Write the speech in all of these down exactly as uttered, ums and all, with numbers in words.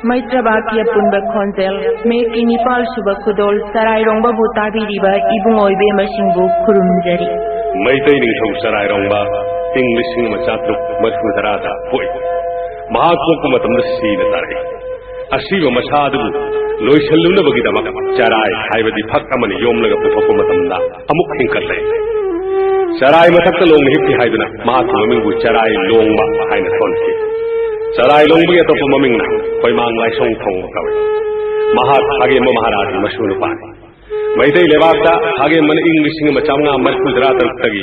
ꯃꯩꯇ꯭ꯔꯕꯥꯛꯀꯤ ꯑꯄꯨꯟꯕ ꯈꯣꯟꯖꯦꯜ, ꯃꯦꯛꯀꯤ ꯅꯤꯄꯥꯜ ꯁꯨꯕ ꯈꯨꯗꯣꯜ, ꯆꯔꯥꯏꯔꯣꯡꯕꯕꯨ ꯇꯥꯕꯤꯔꯤꯕ ꯏꯕꯨꯡꯉꯣ ꯏꯕꯦꯝꯃꯁꯤꯡꯕꯨ ꯈꯨꯔꯨꯝꯖꯔꯤ꯫ ꯃꯩꯇꯩ ꯅꯤꯡꯊꯧ ꯆꯔꯥꯏꯔꯣꯡꯕ, ꯏꯪ ꯂꯤꯁꯤꯡ ꯑꯃ ꯆꯥꯇ꯭ꯔꯨꯛ ꯃꯔꯤꯐꯨ ꯇꯔꯥꯗ ꯄꯣꯛꯏ꯫ ꯃꯍꯥꯛ ꯄꯣꯛꯄ ꯃꯇꯝꯗ ꯁꯤꯅ ꯇꯥꯔꯛꯏ꯫ ꯑꯁꯤꯕ ꯃꯁꯥ ꯑꯗꯨꯕꯨ ꯂꯣꯏꯁꯤꯜꯂꯨꯅꯕꯒꯤꯗꯃꯛ ꯆꯔꯥꯏ ꯍꯥꯏꯕꯗꯤ ꯐꯛ ꯑꯃꯅ ꯌꯣꯝꯂꯒ ꯄꯨꯊꯣꯛꯄ ꯃꯇꯝꯗ ꯑꯃꯨꯛ ꯍꯤꯡꯀꯠꯂꯦ꯫ ꯆꯔꯥꯏ ꯃꯊꯛꯇ ꯂꯣꯡꯅ ꯍꯤꯞꯄꯤ ꯍꯥꯏꯗꯨꯅ ꯃꯍꯥꯛꯀꯤ ꯃꯃꯤꯡꯕꯨ ꯆꯔꯥꯏ ꯂꯣꯡꯕ ꯍꯥꯏꯅ ꯊꯣꯟꯈꯤ꯫ ꯆꯔꯥꯏ ꯂꯣꯡꯕꯒꯤ ꯑꯇꯣꯞꯄ ꯃꯃꯤꯡꯅ ꯈꯣꯏꯃꯥꯡ ꯂꯥꯏꯁꯣꯡ ꯊꯣꯡꯕ ꯀꯧꯏ꯫ ꯃꯍꯥꯛ ꯈꯥꯒꯦꯝꯕ ꯃꯍꯥꯔꯥꯖꯒꯤ ꯃꯁꯨ ꯅꯨꯄꯥꯅꯤ꯫ ꯃꯩꯇꯩ ꯂꯩꯕꯥꯛꯇ ꯈꯥꯒꯦꯝꯕꯅ ꯏꯪ ꯂꯤꯁꯤꯡ ꯑꯃ ꯆꯥꯝꯃꯉꯥ ꯃꯔꯤꯐꯨ ꯇꯔꯥ ꯇꯔꯨꯛꯇꯒꯤ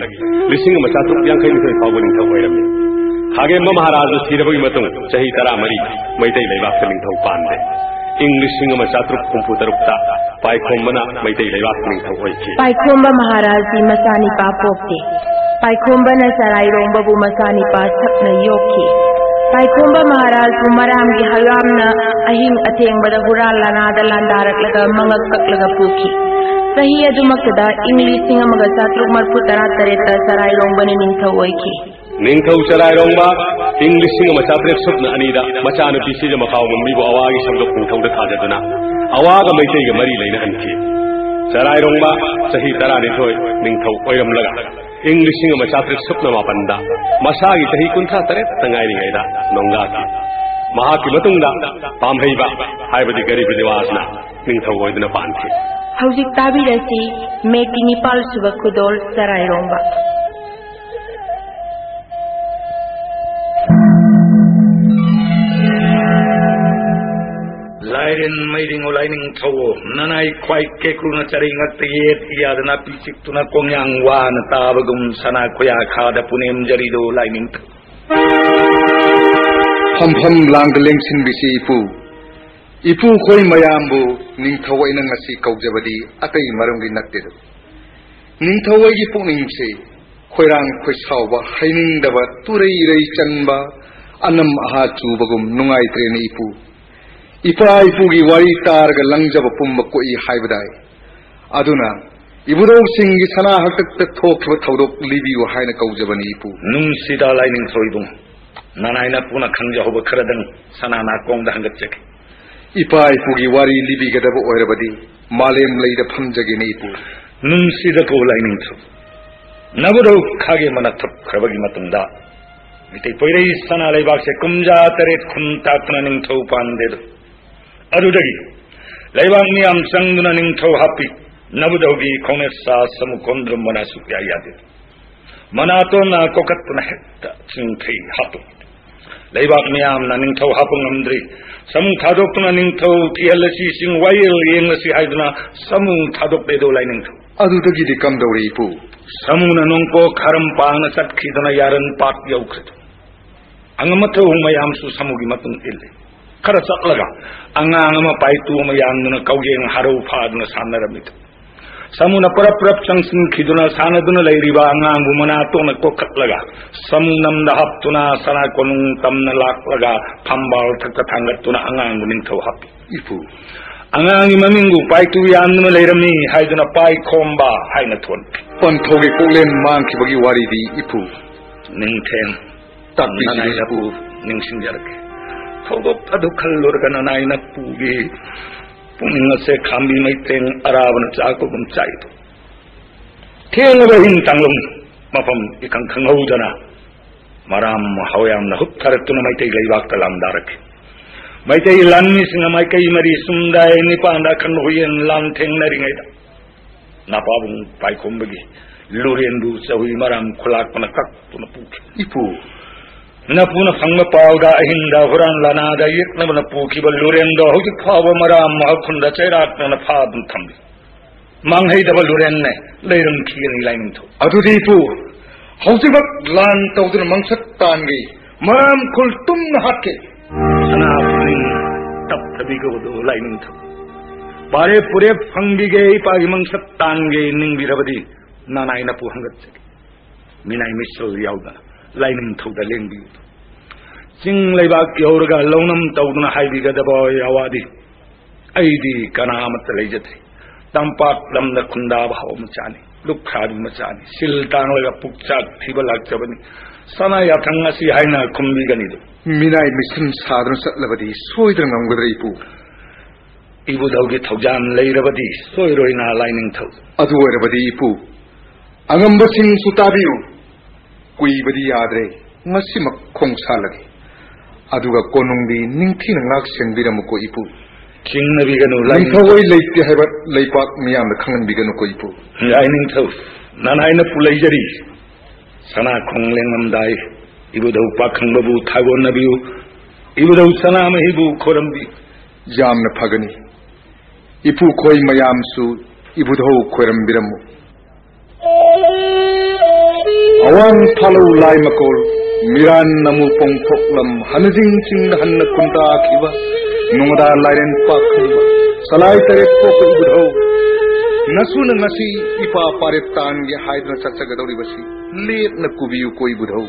ꯂꯤꯁꯤꯡ ꯑꯃ ꯆꯥꯇ꯭ꯔꯨꯛ ꯌꯥꯡꯈꯩ ꯅꯤꯊꯣꯏ ꯐꯥꯎꯕ ꯅꯤꯡꯊꯧ ꯑꯣꯏꯔꯝꯃꯤ꯫ ꯈꯥꯒꯦꯝꯕ ꯃꯍꯥꯔꯥꯖꯅ ꯁꯤꯔꯕꯒꯤ ꯃꯇꯨꯡ ꯆꯍꯤ ꯇꯔꯥꯃꯔꯤ ꯃꯩꯇꯩ ꯂꯩꯕꯥꯛꯇ ꯅꯤꯡꯊꯧ ꯄꯥꯟꯗꯦ꯫ ꯏꯪ ꯂꯤꯁꯤꯡ ꯑꯃ ꯆꯥꯇ꯭ꯔꯨꯛ ꯍꯨꯝꯐꯨ ꯇꯔꯨꯛꯇ ꯄꯥꯏꯈꯣꯝꯕꯅ ꯃꯩꯇꯩ ꯂꯩꯕꯥꯛ ꯅꯤꯡꯊꯧ ꯑꯣꯏꯈꯤ꯫ ꯄꯥꯏꯈꯣꯝꯕ ꯃꯍꯥꯔꯥꯖꯒꯤ ꯃꯆꯥꯅꯤꯄꯥ ꯄꯣꯛꯇꯦ꯫ ꯄꯥꯏꯈꯣꯝꯕꯅ ꯆꯔꯥꯏꯔꯣꯡꯕꯕꯨ ꯃꯆꯥꯅꯤꯄꯥ ꯁꯛꯅ ꯌꯣꯛꯈꯤ꯫ ꯄꯥꯏꯈꯣꯝꯕ ꯃꯍꯥꯔꯥꯖꯕꯨ ꯃꯔꯥꯝꯒꯤ ꯍꯌꯥꯝꯅ ꯑꯍꯤꯡ ꯑꯊꯦꯡꯕꯗ ꯍꯨꯔꯥꯟ ꯂꯥꯟꯅꯥꯗ ꯂꯥꯟꯗꯥꯔꯛꯂꯒ ꯃꯉꯛ ꯀꯛꯂꯒ ꯄꯨꯈꯤ꯫ ꯆꯍꯤ ꯑꯗꯨꯃꯛꯇꯗ ꯏꯪ ꯂꯤꯁꯤꯡ ꯑꯃꯒ ꯆꯥꯇ꯭ꯔꯨꯛ ꯃꯔꯤꯐꯨ ꯇꯔꯥ ꯇꯔꯦꯠꯇ ꯆꯔꯥꯏꯔꯣꯡꯕꯅ ꯅꯤꯡꯊꯧ ꯑꯣꯏꯈꯤ꯫ ꯅꯤꯡꯊꯧ ꯆꯔꯥꯏꯔꯣꯡꯕ ꯏꯪ ꯂꯤꯁꯤꯡ ꯑꯃ ꯆꯥꯇ꯭ꯔꯦꯠ ꯁꯨꯞꯅ ꯑꯅꯤꯗ ꯃꯆꯥꯅꯨꯄꯤ ꯁꯤꯖꯃ ꯀꯥꯎꯉꯝꯕꯤꯕꯨ ꯑꯋꯥꯒꯤ ꯁꯝꯗꯣꯛ ꯅꯤꯡꯊꯧꯗ ꯊꯥꯖꯗꯨꯅ ꯑꯋꯥꯒ ꯃꯩꯇꯩꯒ ꯃꯔꯤ ꯂꯩꯅꯍꯟꯈꯤ꯫ ꯆꯔꯥꯏꯔꯣꯡꯕ ꯆꯍꯤ ꯇꯔꯥꯅꯤꯊꯣꯏ ꯅꯤꯡꯊꯧ ꯑꯣꯏꯔꯝꯂꯒ ꯏꯪ ꯂꯤꯁꯤꯡ ꯑꯃ ꯆꯥꯇ꯭ꯔꯦꯠ ꯁꯨꯞꯅ ꯃꯥꯄꯟꯗ ꯃꯁꯥꯒꯤ ꯆꯍꯤ ꯀꯨꯟꯊ꯭ꯔꯥ ꯇꯔꯦꯠꯇ ꯉꯥꯏꯔꯤꯉꯩꯗ ꯅꯣꯡꯒꯥꯈꯤ꯫ ꯃꯍꯥꯛꯀꯤ ꯃꯇꯨꯡꯗ ꯄꯥꯝꯍꯩꯕ ꯍꯥꯏꯕꯗꯤ ꯒꯔꯤꯕ ꯅꯤꯋꯥꯖꯅ ꯅꯤꯡꯊꯧ ꯑꯣꯏꯗꯨꯅ ꯄꯥꯟꯈꯤ꯫ ꯍꯧꯖꯤꯛ ꯇꯥꯕꯤꯔꯁꯤ ꯃꯦꯛꯀꯤ ꯅꯤꯄꯥꯜ ꯁꯨꯕ ꯈꯨꯗꯣꯜ ꯆꯔꯥꯏꯔꯣꯡꯕ꯫ ꯂꯥꯏꯔꯦꯟ ꯃꯩꯔꯤꯉꯣ ꯂꯥꯏꯅꯤꯡꯊꯧ, ꯅꯅꯥꯏ ꯈ꯭ꯋꯥꯏ ꯀꯦꯀ꯭ꯔꯨꯅ ꯆꯔꯩ ꯉꯛꯇ ꯌꯦꯠ ꯌꯥꯗꯅ ꯄꯤꯆꯤꯛꯇꯨꯅ ꯀꯣꯡꯌꯥꯡ ꯋꯥꯅ ꯇꯥꯕꯒꯨꯝ ꯁꯅꯥ ꯈꯣꯌꯥ ꯈꯥꯗ ꯄꯨꯅꯦꯝꯖꯔꯤꯗꯣ ꯂꯥꯏꯅꯤꯡꯊꯧ꯫ ꯐꯝꯐꯝ ꯂꯥꯡꯗ ꯂꯦꯡꯁꯤꯟꯕꯤꯁꯤ ꯏꯄꯨ꯫ ꯏꯄꯨ ꯈꯣꯏ ꯃꯌꯥꯝꯕꯨ ꯅꯤꯡꯊꯧ ꯑꯩꯅ ꯉꯁꯤ ꯀꯧꯖꯕꯗꯤ ꯑꯇꯩ ꯃꯔꯝꯒꯤ ꯅꯠꯇꯦꯗ꯫ ꯅꯤꯡꯊꯧ ꯑꯩꯒꯤ ꯄꯨꯛꯅꯤꯡꯁꯦ ꯈꯣꯏꯔꯥꯡ ꯈꯣꯏꯁꯥꯎꯕ, ꯍꯩꯅꯤꯡꯗꯕ, ꯇꯨꯔꯩ ꯔꯩ ꯆꯟꯕ, ꯑꯅꯝ ꯑꯍꯥ ꯆꯨꯕꯒꯨꯝ ꯅꯨꯡꯉꯥꯏꯇ꯭ꯔꯦꯅꯦ ꯏꯄꯨ꯫ ꯏꯄꯥ ꯏꯄꯨꯒꯤ ꯋꯥꯔꯤ ꯇꯥꯔꯒ ꯂꯪꯖꯕ ꯄꯨꯝꯕ ꯀꯣꯛꯏ ꯍꯥꯏꯕꯗꯥꯏ꯫ ꯑꯗꯨꯅ ꯏꯕꯨꯙꯧꯁꯤꯡꯒꯤ ꯁꯅꯥ ꯍꯛꯇꯛꯇ ꯊꯣꯛꯈꯤꯕ ꯊꯧꯗꯣꯛ ꯂꯤꯕꯤꯌꯨ ꯍꯥꯏꯅ ꯀꯧꯖꯕꯅꯤ ꯏꯄꯨ꯫ ꯅꯨꯡꯁꯤꯗ ꯂꯥꯏꯅꯤꯡꯊꯧ ꯏꯕꯨꯡ, ꯅꯅꯥꯏ ꯅꯄꯨꯅ ꯈꯪꯖꯍꯧꯕ ꯈꯔꯗꯪ ꯁꯅꯥ ꯅꯥꯀꯣꯡꯗ ꯍꯪꯒꯠꯆꯒꯦ꯫ ꯏꯄꯥ ꯏꯄꯨꯒꯤ ꯋꯥꯔꯤ ꯂꯤꯕꯤꯒꯗꯕ ꯑꯣꯏꯔꯕꯗꯤ ꯃꯥꯂꯦꯝ ꯂꯩꯗ ꯐꯝꯖꯒꯦꯅꯦ, ꯏꯄꯨ꯫ ꯅꯨꯡꯁꯤꯗꯀꯣ ꯂꯥꯏꯅꯤꯡꯊꯧ, ꯅꯕꯨꯙꯧ ꯈꯥꯒꯦ ꯃꯅꯥ ꯊꯞꯈ꯭ꯔꯕꯒꯤ ꯃꯇꯨꯡꯗ ꯃꯤꯇꯩ ꯄꯣꯏꯔꯩ ꯁꯅꯥ ꯂꯩꯕꯥꯛꯁꯦ ꯀꯨꯝꯖꯥ ꯇꯔꯦꯠ ꯈꯨꯟ ꯇꯥꯛꯇꯨꯅ ꯅꯤꯡꯊꯧ ꯄꯥꯟꯗꯦꯗꯣ꯫ ꯑꯗꯨꯗꯒꯤ ꯂꯩꯕꯥꯛ ꯃꯤꯌꯥꯝ ꯆꯪꯗꯨꯅ ꯅꯤꯡꯊꯧ ꯍꯥꯞꯄꯤ꯫ ꯅꯕꯨꯙꯧꯒꯤ ꯈꯣꯡꯅꯦꯠ ꯁꯥ ꯁꯃꯨ ꯀꯣꯟꯗ꯭ꯔꯨꯝ ꯃꯅꯥ ꯁꯨꯛꯌꯥ ꯌꯥꯗꯦ꯫ ꯃꯅꯥꯇꯣꯟꯅ ꯀꯣꯀꯠꯇꯨꯅ ꯍꯦꯛꯇ ꯆꯤꯡꯊꯩ ꯍꯥꯠꯇꯣꯛꯏ꯫ ꯂꯩꯕꯥꯛ ꯃꯤꯌꯥꯝꯅ ꯅꯤꯡꯊꯧ ꯍꯥꯞꯄ ꯉꯝꯗ꯭ꯔꯤ꯫ ꯁꯃꯨ ꯊꯥꯗꯣꯛꯇꯨꯅ ꯅꯤꯡꯊꯧ ꯊꯤꯍꯜꯂꯁꯤ, ꯆꯤꯡ ꯋꯥꯌꯦꯜ ꯌꯦꯡꯂꯁꯤ ꯍꯥꯏꯗꯨꯅ ꯁꯃꯨ ꯊꯥꯗꯣꯛꯂꯦꯗꯣ ꯂꯥꯏꯅꯤꯡꯊꯧ꯫ ꯑꯗꯨꯗꯒꯤꯗꯤ ꯀꯝꯗꯧꯔꯦ, ꯏꯄꯨ? ꯁꯃꯨꯅ ꯅꯣꯡꯄꯣꯛ ꯈꯥꯔꯝ ꯄꯥꯡꯅ ꯆꯠꯈꯤꯗꯨꯅ ꯌꯥꯔꯟ ꯄꯥꯠ ꯌꯧꯈ꯭ꯔꯦꯗꯣ꯫ ꯑꯉꯝ ꯑꯊꯧ ꯃꯌꯥꯝꯁꯨ ꯁꯃꯨꯒꯤ ꯃꯇꯨꯡ ꯏꯜꯂꯤ꯫ ꯈꯔ ꯆꯠꯂꯒ ꯑꯉꯥꯡ ꯑꯃ ꯄꯥꯏꯇꯨ ꯑꯃ ꯌꯥꯟꯗꯨꯅ ꯀꯧꯌꯦꯡ ꯍꯥꯔꯧ ꯐꯥꯗꯨꯅ ꯁꯥꯟꯅꯔꯝꯃꯤꯗꯣ꯫ ꯁꯃꯨꯅ ꯄꯔꯞ ꯄꯔꯞ ꯆꯪꯁꯤꯟꯈꯤꯗꯨꯅ ꯁꯥꯟꯅꯗꯨꯅ ꯂꯩꯔꯤꯕ ꯑꯉꯥꯡꯕꯨ ꯃꯅꯥꯇꯣꯟꯅ ꯀꯣꯛꯈꯠꯂꯒ ꯁꯃꯨ ꯅꯝꯗ ꯍꯥꯞꯇꯨꯅ ꯁꯅꯥ ꯀꯣꯅꯨꯡ ꯇꯝꯅ ꯂꯥꯛꯂꯒ ꯐꯝꯕꯥꯜ ꯊꯛꯇ ꯊꯥꯡꯒꯠꯇꯨꯅ ꯑꯉꯥꯡꯕꯨ ꯅꯤꯡꯊꯧ ꯍꯥꯞꯄꯤ꯫ ꯏꯄꯨ꯫ ꯑꯉꯥꯡꯒꯤ ꯃꯃꯤꯡꯕꯨ ꯄꯥꯏꯇꯨ ꯌꯥꯟꯗꯨꯅ ꯂꯩꯔꯝꯃꯤ ꯍꯥꯏꯗꯨꯅ ꯄꯥꯏꯈꯣꯝꯕ ꯍꯥꯏꯅ ꯊꯣꯟꯈꯤ꯫ ꯄꯟꯊꯧꯒꯤ ꯄꯨꯛꯂꯦꯟ ꯃꯥꯡꯈꯤꯕꯒꯤ ꯋꯥꯔꯤꯗꯤ, ꯏꯄꯨ? ꯅꯤꯡꯊꯦꯝ꯫ ꯇꯥꯛꯄꯤꯒꯦ, ꯅꯅꯥꯏ ꯏꯄꯨ꯫ ꯅꯄꯨ ꯅꯤꯡꯁꯤꯡꯖꯔꯛꯀꯦ꯫ ꯊꯧꯗꯣꯛ ꯑꯗꯨ ꯈꯜꯂꯨꯔꯒ ꯅꯅꯥꯏ ꯅꯄꯨꯒꯤ ꯄꯨꯛꯅꯤꯡ ꯑꯁꯦ ꯈꯥꯝꯕꯤ ꯃꯩꯇ꯭ꯔꯦꯡ ꯑꯔꯥꯕꯅ ꯆꯥꯛꯄꯒꯨꯝ ꯆꯥꯛꯏꯗꯣ꯫ ꯊꯦꯡꯂꯕ ꯑꯍꯤꯡ ꯇꯥꯡꯂꯨꯝ ꯃꯐꯝ ꯏꯈꯪ ꯈꯪꯍꯧꯗꯅ ꯃꯔꯥꯝ ꯍꯋꯥꯌꯥꯝꯅ ꯍꯨꯞꯊꯔꯛꯇꯨꯅ ꯃꯩꯇꯩ ꯂꯩꯕꯥꯛꯇ ꯂꯥꯟꯗꯥꯔꯛꯈꯤ꯫ ꯃꯩꯇꯩ ꯂꯥꯟꯃꯤꯁꯤꯡꯅ ꯃꯥꯏꯀꯩ ꯃꯔꯤ ꯆꯨꯝꯗꯥꯏ ꯅꯤꯄꯥꯟꯗ ꯑꯈꯟꯕ ꯍꯨꯏꯌꯦꯟ ꯂꯥꯟ ꯊꯦꯡꯅꯔꯤꯉꯩꯗ ꯅꯄꯥꯕꯨꯡ ꯄꯥꯏꯈꯣꯝꯕꯒꯤ ꯂꯨꯔꯦꯟꯗꯨ ꯆꯍꯨꯏ ꯃꯔꯥꯝ ꯈꯨꯂꯥꯛꯄꯅ ꯀꯛꯇꯨꯅ ꯄꯨꯈꯤ꯫ ꯏꯄꯨ꯫ ꯅꯄꯨꯅ ꯐꯪꯕ ꯄꯥꯎꯗ ꯑꯍꯤꯡꯗ ꯍꯨꯔꯥꯟ ꯂꯥꯅꯥꯗ ꯌꯦꯛꯅꯕꯅ ꯄꯨꯈꯤꯕ ꯂꯨꯔꯦꯟꯗꯣ ꯍꯧꯖꯤꯛ ꯐꯥꯎꯕ ꯃꯔꯥꯝ ꯃꯍꯥꯈꯨꯟꯗ ꯆꯩꯔꯥꯛꯅꯅ ꯐꯥꯗꯨꯅ ꯊꯝꯂꯤ꯫ ꯃꯥꯡꯍꯩꯗꯕ ꯂꯨꯔꯦꯟꯅꯦ ꯂꯩꯔꯝꯈꯤꯒꯅꯤ ꯂꯥꯏꯅꯤꯡꯊꯧ꯫ ꯑꯗꯨꯗꯤ ꯏꯄꯨ, ꯍꯧꯖꯤꯛꯃꯛ ꯂꯥꯟ ꯇꯧꯗꯨꯅ ꯃꯪꯁꯠ ꯇꯥꯟꯒꯦ꯫ ꯃꯔꯥꯝ ꯈꯨꯜ ꯇꯨꯝꯅ ꯍꯥꯠꯀꯦ꯫ ꯁꯅꯥ ꯄꯨꯛꯅꯤꯡ ꯇꯞꯊꯕꯤꯒꯗꯣ ꯂꯥꯏꯅꯤꯡꯊꯧ꯫ ꯄꯥꯔꯦ ꯄꯨꯔꯦ ꯐꯪꯕꯤꯒꯦ, ꯏꯄꯥꯒꯤ ꯃꯪꯁꯠ ꯇꯥꯟꯒꯦ ꯅꯤꯡꯕꯤꯔꯕꯗꯤ ꯅꯅꯥꯏ ꯅꯄꯨ ꯍꯪꯒꯠꯆꯒꯦ꯫ ꯃꯤꯅꯥꯏ ꯃꯤꯁꯜ ꯌꯥꯎꯗꯅ ꯂꯥꯏꯅꯤꯡꯊꯧꯗ ꯂꯦꯡꯕꯤꯌꯨ꯫ ꯆꯤꯡ ꯂꯩꯕꯥꯛ ꯌꯧꯔꯒ ꯂꯧꯅꯝ ꯇꯧꯗꯨꯅ ꯍꯥꯏꯕꯤꯒꯗꯕ ꯌꯥꯋꯥꯗꯤ ꯑꯩꯗꯤ ꯀꯅꯥ ꯑꯃꯠꯇ ꯂꯩꯖꯗ꯭ꯔꯤ꯫ ꯇꯝꯄꯥꯛ ꯂꯝꯗ ꯈꯨꯟꯗꯥꯕ ꯍꯥꯎ ꯃꯆꯥꯅꯤ, ꯂꯨꯈ꯭ꯔꯥꯕꯤ ꯃꯆꯥꯅꯤ, ꯁꯤꯜ ꯇꯥꯡꯂꯒ ꯄꯨꯛꯆꯥꯛ ꯊꯤꯕ ꯂꯥꯛꯆꯕꯅꯤ꯫ ꯁꯅꯥ ꯌꯥꯊꯪ ꯑꯁꯤ ꯍꯥꯏꯅ ꯈꯨꯝꯕꯤꯒꯅꯤꯗꯨ꯫ ꯃꯤꯅꯥꯏ ꯃꯤꯁꯟ ꯁꯥꯗꯨꯅ ꯆꯠꯂꯕꯗꯤ ꯁꯣꯏꯗꯅ ꯉꯝꯒꯗ꯭ꯔꯥ, ꯏꯄꯨ? ꯏꯕꯨꯙꯧꯒꯤ ꯊꯧꯖꯥꯜ ꯂꯩꯔꯕꯗꯤ ꯁꯣꯏꯔꯣꯏꯅ ꯂꯥꯏꯅꯤꯡꯊꯧ꯫ ꯑꯗꯨ ꯑꯣꯏꯔꯕꯗꯤ ꯏꯄꯨ, ꯑꯉꯝꯕꯁꯤꯡꯁꯨ ꯇꯥꯕꯤꯌꯨ꯫ ꯀꯨꯏꯕꯗꯤ ꯌꯥꯗ꯭ꯔꯦ, ꯉꯁꯤꯃꯛ ꯈꯣꯡꯁꯥꯜꯂꯒꯦ꯫ ꯑꯗꯨꯒ ꯀꯣꯅꯨꯡꯗꯤ ꯅꯤꯡꯊꯤꯅ ꯉꯥꯛ ꯁꯦꯟꯕꯤꯔꯝꯃꯨꯀꯣ ꯏꯄꯨ꯫ ꯆꯤꯡꯅꯕꯤꯒꯅꯨ, ꯂꯥꯏꯅꯤꯡꯊꯧ꯫ ꯅꯤꯡꯊꯧ ꯑꯣꯏ ꯂꯩꯇꯦ ꯍꯥꯏꯕ ꯂꯩꯄꯥꯛ ꯃꯤꯌꯥꯝꯗ ꯈꯪꯍꯟꯕꯤꯒꯅꯨꯀꯣ ꯏꯄꯨ꯫ ꯂꯥꯏꯅꯤꯡꯊꯧ, ꯅꯅꯥꯏꯅ ꯄꯨ ꯂꯩꯖꯔꯤ꯫ ꯁꯅꯥ ꯈꯣꯡ ꯂꯦꯡꯂꯝꯗꯥꯏ ꯏꯕꯨꯙꯧ ꯄꯥꯈꯪꯕꯕꯨ ꯊꯥꯒꯣꯟꯅꯕꯤꯌꯨ꯫ ꯏꯕꯨꯙꯧ ꯁꯅꯥꯃꯍꯤꯕꯨ ꯈꯣꯏꯔꯝꯕꯤꯌꯨ꯫ ꯌꯥꯝꯅ ꯐꯒꯅꯤ꯫ ꯏꯄꯨ ꯈꯣꯏ ꯃꯌꯥꯝꯁꯨ ꯏꯕꯨꯙꯧ ꯈꯣꯏꯔꯝꯕꯤꯔꯝꯃꯨ꯫ ꯑꯋꯥꯡ ꯊꯥꯂꯧ ꯂꯥꯏ ꯃꯀꯣꯜ, ꯃꯤꯔꯥꯟ ꯅꯃꯨ ꯄꯣꯡꯊꯣꯛꯂꯝ, ꯍꯅꯖꯤꯡ ꯆꯤꯡꯗ ꯍꯟꯅ ꯈꯨꯟꯗꯥꯈꯤꯕ ꯅꯣꯡꯗꯥ ꯂꯥꯏꯔꯦꯟ ꯄꯥꯈꯪꯕ, ꯁꯂꯥꯏ ꯇꯔꯦꯠ ꯄꯣꯛꯄ ꯏꯕꯨꯙꯧ, ꯅꯁꯨꯅ ꯉꯁꯤ ꯏꯄꯥ ꯄꯥꯔꯦꯠ ꯇꯥꯟꯒꯦ ꯍꯥꯏꯗꯨꯅ ꯆꯠꯆꯒꯗꯧꯔꯤꯕꯁꯤ ꯂꯦꯞꯅ ꯀꯨꯕꯤꯌꯨꯀꯣ ꯏꯕꯨꯙꯧ꯫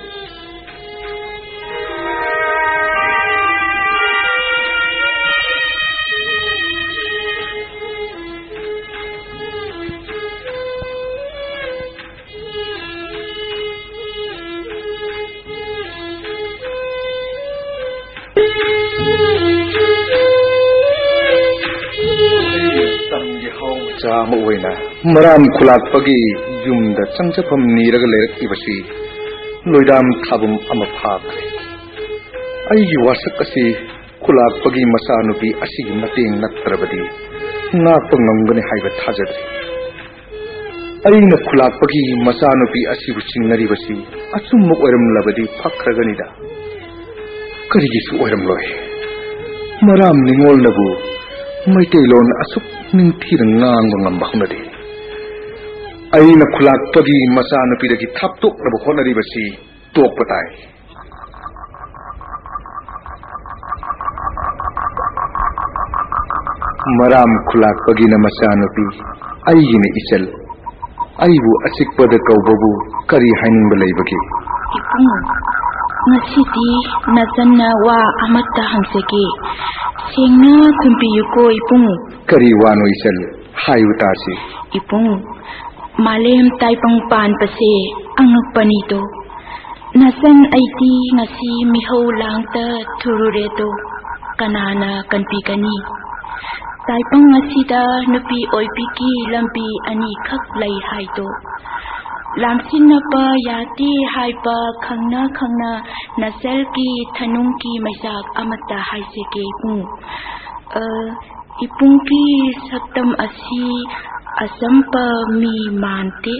ꯃꯆꯥ ꯑꯃ ꯑꯣꯏꯅ ꯃꯔꯥꯝ ꯈꯨꯂꯥꯛꯄꯒꯤ ꯌꯨꯝꯗ ꯆꯪꯖꯐꯝ ꯅꯤꯔꯒ ꯂꯩꯔꯛꯂꯤꯕꯁꯤ ꯂꯣꯏꯗꯥꯝ ꯊꯥꯕꯝ ꯑꯃ ꯐꯥꯈ꯭ꯔꯦ꯫ ꯑꯩꯒꯤ ꯋꯥꯁꯛ ꯑꯁꯤ ꯈꯨꯂꯥꯛꯄꯒꯤ ꯃꯆꯥꯅꯨꯄꯤ ꯑꯁꯤꯒꯤ ꯃꯇꯦꯡ ꯅꯠꯇ꯭ꯔꯕꯗꯤ ꯉꯥꯛꯄ ꯉꯝꯒꯅꯤ ꯍꯥꯏꯕ ꯊꯥꯖꯗ꯭ꯔꯦ꯫ ꯑꯩꯅ ꯈꯨꯂꯥꯛꯄꯒꯤ ꯃꯆꯥꯅꯨꯄꯤ ꯑꯁꯤꯕꯨ ꯆꯤꯡꯅꯔꯤꯕꯁꯤ ꯑꯆꯨꯝꯕ ꯑꯣꯏꯔꯝꯂꯕꯗꯤ ꯐꯈ꯭ꯔꯒꯅꯤꯗ꯫ ꯀꯔꯤꯒꯤꯁꯨ ꯑꯣꯏꯔꯝꯂꯣꯏ? ꯃꯔꯥꯝ ꯅꯤꯉꯣꯜꯅꯕꯨ ꯃꯩꯇꯩꯂꯣꯟ ꯑꯁꯨꯛ ꯅꯤꯡꯊꯤꯅ ꯉꯥꯡꯕ ꯉꯝꯕ ꯍꯧꯅꯗꯦ꯫ ꯑꯩꯅ ꯈꯨꯂꯥꯛꯄꯒꯤ ꯃꯆꯥꯅꯨꯄꯤꯗꯒꯤ ꯊꯥꯞꯇꯣꯛꯅꯕ ꯍꯣꯠꯅꯔꯤꯕꯁꯤ ꯇꯣꯛꯄ ꯇꯥꯏ꯫ ꯃꯔꯥꯝ ꯈꯨꯂꯥꯛꯄꯒꯤꯅ ꯃꯆꯥꯅꯨꯄꯤ, ꯑꯩꯒꯤꯅ ꯏꯆꯜ꯫ ꯑꯩꯕꯨ ꯑꯆꯤꯛꯄꯗ ꯀꯧꯕꯕꯨ ꯀꯔꯤ ꯍꯥꯏꯅꯤꯡꯕ ꯂꯩꯕꯒꯦ? ꯏꯕꯨꯡ, ꯉꯁꯤꯗꯤ ꯅꯆꯟꯅ ꯋꯥ ꯑꯃꯠꯇ ꯍꯪꯖꯒꯦ꯫ ꯁꯦꯡꯅ ꯈꯨꯝꯕꯤꯌꯨꯀꯣ ꯏꯕꯨꯡ꯫ ꯀꯔꯤ ꯋꯥꯅꯣ ꯏꯆꯜ? ꯍꯥꯏꯌꯨ ꯇꯥꯁꯤ꯫ ꯏꯕꯨꯡ, ꯃꯥꯂꯦꯝ ꯇꯥꯏꯕꯪ ꯄꯥꯟꯕꯁꯦ ꯑꯉꯛꯄꯅꯤꯗꯣ꯫ ꯅꯆꯟ ꯑꯩꯗꯤ ꯉꯁꯤ ꯃꯤꯍꯧ ꯂꯥꯡꯇ ꯊꯨꯔꯨꯔꯦꯗꯣ꯫ ꯀꯅꯥꯅ ꯀꯟꯕꯤꯒꯅꯤ? ꯇꯥꯏꯕꯪ ꯑꯁꯤꯗ ꯅꯨꯄꯤ ꯑꯣꯏꯕꯤꯒꯤ ꯂꯝꯕꯤ ꯑꯅꯤꯈꯛ ꯂꯩ ꯍꯥꯏꯗꯣ꯫ ꯂꯥꯝꯁꯤꯟꯅꯕ ꯌꯥꯗꯦ ꯍꯥꯏꯕ ꯈꯪꯅ ꯈꯪꯅ ꯅꯆꯜꯒꯤ ꯊꯅꯨꯡꯒꯤ ꯃꯩꯆꯥꯛ ꯑꯃꯠꯇ ꯍꯥꯏꯖꯒꯦ ꯏꯕꯨꯡ꯫ ꯑ, ꯏꯕꯨꯡꯒꯤ ꯁꯛꯇꯝ ꯑꯁꯤ ꯑꯆꯝꯕ ꯃꯤ ꯃꯥꯟꯗꯦ꯫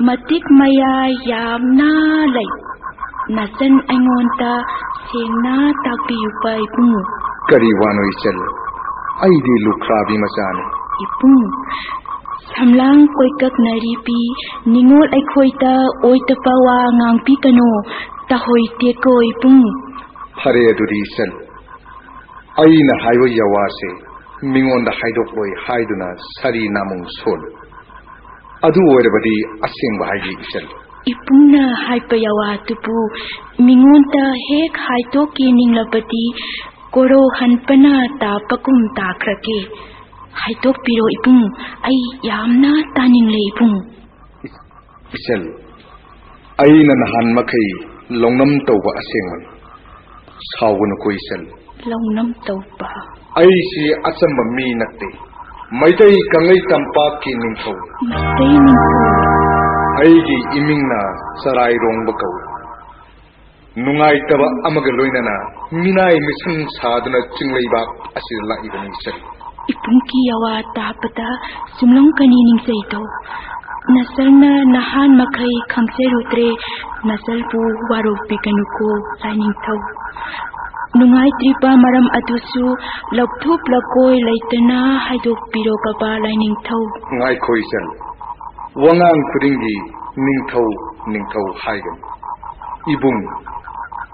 ꯃꯇꯤꯛ ꯃꯌꯥꯏ ꯌꯥꯝꯅ ꯂꯩ꯫ ꯅꯆꯟ ꯑꯩꯉꯣꯟꯗ ꯁꯦꯡꯅ ꯇꯥꯛꯄꯤꯌꯨꯕ ꯏꯕꯨꯡ꯫ ꯀꯔꯤ ꯋꯥꯅꯣ ꯏꯆꯜ? ꯑꯩꯗꯤ ꯂꯨꯈ꯭ꯔꯥꯕꯤ ꯃꯆꯥꯅꯤ꯫ ꯏꯕꯨꯡ, ꯁꯝꯂꯥꯡ ꯀꯣꯏꯀꯛꯅꯔꯤꯕꯤ ꯅꯤꯉꯣꯜ ꯑꯩꯈꯣꯏꯗ ꯑꯣꯏꯗꯕ ꯋꯥ ꯉꯥꯡꯕꯤꯒꯅꯨ꯫ ꯇꯥꯍꯣꯏꯗꯦꯀꯣ ꯏꯕꯨꯡ꯫ ꯐꯔꯦ ꯑꯗꯨꯗꯤ ꯏꯆꯜ, ꯑꯩꯅ ꯍꯥꯏꯕ ꯌꯥꯋꯥꯁꯦ ꯃꯤꯉꯣꯟꯗ ꯍꯥꯏꯗꯣꯛꯂꯣꯏ ꯍꯥꯏꯗꯨꯅ ꯁꯥꯔꯤ ꯅꯥꯃꯨꯡ ꯁꯣꯜꯂꯨ꯫ ꯑꯗꯨ ꯑꯣꯏꯔꯕꯗꯤ ꯑꯁꯦꯡꯕ ꯍꯥꯏꯕꯤꯒꯦ ꯏꯆꯜ꯫ ꯏꯕꯨꯡꯅ ꯍꯥꯏꯕ ꯌꯥꯋꯥꯗꯨꯕꯨ ꯃꯤꯉꯣꯟꯗ ꯍꯦꯛ ꯍꯥꯏꯗꯣꯛꯀꯦ ꯅꯤꯡꯂꯕꯗꯤ ꯀꯣꯔꯧ ꯍꯟꯕꯅ ꯇꯥꯕꯒꯨꯝ ꯇꯥꯈ꯭ꯔꯒꯦ꯫ ꯍꯥꯏꯗꯣꯛꯄꯤꯔꯣ ꯏꯕꯨꯡ, ꯑꯩ ꯌꯥꯝꯅ ꯇꯥꯅꯤꯡꯂꯦ ꯏꯕꯨꯡ꯫ ꯏꯆꯜ, ꯑꯩꯅ ꯅꯍꯥꯟ ꯃꯈꯩ ꯂꯧꯅꯝ ꯇꯧꯕ ꯑꯁꯦꯡꯕꯅꯤ꯫ ꯁꯥꯎꯒꯅꯨꯀꯣ ꯏꯆꯜ꯫ ꯂꯧꯅꯝ ꯇꯧꯕ? ꯑꯩꯁꯤ ꯑꯆꯝꯕ ꯃꯤ ꯅꯠꯇꯦ꯫ ꯃꯩꯇꯩ ꯀꯪꯂꯩ ꯇꯝꯄꯥꯛꯀꯤ ꯅꯤꯡꯊꯧ꯫ ꯃꯩꯇꯩ ꯅꯤꯡꯊꯧ? ꯑꯩꯒꯤ ꯏꯃꯤꯡꯅ ꯆꯔꯥꯏꯔꯣꯡꯕ ꯀꯧꯏ꯫ ꯅꯨꯡꯉꯥꯏꯇꯕ ꯑꯃꯒ ꯂꯣꯏꯅꯅ ꯃꯤꯅꯥꯏ ꯃꯤꯁꯝ ꯁꯥꯗꯨꯅ ꯆꯤꯡꯂꯩꯕꯥꯛ ꯑꯁꯤꯗ ꯂꯥꯛꯏꯕꯅꯤ ꯏꯆꯜ꯫ ꯏꯕꯨꯡꯒꯤ ꯑꯋꯥ ꯇꯥꯕꯗ ꯆꯨꯝꯂꯝꯒꯅꯤ ꯅꯤꯡꯖꯩꯗꯣ꯫ ꯅꯆꯜꯅ ꯅꯍꯥꯟ ꯃꯈꯩ ꯈꯪꯖꯔꯨꯗ꯭ꯔꯦ꯫ ꯅꯆꯜꯕꯨ ꯋꯥꯔꯧꯕꯤꯒꯅꯨꯀꯣ ꯂꯥꯏꯅꯤꯡꯊꯧ꯫ ꯅꯨꯡꯉꯥꯏꯇ꯭ꯔꯤꯕ ꯃꯔꯝ ꯑꯗꯨꯁꯨ ꯂꯧꯊꯣꯛ ꯂꯧꯀꯣꯏ ꯂꯩꯇꯅ ꯍꯥꯏꯗꯣꯛꯄꯤꯔꯣ ꯕꯕꯥ ꯂꯥꯏꯅꯤꯡꯊꯧ꯫ ꯉꯥꯏꯈꯣ ꯏꯆꯜ, ꯋꯥꯉꯥꯡ ꯈꯨꯗꯤꯡꯒꯤ ꯅꯤꯡꯊꯧ, ꯅꯤꯡꯊꯧ ꯍꯥꯏꯒꯅꯨ꯫ ꯏꯕꯨꯡ,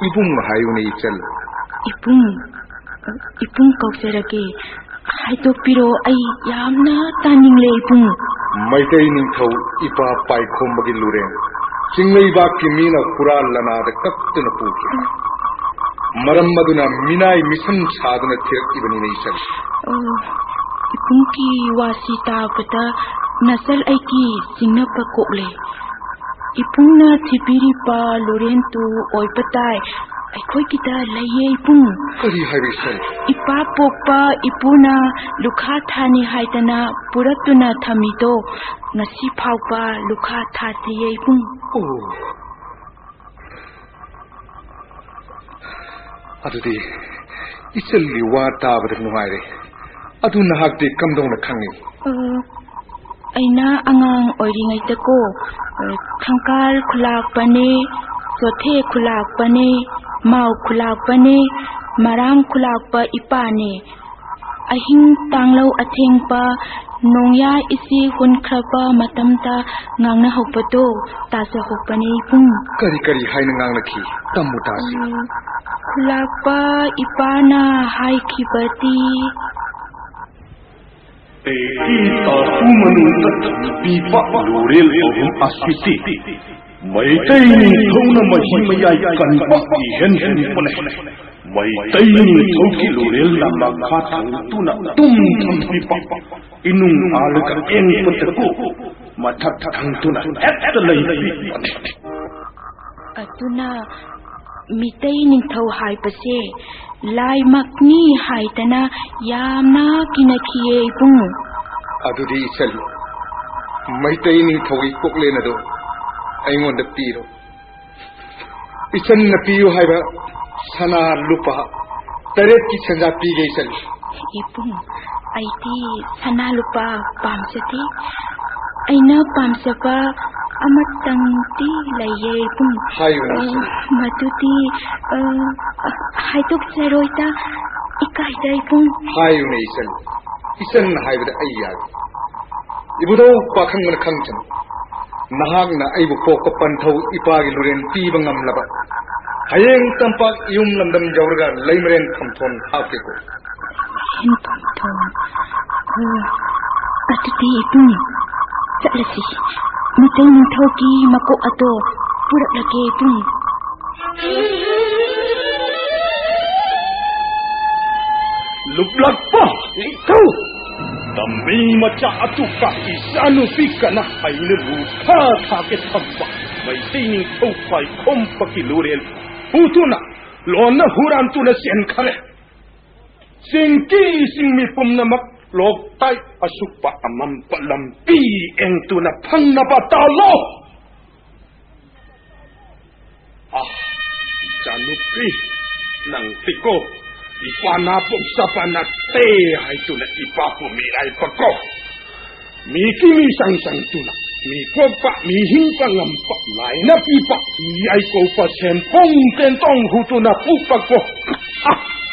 ꯏꯕꯨꯡ ꯍꯥꯏꯌꯨꯅꯦ ꯏꯆꯜ꯫ ꯏꯕꯨꯡ, ꯏꯕꯨꯡ ꯀꯧꯖꯔꯒꯦ꯫ ꯍꯥꯏꯗꯣꯛꯄꯤꯔꯣ, ꯑꯩ ꯌꯥꯝꯅ ꯇꯥꯅꯤꯡꯂꯦ ꯏꯕꯨꯡ꯫ ꯃꯩꯇꯩ ꯅꯤꯡꯊꯧ ꯏꯄꯥ ꯄꯥꯏꯈꯣꯝꯕꯒꯤ ꯂꯨꯔꯦꯟ ꯆꯤꯡꯂꯩꯕꯥꯛꯀꯤ ꯃꯤꯅ ꯍꯨꯔꯥꯟ ꯂꯅꯥꯗ ꯀꯛꯇꯨꯅ ꯄꯨꯈꯤ꯫ ꯃꯔꯝ ꯑꯗꯨꯅ ꯃꯤꯅꯥꯏ ꯃꯤꯁꯝ ꯁꯥꯗꯨꯅ ꯊꯤꯔꯛꯏꯕꯅꯤꯅꯦ ꯏꯆꯜ꯫ ꯑꯣ, ꯏꯕꯨꯡꯒꯤ ꯋꯥꯁꯤ ꯇꯥꯕꯗ ꯅꯆꯜ ꯑꯩꯒꯤ ꯆꯤꯡꯅꯕ ꯀꯣꯛꯂꯦ꯫ ꯏꯕꯨꯡꯅ ꯊꯤꯕꯤꯔꯤꯕ ꯂꯨꯔꯦꯟꯗꯨ ꯑꯣꯏꯕ ꯇꯥꯏ꯫ ꯑꯩꯈꯣꯏꯒꯤꯗ ꯂꯩꯌꯦ, ꯏꯕꯨꯡ꯫ ꯀꯔꯤ ꯍꯥꯏꯕ, ꯏꯆꯟ? ꯏꯄꯥ ꯄꯣꯛꯄ ꯏꯄꯨꯅ ꯂꯨꯈꯥ ꯊꯥꯅꯤ ꯍꯥꯏꯗꯅ ꯄꯨꯔꯛꯇꯨꯅ ꯊꯝꯃꯤꯗꯣ ꯉꯁꯤ ꯐꯥꯎꯕ ꯂꯨꯈꯥ ꯊꯥꯗ꯭ꯔꯤꯌꯦ, ꯏꯕꯨꯡ꯫ ꯑꯣ꯫ ꯑꯗꯨꯗꯤ ꯏꯆꯜꯒꯤ ꯋꯥ ꯇꯥꯕꯗ ꯅꯨꯡꯉꯥꯏꯔꯦ꯫ ꯑꯗꯨ ꯅꯍꯥꯛꯇꯤ ꯀꯝꯗꯧꯅ ꯈꯪꯉꯤ? ꯑ, ꯑꯩꯅ ꯑꯉꯥꯡ ꯑꯣꯏꯔꯤꯉꯩꯗꯀꯣ, ꯑ, ꯈꯪꯀꯥꯜ ꯈꯨꯂꯥꯛꯄꯅꯦ, ꯆꯣꯊꯦ ꯈꯨꯂꯥꯛꯄꯅꯦ, ꯃꯥꯎ ꯈꯨꯂꯥꯛꯄꯅꯦ, ꯃꯔꯥꯡ ꯈꯨꯂꯥꯛꯄ ꯏꯄꯥꯅꯦ꯫ ꯑꯍꯤꯡ ꯇꯥꯡꯂꯧ ꯑꯊꯦꯡꯕ, ꯅꯣꯡꯌꯥ ꯏꯆꯦ ꯍꯨꯟꯈ꯭ꯔꯕ ꯃꯇꯝꯗ ꯉꯥꯡꯅꯍꯧꯕꯗꯣ ꯇꯥꯖꯍꯧꯕꯅꯦ, ꯏꯕꯨꯡ꯫ ꯀꯔꯤ ꯀꯔꯤ ꯍꯥꯏꯅ ꯉꯥꯡꯅꯈꯤ? ꯇꯝꯃꯨ ꯇꯥꯁꯤ꯫ ꯎꯝ, ꯈꯨꯂꯥꯛꯄ ꯏꯄꯥꯅ ꯍꯥꯏꯈꯤꯕꯗꯤ, ꯑꯩꯒꯤ ꯇꯥꯄꯨ ꯃꯅꯨꯡꯗ ꯊꯝꯕꯤꯕ ꯂꯨꯔꯦꯜ ꯑꯍꯨꯝ ꯑꯁꯤꯗꯤ ꯃꯩꯇꯩ ꯅꯤꯡꯊꯧꯅ ꯃꯍꯤ ꯃꯌꯥꯏ ꯀꯟꯕ ꯏꯍꯦꯟ ꯍꯦꯟꯕꯅꯦ꯫ ꯃꯩꯇꯩ ꯅꯤꯡꯊꯧꯒꯤ ꯂꯨꯔꯦꯜꯅ ꯃꯈꯥ ꯊꯪꯗꯨꯅ ꯇꯨꯝ ꯊꯝꯕꯤꯕ ꯏꯅꯨꯡ ꯑꯥꯜꯂꯒ ꯌꯦꯡꯕꯗꯀꯣ ꯃꯊꯛ ꯊꯪꯗꯨꯅ ꯍꯦꯛꯇ ꯂꯩꯕꯤꯕꯅꯦ꯫ ꯑꯗꯨꯅ ꯃꯤꯇꯩ ꯅꯤꯡꯊꯧ ꯍꯥꯏꯕꯁꯦ ꯂꯥꯏꯃꯛꯅꯤ ꯍꯥꯏꯗꯅ ꯌꯥꯝꯅ ꯀꯤꯅꯈꯤꯌꯦ, ꯏꯕꯨꯡ꯫ ꯑꯗꯨꯗꯤ ꯏꯆꯜ, ꯃꯩꯇꯩ ꯅꯤꯡꯊꯧꯒꯤ ꯀꯣꯛꯂꯦꯟ ꯑꯗꯨ ꯑꯩꯉꯣꯟꯗ ꯄꯤꯔꯣ꯫ ꯏꯆꯟꯅ ꯄꯤꯌꯨ ꯍꯥꯏꯕ ꯁꯅꯥ ꯂꯨꯄꯥ ꯇꯔꯦꯠꯀꯤ ꯁꯦꯟꯖꯥ ꯄꯤꯒꯦ, ꯏꯆꯟ꯫ ꯏꯕꯨꯡ, ꯑꯩꯗꯤ ꯁꯅꯥ ꯂꯨꯄꯥ ꯄꯥꯝꯖꯗꯦ꯫ ꯑꯩꯅ ꯄꯥꯝꯖꯕ ꯑꯃꯇꯪꯗꯤ ꯂꯩꯌꯦ, ꯏꯕꯨꯡ꯫ ꯍꯥꯏꯌꯨꯅꯦ, ꯑ, ꯏꯆꯟ꯫ ꯃꯗꯨꯗꯤ, ꯑ, ꯑ, ꯍꯥꯏꯗꯣꯛꯆꯔꯣꯏꯗ, ꯏꯀꯥꯏꯗ, ꯏꯕꯨꯡ꯫ ꯍꯥꯏꯌꯨꯅꯦ, ꯏꯆꯟ꯫ ꯏꯆꯟꯅ ꯍꯥꯏꯕꯗ ꯑꯩ ꯌꯥꯏ꯫ ꯏꯕꯨꯙꯧ ꯄꯥꯈꯪꯕꯅ ꯈꯪꯁꯅꯨ꯫ ꯅꯍꯥꯛꯅ ꯑꯩꯕꯨ ꯄꯣꯛꯄ ꯄꯟꯊꯧ ꯏꯄꯥꯒꯤ ꯂꯨꯔꯦꯟ ꯄꯤꯕ ꯉꯝꯂꯕ, ꯍꯌꯦꯡ ꯇꯝꯄꯥꯛ ꯌꯨꯝ ꯂꯝꯗꯝ ꯌꯧꯔꯒ ꯂꯩꯃꯔꯦꯟ ꯈꯝꯊꯣꯟ ꯍꯥꯞꯀꯦꯀꯣ꯫ ꯂꯩꯃꯔꯦꯟ ꯈꯝꯊꯣꯟ? ꯑꯣ, ꯑꯗꯨꯗꯤ ꯏꯕꯨꯡ, ꯆꯠꯂꯁꯤ꯫ ꯃꯤꯇꯩ ꯅꯤꯡꯊꯧꯒꯤ ꯃꯀꯣꯛ ꯑꯗꯣ ꯄꯨꯔꯛꯂꯒꯦ, ꯏꯕꯨꯡ꯫ ꯂꯨꯞꯂꯛꯄ ꯅꯤꯡꯊꯧ! ꯇꯝꯃꯤ ꯃꯆꯥ ꯑꯇꯨꯀ ꯏꯆꯥꯅꯨꯄꯤ ꯀꯅꯥ ꯍꯥꯏꯅ ꯂꯨꯈꯥ ꯊꯥꯒꯦ ꯊꯝꯕ ꯃꯩꯇꯩ ꯅꯤꯡꯊꯧ ꯄꯥꯏꯈꯣꯝꯕꯒꯤ ꯂꯨꯔꯦꯜ ꯄꯨꯗꯨꯅ ꯂꯣꯟꯅ ꯍꯨꯔꯥꯟꯗꯨꯅ ꯆꯦꯟꯈꯔꯦ꯫ ꯆꯤꯡꯒꯤ ꯆꯤꯡꯃꯤ ꯄꯨꯝꯅꯃꯛ ꯂꯣꯛꯇꯥꯏ ꯑꯁꯨꯛꯄ ꯑꯃꯝꯕ ꯂꯝꯕꯤ ꯌꯦꯡꯗꯨꯅ ꯐꯪꯅꯕ ꯇꯥꯜꯂꯣ꯫ ꯑꯥ, ꯏꯆꯥꯅꯨꯄꯤ, ꯅꯪꯁꯤꯀꯣ ꯏꯄꯥꯅ ꯄꯣꯛꯆꯕ ꯅꯠꯇꯦ ꯍꯥꯏꯗꯨꯅ ꯏꯄꯥꯕꯨ ꯃꯤꯔꯥꯏꯕꯀꯣ꯫ ꯃꯤꯒꯤ ꯃꯤꯆꯪ ꯆꯪꯗꯨꯅ ꯃꯤ ꯄꯣꯛꯄ, ꯃꯤ ꯍꯤꯡꯕ ꯉꯝꯕ, ꯂꯥꯏꯅ ꯄꯤꯕ ꯏꯌꯥꯏ ꯀꯧꯕ ꯁꯦꯟꯐꯝ ꯇꯦꯟꯇꯣꯡ ꯍꯨꯗꯨꯅ ꯄꯨꯕꯀꯣ꯫ ꯑꯥ!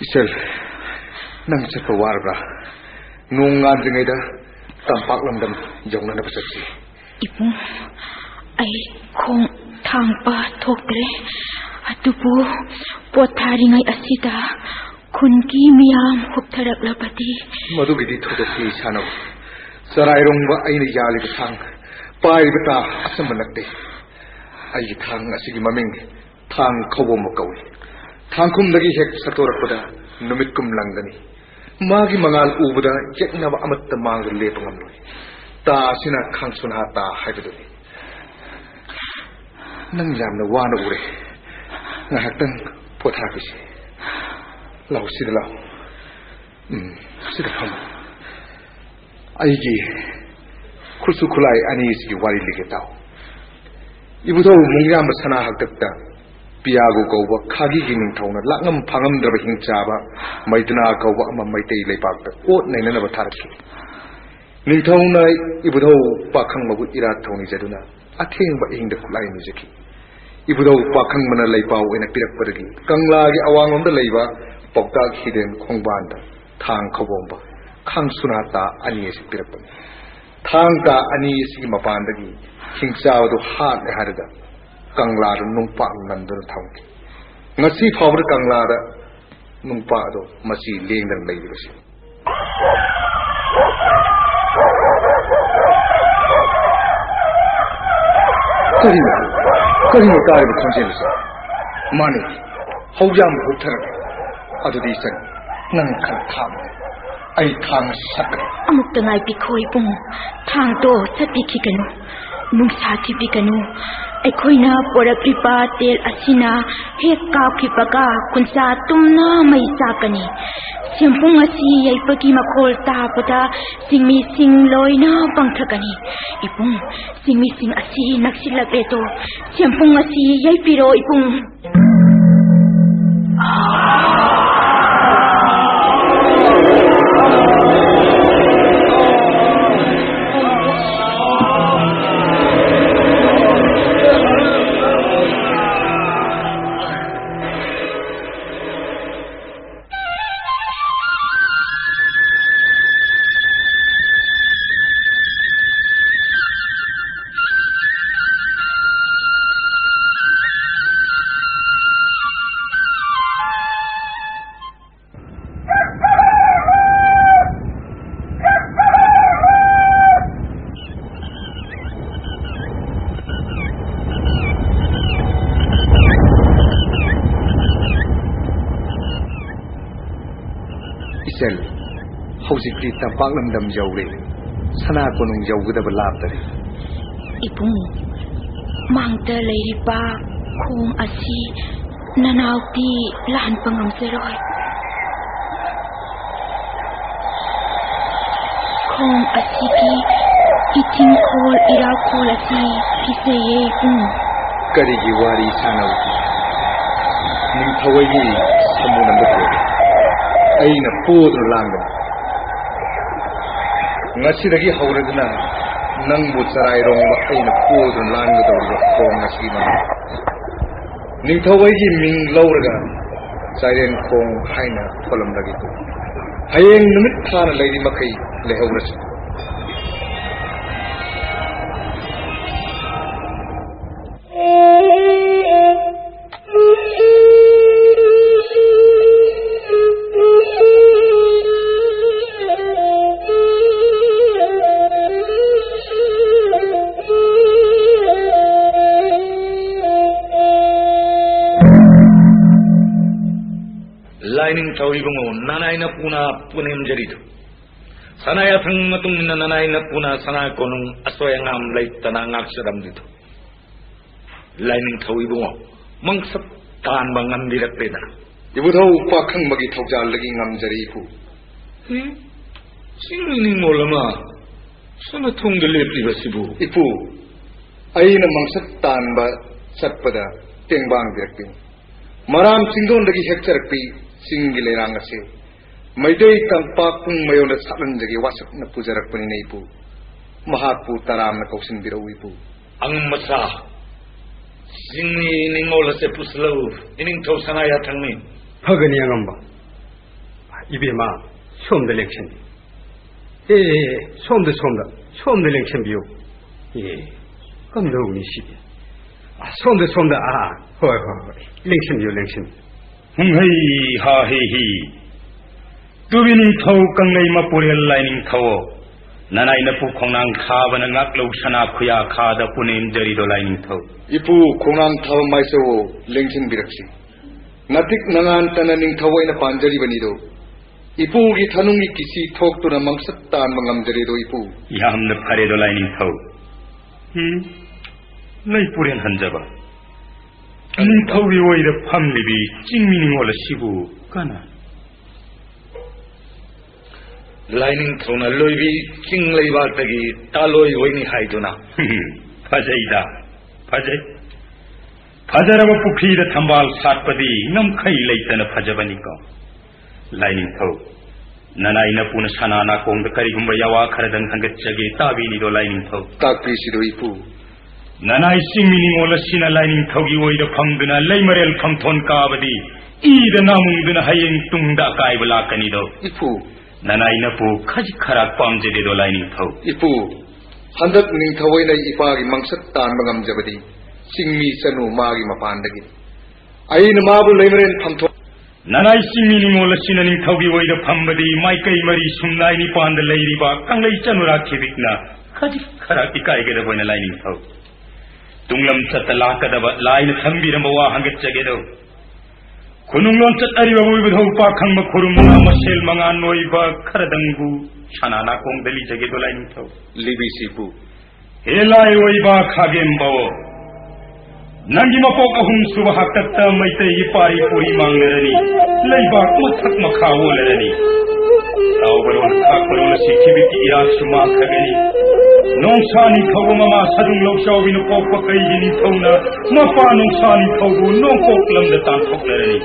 ꯏꯆꯜ, ꯅꯪ ꯆꯠꯄ ꯋꯥꯔꯕ꯭ꯔꯥ? ꯅꯣꯡ ꯉꯥꯟꯗ꯭ꯔꯤꯉꯩꯗ ꯇꯝꯄꯥꯛ ꯂꯝꯗꯝ ꯌꯧꯅꯅꯕ ꯆꯠꯁꯤ꯫ ꯏꯕꯨꯡ, ꯑꯩ ꯈꯣꯡ ꯊꯥꯡꯕ ꯊꯣꯛꯇ꯭ꯔꯦ꯫ ꯑꯗꯨꯕꯨ ꯄꯣꯊꯥꯔꯤꯉꯩ ꯑꯁꯤꯗ ꯈꯨꯟꯒꯤ ꯃꯤꯌꯥꯝ ꯍꯨꯞꯊꯔꯛꯂꯕꯗꯤ? ꯃꯗꯨꯒꯤꯗꯤ ꯊꯣꯏꯗꯣꯛꯄ ꯁꯥꯟꯅꯧ꯫ ꯆꯔꯥꯏꯔꯣꯡꯕ ꯑꯩꯅ ꯌꯥꯜꯂꯤꯕ ꯊꯥꯡ, ꯄꯥꯏꯔꯤꯕ ꯇꯥ ꯑꯆꯝꯕ ꯅꯠꯇꯦ꯫ ꯑꯩꯒꯤ ꯊꯥꯡ ꯑꯁꯤꯒꯤ ꯃꯃꯤꯡ ꯊꯥꯡ ꯈꯧꯕꯣꯝꯕ ꯀꯧꯏ꯫ ꯊꯥꯡꯈꯨꯝꯗꯒꯤ ꯍꯦꯛ ꯁꯠꯇꯣꯔꯛꯄꯗ ꯅꯨꯃꯤꯠ ꯀꯨꯝ ꯂꯪꯒꯅꯤ꯫ ꯃꯥꯒꯤ ꯃꯉꯥꯜ ꯎꯕꯗ ꯌꯦꯛꯅꯕ ꯑꯃꯠꯇ ꯃꯥꯡꯗ ꯂꯦꯞꯄ ꯉꯝꯂꯣꯏ꯫ ꯇꯥ ꯑꯁꯤꯅ ꯈꯥꯡꯁꯨꯅꯥ ꯇꯥ ꯍꯥꯏꯕꯗꯨꯅꯤ꯫ ꯅꯪ ꯌꯥꯝꯅ ꯋꯥꯅ ꯎꯔꯦ꯫ ꯉꯥꯏꯍꯥꯛꯇꯪ ꯄꯣꯊꯥꯈꯤꯁꯤ꯫ ꯂꯥꯛꯑꯣ, ꯁꯤꯗ ꯂꯥꯛꯑꯣ꯫ ꯎꯝ, ꯁꯤꯗ ꯐꯝꯃꯣ꯫ ꯑꯩꯒꯤ ꯈꯨꯠꯁꯨ ꯈꯨꯠꯂꯥꯏ ꯑꯅꯤꯁꯤꯒꯤ ꯋꯥꯔꯤ ꯂꯤꯒꯦ ꯇꯥꯎ꯫ ꯏꯕꯨꯙꯧ ꯃꯨꯡꯌꯥꯝꯕ ꯁꯅꯥ ꯍꯥꯛꯇꯛꯇ ꯄꯤꯌꯥꯒꯨ ꯀꯧꯕ ꯈꯥꯒꯤꯒꯤ ꯅꯤꯡꯊꯧꯅ ꯂꯥꯛꯉꯝ ꯐꯥꯉꯝꯗ꯭ꯔꯕ ꯍꯤꯡꯆꯥꯕ ꯃꯩꯗꯅꯥ ꯀꯧꯕ ꯑꯃ ꯃꯩꯇꯩ ꯂꯩꯄꯥꯛꯇ ꯑꯣꯠ ꯅꯩꯅꯅꯕ ꯊꯥꯔꯛꯈꯤ꯫ ꯅꯤꯡꯊꯧꯅ ꯏꯕꯨꯙꯧ ꯄꯥꯈꯪꯕꯕꯨ ꯏꯔꯥꯠ ꯊꯧꯅꯤꯖꯗꯨꯅ ꯑꯊꯦꯡꯕ ꯑꯍꯤꯡꯗ ꯈꯨꯠꯂꯥꯏ ꯅꯤꯖꯈꯤ꯫ ꯏꯕꯨꯙꯧ ꯄꯥꯈꯪꯕꯅ ꯂꯩꯄꯥꯎ ꯑꯣꯏꯅ ꯄꯤꯔꯛꯄꯗꯒꯤ ꯀꯪꯂꯥꯒꯤ ꯑꯋꯥꯡꯂꯣꯝꯗ ꯂꯩꯕ ꯄꯥꯎꯇꯥꯛ ꯍꯤꯗꯦꯟ ꯈꯣꯡꯕꯥꯟꯗ ꯊꯥꯡ ꯈꯧꯕꯣꯝꯕ, ꯈꯥꯡ ꯁꯨꯅꯥ ꯇꯥ ꯑꯅꯤ ꯑꯁꯤ ꯄꯤꯔꯛꯄꯅꯤ꯫ ꯊꯥꯡ ꯇꯥ ꯑꯅꯤ ꯑꯁꯤꯒꯤ ꯃꯄꯥꯟꯗꯒꯤ ꯍꯤꯡꯆꯥꯕꯗꯨ ꯍꯥꯠꯂꯦ ꯍꯥꯏꯔꯒ ꯀꯪꯂꯥꯗ ꯅꯨꯡꯄꯥꯛ ꯅꯟꯗꯨꯅ ꯊꯝꯈꯤ꯫ ꯉꯁꯤ ꯐꯥꯎꯕꯗ ꯀꯪꯂꯥꯗ ꯅꯨꯡꯄꯥꯛ ꯑꯗꯣ ꯃꯆꯤ ꯂꯦꯡꯗꯅ ꯂꯩꯔꯤꯕꯁꯤ꯫ ꯀꯔꯤꯅꯣ? ꯀꯔꯤꯅꯣ ꯇꯥꯔꯤꯕ ꯈꯣꯟꯖꯦꯜ ꯑꯁꯤ? ꯃꯥꯅꯤ, ꯍꯧꯌꯥꯝ ꯍꯨꯠꯊꯔꯒꯦ꯫ ꯑꯗꯨꯗꯤ ꯏꯆꯟ, ꯅꯪ ꯈꯔ ꯈꯥꯡꯉꯨ꯫ ꯑꯩ ꯊꯥꯡ ꯑꯁꯤ ꯁꯠꯀꯅꯤ꯫ ꯑꯃꯨꯛꯇ ꯉꯥꯏꯕꯤꯈꯣ ꯏꯕꯨꯡ, ꯊꯥꯡꯗꯣ ꯁꯠꯄꯤꯈꯤꯒꯅꯨ, ꯅꯨꯡꯁꯥ ꯊꯤꯕꯤꯒꯅꯨ꯫ ꯑꯩꯈꯣꯏꯅ ꯄꯣꯔꯛꯂꯤꯕ ꯇꯦꯜ ꯑꯁꯤꯅ ꯍꯦꯛ ꯀꯥꯞꯈꯤꯕꯒ ꯀꯨꯟꯆꯥ ꯇꯨꯝꯅ ꯃꯩ ꯆꯥꯛꯀꯅꯤ꯫ ꯁꯦꯝꯄꯨꯡ ꯑꯁꯤ ꯌꯩꯕꯒꯤ ꯃꯈꯣꯜ ꯇꯥꯕꯗ ꯁꯤꯡꯃꯤꯁꯤꯡ ꯂꯣꯏꯅ ꯄꯪꯊꯒꯅꯤ꯫ ꯏꯕꯨꯡ, ꯁꯤꯡꯃꯤꯁꯤꯡ ꯑꯁꯤ ꯅꯛꯁꯤꯜꯂꯛꯂꯦꯗꯣ꯫ ꯁꯦꯝꯄꯨꯡ ꯑꯁꯤ ꯌꯩꯕꯤꯔꯣ ꯏꯕꯨꯡ꯫ ꯏꯆꯜ, ꯍꯧꯖꯤꯛꯇꯤ ꯇꯝꯄꯥꯛ ꯂꯝꯗꯝ ꯌꯧꯔꯦ꯫ ꯁꯅꯥ ꯀꯣꯅꯨꯡ ꯌꯧꯒꯗꯕ ꯂꯥꯞꯇꯔꯦ꯫ ꯏꯕꯨꯡ, ꯃꯥꯡꯗ ꯂꯩꯔꯤꯕ ꯈꯣꯡ ꯑꯁꯤ ꯅꯅꯥꯎꯗꯤ ꯂꯥꯟꯕ ꯉꯝꯖꯔꯣꯏ꯫ ꯈꯣꯡ ꯑꯁꯤꯒꯤ ꯏꯊꯤꯡꯈꯣꯜ ꯏꯔꯥꯈꯣꯜ ꯑꯁꯤ ꯀꯤꯖꯩꯌꯦ ꯏꯕꯨꯡ꯫ ꯀꯔꯤꯒꯤ ꯋꯥꯔꯤ ꯁꯥꯟꯅꯕ? ꯅꯤꯡꯊꯧ ꯑꯩꯒꯤ ꯁꯃꯨ ꯅꯝꯕ ꯊꯣꯛꯑꯦ꯫ ꯑꯩꯅ ꯄꯣꯗꯨꯅ ꯂꯥꯟꯒꯅꯤ꯫ ꯉꯁꯤꯗꯒꯤ ꯍꯧꯔꯗꯨꯅ ꯅꯪꯕꯨ ꯆꯔꯥꯏꯔꯣꯡꯕ ꯑꯩꯅ ꯄꯣꯗꯨꯅ ꯂꯥꯟꯒꯗꯧꯔꯤꯕ ꯈꯣꯡ ꯑꯁꯤꯒꯤ ꯃꯃꯤꯡ ꯅꯤꯡꯊꯧ ꯑꯩꯒꯤ ꯃꯤꯡ ꯂꯧꯔꯒ ꯆꯥꯏꯔꯦꯟ ꯈꯣꯡ ꯍꯥꯏꯅ ꯊꯣꯜꯂꯝꯂꯒꯦ꯫ ꯍꯌꯦꯡ ꯅꯨꯃꯤꯠ ꯊꯥꯅ ꯂꯩꯔꯤ ꯃꯈꯩ ꯂꯩꯍꯧꯔꯁꯤ꯫ ꯂꯥꯏꯅꯤꯡꯊꯧ ꯏꯕꯨꯡꯉꯣ, ꯅꯅꯥꯏ ꯅꯄꯨꯅ ꯄꯨꯅꯦꯝꯖꯔꯤꯗꯨ, ꯁꯅꯥ ꯌꯥꯊꯪ ꯃꯇꯨꯡ ꯏꯟꯅ ꯅꯅꯥꯏ ꯅꯄꯨꯅ ꯁꯅꯥ ꯀꯣꯅꯨꯡ ꯑꯁꯣꯏ ꯑꯉꯥꯝ ꯂꯩꯇꯅ ꯉꯥꯛꯆꯔꯝꯂꯤꯗꯨ, ꯂꯥꯏꯅꯤꯡꯊꯧ ꯏꯕꯨꯡꯉꯣ, ꯃꯪꯁꯛ ꯇꯥꯟꯕ ꯉꯝꯕꯤꯔꯛꯂꯦꯗ꯫ ꯏꯕꯨꯙꯧ ꯄꯥꯈꯪꯕꯒꯤ ꯊꯧꯖꯥꯜꯗꯒꯤ ꯉꯝꯖꯔꯦ ꯏꯄꯨ꯫ ꯍꯦ? ꯆꯤꯡ ꯅꯤꯡꯉꯣꯜ ꯑꯃ ꯁꯅꯥꯊꯣꯡꯗ ꯂꯦꯞꯂꯤꯕꯁꯤꯕꯨ? ꯏꯄꯨ, ꯑꯩꯅ ꯃꯪꯁꯛ ꯇꯥꯟꯕ ꯆꯠꯄꯗ ꯇꯦꯡꯕꯥꯡꯕꯤꯔꯛꯄꯤꯅꯤ꯫ ꯃꯔꯥꯝ ꯆꯤꯡꯗꯣꯟꯗꯒꯤ ꯍꯦꯛꯆꯔꯛꯄꯤ ꯆꯤꯡꯒꯤ ꯂꯩꯔꯥꯡ ꯑꯁꯤ ꯃꯩꯇꯩ ꯇꯝꯄꯥꯛ ꯄꯨꯡ ꯃꯌꯣꯟꯗ ꯁꯥꯠꯍꯟꯖꯒꯦ ꯋꯥꯁꯛꯅ ꯄꯨꯖꯔꯛꯄꯅꯤꯅ ꯏꯄꯨ꯫ ꯃꯍꯥꯛꯄꯨ ꯇꯔꯥꯝꯅ ꯀꯧꯁꯤꯟꯕꯤꯔꯛꯎ ꯏꯄꯨ꯫ ꯑꯉꯝ ꯃꯆꯥ, ꯆꯤꯡꯃꯤ ꯅꯤꯡꯉꯣꯜ ꯑꯁꯦ ꯄꯨꯁꯤꯜꯂꯛꯎ꯫ ꯏꯅꯤꯡꯊꯧ ꯁꯅꯥ ꯌꯥꯊꯪꯅꯤ꯫ ꯐꯒꯅꯤ ꯑꯉꯝꯕ꯫ ꯏꯕꯦꯝꯃ, ꯁꯣꯝꯗ ꯂꯦꯡꯁꯤꯟꯕꯤꯌꯨ꯫ ꯑꯦ, ꯑꯦ, ꯑꯦ, ꯁꯣꯝꯗ, ꯁꯣꯝꯗ, ꯁꯣꯝꯗ ꯂꯦꯡꯁꯤꯟꯕꯤꯌꯨ꯫ ꯑꯦ, ꯀꯝꯗꯧꯅꯤ ꯁꯤꯗꯤ? ꯑ, ꯁꯣꯝꯗ, ꯁꯣꯝꯗ, ꯑꯥ, ꯍꯣꯏ, ꯍꯣꯏ, ꯍꯣꯏ, ꯂꯦꯡꯁꯤꯟꯕꯤꯌꯨ, ꯂꯦꯡꯁꯤꯟꯕꯤꯌꯨ꯫ ꯍꯨꯡꯍꯩ ꯍꯥ ꯍꯤ ꯍꯤ꯫ ꯇꯨꯕꯤ ꯅꯤꯡꯊꯧ ꯀꯪꯂꯩ ꯃꯄꯨꯔꯦꯜ ꯂꯥꯏꯅꯤꯡꯊꯧ, ꯅꯅꯥꯏ ꯅꯄꯨ ꯈꯣꯡꯅꯥꯡ ꯊꯥꯕꯅ ꯉꯥꯛꯂꯧ ꯁꯅꯥ ꯈꯨꯌꯥ ꯈꯥꯗ ꯄꯨꯅꯦꯝꯖꯔꯤꯗꯣ ꯂꯥꯏꯅꯤꯡꯊꯧ꯫ ꯏꯄꯨ ꯈꯣꯡꯅꯥꯡ ꯊꯥꯕ ꯃꯥꯏꯆꯧꯋꯣ, ꯂꯦꯡꯁꯤꯟꯕꯤꯔꯛꯁꯤ꯫ ꯅꯥꯇꯤꯛ ꯅꯉꯥꯟꯇꯅ ꯅꯤꯡꯊꯧ ꯑꯩꯅ ꯄꯥꯟꯖꯔꯤꯕꯅꯤꯗꯣ꯫ ꯏꯄꯨꯒꯤ ꯊꯅꯨꯡꯒꯤ ꯀꯤꯁꯤ ꯊꯣꯛꯇꯨꯅ ꯃꯪꯁꯛ ꯇꯥꯟꯕ ꯉꯝꯖꯔꯦꯗꯣ ꯏꯄꯨ꯫ ꯌꯥꯝꯅ ꯐꯔꯦꯗꯣ ꯂꯥꯏꯅꯤꯡꯊꯧ꯫ ꯎꯝ, ꯂꯩꯄꯨꯔꯦꯟ ꯍꯟꯖꯕ꯫ ꯅꯤꯡꯊꯧꯒꯤ ꯑꯣꯏꯗ ꯐꯝꯂꯤꯕꯤ ꯆꯤꯡꯃꯤ ꯅꯤꯡꯉꯣꯜ ꯑꯁꯤꯕꯨ ꯀꯅꯥ? ꯂꯥꯏꯅꯤꯡꯊꯧꯅ ꯂꯣꯏꯕꯤ ꯆꯤꯡ ꯂꯩꯕꯥꯛꯇꯒꯤ ꯇꯥꯂꯣꯏ ꯑꯣꯏꯅꯤ ꯍꯥꯏꯗꯨꯅ꯫ ꯐꯖꯩꯗ, ꯐꯖꯩ꯫ ꯐꯖꯔꯕ ꯄꯨꯈ꯭ꯔꯤꯗ ꯊꯝꯕꯥꯜ ꯁꯥꯠꯄꯗꯤ ꯉꯝꯈꯩ ꯂꯩꯇꯅ ꯐꯖꯕꯅꯤꯀꯣ꯫ ꯂꯥꯏꯅꯤꯡꯊꯧ, ꯅꯅꯥꯏ ꯅꯄꯨꯅ ꯁꯅꯥ ꯅꯥꯀꯣꯡꯗ ꯀꯔꯤꯒꯨꯝꯕ ꯌꯥꯋꯥ ꯈꯔꯗꯪ ꯊꯥꯡꯒꯠꯆꯒꯦ, ꯇꯥꯕꯤꯅꯤꯗꯣ ꯂꯥꯏꯅꯤꯡꯊꯧ꯫ ꯇꯥꯛꯄꯤꯁꯤꯗꯣ ꯏꯄꯨ꯫ ꯅꯅꯥꯏ ꯆꯤꯡꯃꯤ ꯅꯤꯡꯉꯣꯜ ꯑꯁꯤꯅ ꯂꯥꯏꯅꯤꯡꯊꯧꯒꯤ ꯑꯣꯏꯗ ꯐꯝꯗꯨꯅ ꯂꯩꯃꯔꯦꯜ ꯐꯝꯊꯣꯟ ꯀꯥꯕꯗꯤ ꯏꯗ ꯅꯥꯃꯨꯡꯗꯨꯅ ꯍꯌꯦꯡ ꯇꯨꯡꯗ ꯑꯀꯥꯏꯕ ꯂꯥꯛꯀꯅꯤꯗꯣ꯫ ꯏꯄꯨ꯫ ꯅꯅꯥꯏ ꯅꯄꯨ ꯈꯖꯤꯛ ꯈꯔꯥꯛ ꯄꯥꯝꯖꯗꯦꯗꯣ ꯂꯥꯏꯅꯤꯡꯊꯧ꯫ ꯏꯄꯨ, ꯍꯟꯗꯛ ꯅꯤꯡꯊꯧ ꯑꯩꯅ ꯏꯄꯥꯒꯤ ꯃꯪꯁꯛ ꯇꯥꯟꯕ ꯉꯝꯖꯕꯗꯤ ꯆꯤꯡꯃꯤ ꯆꯅꯨ ꯃꯥꯒꯤ ꯃꯄꯥꯟꯗꯒꯤ꯫ ꯑꯩꯅ ꯃꯥꯕꯨ ꯂꯩꯃꯔꯦꯟ ꯐꯝꯊꯣꯟ ꯅꯅꯥꯏ ꯆꯤꯡꯃꯤ ꯅꯤꯡꯉꯣꯜ ꯑꯁꯤꯅ ꯅꯤꯡꯊꯧꯒꯤ ꯑꯣꯏꯗ ꯐꯝꯕꯗꯤ ꯃꯥꯏꯀꯩ ꯃꯔꯤ ꯁꯨꯝꯂꯥꯏ ꯅꯤꯄꯥꯟꯗ ꯂꯩꯔꯤꯕ ꯀꯪꯂꯩ ꯆꯅꯨꯔꯥ ꯈꯤꯕꯤꯛꯅ ꯈꯖꯤꯛ ꯈꯔ ꯏꯀꯥꯏꯒꯗꯕ ꯑꯣꯏꯅ ꯂꯥꯏꯅꯤꯡꯊꯧ꯫ ꯇꯨꯡꯂꯝ ꯆꯠꯇ ꯂꯥꯛꯀꯗꯕ ꯂꯥꯏꯅ ꯊꯝꯕꯤꯔꯝꯕ ꯋꯥ ꯍꯪꯒꯠꯆꯒꯦꯗꯧ꯫ ꯈꯨꯅꯨꯡ ꯂꯣꯟꯆꯠ ꯑꯔꯤꯕ ꯏꯕꯨꯙꯧ ꯄꯥꯈꯪꯕ ꯈꯨꯔꯨꯝꯅ ꯃꯁꯦꯜ ꯃꯉꯥꯟ ꯑꯣꯏꯕ ꯈꯔꯗꯪꯕꯨ ꯁꯅꯥ ꯅꯥꯀꯣꯡꯗ ꯂꯤꯖꯒꯦꯗꯣ ꯂꯥꯏꯅꯤꯡꯊꯧ꯫ ꯂꯤꯕꯤꯁꯤꯕꯨ꯫ ꯍꯦ ꯂꯥꯏ ꯑꯣꯏꯕ ꯈꯥꯒꯦꯝꯕꯑꯣ, ꯅꯪꯒꯤ ꯃꯄꯣꯛ ꯑꯍꯨꯝ ꯁꯨꯕ ꯍꯥꯛꯇꯛꯇ ꯃꯩꯇꯩꯒꯤ ꯄꯥꯔꯤ ꯄꯨꯔꯤ ꯃꯥꯡꯂꯔꯅꯤ, ꯂꯩꯕꯥꯛ ꯃꯊꯛ ꯃꯈꯥ ꯑꯣꯜꯂꯔꯅꯤ꯫ ꯇꯥꯎꯕꯔꯣꯟ ꯈꯥꯛꯄꯔꯣꯟ ꯑꯁꯤ ꯊꯤꯕꯤꯠꯀꯤ ꯏꯔꯥꯠꯁꯨ ꯃꯥꯡꯈ꯭ꯔꯒꯅꯤ꯫ ꯅꯣꯡꯁꯥ ꯅꯤꯡꯊꯧꯕ ꯃꯃꯥ ꯁꯗꯨꯡ ꯂꯧꯆꯥꯎꯕꯤꯅ ꯄꯣꯛꯄ ꯀꯩꯒꯤ ꯅꯤꯡꯊꯧꯅ ꯃꯄꯥ ꯅꯣꯡꯁꯥ ꯅꯤꯡꯊꯧꯕꯨ ꯅꯣꯡꯄꯣꯛ ꯂꯝꯗ ꯇꯥꯟꯊꯣꯛꯂꯔꯅꯤ꯫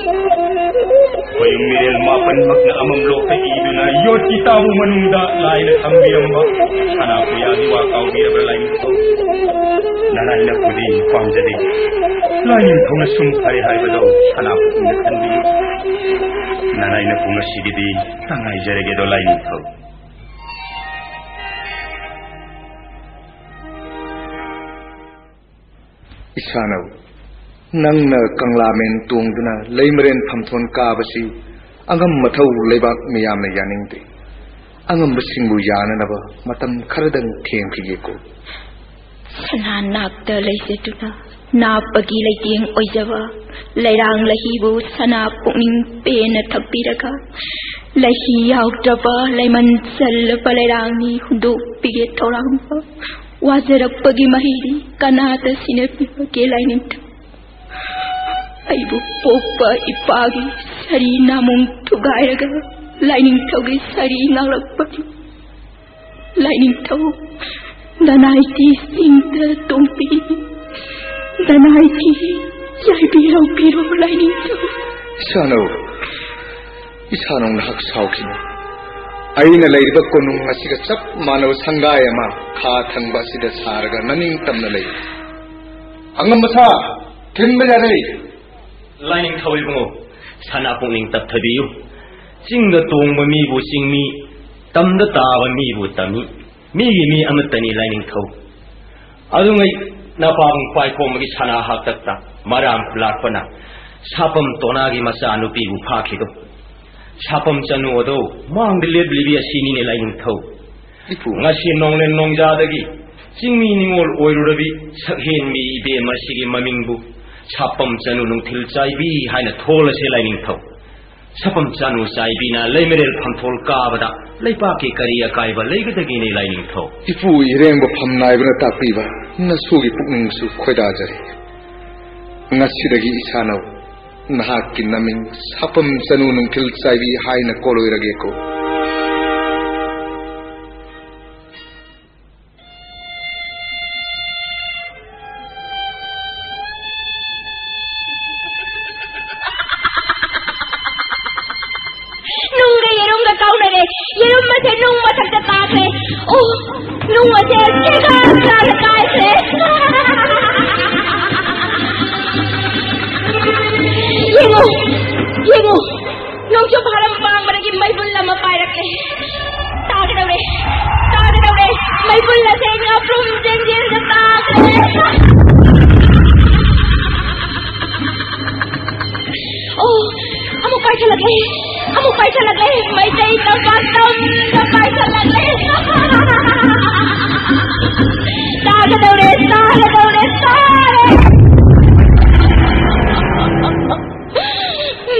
ꯃꯌꯨꯝ ꯃꯤꯔꯦꯜ ꯃꯥꯄꯟꯃꯛꯅ ꯑꯃꯝꯂꯣꯛꯇ ꯏꯗꯨꯅ ꯌꯣꯠꯀꯤ ꯇꯥꯕꯨ ꯃꯅꯨꯡꯗ ꯂꯥꯏꯅ ꯊꯝꯕꯤꯔꯝꯕ ꯁꯅꯥ ꯄꯨꯌꯥꯒꯤ ꯋꯥ ꯀꯥꯎꯕꯤꯔꯕ꯭ꯔꯥ ꯂꯥꯏꯅꯤꯡꯊꯧ? ꯅꯅꯥꯏꯅ ꯄꯨꯗꯤ ꯄꯥꯝꯖꯗꯦ꯫ ꯂꯥꯏꯅꯤꯡꯊꯧꯅ ꯁꯨꯝ ꯐꯔꯦ ꯍꯥꯏꯕꯗꯣ ꯁꯅꯥ ꯄꯨꯈꯨꯝꯗ ꯈꯟꯕꯤꯌꯨ꯫ ꯅꯅꯥꯏꯅ ꯄꯨꯡ ꯑꯁꯤꯒꯤꯗꯤ ꯇꯉꯥꯏꯖꯔꯒꯦꯗꯣ ꯂꯥꯏꯅꯤꯡꯊꯧ꯫ ꯏꯁꯥꯅꯧ, ꯅꯪꯅ ꯀꯪꯂꯥꯃꯦꯟ ꯇꯣꯡꯗꯨꯅ ꯂꯩꯃꯔꯦꯟ ꯐꯝꯊꯣꯟ ꯀꯥꯕꯁꯤ ꯑꯉꯝ ꯃꯊꯧ ꯂꯩꯕꯥꯛ ꯃꯤꯌꯥꯝꯅ ꯌꯥꯅꯤꯡꯗꯦ꯫ ꯑꯉꯝꯕꯁꯤꯡꯕꯨ ꯌꯥꯅꯅꯕ ꯃꯇꯝ ꯈꯔꯗꯪ ꯊꯦꯝꯈꯤꯒꯦꯀꯣ꯫ ꯁꯅꯥ ꯅꯥꯛꯇ ꯂꯩꯖꯗꯨꯅ ꯅꯥꯞꯄꯒꯤ ꯂꯩꯇꯦꯡ ꯑꯣꯏꯖꯕ ꯂꯩꯔꯥꯡ ꯂꯍꯤꯕꯨ ꯁꯅꯥ ꯄꯨꯛꯅꯤꯡ ꯄꯦꯟꯅ ꯊꯛꯄꯤꯔꯒ ꯂꯍꯤ ꯌꯥꯎꯗ꯭ꯔꯕ ꯂꯩꯃꯟ ꯆꯜꯂꯕ ꯂꯩꯔꯥꯡꯅꯤ ꯍꯨꯟꯗꯣꯛꯄꯤꯒꯦ ꯊꯧꯔꯥꯡꯕ꯫ ꯋꯥꯖꯔꯛꯄꯒꯤ ꯃꯍꯩꯗꯤ ꯀꯅꯥꯗ ꯁꯤꯟꯅꯕꯤꯕꯒꯦ ꯂꯥꯏꯅꯤꯡꯊꯧ? ꯑꯩꯕꯨ ꯄꯣꯛꯄ ꯏꯄꯥꯒꯤ ꯁꯔꯤ ꯅꯥꯃꯣꯡ ꯊꯨꯒꯥꯏꯔꯒ ꯂꯥꯏꯅꯤꯡꯊꯧꯒꯤ ꯁꯔꯤ ꯉꯥꯛꯂꯛꯄꯅꯤ꯫ ꯂꯥꯏꯅꯤꯡꯊꯧ, ꯅꯅꯥꯏꯒꯤ ꯆꯤꯡꯗ ꯇꯣꯡꯕꯤ, ꯅꯅꯥꯏꯒꯤ ꯌꯥꯏꯕꯤꯔꯧ ꯄꯤꯔꯣ ꯂꯥꯏꯅꯤꯡꯊꯧ꯫ ꯏꯁꯥꯅꯧ, ꯏꯁꯥꯅꯧ ꯅꯍꯥꯛ ꯁꯥꯎꯈꯤꯅꯨ꯫ ꯑꯩꯅ ꯂꯩꯔꯤꯕ ꯀꯣꯅꯨꯡ ꯑꯁꯤꯒ ꯆꯞ ꯃꯥꯟꯅꯕ ꯁꯪꯒꯥꯏ ꯑꯃ ꯈꯥ ꯊꯪꯕ ꯑꯁꯤꯗ ꯁꯥꯔꯒ ꯅꯅꯤꯡ ꯇꯝꯅ ꯂꯩ꯫ ꯑꯉꯝꯕ ꯁꯥ, ꯊꯤꯟꯕ ꯌꯥꯔꯦ꯫ ꯂꯥꯏꯅꯤꯡꯊꯧ ꯏꯕꯨꯡꯉꯣ, ꯁꯅꯥ ꯄꯨꯛꯅꯤꯡ ꯇꯞꯊꯕꯤꯌꯨ꯫ ꯆꯤꯡꯗ ꯇꯣꯡꯕ ꯃꯤꯕꯨ ꯆꯤꯡꯃꯤ, ꯇꯝꯗ ꯇꯥꯕ ꯃꯤꯕꯨ ꯇꯝꯃꯤ, ꯃꯤꯒꯤ ꯃꯤ ꯑꯃꯠꯇꯅꯤ ꯂꯥꯏꯅꯤꯡꯊꯧ꯫ ꯑꯗꯨꯉꯩ ꯅꯄꯥꯕꯨꯡ ꯄꯥꯏꯈꯣꯝꯕꯒꯤ ꯁꯅꯥ ꯍꯥꯛꯇꯛꯇ ꯃꯔꯥꯝ ꯈꯨꯂꯥꯛꯄꯅ ꯁꯥꯄꯝ ꯇꯣꯅꯥꯒꯤ ꯃꯆꯥ ꯅꯨꯄꯤꯕꯨ ꯐꯥꯈꯤꯗꯣ꯫ ꯁꯥꯄꯝ ꯆꯅꯨ ꯑꯗꯣ ꯃꯥꯡꯗ ꯂꯦꯞꯂꯤꯕꯤ ꯑꯁꯤꯅꯤꯅꯦ ꯂꯥꯏꯅꯤꯡꯊꯧ꯫ ꯏꯄꯨ꯫ ꯉꯁꯤ ꯅꯣꯡꯂꯦꯟ ꯅꯣꯡꯖꯥꯗꯒꯤ ꯆꯤꯡꯃꯤ ꯅꯤꯉꯣꯜ ꯑꯣꯏꯔꯨꯔꯕꯤ ꯁꯛꯍꯦꯟꯕꯤ ꯏꯕꯦꯝ ꯑꯁꯤꯒꯤ ꯃꯃꯤꯡꯕꯨ ꯁꯥꯄꯝ ꯆꯅꯨ ꯅꯨꯡꯊꯤꯜ ꯆꯥꯏꯕꯤ ꯍꯥꯏꯅ ꯊꯣꯜꯂꯁꯦ ꯂꯥꯏꯅꯤꯡꯊꯧ꯫ ꯁꯥꯄꯝ ꯆꯅꯨ ꯆꯥꯏꯕꯤꯅ ꯂꯩꯃꯔꯦꯜ ꯐꯝꯊꯣꯜ ꯀꯥꯕꯗ ꯂꯩꯄꯥꯛꯀꯤ ꯀꯔꯤ ꯑꯀꯥꯏꯕ ꯂꯩꯒꯗꯒꯦꯅꯦ ꯂꯥꯏꯅꯤꯡꯊꯧ? ꯏꯄꯨ ꯏꯔꯦꯡꯕ ꯐꯝ ꯅꯥꯏꯕꯅ ꯇꯥꯛꯄꯤꯕ ꯅꯁꯨꯒꯤ ꯄꯨꯛꯅꯤꯡꯁꯨ ꯈꯣꯏꯗꯥꯖꯔꯤ꯫ ꯉꯁꯤꯗꯒꯤ ꯏꯁꯥꯅ ꯅꯍꯥꯛꯀꯤ ꯅꯃꯤꯡ ꯁꯥꯄꯝ ꯆꯅꯨ ꯅꯨꯡꯊꯤꯜ ꯆꯥꯏꯕꯤ ꯍꯥꯏꯅ ꯀꯣꯂꯣꯏꯔꯒꯦꯀꯣ꯫ ꯅꯨꯡꯒ ꯌꯦꯔꯨꯝꯒ ꯀꯥꯎꯅꯔꯦ꯫ ꯌꯦꯔꯨꯝ ꯑꯁꯦ ꯅꯨꯡ ꯃꯊꯛꯇ ꯇꯥꯈ꯭ꯔꯦ꯫ ꯑꯣ, ꯅꯨꯡ ꯑꯁꯦ ꯆꯦꯒꯥ ꯆꯥꯅ ꯀꯥꯏꯈ꯭ꯔꯦ꯫ ꯌꯦꯡꯉꯣ, ꯌꯦꯡꯉꯣ, ꯅꯣꯡꯆꯨꯞ ꯍꯥꯔꯝ ꯄꯥꯡꯕꯗꯒꯤ ꯃꯩꯕꯨꯜ ꯑꯃ ꯄꯥꯏꯔꯛꯂꯦ꯫ ꯇꯥꯒꯗꯧꯔꯦ, ꯇꯥꯒꯗꯧꯔꯦ꯫ ꯃꯩꯕꯨꯜ ꯑꯁꯦ ꯉꯥꯄ꯭ꯔꯨꯝ ꯆꯦꯟꯖꯦꯜꯗ ꯇꯥꯈ꯭ꯔꯦ꯫ ꯑꯣ, ꯑꯃꯨꯛ ꯄꯥꯏꯁꯜꯂꯛꯂꯦ, ꯑꯃꯨꯛ ꯄꯥꯏꯁꯜꯂꯛꯂꯦ꯫ ꯃꯩꯇꯩ ꯇꯝꯄꯥꯛ ꯇꯝꯗ ꯄꯥꯏꯁꯜꯂꯛꯂꯦ꯫ ꯇꯥꯒꯗꯧꯔꯦ, ꯇꯥꯒꯗꯧꯔꯦ, ꯇꯥꯔꯦ꯫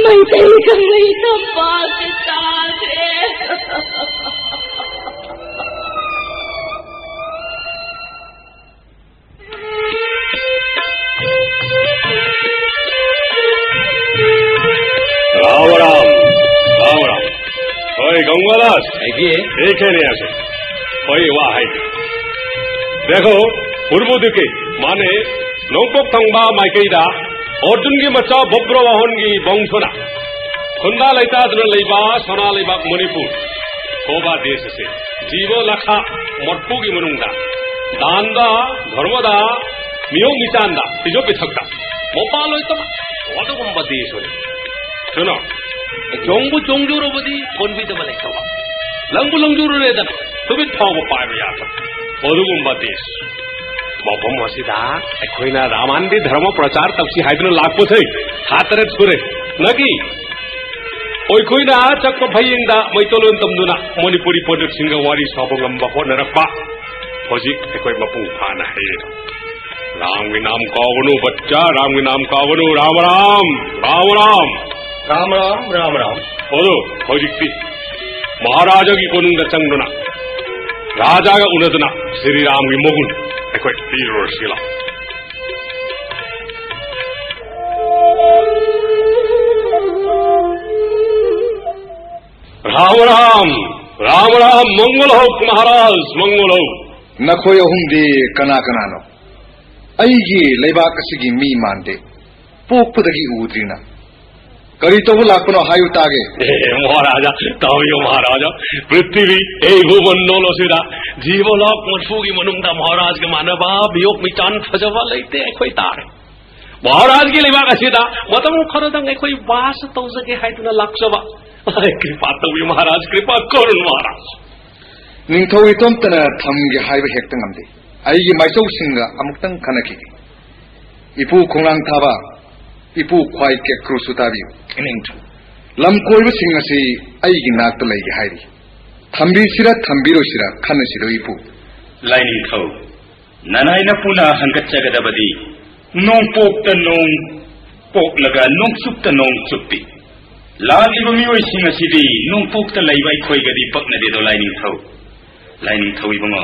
ꯃꯩꯇꯩ ꯀꯪꯂꯩ ꯇꯝꯄꯥꯛꯁꯦ ꯇꯥꯈ꯭ꯔꯦ꯫ राम राम, राम राम। ओए गंगादास, देखिए। देखे नहीं ऐसे। ओए वाह है। देखो, पूर्व दिखे, माने नोंगपोक तंगबा माइकेदा, अर्जुन की मचा बब्र वाहन की बंसना। ꯈꯨꯟꯗꯥ ꯂꯩꯇꯥꯗꯨꯅ ꯂꯩꯕ ꯁꯅꯥ ꯂꯩꯕꯥꯛ ꯃꯅꯤꯄꯨꯔ ꯀꯣꯕꯥ ꯗꯦꯁ ꯑꯁꯦ ꯖꯤꯕ ꯂꯥꯈ ꯃꯔꯐꯨꯒꯤ ꯃꯅꯨꯡꯗ ꯗꯥꯟꯗ, ꯙꯔꯃꯗ, ꯃꯤꯑꯣꯡ ꯃꯤꯆꯥꯟꯗ, ꯐꯤꯖꯣꯜ ꯄꯤꯊꯛꯇ ꯃꯄꯥꯟ ꯂꯣꯏ ꯇꯝ ꯑꯗꯨꯒꯨꯝꯕ ꯗꯦꯁ ꯑꯣꯏ꯫ ꯀꯩꯅꯣ, ꯆꯣꯡꯕꯨ ꯆꯣꯡꯖꯨꯔꯕꯗꯤ ꯀꯣꯟꯕꯤꯗꯕ ꯂꯩꯇꯕ, ꯂꯪꯕꯨ ꯂꯪꯖꯨꯔꯨꯔꯦꯗꯅ ꯇꯨꯃꯤꯠ ꯐꯥꯎꯕ ꯄꯥꯏꯕ ꯌꯥꯗꯕ ꯑꯗꯨꯒꯨꯝꯕ ꯗꯦꯁ꯫ ꯃꯐꯝ ꯑꯁꯤꯗ ꯑꯩꯈꯣꯏꯅ ꯔꯥꯃꯥꯟꯗꯤ ꯙꯔꯃ ꯄ꯭ꯔꯆꯥꯔ ꯇꯧꯁꯤ ꯍꯥꯏꯗꯨꯅ ꯂꯥꯛꯄꯁꯦ ꯊꯥ ꯇꯔꯦꯠ ꯁꯨꯔꯦ꯫ ꯅꯒꯤ ꯑꯩꯈꯣꯏꯅ ꯆꯠꯄ ꯐꯌꯦꯡꯗ ꯃꯩꯇꯩꯂꯣꯟ ꯇꯝꯗꯨꯅ ꯃꯅꯤꯄꯨꯔꯤ ꯄꯣꯠꯂꯦꯠꯁꯤꯡꯒ ꯋꯥꯔꯤ ꯁꯥꯕ ꯉꯝꯕ ꯍꯣꯠꯅꯔꯛꯄ ꯍꯧꯖꯤꯛ ꯑꯩꯈꯣꯏ ꯃꯄꯨꯡ ꯐꯥꯅ ꯍꯩꯔꯦ꯫ ꯔꯥꯝꯒꯤ ꯅꯥꯝ ꯀꯥꯎꯒꯅꯨ, ꯕꯠꯆꯥ, ꯔꯥꯝꯒꯤ ꯅꯥꯝ ꯀꯥꯎꯒꯅꯨ꯫ ꯔꯥꯝ ꯔꯥꯝ, ꯔꯥꯝ ꯔꯥꯝ꯫ ꯔꯥꯝ ꯔꯥꯝ, ꯔꯥꯝ ꯔꯥꯝ꯫ ꯑꯗꯣ ꯍꯧꯖꯤꯛꯇꯤ ꯃꯍꯥꯔꯥꯖꯥꯒꯤ ꯀꯣꯅꯨꯡꯗ ꯆꯪꯗꯨꯅ, ꯔꯥꯖꯥꯒ ꯎꯅꯗꯨꯅ ꯁ꯭ꯔꯤ ꯔꯥꯝꯒꯤ ꯃꯒꯨꯟ ꯑꯩꯈꯣꯏ ꯄꯤꯔꯨꯔꯁꯤ ꯂꯥꯎ꯫ ꯔꯥꯝ ꯔꯥꯝ, ꯔꯥꯝ ꯔꯥꯝ, ꯃꯪꯒꯣꯜ ꯍꯧ ꯃꯍꯥꯔꯥꯖ, ꯃꯪꯒꯣꯜ ꯍꯧ꯫ ꯅꯈꯣꯏ ꯑꯍꯨꯝꯗꯤ ꯀꯅꯥ ꯀꯅꯥꯅꯣ? ꯑꯩꯒꯤ ꯂꯩꯕꯥꯛ ꯑꯁꯤꯒꯤ ꯃꯤ ꯃꯥꯟꯗꯦ, ꯄꯣꯛꯄꯗꯒꯤ ꯎꯗ꯭ꯔꯤꯅ꯫ ꯀꯔꯤ ꯇꯧꯕ ꯂꯥꯛꯄꯅꯣ ꯍꯥꯏꯌꯨ ꯇꯥꯒꯦ꯫ ꯑꯦ, ꯃꯍꯥꯔꯥꯖꯥ, ꯇꯥꯕꯤꯌꯨ ꯃꯍꯥꯔꯥꯖꯥ, ꯄ꯭ꯔꯤꯊꯤꯕꯤ ꯏꯕꯨ ꯃꯟꯗꯣꯜ ꯑꯁꯤꯗ ꯖꯤꯕ ꯂꯥꯈ ꯃꯔꯐꯨꯒꯤ ꯃꯅꯨꯡꯗ ꯃꯍꯥꯔꯥꯖꯒ ꯃꯥꯟꯅꯕ ꯃꯤꯑꯣꯛ ꯃꯤꯆꯥꯟ ꯐꯖꯕ ꯂꯩꯇꯦ ꯑꯩꯈꯣꯏ ꯇꯥꯔꯦ꯫ ꯃꯍꯥꯔꯥꯖꯒꯤ ꯂꯩꯕꯥꯛ ꯑꯁꯤꯗ ꯃꯇꯝ ꯈꯔꯗꯪ ꯑꯩꯈꯣꯏ ꯕꯥꯁ ꯇꯧꯖꯒꯦ ꯍꯥꯏꯗꯨꯅ ꯂꯥꯛꯆꯕ꯫ ꯀ꯭ꯔꯤꯄꯥ ꯇꯧꯕꯤꯌꯨ ꯃꯍꯥꯔꯥꯖ, ꯀ꯭ꯔꯤꯄꯥ ꯀꯔꯨꯟ ꯃꯍꯥꯔꯥꯖ꯫ ꯅꯤꯡꯊꯧ ꯏꯇꯣꯝꯇꯅ ꯊꯝꯒꯦ ꯍꯥꯏꯕ ꯍꯦꯛꯇ ꯉꯝꯗꯦ꯫ ꯑꯩꯒꯤ ꯃꯥꯏꯆꯧꯁꯤꯡꯒ ꯑꯃꯨꯛꯇꯪ ꯈꯟꯅꯈꯤꯒꯦ꯫ ꯏꯄꯨ ꯈꯣꯡꯅꯥꯡ ꯊꯥꯕ, ꯏꯄꯨ ꯈ꯭ꯋꯥꯏ ꯀꯦꯀ꯭ꯔꯨꯁꯨ ꯇꯥꯕꯤꯌꯨ꯫ ꯏꯅꯤꯡꯊꯧ꯫ ꯂꯝ ꯀꯣꯏꯕꯁꯤꯡ ꯑꯁꯤ ꯑꯩꯒꯤ ꯅꯥꯛꯇ ꯂꯩꯒꯦ ꯍꯥꯏꯔꯤ꯫ ꯊꯝꯕꯤꯁꯤꯔ ꯊꯝꯕꯤꯔꯣꯏꯁꯤꯔ ꯈꯟꯅꯁꯤꯔꯣ ꯏꯄꯨ? ꯂꯥꯏꯅꯤꯡꯊꯧ, ꯅꯅꯥꯏ ꯅꯄꯨꯅ ꯍꯪꯒꯠꯆꯒꯗꯕꯗꯤ ꯅꯣꯡꯄꯣꯛꯇ ꯅꯣꯡ ꯄꯣꯛꯂꯒ ꯅꯣꯡꯆꯨꯞꯇ ꯅꯣꯡ ꯆꯨꯞꯄꯤ꯫ ꯂꯥꯛꯂꯤꯕ ꯃꯤꯑꯣꯏꯁꯤꯡ ꯑꯁꯤꯗꯤ ꯅꯣꯡꯄꯣꯛꯇ ꯂꯩꯕ ꯑꯩꯈꯣꯏꯒꯗꯤ ꯄꯛꯅꯗꯦꯗꯣ ꯂꯥꯏꯅꯤꯡꯊꯧ꯫ ꯂꯥꯏꯅꯤꯡꯊꯧ ꯏꯕꯨꯡꯉꯣ,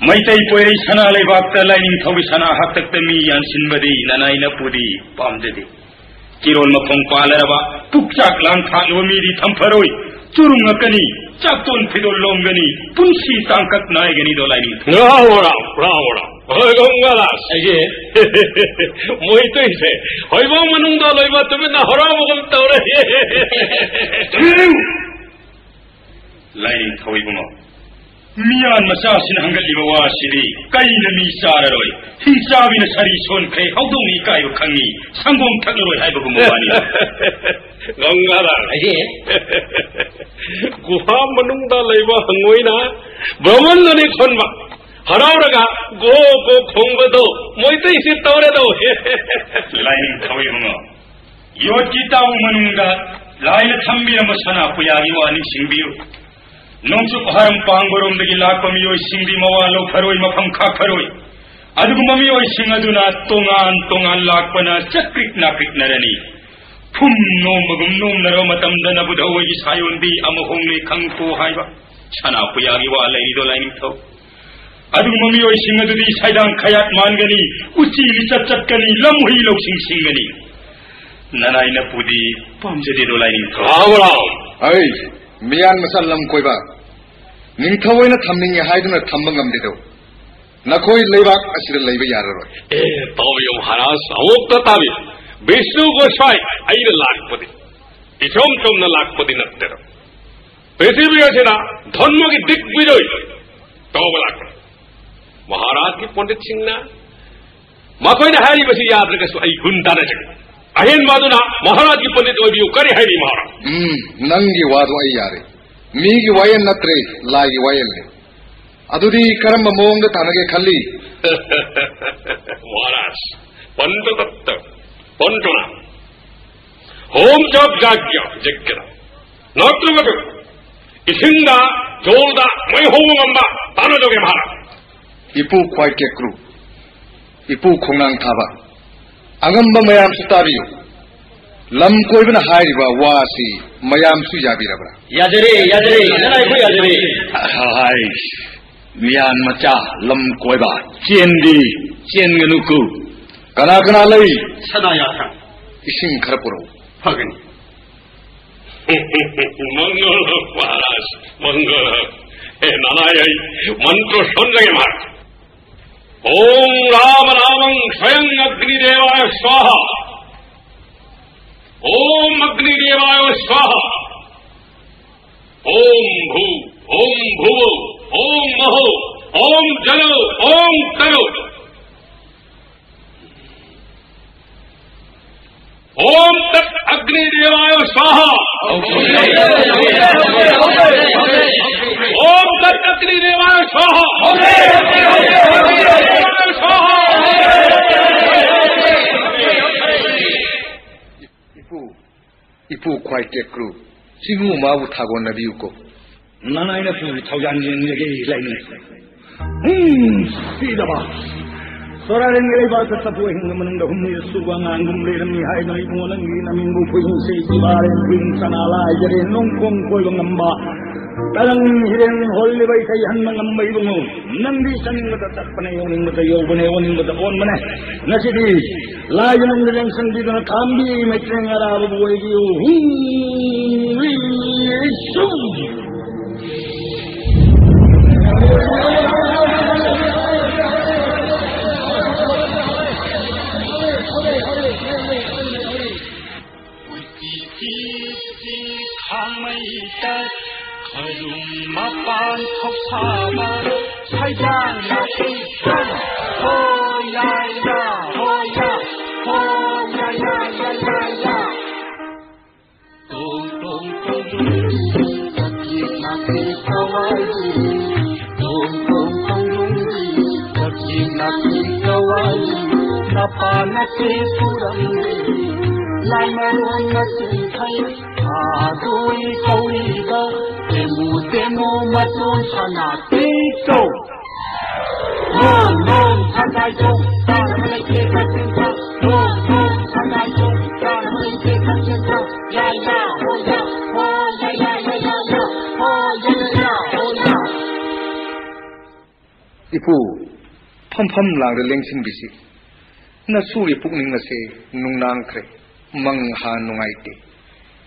ꯃꯩꯇꯩ ꯄꯣꯏꯔꯩ ꯁꯅꯥ ꯂꯩꯕꯥꯛꯇ ꯂꯥꯏꯅꯤꯡꯊꯧꯒꯤ ꯁꯅꯥ ꯍꯥꯛꯇꯛꯇ ꯃꯤ ꯌꯥꯟꯁꯤꯟꯕꯗꯤ ꯅꯅꯥꯏ ꯅꯄꯨꯗꯤ ꯄꯥꯝꯖꯗꯦ꯫ ꯆꯤꯔꯣꯜ ꯃꯈꯣꯡ ꯄꯥꯜꯂꯔꯕ ꯄꯨꯛꯆꯥꯛ ꯂꯥꯡ ꯊꯥꯛꯂꯕ ꯃꯤꯗꯤ ꯊꯝꯐꯔꯣꯏ, ꯆꯨꯔꯨꯡꯉꯛꯀꯅꯤ, ꯆꯥꯛꯇꯣꯟ ꯐꯤꯗꯣꯜ ꯂꯣꯝꯒꯅꯤ, ꯄꯨꯟꯁꯤ ꯇꯥꯡꯀꯛ ꯅꯥꯏꯒꯅꯤꯗꯣ ꯂꯥꯏꯅꯤꯡꯊꯧ꯫ ꯔꯥꯎ, ꯔꯥꯎ, ꯔꯥꯎ, ꯔꯥꯎ꯫ ꯍꯣꯏ, ꯒꯪꯒꯥꯗꯥꯁ꯫ ꯑꯩꯁꯦ ꯃꯣꯏꯇꯩꯁꯦ ꯍꯣꯏꯕꯣꯡ ꯃꯅꯨꯡꯗ ꯂꯣꯏꯕ ꯇꯨꯃꯤꯟꯅ ꯍꯔꯥꯎꯕꯒꯨꯝ ꯇꯧꯔꯦ꯫ ꯂꯥꯏꯅꯤꯡꯊꯧ ꯏꯕꯨꯡꯉꯣ, ꯃꯤꯌꯥꯟ ꯃꯆꯥꯁꯤꯅ ꯍꯪꯒꯠꯂꯤꯕ ꯋꯥꯁꯤꯗꯤ ꯀꯩꯅ ꯃꯤ ꯆꯥꯔꯔꯣꯏ꯫ ꯍꯤꯡꯆꯥꯕꯤꯅ ꯁꯥꯔꯤ ꯁꯣꯟꯈ꯭ꯔꯦ, ꯍꯧꯗꯣꯡꯅ ꯏꯀꯥꯏꯕ ꯈꯪꯉꯤ, ꯁꯪꯒꯣꯝ ꯊꯛꯂꯔꯣꯏ ꯍꯥꯏꯕꯒꯨꯝꯕ ꯋꯥꯅꯤ꯫ ꯒꯪꯒꯥꯗꯥꯁ꯫ ꯑꯩꯁꯦ ꯒꯨꯍꯥ ꯃꯅꯨꯡꯗ ꯂꯩꯕ ꯍꯪꯉꯣꯏꯅ ꯕ꯭ꯔꯍꯃꯟꯗꯅꯤ ꯈꯣꯟꯕ ꯍꯔꯥꯎꯔꯒ ꯒꯣ ꯒꯣ ꯈꯣꯡꯕꯗꯣ ꯃꯣꯏꯇꯩꯁꯤ ꯇꯧꯔꯦꯗꯣ꯫ ꯂꯥꯏꯅꯤꯡꯊꯧ ꯏꯕꯨꯡꯉꯣ, ꯌꯣꯠꯀꯤ ꯇꯥꯎ ꯃꯅꯨꯡꯗ ꯂꯥꯏꯅ ꯊꯝꯕꯤꯔꯝꯕ ꯁꯅꯥ ꯄꯨꯌꯥꯒꯤ ꯋꯥ ꯅꯤꯡꯁꯤꯡꯕꯤꯌꯨ꯫ ꯅꯣꯡꯆꯨꯞ ꯍꯥꯔꯝ ꯄꯥꯡꯕꯔꯣꯝꯗꯒꯤ ꯂꯥꯛꯄ ꯃꯤꯑꯣꯏꯁꯤꯡꯗꯤ ꯃꯋꯥ ꯂꯧꯈꯔꯣꯏ, ꯃꯐꯝ ꯈꯥꯛꯈꯔꯣꯏ꯫ ꯑꯗꯨꯒꯨꯝꯕ ꯃꯤꯑꯣꯏꯁꯤꯡ ꯑꯗꯨꯅ ꯇꯣꯉꯥꯟ ꯇꯣꯉꯥꯟ ꯂꯥꯛꯄꯅ ꯆꯀ꯭ꯔꯤꯛ ꯅꯥꯀ꯭ꯔꯤꯛꯅꯔꯅꯤ꯫ ꯐꯨꯝ ꯅꯣꯝꯕꯒꯨꯝ ꯅꯣꯝꯅꯔꯕ ꯃꯇꯝꯗ ꯅꯕꯨꯙꯧ ꯑꯩꯒꯤ ꯁꯥꯌꯣꯟꯕꯤ ꯑꯃ ꯍꯣꯡꯂꯦ ꯈꯪꯉꯨꯀꯣ ꯍꯥꯏꯕ ꯁꯅꯥ ꯄꯨꯌꯥꯒꯤ ꯋꯥ ꯂꯩꯔꯤꯗꯣ ꯂꯥꯏꯅꯤꯡꯊꯧ꯫ ꯑꯗꯨꯒꯨꯝꯕ ꯃꯤꯑꯣꯏꯁꯤꯡ ꯑꯗꯨꯗꯤ ꯁꯥꯏꯗꯥꯡ ꯈꯌꯥꯠ ꯃꯥꯟꯒꯅꯤ, ꯎꯆꯤ ꯂꯤꯆꯠ ꯆꯠꯀꯅꯤ, ꯂꯝꯍꯨꯏ ꯂꯧꯁꯤꯡ ꯁꯤꯡꯒꯅꯤ꯫ ꯅꯅꯥꯏ ꯅꯄꯨꯗꯤ ꯄꯥꯝꯖꯗꯦꯗꯣ ꯂꯥꯏꯅꯤꯡꯊꯧ꯫ ꯔꯥꯝ ꯔꯥꯝ꯫ ꯑꯩ ꯃꯤꯌꯥꯟ ꯃꯆꯥ ꯂꯝ ꯀꯣꯏꯕ ꯅꯤꯡꯊꯧ ꯑꯣꯏꯅ ꯊꯝꯅꯤꯡꯉꯤ ꯍꯥꯏꯗꯨꯅ ꯊꯝꯕ ꯉꯝꯗꯦꯗꯣ꯫ ꯅꯈꯣꯏ ꯂꯩꯕꯥꯛ ꯑꯁꯤꯗ ꯂꯩꯕ ꯌꯥꯔꯔꯣꯏ꯫ ꯑꯦ, ꯇꯥꯕꯤꯌꯨ ꯃꯍꯥꯔꯥꯖ, ꯑꯃꯨꯛꯇ ꯇꯥꯕꯤꯌꯨ꯫ ꯕꯤꯁꯅꯨ ꯒꯣꯁꯥꯏ ꯑꯩꯅ ꯂꯥꯛꯄꯗꯤ ꯏꯆꯝ ꯆꯝꯅ ꯂꯥꯛꯄꯗꯤ ꯅꯠꯇꯦꯗꯣ꯫ ꯄ꯭ꯔꯤꯊꯤꯕꯤ ꯑꯁꯤꯗ ꯙꯔꯃꯒꯤ ꯗꯤꯒꯕꯤꯖꯣꯏ ꯇꯧꯕ ꯂꯥꯛꯄꯅꯤ꯫ ꯃꯍꯥꯔꯥꯖꯀꯤ ꯄꯟꯗꯤꯠꯁꯤꯡꯅ ꯃꯈꯣꯏꯅ ꯍꯥꯏꯔꯤꯕꯁꯤ ꯌꯥꯗ꯭ꯔꯒꯁꯨ ꯑꯩ ꯒꯨꯟ ꯇꯥꯟꯅꯖꯒꯦ꯫ ꯑꯍꯦꯟꯕ ꯑꯗꯨꯅ ꯃꯍꯥꯔꯥꯖꯀꯤ ꯄꯟꯗꯤꯠ ꯑꯣꯏꯕꯤꯌꯨ꯫ ꯀꯔꯤ ꯍꯥꯏꯔꯤ ꯃꯍꯥꯔꯥꯖ? ꯎꯝ, ꯅꯪꯒꯤ ꯋꯥꯗꯣ ꯑꯩ ꯌꯥꯔꯦ꯫ ꯃꯤꯒꯤ ꯋꯥꯌꯦꯜ ꯅꯠꯇ꯭ꯔꯦ, ꯂꯥꯏꯒꯤ ꯋꯥꯌꯦꯜꯅꯤ꯫ ꯑꯗꯨꯗꯤ ꯀꯔꯝꯕ ꯃꯑꯣꯡꯗ ꯇꯥꯟꯅꯒꯦ ꯈꯜꯂꯤ? ꯃꯍꯥꯔꯥꯖ, ꯄꯟꯗ ꯗꯠꯇ, ꯄꯟꯗꯨꯅ ꯍꯣꯝ ꯖꯣꯕ ꯖꯥꯒ꯭ꯌ ꯌꯦꯛꯀꯦꯔꯥ? ꯅꯠꯇ꯭ꯔꯒ ꯏꯁꯤꯡꯗ, ꯖꯣꯜꯗ ꯃꯩ ꯍꯧꯕ ꯉꯝꯕ ꯇꯥꯟꯅꯗꯧꯔꯦ ꯃꯍꯥꯔꯥꯖ꯫ ꯏꯄꯨ ꯈ꯭ꯋꯥꯏ ꯀꯦꯀ꯭ꯔꯨ, ꯏꯄꯨ ꯈꯣꯡꯅꯥꯡ ꯊꯥꯕ, ꯑꯉꯝꯕ ꯃꯌꯥꯝꯁꯨ ꯇꯥꯕꯤꯌꯨ꯫ ꯂꯝ ꯀꯣꯏꯕꯅ ꯍꯥꯏꯔꯤꯕ ꯋꯥꯁꯤ ꯃꯌꯥꯝꯁꯨ ꯌꯥꯕꯤꯔꯕ꯭ꯔꯥ? ꯌꯥꯖꯔꯦ, ꯌꯥꯖꯔꯦ, ꯀꯅꯥ ꯑꯩꯈꯣꯏ ꯌꯥꯖꯔꯦ? ꯍꯥꯏ, ꯃꯤꯌꯥꯟ ꯃꯆꯥ ꯂꯝ ꯀꯣꯏꯕ, ꯆꯦꯟꯗꯤ ꯆꯦꯟꯒꯅꯨꯀꯨ꯫ ꯀꯅꯥ ꯀꯅꯥ ꯂꯩ? ꯁꯅꯥ ꯌꯥꯈ꯭ꯔ꯫ ꯏꯁꯤꯡ ꯈꯔ ꯄꯨꯔꯛꯎ꯫ ꯐꯒꯅꯤ꯫ ꯃꯪꯒꯜ ꯃꯍꯥꯔꯥꯖ, ꯃꯪꯒꯜ꯫ ꯑꯦ, ꯅꯅꯥꯏ ꯑꯩ ꯃꯟꯇ꯭ꯔ ꯁꯣꯟꯖꯒꯦ ꯃꯍꯥꯔꯥꯖ꯫ ॐ राम रामं स्वयं अग्निदेवाय स्वाहा। ॐ अग्निदेवाय स्वाहा। ॐ भू, ॐ भुवो, ॐ महो, ॐ जलो, ॐ तरो। ॐ तत् अग्निदेवाय स्वाहा। ॐ तत् अग्निदेवाय स्वाहा। स्वाहा। ꯏꯄꯨ, ꯏꯄꯨ ꯈ꯭ꯋꯥꯏ ꯀꯦꯀ꯭ꯔꯨ, ꯁꯤꯕꯨ ꯃꯥꯕꯨ ꯊꯥꯒꯣꯟꯅꯕꯤꯌꯨꯀꯣ꯫ ꯅꯅꯥꯏꯅ ꯄꯨꯔꯤ ꯊꯧꯖꯥꯟ ꯌꯦꯡꯂꯒꯦ ꯂꯩꯅꯤ꯫ ꯎꯝ, ꯄꯤꯗꯕ꯫ ꯁꯣꯔꯥꯔꯦꯟꯒꯤ ꯂꯩꯕꯥꯛꯇ ꯆꯐꯨ ꯑꯍꯤꯡꯕ ꯃꯅꯨꯡꯗ ꯍꯨꯝꯅꯤꯔ ꯁꯨꯕ ꯑꯉꯥꯡꯒꯨꯝ ꯂꯩꯔꯝꯃꯤ ꯍꯥꯏꯗꯨꯅ ꯏꯕꯨꯡꯉꯣ ꯅꯪꯒꯤ ꯅꯃꯤꯡꯕꯨ ꯈꯨꯍꯤꯡꯁꯦ ꯏꯕꯥꯔꯦꯟ ꯈꯨꯍꯤꯡ ꯁꯅꯥ ꯂꯥꯏꯖꯔꯦ ꯅꯣꯡꯄꯣꯡ ꯀꯣꯏꯕ ꯉꯝꯕ ꯇꯔꯪ ꯍꯤꯔꯦꯟ ꯍꯣꯜꯂꯤꯕ ꯏꯊꯩ ꯍꯟꯕ ꯉꯝꯕ ꯏꯕꯨꯡꯉꯣ ꯅꯪꯗꯤ ꯆꯠꯅꯤꯡꯕꯗ ꯆꯠꯄꯅꯦ ꯑꯣꯟꯅꯤꯡꯕꯗ ꯌꯧꯕꯅꯦ ꯑꯣꯟꯅꯤꯡꯕꯗ ꯑꯣꯟꯕꯅꯦ꯫ ꯉꯁꯤꯗꯤ ꯂꯥꯏꯒꯤ ꯅꯨꯡꯗ ꯂꯦꯡꯁꯟꯕꯤꯗꯨꯅ ꯈꯥꯝꯕꯤ ꯃꯩꯇ꯭ꯔꯦꯡ ꯑꯔꯥꯕꯕꯨ ꯑꯣꯏꯕꯤꯌꯨ꯫ ꯍꯨꯝ, ꯍꯨꯝ, ꯍꯨꯝ꯫ ꯈꯥꯡꯃꯩ ꯇꯠ ꯈꯔꯨꯡ ꯃꯄꯥꯟ ꯊꯧꯁꯥꯕ ꯁꯩꯗꯥꯡ ꯅꯥꯄꯤ ꯍꯣ ꯌꯥ ꯌꯥ ꯍꯣ ꯌꯥ ꯍꯣ ꯌꯥ ꯌꯥ ꯌꯥ ꯌꯥ ꯌꯥ꯫ ꯇꯣꯡ ꯇꯣꯡ ꯇꯣꯡ ꯇꯣꯡ ꯆꯠꯈꯤ ꯅꯥꯄꯤ ꯊꯋꯥꯏꯗꯤ ꯇꯣꯡ ꯇꯣꯡ ꯇꯣꯡ ꯇꯣꯡ ꯆꯠꯈꯤ ꯅꯥꯄꯤ ꯊꯋꯥꯏꯗꯤ ꯅꯄꯥ ꯅꯆꯦ ꯁꯨꯔꯝꯗꯦ ꯂꯥꯏꯃꯔꯣꯟ ꯅꯆꯤꯟꯊꯩ ꯊꯥꯗꯣꯏ ꯀꯧꯏꯗ ꯇꯦꯃꯨ ꯇꯦꯃꯨ ꯃꯇꯣꯟ ꯁꯅꯥ ꯇꯦꯡꯀꯧ꯫ ꯂꯣꯡ ꯂꯣꯡ ꯁꯒꯥꯏ ꯆꯣꯡ ꯆꯥꯅꯕ ꯂꯩꯇꯦ ꯀꯛꯆꯤꯡꯗ꯫ ꯂꯣꯡ ꯂꯣꯡ ꯁꯒꯥꯏ ꯆꯣꯡ ꯆꯥꯅꯕ ꯂꯩꯇꯦ ꯀꯛꯆꯤꯡꯗ꯫ ꯌꯥ ꯌꯥ ꯍꯣ ꯌꯥ ꯍꯣ ꯌꯥ ꯌꯥ ꯌꯥ ꯌꯥ ꯌꯥ ꯍꯣ ꯌꯥ ꯌꯥ ꯌꯥ ꯍꯣ ꯌꯥ꯫ ꯏꯄꯨ, ꯐꯝꯐꯝ ꯂꯥꯡꯗ ꯂꯦꯡꯁꯤꯟꯕꯤꯁꯤ꯫ ꯅꯁꯨꯒꯤ ꯄꯨꯛꯅꯤꯡ ꯑꯁꯦ ꯅꯨꯡꯅꯥꯡꯈ꯭ꯔꯦ꯫ ꯃꯪ ꯍꯥ ꯅꯨꯡꯉꯥꯏꯇꯦ꯫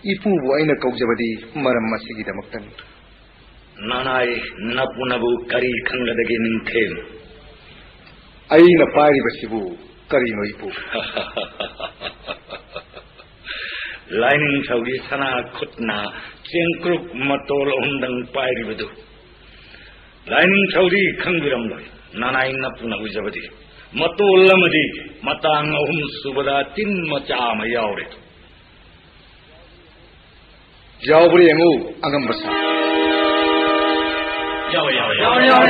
ꯏꯄꯨꯕꯨ ꯑꯩꯅ ꯀꯧꯖꯕꯗꯤ ꯃꯔꯝ ꯑꯁꯤꯒꯤꯗꯃꯛꯇꯅꯤ꯫ ꯅꯅꯥꯏ ꯅꯄꯨꯅꯕꯨ ꯀꯔꯤ ꯈꯪꯒꯗꯒꯦ ꯅꯤꯡꯊꯦꯝ? ꯑꯩꯅ ꯄꯥꯏꯔꯤꯕꯁꯤꯕꯨ ꯀꯔꯤꯅꯣ ꯏꯄꯨ? ꯂꯥꯏꯅꯤꯡꯊꯧꯒꯤ ꯁꯅꯥ ꯈꯨꯠꯅ ꯆꯦꯡꯀ꯭ꯔꯨꯞ ꯃꯇꯣꯜ ꯑꯍꯨꯝꯗꯪ ꯄꯥꯏꯔꯤꯕꯗꯨ꯫ ꯂꯥꯏꯅꯤꯡꯊꯧꯗꯤ ꯈꯪꯕꯤꯔꯝꯂꯣꯏ꯫ ꯅꯅꯥꯏ ꯅꯄꯨꯅ ꯎꯖꯕꯗꯤ ꯃꯇꯣꯜ ꯑꯃꯗꯤ ꯃꯇꯥꯡ ꯑꯍꯨꯝ ꯁꯨꯕꯗ ꯇꯤꯟ ꯃꯆꯥ ꯑꯃ ꯌꯥꯎꯔꯦ꯫ ꯌꯥꯎꯕ꯭ꯔꯥ ꯌꯦꯡꯉꯨ, ꯑꯉꯝꯕ ꯁꯥ꯫ ꯌꯥꯎꯋꯦ, ꯌꯥꯎꯋꯦ, ꯌꯥꯎꯋꯦ꯫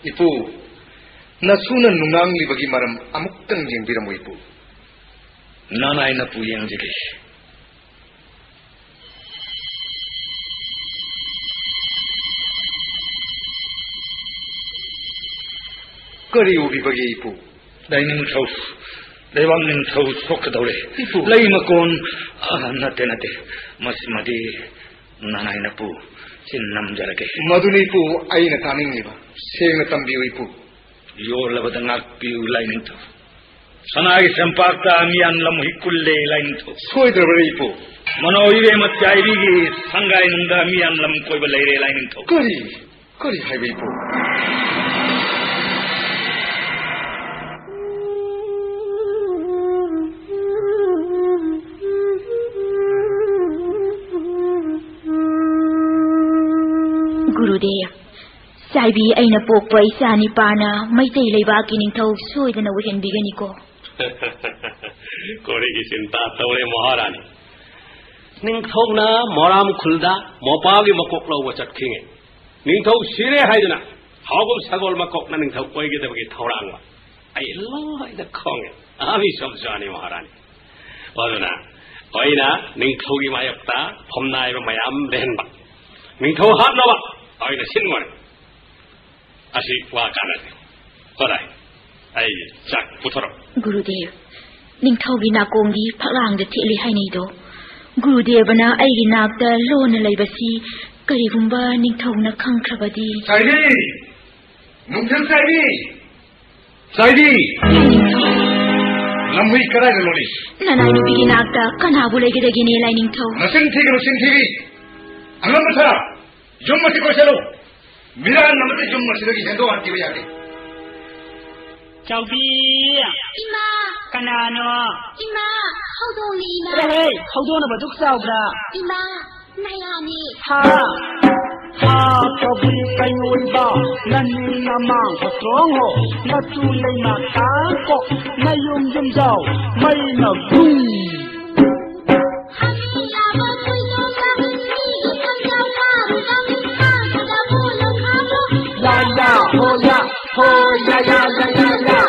ꯏꯄꯨ, ꯅꯁꯨꯅ ꯅꯨꯡꯉꯥꯡꯂꯤꯕꯒꯤ ꯃꯔꯝ ꯑꯃꯨꯛꯇꯪ ꯌꯦꯡꯕꯤꯔꯝꯃꯨ, ꯏꯄꯨ꯫ ꯅꯅꯥꯏ ꯅꯄꯨ ꯌꯦꯡꯖꯒꯦ꯫ ꯀꯔꯤ ꯑꯣꯏꯕꯤꯕꯒꯦ ꯏꯄꯨ? ꯂꯥꯏꯅꯤꯡꯊꯧ, ꯂꯩꯕꯥꯛ ꯅꯤꯡꯊꯧ ꯁꯣꯛꯀꯗꯧꯔꯦ꯫ ꯏꯄꯨ꯫ ꯂꯩ ꯃꯀꯣꯟ, ꯑ, ꯅꯠꯇꯦ, ꯅꯠꯇꯦ꯫ ꯃꯁꯤꯃꯗꯤ ꯅꯅꯥꯏꯅꯄꯨ, ꯁꯤ ꯅꯝꯖꯔꯒꯦ꯫ ꯃꯗꯨꯅꯤ ꯏꯄꯨ ꯑꯩꯅ ꯇꯥꯅꯤꯡꯂꯤꯕ꯫ ꯁꯦꯡꯅ ꯇꯝꯕꯤꯌꯨ ꯏꯄꯨ꯫ ꯌꯣꯜꯂꯕꯗ ꯉꯥꯛꯄꯤꯌꯨ ꯂꯥꯏꯅꯤꯡꯊꯧ꯫ ꯁꯅꯥꯒꯤ ꯁꯦꯝꯄꯥꯛꯇ ꯃꯤꯌꯥꯟ ꯂꯝ ꯍꯨꯏ ꯀꯨꯜꯂꯦ ꯂꯥꯏꯅꯤꯡꯊꯧ꯫ ꯁꯣꯏꯗ꯭ꯔꯕ꯭ꯔꯥ ꯏꯄꯨ? ꯃꯅꯣ ꯏꯕꯦꯝꯃ ꯆꯥꯏꯕꯤꯒꯤ ꯁꯪꯒꯥꯏꯅꯨꯡꯗ ꯃꯤꯌꯥꯟ ꯂꯝ ꯀꯣꯏꯕ ꯂꯩꯔꯦ ꯂꯥꯏꯅꯤꯡꯊꯧ꯫ ꯀꯔꯤ? ꯀꯔꯤ ꯍꯥꯏꯕ ꯏꯄꯨ? ꯒꯨꯔꯨꯗꯦꯕ, ꯆꯥꯏꯕꯤ ꯑꯩꯅ ꯄꯣꯛꯄ ꯏꯆꯥ ꯅꯤꯄꯥꯅ ꯃꯩꯇꯩ ꯂꯩꯕꯥꯛꯀꯤ ꯅꯤꯡꯊꯧ ꯁꯣꯏꯗꯅ ꯑꯣꯏꯍꯟꯕꯤꯒꯅꯤꯀꯣ꯫ ꯀꯣꯔꯤꯒꯤ ꯆꯤꯟꯇꯥ ꯇꯧꯔꯦ ꯃꯍꯥꯔꯥꯅꯤ꯫ ꯅꯤꯡꯊꯧꯅ ꯃꯣꯔꯥꯝ ꯈꯨꯜꯗ ꯃꯣꯄꯥꯒꯤ ꯃꯀꯣꯛ ꯂꯧꯕ ꯆꯠꯈꯤꯉꯩ, ꯅꯤꯡꯊꯧ ꯁꯤꯔꯦ ꯍꯥꯏꯗꯨꯅ ꯍꯥꯎꯒꯨꯝ ꯁꯒꯣꯜ ꯃꯀꯣꯛꯅ ꯅꯤꯡꯊꯧ ꯑꯣꯏꯒꯗꯕꯒꯤ ꯊꯧꯔꯥꯡꯕ ꯑꯩ ꯂꯣꯏꯅ ꯈꯪꯉꯦ꯫ ꯑꯃꯤ ꯁꯣꯝꯁꯨ ꯑꯅꯤ ꯃꯍꯥꯔꯥꯅꯤ꯫ ꯑꯗꯨꯅ ꯑꯩꯅ ꯅꯤꯡꯊꯧꯒꯤ ꯃꯥꯌꯣꯛꯇ ꯐꯝꯅꯥꯏꯕ ꯃꯌꯥꯝ ꯂꯩꯍꯟꯕ, ꯅꯤꯡꯊꯧ ꯍꯥꯠꯅꯕ ꯑꯩꯅ ꯁꯤꯟꯕꯅꯤ꯫ ꯑꯁꯤ ꯋꯥ ꯀꯥꯟꯅꯗꯦ꯫ ꯍꯣꯔꯥꯏ, ꯑꯩ ꯆꯥꯛ ꯄꯨꯊꯣꯔꯛ꯫ ꯒꯨꯔꯨꯗꯦꯕ, ꯅꯤꯡꯊꯧꯒꯤ ꯅꯥꯀꯣꯡꯗꯤ ꯐꯛꯂꯥꯡꯗ ꯊꯦꯠꯂꯤ ꯍꯥꯏꯅꯩꯗꯣ꯫ ꯒꯨꯔꯨꯗꯦꯕꯅ ꯑꯩꯒꯤ ꯅꯥꯛꯇ ꯂꯣꯟꯅ ꯂꯩꯕꯁꯤ ꯀꯔꯤꯒꯨꯝꯕ ꯅꯤꯡꯊꯧꯅ ꯈꯪꯈ꯭ꯔꯕꯗꯤ? ꯆꯥꯏꯕꯤ! ꯅꯨꯡꯊꯤꯜ ꯆꯥꯏꯕꯤ! ꯆꯥꯏꯕꯤ! ꯂꯥꯏꯅꯤꯡꯊꯧ꯫ ꯂꯝꯍꯨꯏ ꯀꯗꯥꯏꯗ ꯂꯣꯜꯂꯤ? ꯅꯅꯥꯏ ꯅꯨꯄꯤꯒꯤ ꯅꯥꯛꯇ ꯀꯅꯥꯕꯨ ꯂꯩꯒꯗꯒꯦꯅꯦ, ꯂꯥꯏꯅꯤꯡꯊꯧ? ꯅꯆꯤꯟ ꯊꯤꯒꯅꯨ, ꯆꯤꯟ ꯊꯤꯕꯤ! ꯑꯉꯝꯕ ꯁꯥ! ꯌꯨꯝ ꯑꯁꯤ ꯀꯣꯏꯁꯜꯂꯨ! ꯃꯤꯔꯥꯟ ꯑꯃꯗꯤ ꯌꯨꯝ ꯑꯁꯤꯗꯒꯤ ꯍꯦꯟꯗꯣꯛ ꯍꯟꯈꯤꯕ ꯌꯥꯗꯦ꯫ ꯆꯥꯎꯕꯤ! ꯏꯃꯥ! ꯀꯅꯥꯅꯣ? ꯏꯃꯥ! ꯍꯧꯗꯣꯡꯅꯤ, ꯏꯃꯥ! ꯆꯠꯂꯣꯍꯦ! ꯍꯧꯗꯣꯡꯅꯕ ꯑꯗꯨꯛ ꯆꯥꯎꯕ꯭ꯔꯥ? ꯏꯃꯥ! ꯅꯌꯥꯅꯤ! ꯍꯥ! ꯍꯥ! ꯀꯕꯨꯏ ꯀꯩꯑꯣꯏꯕ, ꯅꯅꯤ ꯅꯃꯥꯡ ꯍꯣꯇ꯭ꯔꯣꯡꯍꯣ, ꯅꯇꯨ ꯂꯩꯃ ꯀꯥꯡꯀꯣ, ꯅꯌꯨꯝ ꯌꯨꯝꯖꯥꯎ ꯃꯩꯅ ꯒꯨꯡ꯫ ꯌꯥ ꯌꯥ ꯍꯣ ꯌꯥ ꯍꯣ ꯌꯥ ꯌꯥ ꯌꯥ ꯌꯥ ꯌꯥ꯫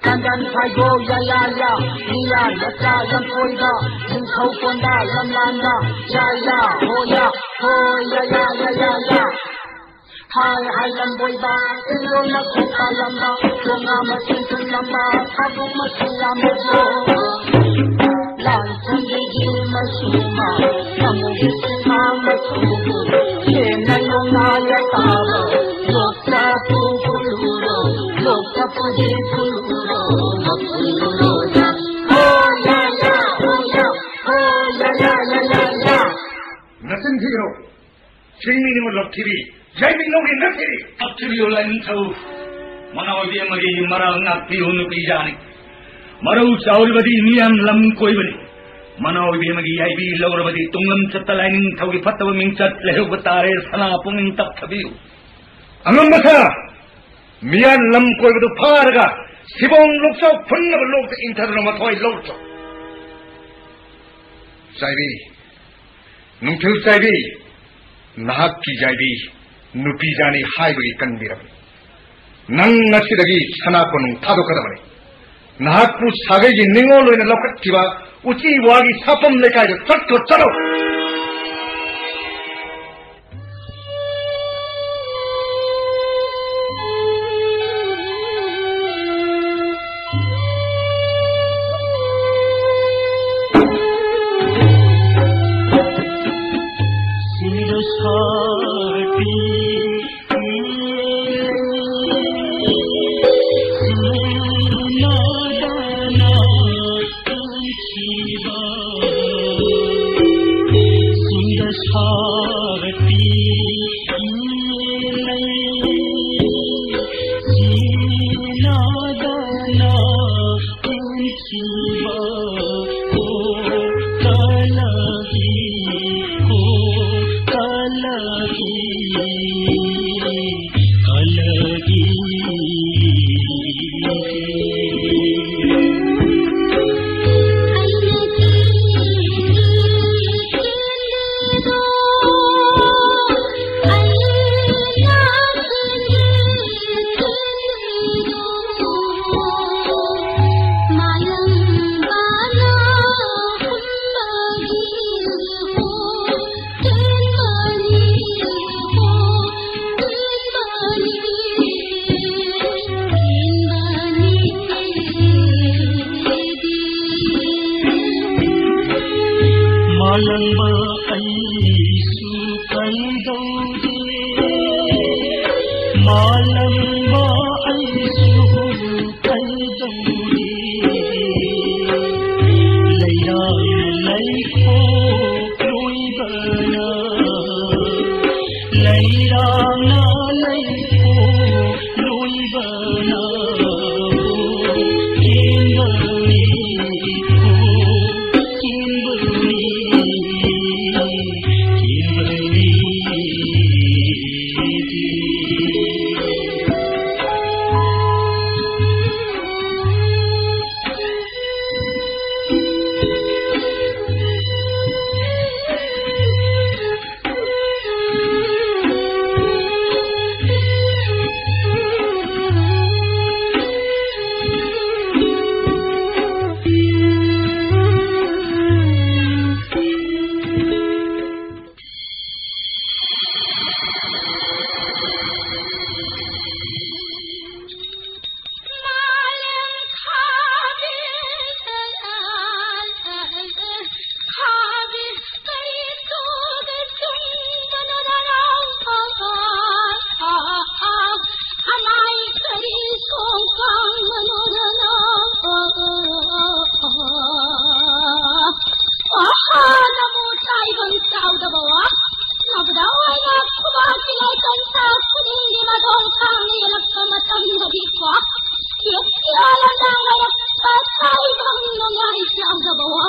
ꯀꯥꯡꯒꯟ ꯐꯥꯏꯕꯣ ꯌꯥ ꯌꯥ ꯌꯥ꯫ ꯃꯤꯌꯥ ꯃꯆꯥ ꯂꯝꯀꯣꯏꯕ꯫ ꯅꯤꯡꯊꯧ ꯀꯣꯟꯗ ꯂꯝꯂꯥꯟꯗ꯫ ꯌꯥ ꯌꯥ ꯍꯣ ꯌꯥ ꯍꯣ ꯌꯥ ꯌꯥ ꯌꯥ ꯌꯥ ꯌꯥ꯫ ꯍꯥꯏ ꯍꯥꯏ ꯂꯝꯕꯣꯏꯕ, ꯏꯔꯣꯜꯅ ꯈꯣꯡ ꯄꯥꯜꯂꯝꯕ, ꯆꯣꯉꯥ ꯃꯁꯤꯡ ꯊꯨꯡꯂꯝꯕ, ꯊꯥꯕꯨꯡ ꯃꯁꯤꯡ ꯌꯥꯝꯕꯗꯣ꯫ ꯂꯥꯟ ꯊꯨꯝꯒꯤ ꯃꯆꯨꯃ, ꯅꯪꯒꯤ ꯆꯤꯡꯃꯥ ꯃꯆꯨꯕꯨ, ꯍꯦꯟꯅ ꯅꯣꯡꯅꯥꯏ ꯇꯥꯕ, ꯂꯣꯛꯇ ꯄꯨ ꯄꯨꯂꯨꯔꯣ, ꯂꯣꯛꯇ ꯄꯨꯗꯤ ꯄꯨꯂꯨꯔꯣ, ꯄꯨꯂꯨꯔꯣ꯫ ꯍꯣ ꯌꯥ ꯌꯥ, ꯍꯣ ꯌꯥ, ꯍꯣ ꯌꯥ ꯌꯥ ꯌꯥ ꯌꯥ ꯌꯥ꯫ ꯅꯆꯤꯟ ꯊꯤꯒꯅꯨ꯫ ꯆꯤꯡꯃꯤ ꯅꯤꯉꯣꯜ ꯂꯣꯛꯊꯤꯕꯤ, ꯌꯥꯏꯃꯤꯟꯅꯧꯒꯤ ꯅꯠꯇꯦ꯫ ꯇꯞꯊꯤꯕꯤꯌꯨ ꯂꯥꯏꯅꯤꯡꯊꯧ, ꯃꯅꯥꯎ ꯏꯕꯦꯝꯃꯒꯤ ꯃꯔꯥꯜ ꯉꯥꯛꯄꯤꯌꯨ ꯅꯨꯄꯤꯖꯥꯅꯤ꯫ ꯃꯔꯧ ꯆꯥꯎꯔꯤꯕꯗꯤ ꯃꯤꯌꯥꯝ ꯂꯝ ꯀꯣꯏꯕꯅꯤ꯫ ꯃꯅꯥꯎ ꯏꯕꯦꯝꯃꯒꯤ ꯌꯥꯏꯕꯤ ꯂꯧꯔꯕꯗꯤ ꯇꯨꯡꯂꯝ ꯆꯠꯇ ꯂꯥꯏꯅꯤꯡꯊꯧꯒꯤ ꯐꯠꯇꯕ ꯃꯤꯡꯆꯠ ꯂꯩꯍꯧꯕ ꯇꯥꯔꯦ꯫ ꯁꯅꯥ ꯄꯨꯛꯅꯤꯡ ꯇꯞꯊꯕꯤꯌꯨ꯫ ꯑꯉꯝꯕ ꯁꯥ, ꯃꯤꯌꯥꯟ ꯂꯝ ꯀꯣꯏꯕꯗꯨ ꯐꯥꯔꯒ ꯁꯤꯕꯣꯡ ꯂꯣꯛꯆꯥꯎ ꯐꯨꯟꯅꯕ ꯂꯣꯛꯇ ꯏꯟꯊꯗꯨꯅ ꯃꯊ꯭ꯋꯥꯏ ꯂꯧꯔꯨꯆꯣ꯫ ꯆꯥꯏꯕꯤ, ꯅꯨꯡꯊꯤꯜ ꯆꯥꯏꯕꯤ, ꯅꯍꯥꯛꯀꯤ ꯌꯥꯏꯕꯤ ꯅꯨꯄꯤꯖꯥꯅꯤ ꯍꯥꯏꯕꯒꯤ ꯀꯟꯕꯤꯔꯕꯅꯤ꯫ ꯅꯪ ꯉꯁꯤꯗꯒꯤ ꯁꯅꯥ ꯀꯣꯅꯨꯡ ꯊꯥꯗꯣꯛꯀꯗꯕꯅꯤ꯫ ꯅꯍꯥꯛꯄꯨ ꯁꯥꯒꯩꯒꯤ ꯅꯤꯉꯣꯜ ꯑꯣꯏꯅ ꯂꯧꯈꯠꯈꯤꯕ ꯎꯆꯤ ꯋꯥꯒꯤ ꯁꯥꯐꯝ ꯂꯩꯀꯥꯏꯗ ꯆꯠꯈ꯭ꯔꯣ, ꯆꯠꯂꯣ꯫ ꯃꯥꯂꯪꯕ ꯑꯩꯁꯨ ꯀꯩꯗꯧꯔꯤ? ꯃꯥꯂꯪꯕ ꯑꯩꯁꯨ ꯀꯩꯗꯧꯔꯤ? ꯂꯩꯔꯥꯡꯅ ꯂꯩꯈꯣꯛ ꯂꯣꯏꯕꯅ, ꯂꯩꯔꯥꯡꯅ ꯂꯩꯈꯣꯛ ꯂꯣꯏꯕꯅ, ꯀꯦꯟꯕꯅꯤ, ꯀꯦꯟꯕꯅꯤ, ꯀꯦꯟꯕꯅꯤ꯫ ꯑꯍꯥ, ꯅꯃꯣ ꯇꯥꯏꯕꯪ ꯆꯥꯎꯗꯕ ꯋꯥ꯫ ꯅꯕꯗꯥ ꯍꯣꯏꯅ ꯈꯨꯕꯥꯛꯀꯤ ꯂꯥꯏꯀꯟ ꯁꯥ ꯈꯨꯗꯤꯡꯒꯤ ꯃꯗꯣꯡ ꯊꯥꯡꯅ ꯌꯦꯜꯂꯛꯄ ꯃꯇꯝꯗꯗꯤꯀꯣ, ꯌꯦꯛꯇꯤ ꯑꯣꯜꯂꯝꯗꯥꯡ ꯑꯣꯏꯔꯛꯄ ꯇꯥꯏꯕꯪ ꯅꯣꯡꯌꯥꯏ ꯆꯥꯎꯗꯕ ꯋꯥ꯫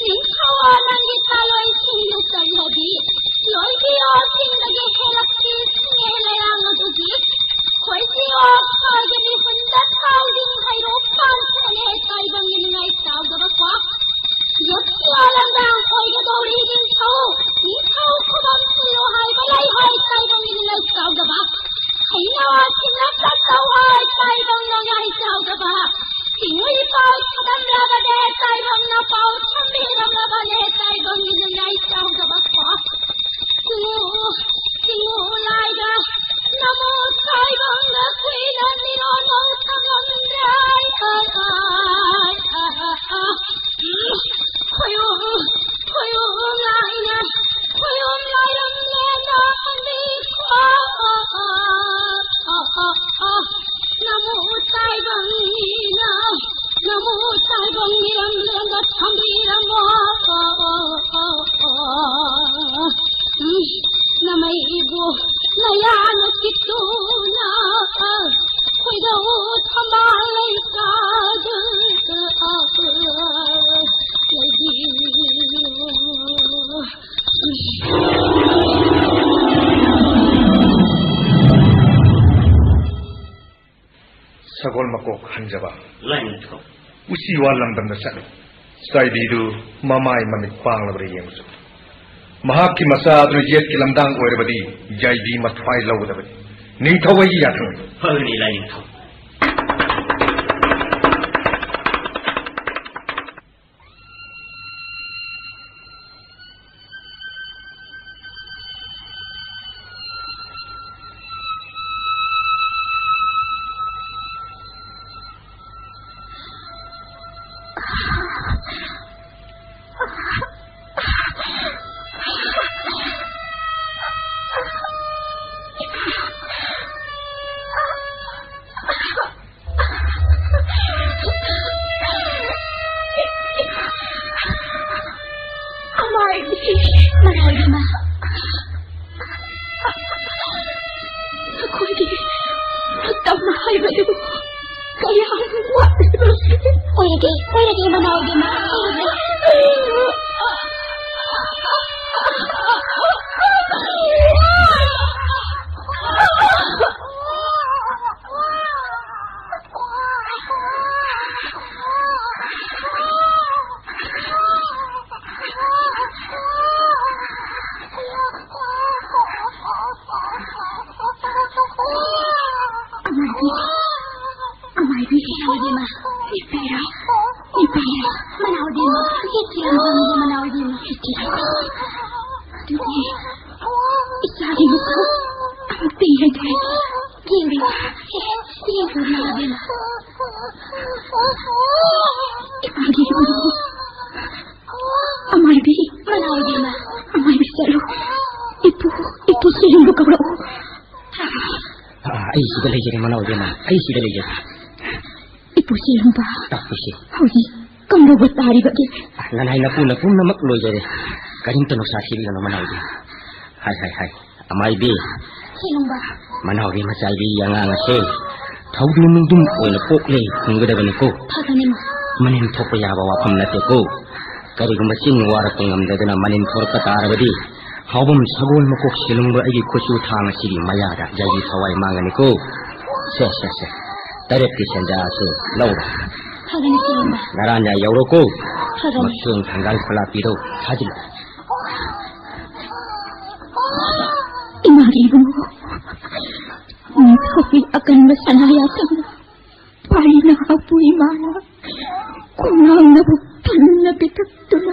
ꯅꯤꯡꯊꯧ ꯅꯪꯒꯤ ꯆꯥꯂꯣꯏꯁꯤꯡꯗꯨ ꯆꯠꯂꯗꯤ, ꯂꯣꯏꯕꯤꯌꯣ ꯆꯤꯡꯗꯒꯤ ꯍꯦꯜꯂꯛꯄꯤ ꯁꯤꯡꯉꯦ ꯂꯩꯔꯥꯡ ꯑꯗꯨꯒꯤ ꯈꯣꯏꯖꯤꯌꯣ ꯈꯣꯏꯒꯤ ꯃꯤꯍꯨꯟꯗ ꯊꯥꯎꯗꯤꯡ ꯍꯩꯔꯣꯛ ꯄꯥꯟ ꯁꯣꯜꯂꯦ ꯇꯥꯏꯕꯪꯒꯤ ꯅꯤꯡꯉꯥꯏ ꯆꯥꯎꯗꯕ ꯀ꯭ꯋꯥ꯫ ꯌꯦꯛꯁꯤꯌꯣ ꯂꯝꯗꯥꯡ ꯑꯣꯏꯒꯗꯧꯔꯤ ꯅꯤꯡꯊꯧ, ꯅꯤꯡꯊꯧ ꯈꯨꯕꯝ ꯁꯤꯜꯂꯣ ꯍꯥꯏꯕ ꯂꯩ ꯍꯥꯏ ꯇꯥꯏꯕꯪꯒꯤ ꯅꯤꯡꯉꯥꯏ ꯆꯥꯎꯗꯕ꯫ ꯍꯩꯅꯧ ꯑꯁꯤꯟꯅ ꯆꯠꯇꯧ ꯍꯥꯏ ꯇꯥꯏꯕꯪ ꯅꯣꯡꯌꯥꯏ ꯆꯥꯎꯗꯕ꯫ ꯆꯤꯡꯉꯨ ꯄꯥꯎ ꯊꯝꯂꯕꯅꯦ ꯇꯥꯏꯕꯪꯅ ꯄꯥꯎ ꯊꯝꯕꯤꯔꯝꯂꯕꯅꯦ ꯇꯥꯏꯕꯪꯒꯤ ꯅꯤꯡꯉꯥꯏ ꯆꯥꯎꯗꯕ ꯀ꯭ꯋꯥ꯫ ꯆꯤꯡꯉꯨ, ꯆꯤꯡꯉꯨ ꯂꯥꯏꯒ ꯅꯃꯣ ꯇꯥꯏꯕꯪꯒ ꯀꯨꯏꯅ ꯃꯤꯔꯣꯜ ꯂꯧꯊ ꯉꯝꯗ꯭ꯔꯦ꯫ ꯑꯥꯏ, ꯑꯥꯏ, ꯑꯥꯏ, ꯑꯥꯏ, ꯑꯥꯏ, ꯑꯥꯏ꯫ ꯎꯝ, ꯈꯣꯏꯌꯨ, ꯈꯣꯏꯌꯨ꯫ ꯍꯟꯖꯕ꯫ ꯂꯥꯏꯅꯤꯡꯊꯧ꯫ ꯎꯆꯤ ꯋꯥ ꯂꯝꯗꯝꯗ ꯆꯠꯂꯨ꯫ ꯆꯥꯏꯕꯤꯗꯨ ꯃꯃꯥꯏ ꯃꯃꯤꯠ ꯄꯥꯡꯂꯕ꯭ꯔꯥ ꯌꯦꯡꯉꯨꯆꯣ꯫ ꯃꯍꯥꯛꯀꯤ ꯃꯆꯥ ꯑꯗꯨꯅ ꯌꯦꯠꯀꯤ ꯂꯝꯗꯥꯡ ꯑꯣꯏꯔꯕꯗꯤ ꯌꯥꯏꯕꯤ ꯃꯊ꯭ꯋꯥꯏ ꯂꯧꯒꯗꯕꯅꯤ꯫ ꯅꯤꯡꯊꯧ ꯑꯩꯒꯤ ꯌꯥꯊꯪꯅꯤ꯫ ꯐꯒꯅꯤ ꯂꯥꯏꯅꯤꯡꯊꯧ꯫ ꯑꯃꯥꯏꯕꯤ, ꯃꯔꯥꯏꯕꯤ ꯃꯥ꯫ ꯑꯩꯈꯣꯏꯒꯤ ꯃꯇꯝ ꯍꯥꯏꯕꯗꯨ ꯀꯌꯥꯝ ꯋꯥꯠꯂꯤꯕꯒꯦ? ꯑꯣꯏꯔꯒꯦ, ꯑꯣꯏꯔꯒꯦ, ꯃꯅꯥꯎꯕꯤ ꯃꯥ, ꯑꯣꯏꯔꯒꯦ꯫ ꯑꯃꯥꯏꯕꯤ, ꯑꯃꯥꯏꯕꯤ꯫ ꯃꯅꯥꯎ ꯏꯕꯦꯝꯃ, ꯏꯕꯦꯝꯃ, ꯃꯅꯥꯎ ꯏꯕꯦꯝꯃ, ꯏꯆꯦ ꯂꯥꯛꯑꯦ, ꯃꯅꯥꯎ ꯏꯕꯦꯝꯃ, ꯏꯆꯦ ꯂꯥꯛꯑꯦ꯫ ꯑꯗꯨꯗꯤ ꯏꯆꯥꯒꯤ ꯃꯁꯛ ꯑꯃꯨꯛꯇ ꯌꯦꯡꯊꯣꯛꯑꯦ꯫ ꯌꯦꯡꯕꯤꯌꯨ, ꯌꯦꯡꯕꯤꯌꯨ, ꯃꯅꯥꯎ ꯏꯕꯦꯝꯃ꯫ ꯏꯃꯥꯒꯤ ꯏꯕꯨꯡꯉꯣ꯫ ꯑꯃꯥꯏꯕꯤ, ꯃꯅꯥꯎ ꯏꯕꯦꯝꯃ, ꯑꯃꯥꯏꯕꯤ ꯆꯠꯂꯨ꯫ ꯏꯄꯨ, ꯏꯄꯨ ꯁꯤꯔꯤꯟꯕꯨ ꯀꯧꯔꯛꯎ꯫ ꯑꯥ, ꯑꯩ ꯁꯤꯗ ꯂꯩꯖꯔꯦ, ꯃꯅꯥꯎ ꯏꯕꯦꯝꯃ, ꯑꯩ ꯁꯤꯗ ꯂꯩꯖꯔꯦ꯫ ꯏꯄꯨ ꯁꯤꯔꯤꯟꯕ꯫ ꯇꯥꯛꯄꯤꯁꯤ꯫ ꯍꯧꯖꯤꯛ ꯀꯝꯗꯧꯕ ꯇꯥꯔꯤꯕꯒꯦ? ꯑꯥ, ꯅꯅꯥꯏ ꯅꯄꯨꯅ ꯄꯨꯝꯅꯃꯛ ꯂꯣꯏꯖꯔꯦ꯫ ꯀꯔꯤꯝꯇ ꯅꯨꯡꯁꯥ ꯁꯤꯕꯤꯒꯅꯨ, ꯃꯅꯥꯎ ꯏꯕꯦꯝꯃ꯫ ꯍꯥꯏ, ꯍꯥꯏ, ꯍꯥꯏ꯫ ꯑꯃꯥꯏꯕꯤ꯫ ꯁꯤꯔꯤꯟꯕ꯫ ꯃꯅꯥꯎꯕꯤ ꯃꯆꯥꯏꯕꯤꯒꯤ ꯑꯉꯥꯡ ꯑꯁꯦ ꯊꯧꯗꯨ ꯅꯨꯡꯗꯨꯝ ꯑꯣꯏꯅ ꯄꯣꯛꯂꯦ ꯈꯨꯝꯒꯗꯕꯅꯤꯀꯣ꯫ ꯐꯒꯅꯤ ꯃꯥ꯫ ꯃꯅꯤꯟ ꯊꯣꯛꯄ ꯌꯥꯕ ꯋꯥꯐꯝ ꯅꯠꯇꯦꯀꯣ꯫ ꯀꯔꯤꯒꯨꯝꯕ ꯆꯤꯟ ꯋꯥꯔꯛꯄ ꯉꯝꯗꯗꯨꯅ ꯃꯅꯤꯟ ꯊꯣꯔꯛꯄ ꯇꯥꯔꯕꯗꯤ, ꯍꯥꯎꯕꯝ ꯁꯒꯣꯜ ꯃꯀꯣꯛ ꯁꯤꯂꯨꯡꯕ ꯑꯩꯒꯤ ꯈꯨꯠꯁꯨ ꯊꯥꯡ ꯑꯁꯤꯒꯤ ꯃꯌꯥꯗ ꯌꯥꯏꯕꯤ ꯊꯋꯥꯏ ꯃꯥꯡꯒꯅꯤꯀꯣ꯫ ꯁꯦ, ꯁꯦ, ꯁꯦ꯫ ꯇꯔꯦꯠꯀꯤ ꯁꯦꯟꯖꯥ ꯑꯁꯤ ꯂꯧꯔꯣ꯫ ꯐꯒꯅꯤ, ꯏꯌꯥꯝꯕ꯫ ꯅꯔꯥꯟꯌꯥꯏ ꯌꯧꯔꯣꯀꯣ꯫ ꯐꯒꯅꯤ꯫ ꯃꯈꯦꯡ ꯊꯪꯒꯥꯜ ꯈꯨꯂꯥꯛꯄꯤꯗꯣ ꯊꯥꯖꯤꯜꯂꯣ꯫ ꯏꯃꯥꯒꯤ ꯏꯕꯨꯡꯉꯣ, ꯅꯤꯡꯊꯧꯒꯤ ꯑꯀꯟꯕ ꯁꯅꯥ ꯌꯥꯊꯪꯅ ꯄꯥꯔꯤ ꯅꯍꯥꯛꯄꯨ ꯏꯃꯥꯅ ꯈꯣꯡꯅꯥꯡꯅꯕꯨ ꯄꯨꯟꯅ ꯄꯤꯊꯛꯇꯨꯅ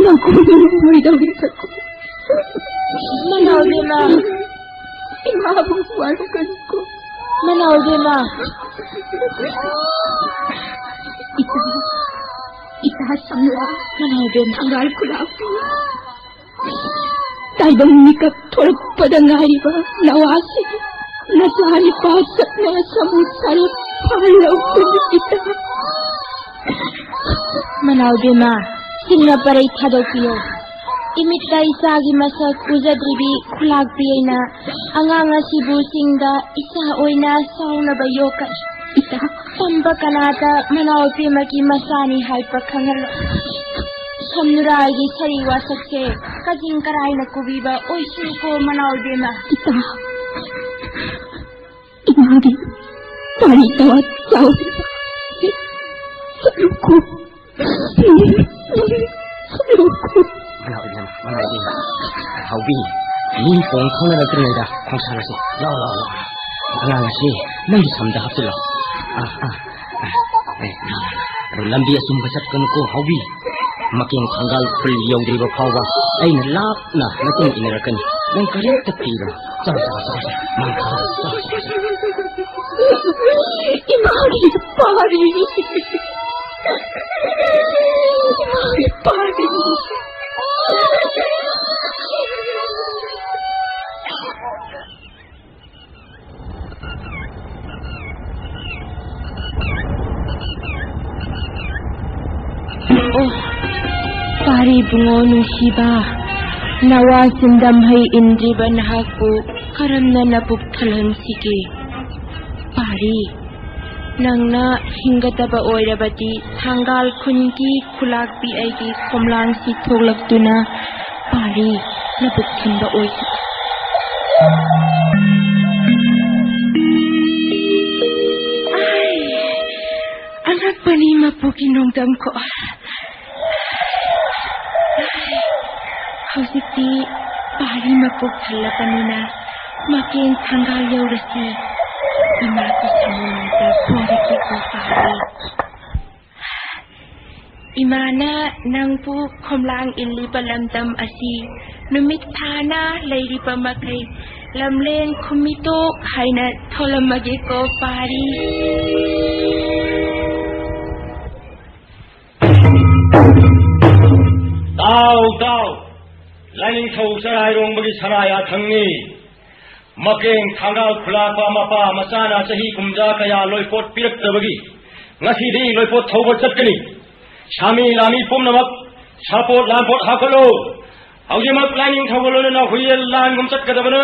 ꯃꯒꯨꯟ ꯑꯣꯏꯗꯧꯔꯤꯕꯀꯣ꯫ ꯃꯅꯥꯎ ꯏꯕꯦꯝꯃ꯫ ꯏꯃꯥꯕꯨ ꯋꯥꯔꯨꯒꯅꯨꯀꯣ꯫ ꯃꯅꯥꯎ ꯏꯕꯦꯝꯃ꯫ ꯏꯇꯥ, ꯏꯇꯥ ꯁꯝꯂꯥ꯫ ꯃꯅꯥꯎ ꯏꯕꯦꯝꯃ꯫ ꯊꯪꯒꯥꯜ ꯈꯨꯂꯥꯛꯄꯤ꯫ ꯇꯥꯏꯕꯪ ꯃꯤꯀꯞ ꯊꯣꯔꯛꯄꯗ ꯉꯥꯏꯔꯤꯕ ꯅꯋꯥꯁꯤ ꯅꯆꯥ ꯅꯤꯄꯥ ꯁꯛꯅ ꯁꯃꯨ ꯁꯥꯔꯦ ꯐꯥꯜꯍꯧꯕꯅꯤ ꯏꯇꯥ꯫ ꯃꯅꯥꯎ ꯏꯕꯦꯝꯃ, ꯆꯤꯡꯅ ꯄꯔꯩ ꯊꯥꯗꯣꯛꯄꯤꯌꯨ꯫ ꯏꯃꯤꯠꯇ ꯏꯆꯥꯒꯤ ꯃꯁꯛ ꯎꯖꯗ꯭ꯔꯤꯕꯤ ꯈꯨꯂꯥꯛꯄꯤ ꯑꯩꯅ ꯑꯉꯥꯡ ꯑꯁꯤꯕꯨ ꯆꯤꯡꯗ ꯏꯆꯥ ꯑꯣꯏꯅ ꯆꯥꯎꯅꯕ ꯌꯣꯛꯀꯅꯤ꯫ ꯏꯇꯥ꯫ ꯇꯝꯕ ꯀꯅꯥꯗ ꯃꯅꯥꯎ ꯏꯕꯦꯝꯃꯒꯤ ꯃꯆꯥꯅꯤ ꯍꯥꯏꯕ ꯈꯪꯍꯜꯂꯣ꯫ ꯁꯝꯅꯨꯔꯥꯒꯤ ꯁꯔꯤ ꯋꯥꯁꯛꯁꯦ ꯀꯖꯤꯡ ꯀꯔꯥꯏꯅ ꯀꯨꯕꯤꯕ ꯑꯣꯏꯁꯅꯨꯀꯣ ꯃꯅꯥꯎ ꯏꯕꯦꯝꯃ꯫ ꯏꯇꯥ, ꯏꯃꯥꯒꯤ ꯄꯥꯔꯤ ꯇꯋꯥ ꯆꯥꯎ꯫ ꯁꯔꯨꯛ ꯈꯨ-, ꯁꯔꯨꯛ ꯈꯨ-, ꯃꯅꯥꯎ ꯏꯕꯦꯝꯃ, ꯃꯅꯥꯎ ꯏꯕꯦꯝꯃ꯫ ꯍꯥꯎꯕꯤ, ꯃꯤ ꯄꯣꯡ ꯈꯪꯅꯔꯛꯇ꯭ꯔꯤꯉꯩꯗ ꯈꯣꯡꯁꯥꯜꯂꯁꯤ꯫ ꯂꯥꯎ, ꯂꯥꯎ, ꯂꯥꯎ꯫ ꯑꯉꯥꯡ ꯑꯁꯤ ꯅꯪꯒꯤ ꯁꯝꯗ ꯍꯥꯞꯆꯤꯜꯂꯣ꯫ ꯑꯥ, ꯑꯥ, ꯑꯥ, ꯑꯥ, ꯑꯥ, ꯑꯥ꯫ ꯂꯝꯕꯤ ꯑꯆꯨꯝꯕ ꯆꯠꯀꯅꯨꯀꯣ, ꯍꯥꯎꯕꯤ꯫ ꯃꯀꯦꯡ ꯈꯪꯒꯥꯜ ꯈꯨꯜ ꯌꯧꯗ꯭ꯔꯤꯕ ꯐꯥꯎꯕ ꯑꯩꯅ ꯂꯥꯞꯅ ꯃꯇꯨꯡ ꯏꯟꯅꯔꯛꯀꯅꯤ꯫ ꯅꯪ ꯀꯔꯤꯝꯇ ꯀꯤꯔꯨꯅꯨ꯫ ꯆꯥꯎ, ꯆꯥꯎ, ꯆꯥꯎ, ꯆꯥꯎ꯫ ꯃꯥꯡ ꯊꯥꯎ, ꯆꯥꯎ, ꯆꯥꯎ, ꯆꯥꯎ꯫ ꯏꯃꯥꯒꯤ ꯄꯥꯔꯤ꯫ ꯏꯃꯥꯒꯤ ꯄꯥꯔꯤ꯫ ꯑꯣ, ꯄꯥꯔꯤ ꯏꯕꯨꯡꯉꯣ ꯅꯨꯡꯁꯤꯕ, ꯅꯋꯥ ꯁꯤꯟꯗꯝ ꯍꯩ ꯏꯟꯗ꯭ꯔꯤꯕ ꯅꯍꯥꯛꯄꯨ ꯀꯔꯝꯅ ꯅꯕꯨꯛ ꯊꯜꯍꯟꯁꯤꯒꯦ? ꯄꯥꯔꯤ, ꯅꯪꯅ ꯍꯤꯡꯒꯗꯕ ꯑꯣꯏꯔꯕꯗꯤ ꯊꯥꯡꯒꯥꯜ ꯈꯨꯟꯒꯤ ꯈꯨꯂꯥꯛꯄꯤ ꯑꯩꯒꯤ ꯈꯣꯝꯂꯥꯡꯁꯤ ꯊꯣꯛꯂꯛꯇꯨꯅ ꯄꯥꯔꯤ ꯅꯕꯨꯛ ꯊꯟꯕ ꯑꯣꯏꯁꯤ꯫ ꯃꯄꯨꯒꯤ ꯅꯣꯡꯗꯝꯈꯣ꯫ ꯍꯧꯖꯤꯛꯇꯤ ꯄꯥꯔꯤ ꯃꯄꯣꯛ ꯊꯜꯂꯕꯅꯤꯅ ꯃꯀꯦꯟ ꯊꯪꯒꯥꯜ ꯌꯧꯔꯁꯤ꯫ ꯏꯃꯥꯒꯤ ꯁꯃꯨꯗ꯭ꯔ ꯁꯣꯔꯒꯤ ꯎꯄꯥꯜ꯫ ꯏꯃꯥꯅ ꯅꯪꯕꯨ ꯈꯣꯝꯂꯥꯡ ꯏꯜꯂꯤꯕ ꯂꯝꯗꯝ ꯑꯁꯤ ꯅꯨꯃꯤꯠ ꯊꯥꯅ ꯂꯩꯔꯤꯕ ꯃꯈꯩ ꯂꯝꯂꯦꯟ ꯈꯨꯃꯤꯇꯣꯛ ꯍꯥꯏꯅ ꯊꯣꯜꯂꯝꯃꯒꯦꯀꯣ ꯄꯥꯔꯤ꯫ ꯇꯥꯎ, ꯇꯥꯎ! ꯂꯥꯏꯅꯤꯡꯊꯧ ꯆꯔꯥꯏꯔꯣꯡꯕꯒꯤ ꯁꯅꯥ ꯌꯥꯊꯪꯅꯤ꯫ ꯃꯀꯦꯡ ꯊꯥꯡꯒꯥꯜ ꯈꯨꯂꯥꯛꯄ ꯃꯄꯥ ꯃꯆꯥꯅ ꯆꯍꯤ ꯀꯨꯝꯖꯥ ꯀꯌꯥ ꯂꯣꯏꯄꯣꯠ ꯄꯤꯔꯛꯇꯕꯒꯤ ꯉꯁꯤꯗꯤ ꯂꯣꯏꯄꯣꯠ ꯊꯧꯕ ꯆꯠꯀꯅꯤ꯫ ꯁꯥꯃꯤ ꯂꯥꯃꯤ ꯄꯨꯝꯅꯃꯛ ꯁꯥꯄꯣꯠ ꯂꯥꯟꯄꯣꯠ ꯍꯥꯞꯀꯠꯂꯨ꯫ ꯍꯧꯖꯤꯛꯃꯛ ꯂꯥꯏꯅꯤꯡꯊꯧꯒ ꯂꯣꯏꯅꯅ ꯍꯨꯏꯌꯦꯟ ꯂꯥꯟꯒꯨꯝ ꯆꯠꯀꯗꯕꯅꯤ꯫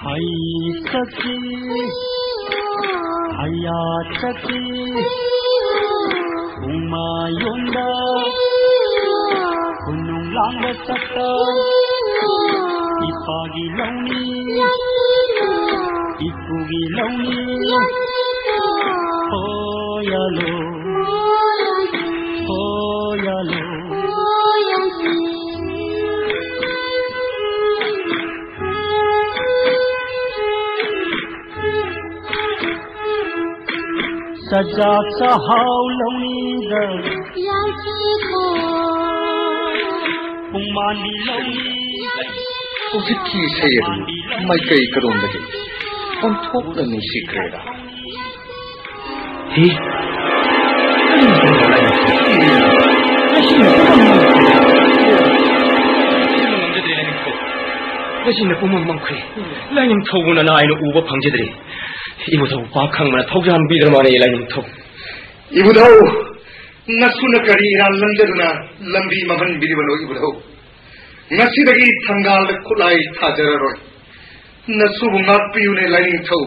ꯍꯩ ꯆꯠꯈꯤ, ꯍꯩꯌꯥ ꯆꯠꯈꯤ, ꯄꯨꯡꯃꯌꯣꯟꯗ ꯈꯨꯅꯨꯡ ꯂꯥꯡꯕ ꯆꯠꯇ ꯏꯄꯥꯒꯤ ꯂꯧꯅꯤ, ꯏꯄꯨꯒꯤ ꯂꯧꯅꯤ꯫ ꯍꯣꯌꯥꯂꯣ, ꯍꯣꯌꯥꯂꯣ꯫ ꯆꯥꯖꯥ ꯆꯥꯍꯥꯎ ꯂꯧꯅꯤꯗ ꯄꯨꯡꯃꯥꯟꯕꯤ ꯂꯧꯅꯤ꯫ ꯍꯧꯖꯤꯛꯀꯤ ꯏꯁꯩ ꯑꯗꯨ ꯃꯥꯏꯀꯩ ꯀꯔꯣꯝꯗꯒꯤ ꯑꯣꯟꯊꯣꯛꯅ ꯅꯨꯡꯁꯤꯈ꯭ꯔꯦꯗ꯫ ꯍꯤ? ꯀꯔꯤꯅꯣ ꯇꯧꯔꯤꯕ ꯂꯥꯏꯅꯤꯡꯊꯧ? ꯃꯁꯤꯅ ꯄꯨꯝꯃꯝ ꯃꯝꯈ꯭ꯔꯦ꯫ ꯃꯁꯤꯅ ꯄꯨꯝꯃꯝ ꯃꯝꯈ꯭ꯔꯦ꯫ ꯂꯥꯏꯅꯤꯡꯊꯧꯕꯨ ꯅꯅꯥꯏꯅ ꯎꯕ ꯐꯪꯖꯗ꯭ꯔꯦ꯫ ꯏꯕꯨꯙꯧ ꯄꯥꯛ ꯈꯪꯕꯅ ꯊꯧꯖꯥꯟꯕꯤꯗ꯭ꯔ ꯃꯥꯜꯂꯦ, ꯂꯥꯏꯅꯤꯡꯊꯧ꯫ ꯏꯕꯨꯙꯧ! ꯅꯁꯨꯅ ꯀꯔꯤ ꯏꯔꯥꯟ ꯂꯝꯖꯗꯨꯅ ꯂꯝꯕꯤ ꯃꯝꯍꯟꯕꯤꯔꯤꯕꯅꯣ ꯏꯕꯨꯙꯧ? ꯉꯁꯤꯗꯒꯤ ꯊꯪꯒꯥꯜꯗ ꯈꯨꯠꯂꯥꯏ ꯊꯥꯖꯔꯔꯣꯏ꯫ ꯅꯁꯨꯕꯨ ꯉꯥꯛꯄꯤꯌꯨꯅꯦ ꯂꯥꯏꯅꯤꯡꯊꯧ꯫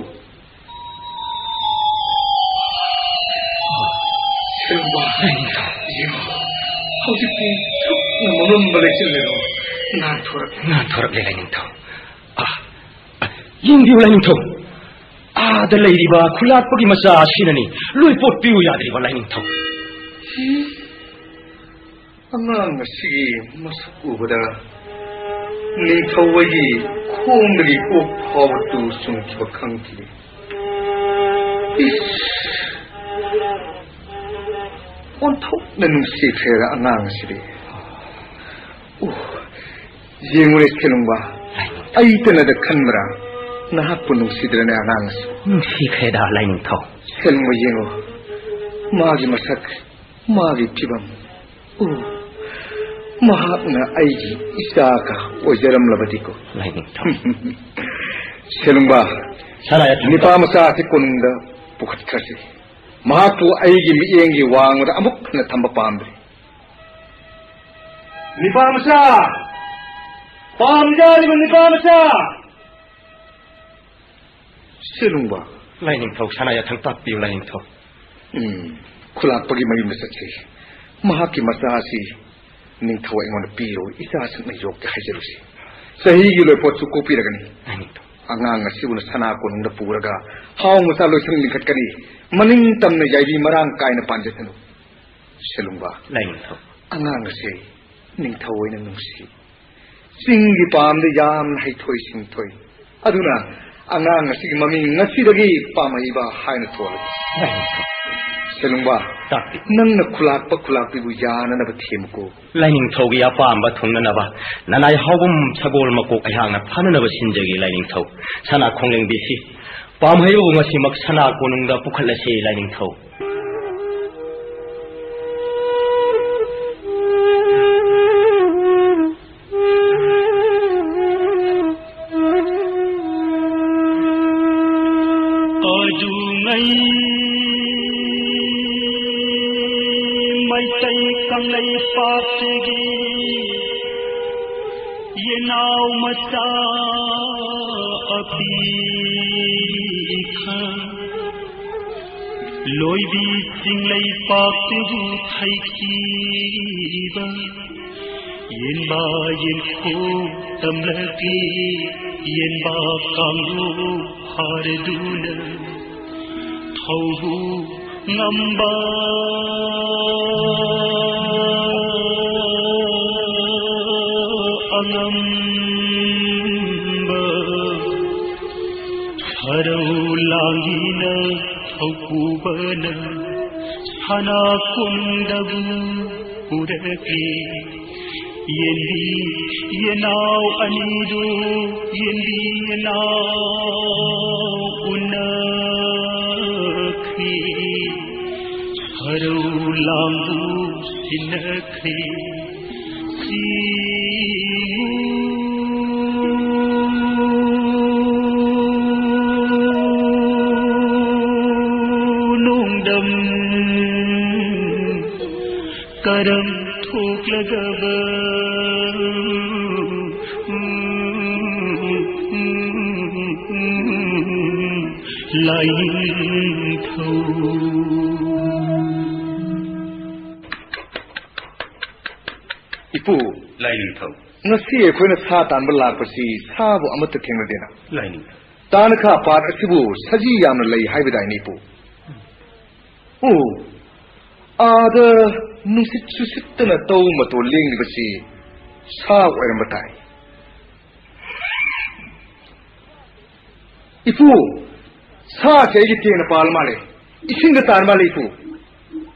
ꯁꯦꯜꯕ, ꯌꯦꯡꯉꯣ, ꯍꯧꯖꯤꯛꯇꯤ ꯁꯨꯞꯅ ꯃꯝꯂꯝꯕ ꯂꯩꯆꯤꯜꯂꯦꯗꯣ ꯉꯥꯟꯊꯣꯔꯛꯂꯦ꯫ ꯉꯥꯟꯊꯣꯔꯛꯂꯦ ꯂꯥꯏꯅꯤꯡꯊꯧ꯫ ꯑꯥ, ꯑꯥ, ꯌꯦꯡꯕꯤꯌꯨ ꯂꯥꯏꯅꯤꯡꯊꯧ꯫ ꯑꯥꯗ ꯂꯩꯔꯤꯕ ꯈꯨꯂꯥꯛꯄꯒꯤ ꯃꯆꯥ ꯑꯁꯤꯅꯅꯤ ꯂꯣꯏꯄꯣꯠꯄꯤꯌꯨ ꯌꯥꯗ꯭ꯔꯤꯕ ꯂꯥꯏꯅꯤꯡꯊꯧ꯫ ꯑꯉꯥꯡ ꯑꯁꯤꯒꯤ ꯃꯁꯛ ꯎꯕꯗ ꯅꯤꯡꯊꯧ ꯑꯩꯒꯤ ꯈꯣꯡꯗꯒꯤ ꯀꯣꯛ ꯐꯥꯎꯕ ꯇꯨ ꯆꯨꯡꯈꯤꯕ ꯈꯪꯈꯤꯗꯦ꯫ ꯏꯁ! ꯑꯣꯟꯊꯣꯛꯅ ꯅꯨꯡꯁꯤꯈ꯭ꯔꯦꯗ ꯑꯉꯥꯡ ꯑꯁꯤꯗꯤ꯫ ꯑꯣ, ꯌꯦꯡꯉꯨꯅꯦ ꯁꯦꯂꯨꯡꯕ, ꯑꯩꯇꯅꯗ ꯈꯟꯕ꯭ꯔꯥ? ꯅꯍꯥꯛꯄꯨ ꯅꯨꯡꯁꯤꯗ꯭ꯔꯅꯦ ꯑꯉꯥꯡ ꯑꯁꯤ? ꯅꯨꯡꯁꯤꯈ꯭ꯔꯦꯗ ꯂꯥꯏꯅꯤꯡꯊꯧ꯫ ꯁꯦꯂꯨꯡꯕ ꯌꯦꯡꯉꯨ, ꯃꯥꯒꯤ ꯃꯁꯛ, ꯃꯥꯒꯤ ꯐꯤꯕꯝ꯫ ꯑꯣ, ꯃꯍꯥꯛꯅ ꯑꯩꯒꯤ ꯏꯆꯥꯒ ꯑꯣꯏꯖꯔꯝꯂꯕꯗꯤꯀꯣ꯫ ꯂꯥꯏꯅꯤꯡꯊꯧ꯫ ꯁꯦꯂꯨꯡꯕ, ꯁꯅꯥ ꯌꯥꯊꯪ ꯅꯤꯄꯥ ꯃꯆꯥ ꯑꯁꯤ ꯀꯣꯅꯨꯡꯗ ꯄꯨꯈꯠꯈ꯭ꯔꯁꯤ꯫ ꯃꯍꯥꯛꯄꯨ ꯑꯩꯒꯤ ꯃꯤꯠꯌꯦꯡꯒꯤ ꯋꯥꯡꯃꯗ ꯑꯃꯨꯛ ꯍꯟꯅ ꯊꯝꯕ ꯄꯥꯝꯗ꯭ꯔꯦ꯫ ꯅꯤꯄꯥ ꯃꯆꯥ! ꯄꯥꯝꯖꯔꯤꯕ ꯅꯤꯄꯥ ꯃꯆꯥ! ꯁꯦꯂꯨꯡꯕ꯫ ꯂꯥꯏꯅꯤꯡꯊꯧ, ꯁꯅꯥ ꯌꯥꯊꯪ ꯇꯥꯛꯄꯤꯌꯨ ꯂꯥꯏꯅꯤꯡꯊꯧ꯫ ꯎꯝ, ꯈꯨꯂꯥꯛꯄꯒꯤ ꯃꯌꯨꯝꯗ ꯆꯠꯁꯤ꯫ ꯃꯍꯥꯛꯀꯤ ꯃꯆꯥ ꯑꯁꯤ ꯅꯤꯡꯊꯧ ꯑꯩꯉꯣꯟꯗ ꯄꯤꯔꯣ, ꯏꯆꯥꯁꯤꯡꯅ ꯌꯣꯛꯀꯦ ꯍꯥꯏꯖꯔꯨꯁꯤ꯫ ꯆꯍꯤꯒꯤ ꯂꯣꯏꯄꯣꯠꯁꯨ ꯀꯣꯛꯄꯤꯔꯒꯅꯤ꯫ ꯂꯥꯏꯅꯤꯡꯊꯧ꯫ ꯑꯉꯥꯡ ꯑꯁꯤꯕꯨꯅ ꯁꯅꯥ ꯀꯣꯅꯨꯡꯗ ꯄꯨꯔꯒ ꯍꯥꯎ ꯃꯆꯥ ꯂꯣꯏꯁꯪ ꯂꯤꯡꯈꯠꯀꯅꯤ꯫ ꯃꯅꯤꯡ ꯇꯝꯅ ꯌꯥꯏꯕꯤ ꯃꯔꯥꯡ ꯀꯥꯏꯅ ꯄꯥꯟꯖꯁꯅꯨ꯫ ꯁꯦꯂꯨꯡꯕ꯫ ꯂꯥꯏꯅꯤꯡꯊꯧ꯫ ꯑꯉꯥꯡ ꯑꯁꯤ ꯅꯤꯡꯊꯧ ꯑꯣꯏꯅ ꯅꯨꯡꯁꯤ꯫ ꯆꯤꯡꯒꯤ ꯄꯥꯝꯗ ꯌꯥꯝꯅ ꯍꯩꯊꯣꯏ ꯁꯤꯡꯊꯣꯏ꯫ ꯑꯗꯨꯅ ꯑꯉꯥꯡ ꯑꯁꯤꯒꯤ ꯃꯃꯤꯡ ꯉꯁꯤꯗꯒꯤ ꯄꯥꯝꯍꯩꯕ ꯍꯥꯏꯅ ꯊꯣꯜꯂꯒꯦ꯫ ꯂꯥꯏꯅꯤꯡꯊꯧ꯫ ꯁꯦꯂꯨꯡꯕ, ꯇꯥꯛꯄꯤ꯫ ꯅꯪꯅ ꯈꯨꯂꯥꯛꯄ ꯈꯨꯂꯥꯛꯄꯤꯕꯨ ꯌꯥꯅꯅꯕ ꯊꯦꯝꯃꯨꯀꯣ꯫ ꯂꯥꯏꯅꯤꯡꯊꯧꯒꯤ ꯑꯄꯥꯝꯕ ꯊꯨꯡꯅꯅꯕ ꯅꯅꯥꯏ ꯍꯥꯎꯕꯝ ꯁꯒꯣꯜ ꯃꯀꯣꯛ ꯑꯩꯍꯥꯛꯅ ꯐꯥꯅꯅꯕ ꯁꯤꯟꯖꯒꯦ ꯂꯥꯏꯅꯤꯡꯊꯧ꯫ ꯁꯅꯥ ꯈꯣꯡꯂꯦꯡꯕꯤꯁꯤ ꯄꯥꯝꯍꯩꯕꯕꯨ ꯉꯁꯤꯃꯛ ꯁꯅꯥ ꯀꯣꯅꯨꯡꯗ ꯄꯨꯈꯠꯂꯁꯤ ꯂꯥꯏꯅꯤꯡꯊꯧ꯫ ꯂꯩꯄꯥꯛꯇꯒꯤ ꯌꯦꯅꯥꯎ ꯃꯆꯥ ꯑꯄꯤꯛꯄ ꯂꯣꯏꯕꯤ ꯆꯤꯡ ꯂꯩꯄꯥꯛꯇꯕꯨ ꯊꯩꯈꯤꯕ ꯌꯦꯟꯕꯥ ꯌꯦꯟꯈꯣ ꯇꯝꯂꯛꯂꯤ꯫ ꯌꯦꯟꯕꯥ ꯀꯥꯡꯂꯨꯞ ꯍꯥꯔꯗꯨꯅ ꯊꯧꯕꯨ ꯉꯝꯕ ꯑꯉꯝꯕ ꯁꯔꯧ ꯂꯥꯡꯒꯤꯅ ꯊꯧꯄꯨꯕꯅ ꯁꯅꯥ ꯀꯨꯝꯗꯕꯨ ꯄꯨꯔꯛꯂꯤ꯫ ꯌꯦꯟꯕꯤ ꯌꯦꯅꯥꯎ ꯑꯅꯤꯗꯨ ꯌꯦꯟꯕꯤ ꯌꯦꯅꯥꯎ ꯎꯅꯈ꯭ꯔꯦ꯫ ꯁꯔꯧ ꯂꯥꯡꯕꯨ ꯁꯤꯟꯅꯈ꯭ꯔꯦ꯫ ꯆꯤꯡꯉꯨ ꯅꯣꯡꯗꯝ ꯀꯔꯝ ꯊꯣꯛꯂꯒꯕ ꯂꯥꯏꯅꯤꯡꯊꯧ꯫ ꯏꯄꯨ, ꯂꯥꯏꯅꯤꯡꯊꯧ꯫ ꯉꯁꯤ ꯑꯩꯈꯣꯏꯅ ꯁꯥ ꯇꯥꯟꯕ ꯂꯥꯛꯄꯁꯤ ꯁꯥꯕꯨ ꯑꯃꯠꯇ ꯊꯦꯡꯅꯗꯦꯅ꯫ ꯂꯥꯏꯅꯤꯡꯊꯧ꯫ ꯇꯥꯅꯈꯥ ꯄꯥꯠ ꯑꯁꯤꯕꯨ ꯁꯖꯤ ꯌꯥꯝꯅ ꯂꯩ ꯍꯥꯏꯕꯗꯥꯏꯅꯦ, ꯏꯄꯨ? ꯑꯣ, ꯑꯥꯗ ꯅꯨꯡꯁꯤꯠ ꯁꯨꯁꯤꯠꯇꯅ ꯇꯧ ꯃꯇꯣꯜ ꯂꯦꯡꯂꯤꯕꯁꯤ ꯁꯥ ꯑꯣꯏꯔꯝꯕ ꯇꯥꯏ꯫ ꯏꯄꯨ, ꯁꯥꯁꯦ ꯑꯩꯒꯤ ꯇꯦꯡꯅ ꯄꯥꯜ ꯃꯥꯜꯂꯦ꯫ ꯏꯁꯤꯡꯗ ꯇꯥꯔ ꯃꯥꯜꯂꯦ, ꯏꯄꯨ꯫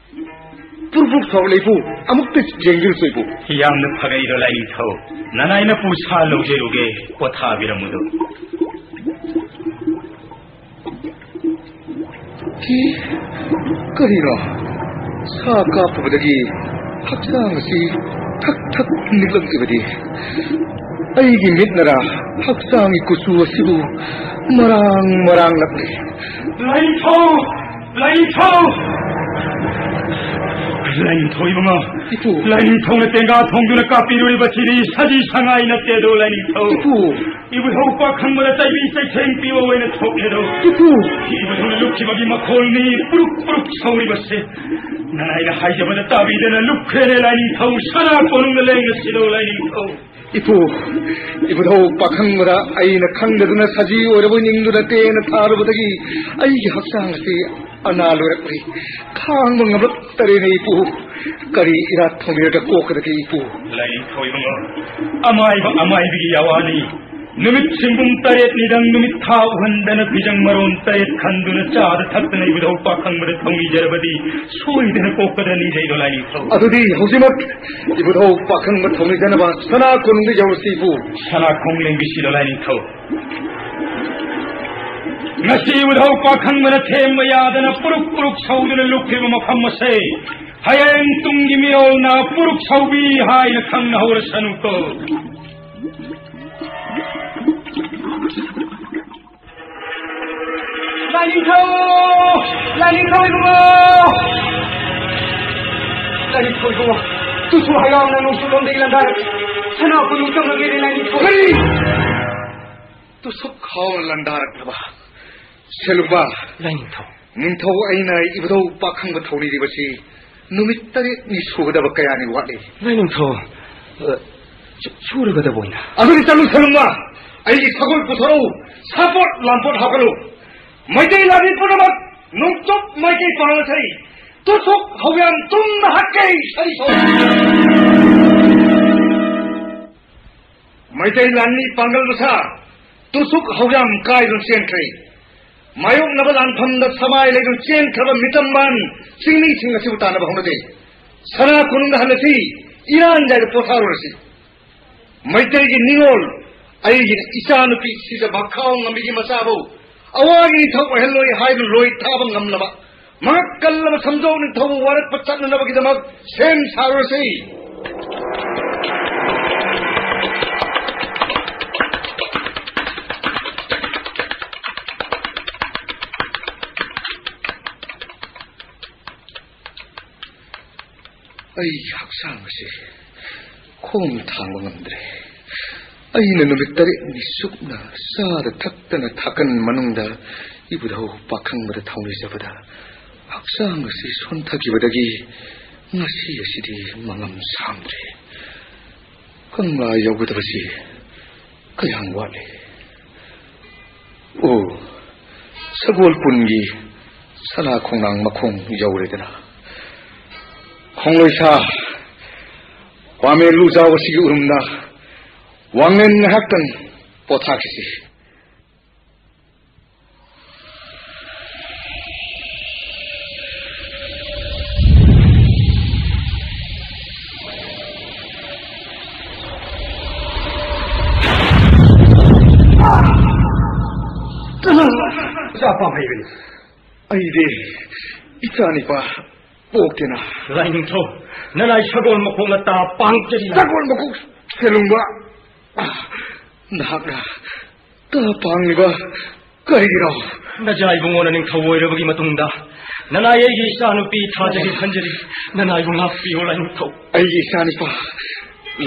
ꯄꯨꯔꯨꯞ ꯄꯨꯔꯨꯞ ꯁꯧꯔꯛꯂꯦ, ꯏꯄꯨ꯫ ꯑꯃꯨꯛꯇ ꯌꯦꯡꯕꯤꯔꯨꯆꯣ, ꯏꯄꯨ꯫ ꯌꯥꯝꯅ ꯐꯒꯩꯔꯣ, ꯂꯥꯏꯅꯤꯡꯊꯧ꯫ ꯅꯅꯥꯏꯅ ꯄꯨ ꯁꯥ ꯂꯧꯖꯔꯨꯒꯦ, ꯄꯣꯊꯥꯕꯤꯔꯝꯃꯨꯗꯣ꯫ ꯀꯤ-, ꯀꯔꯤꯅꯣ? ꯁꯥ ꯀꯥꯞꯄꯨꯕꯗꯒꯤ ꯍꯛꯆꯥꯡ ꯑꯁꯤ ꯊꯛ ꯊꯛ ꯅꯤꯛꯂꯛꯂꯤꯕꯗꯤ? ꯑꯩꯒꯤ ꯃꯤꯠꯅꯔꯥ ꯍꯛꯆꯥꯡꯒꯤ ꯀꯨꯆꯨ ꯑꯁꯤꯕꯨ ꯃꯔꯥꯡ ꯃꯔꯥꯡꯂꯛꯂꯤ? ꯂꯥꯏꯅꯤꯡꯊꯧ! ꯂꯥꯏꯅꯤꯡꯊꯧ! ꯂꯥꯏꯅꯤꯡꯊꯧ ꯏꯕꯨꯡꯉꯣ, ꯏꯄꯨ꯫ ꯂꯥꯏꯅꯤꯡꯊꯧꯅ ꯇꯦꯡꯒꯥ ꯊꯣꯡꯗꯨꯅ ꯀꯥꯞꯄꯤꯔꯨꯔꯤꯕꯁꯤꯗꯤ ꯁꯖꯤ ꯁꯉꯥꯏ ꯅꯠꯇꯦꯗꯣ ꯂꯥꯏꯅꯤꯡꯊꯧ꯫ ꯏꯄꯨ꯫ ꯏꯕꯨꯙꯧ ꯄꯥꯈꯪꯕꯗ ꯆꯩꯕꯤ ꯆꯩꯊꯦꯡ ꯄꯤꯕ ꯑꯣꯏꯅ ꯊꯣꯛꯂꯦꯗꯣ꯫ ꯏꯄꯨ꯫ ꯏꯕꯨꯙꯧꯅ ꯂꯨꯞꯈꯤꯕꯒꯤ ꯃꯈꯣꯜꯅꯤ ꯄꯨꯔꯨꯛ ꯄꯨꯔꯨꯛ ꯁꯧꯔꯤꯕꯁꯦ꯫ ꯅꯅꯥꯏꯅ ꯍꯥꯏꯖꯕꯗ ꯇꯥꯕꯤꯗꯅ ꯂꯨꯞꯈ꯭ꯔꯦꯅꯦ ꯂꯥꯏꯅꯤꯡꯊꯧ, ꯁꯅꯥ ꯀꯣꯅꯨꯡꯗ ꯂꯦꯡꯉꯁꯤꯗꯣ ꯂꯥꯏꯅꯤꯡꯊꯧ꯫ ꯏꯄꯨ, ꯏꯕꯨꯙꯧ ꯄꯥꯈꯪꯕꯗ ꯑꯩꯅ ꯈꯪꯗꯗꯨꯅ ꯁꯖꯤ ꯑꯣꯏꯔꯕꯣꯏ ꯅꯤꯡꯗꯨꯅ ꯇꯦꯟꯅ ꯊꯥꯔꯨꯕꯗꯒꯤ ꯑꯩꯒꯤ ꯍꯛꯆꯥꯡ ꯑꯁꯤ ꯑꯅꯥ ꯂꯣꯏꯔꯛꯂꯤ꯫ ꯈꯥꯡꯕ ꯉꯝꯂꯛꯇꯔꯦꯅꯦ ꯏꯄꯨ꯫ ꯀꯔꯤ ꯏꯔꯥꯠ ꯊꯧꯅꯤꯔꯒ ꯀꯣꯛꯀꯗꯒꯦ ꯏꯄꯨ? ꯂꯥꯏꯅꯤꯡꯊꯧ ꯏꯕꯨꯡꯉꯣ, ꯑꯃꯥꯏꯕ ꯑꯃꯥꯏꯕꯤꯒꯤ ꯌꯥꯋꯥꯅꯤ꯫ ꯅꯨꯃꯤꯠ ꯁꯤꯡꯕꯨꯝ ꯇꯔꯦꯠꯅꯤꯗꯪ ꯅꯨꯃꯤꯠ ꯊꯥ ꯎꯍꯟꯗꯅ ꯐꯤꯖꯪ ꯃꯔꯣꯟ ꯇꯔꯦꯠ ꯈꯟꯗꯨꯅ ꯆꯥꯗ ꯊꯛꯇꯅ ꯏꯕꯨꯙꯧ ꯄꯥꯈꯪꯕꯗ ꯊꯧꯅꯤꯖꯔꯕꯗꯤ ꯁꯣꯏꯗꯅ ꯀꯣꯛꯀꯗꯅꯤ ꯂꯩꯗꯣ ꯂꯥꯏꯅꯤꯡꯊꯧ꯫ ꯑꯗꯨꯗꯤ ꯍꯧꯖꯤꯛꯃꯛ ꯏꯕꯨꯙꯧ ꯄꯥꯈꯪꯕ ꯊꯧꯅꯤꯖꯅꯕ ꯁꯅꯥ ꯀꯣꯅꯨꯡꯗ ꯌꯧꯔꯁꯤ ꯏꯄꯨ꯫ ꯁꯅꯥ ꯈꯣꯡ ꯂꯦꯡꯕꯤꯁꯤꯗꯣ ꯂꯥꯏꯅꯤꯡꯊꯧ꯫ ꯉꯁꯤ ꯏꯕꯨꯙꯧ ꯄꯥꯈꯪꯕꯅ ꯊꯦꯝꯕ ꯌꯥꯗꯅ ꯄꯨꯔꯨꯛ ꯄꯨꯔꯨꯛ ꯁꯧꯗꯨꯅ ꯂꯨꯞꯈꯤꯕ ꯃꯐꯝ ꯑꯁꯦ ꯍꯌꯦꯡ ꯇꯨꯡꯒꯤ ꯃꯤꯔꯣꯜꯅ ꯄꯨꯔꯨꯛ ꯁꯧꯕꯤ ꯍꯥꯏꯅ ꯈꯪꯅꯍꯧꯔꯁꯅꯨꯀꯣ꯫ ꯂꯥꯏꯅꯤꯡꯊꯧ! ꯂꯥꯏꯅꯤꯡꯊꯧ ꯏꯕꯨꯡꯉꯣ! ꯂꯥꯏꯅꯤꯡꯊꯧ ꯏꯕꯨꯡꯉꯣ! ꯇꯨꯁꯨ ꯍꯌꯥꯎꯅ ꯅꯣꯡꯆꯨꯞꯂꯣꯝꯗꯒꯤ ꯂꯥꯟꯗꯥꯔꯛ ꯁꯅꯥ ꯀꯣꯅꯨꯡ ꯆꯪꯂꯒꯦ ꯂꯥꯏꯅꯤꯡꯊꯧ! ꯀꯔꯤ? ꯇꯨꯁꯨꯛ ꯍꯥꯎꯅ ꯂꯥꯟꯗꯥꯔꯛꯂꯕ? ꯁꯦꯂꯨꯡꯕ! ꯂꯥꯏꯅꯤꯡꯊꯧ! ꯅꯤꯡꯊꯧ ꯑꯩꯅ ꯏꯕꯨꯙꯧ ꯄꯥꯈꯪꯕ ꯊꯧꯅꯤꯔꯤꯕꯁꯤ ꯅꯨꯃꯤꯠ ꯇꯔꯦꯠꯅꯤ ꯁꯨꯒꯗꯕ ꯀꯌꯥꯅꯤ ꯋꯥꯠꯂꯤ꯫ ꯂꯥꯏꯅꯤꯡꯊꯧ, ꯑ, ꯁꯨ-, ꯁꯨꯔꯒꯗꯕ ꯑꯣꯏꯅ꯫ ꯑꯗꯨꯗꯤ ꯆꯠꯂꯨ ꯁꯦꯂꯨꯡꯕ, ꯑꯩꯒꯤ ꯁꯒꯣꯜ ꯄꯨꯊꯣꯔꯛꯎ, ꯁꯥꯄꯣꯠ ꯂꯥꯝꯄꯣꯠ ꯍꯥꯞꯀꯠꯂꯨ꯫ ꯃꯩꯇꯩ ꯂꯥꯟꯃꯤ ꯄꯨꯝꯅꯃꯛ ꯅꯣꯡꯆꯨꯞ ꯃꯥꯏꯀꯩ ꯄꯥꯡꯂꯁꯤ꯫ ꯇꯨꯁꯨꯛ ꯍꯧꯌꯥꯝ ꯇꯨꯝꯅ ꯍꯥꯠꯀꯦ, ꯁꯔꯤ ꯁꯧ꯫ ꯃꯩꯇꯩ ꯂꯥꯟꯃꯤ ꯄꯥꯡꯒꯜ ꯃꯁꯥ ꯇꯨꯁꯨꯛ ꯍꯧꯌꯥꯝ ꯀꯥꯏꯗꯨꯅ ꯆꯦꯟꯈ꯭ꯔꯦ꯫ ꯃꯥꯌꯣꯛꯅꯕ ꯂꯥꯟꯐꯝꯗ ꯁꯃꯥꯏ ꯂꯩꯗꯨꯅ ꯆꯦꯟꯈ꯭ꯔꯕ ꯃꯤꯇꯝꯕꯥꯟ ꯆꯤꯡꯃꯤꯁꯤꯡ ꯑꯁꯤꯕꯨ ꯇꯥꯟꯅꯕ ꯍꯧꯅꯗꯦ꯫ ꯁꯅꯥ ꯀꯣꯅꯨꯡꯗ ꯍꯜꯂꯁꯤ, ꯏꯔꯥꯟꯖꯥꯏꯗ ꯄꯣꯊꯥꯔꯨꯔꯁꯤ꯫ ꯃꯩꯇꯩꯒꯤ ꯅꯤꯉꯣꯜ, ꯑꯩꯒꯤ ꯏꯆꯥꯅꯨꯄꯤ ꯁꯤꯖ ꯃꯈꯥꯎ ꯉꯝꯕꯤꯒꯤ ꯃꯆꯥꯕꯨ ꯑꯋꯥꯒꯤ ꯅꯤꯡꯊꯧ ꯑꯣꯏꯍꯜꯂꯣꯏ ꯍꯥꯏꯗꯨꯅ ꯂꯣꯏ ꯊꯥꯕ ꯉꯝꯂꯕ ꯃꯉꯛ ꯀꯜꯂꯕ ꯁꯝꯖꯧ ꯅꯤꯡꯊꯧꯕꯨ ꯋꯥꯔꯠꯄ ꯆꯠꯅꯅꯕꯒꯤꯗꯃꯛ ꯁꯦꯝ ꯁꯥꯔꯨꯔꯁꯤ꯫ ꯑꯩꯒꯤ ꯍꯛꯆꯥꯡ ꯑꯁꯤ ꯈꯣꯡ ꯊꯥꯡꯕ ꯉꯝꯗ꯭ꯔꯦ꯫ ꯑꯩꯅ ꯅꯨꯃꯤꯠ ꯇꯔꯦꯠꯅꯤ ꯆꯨꯞꯅ ꯆꯥꯗ ꯊꯛꯇꯅ ꯊꯥꯀꯟ ꯃꯅꯨꯡꯗ ꯏꯕꯨꯙꯧ ꯄꯥꯈꯪꯕꯗ ꯊꯧꯅꯤꯖꯕꯗ ꯍꯛꯆꯥꯡ ꯑꯁꯤ ꯁꯣꯟꯊꯈꯤꯕꯗꯒꯤ ꯉꯁꯤ ꯑꯁꯤꯗꯤ ꯃꯉꯝ ꯁꯥꯝꯗ꯭ꯔꯦ꯫ ꯀꯪꯂꯥ ꯌꯧꯒꯗꯕꯁꯤ ꯀꯌꯥꯝ ꯋꯥꯠꯂꯤ? ꯑꯣ, ꯁꯒꯣꯜ ꯄꯨꯟꯒꯤ ꯁꯅꯥ ꯈꯣꯡꯅꯥꯡ ꯃꯈꯣꯡ ꯌꯧꯔꯦꯗꯅ꯫ ꯈꯣꯡꯂꯣꯏ ꯁꯥ, ꯄꯥꯃꯦ ꯂꯨꯖꯥꯎ ꯑꯁꯤꯒꯤ ꯎꯔꯨꯝꯗ ꯋꯥꯡꯂꯦꯟ ꯉꯥꯏꯍꯥꯛꯇꯪ ꯄꯣꯊꯥꯈꯤꯁꯤ꯫ ꯏꯆꯥ ꯄꯥꯝꯍꯩꯕꯅꯤ꯫ ꯑꯩꯗꯤ ꯏꯆꯥꯅꯤꯄꯥ ꯄꯣꯛꯇꯦꯅ꯫ ꯂꯥꯏꯅꯤꯡꯊꯧ, ꯅꯅꯥꯏ ꯁꯒꯣꯜ ꯃꯈꯣꯡꯅ ꯇꯥ ꯄꯥꯡꯖꯔꯤ꯫ ꯁꯒꯣꯜ ꯃꯈꯣꯡ ꯁꯦꯂꯨꯡꯕ, ꯅꯍꯥꯛꯅ ꯇꯥ ꯄꯥꯡꯂꯤꯕ ꯀꯔꯤꯒꯤꯅꯣ? ꯅꯖꯥ ꯏꯕꯨꯡꯉꯣꯅ ꯅꯤꯡꯊꯧ ꯑꯣꯏꯔꯕꯒꯤ ꯃꯇꯨꯡꯗ ꯅꯅꯥꯏ ꯑꯩꯒꯤ ꯏꯆꯥꯅꯨꯄꯤ ꯊꯥꯖꯒꯦ ꯈꯟꯖꯔꯤ꯫ ꯅꯅꯥꯏꯕꯨ ꯉꯥꯛꯄꯤꯌꯨ ꯂꯥꯏꯅꯤꯡꯊꯧ꯫ ꯑꯩꯒꯤ ꯏꯆꯥꯅꯨꯄꯥ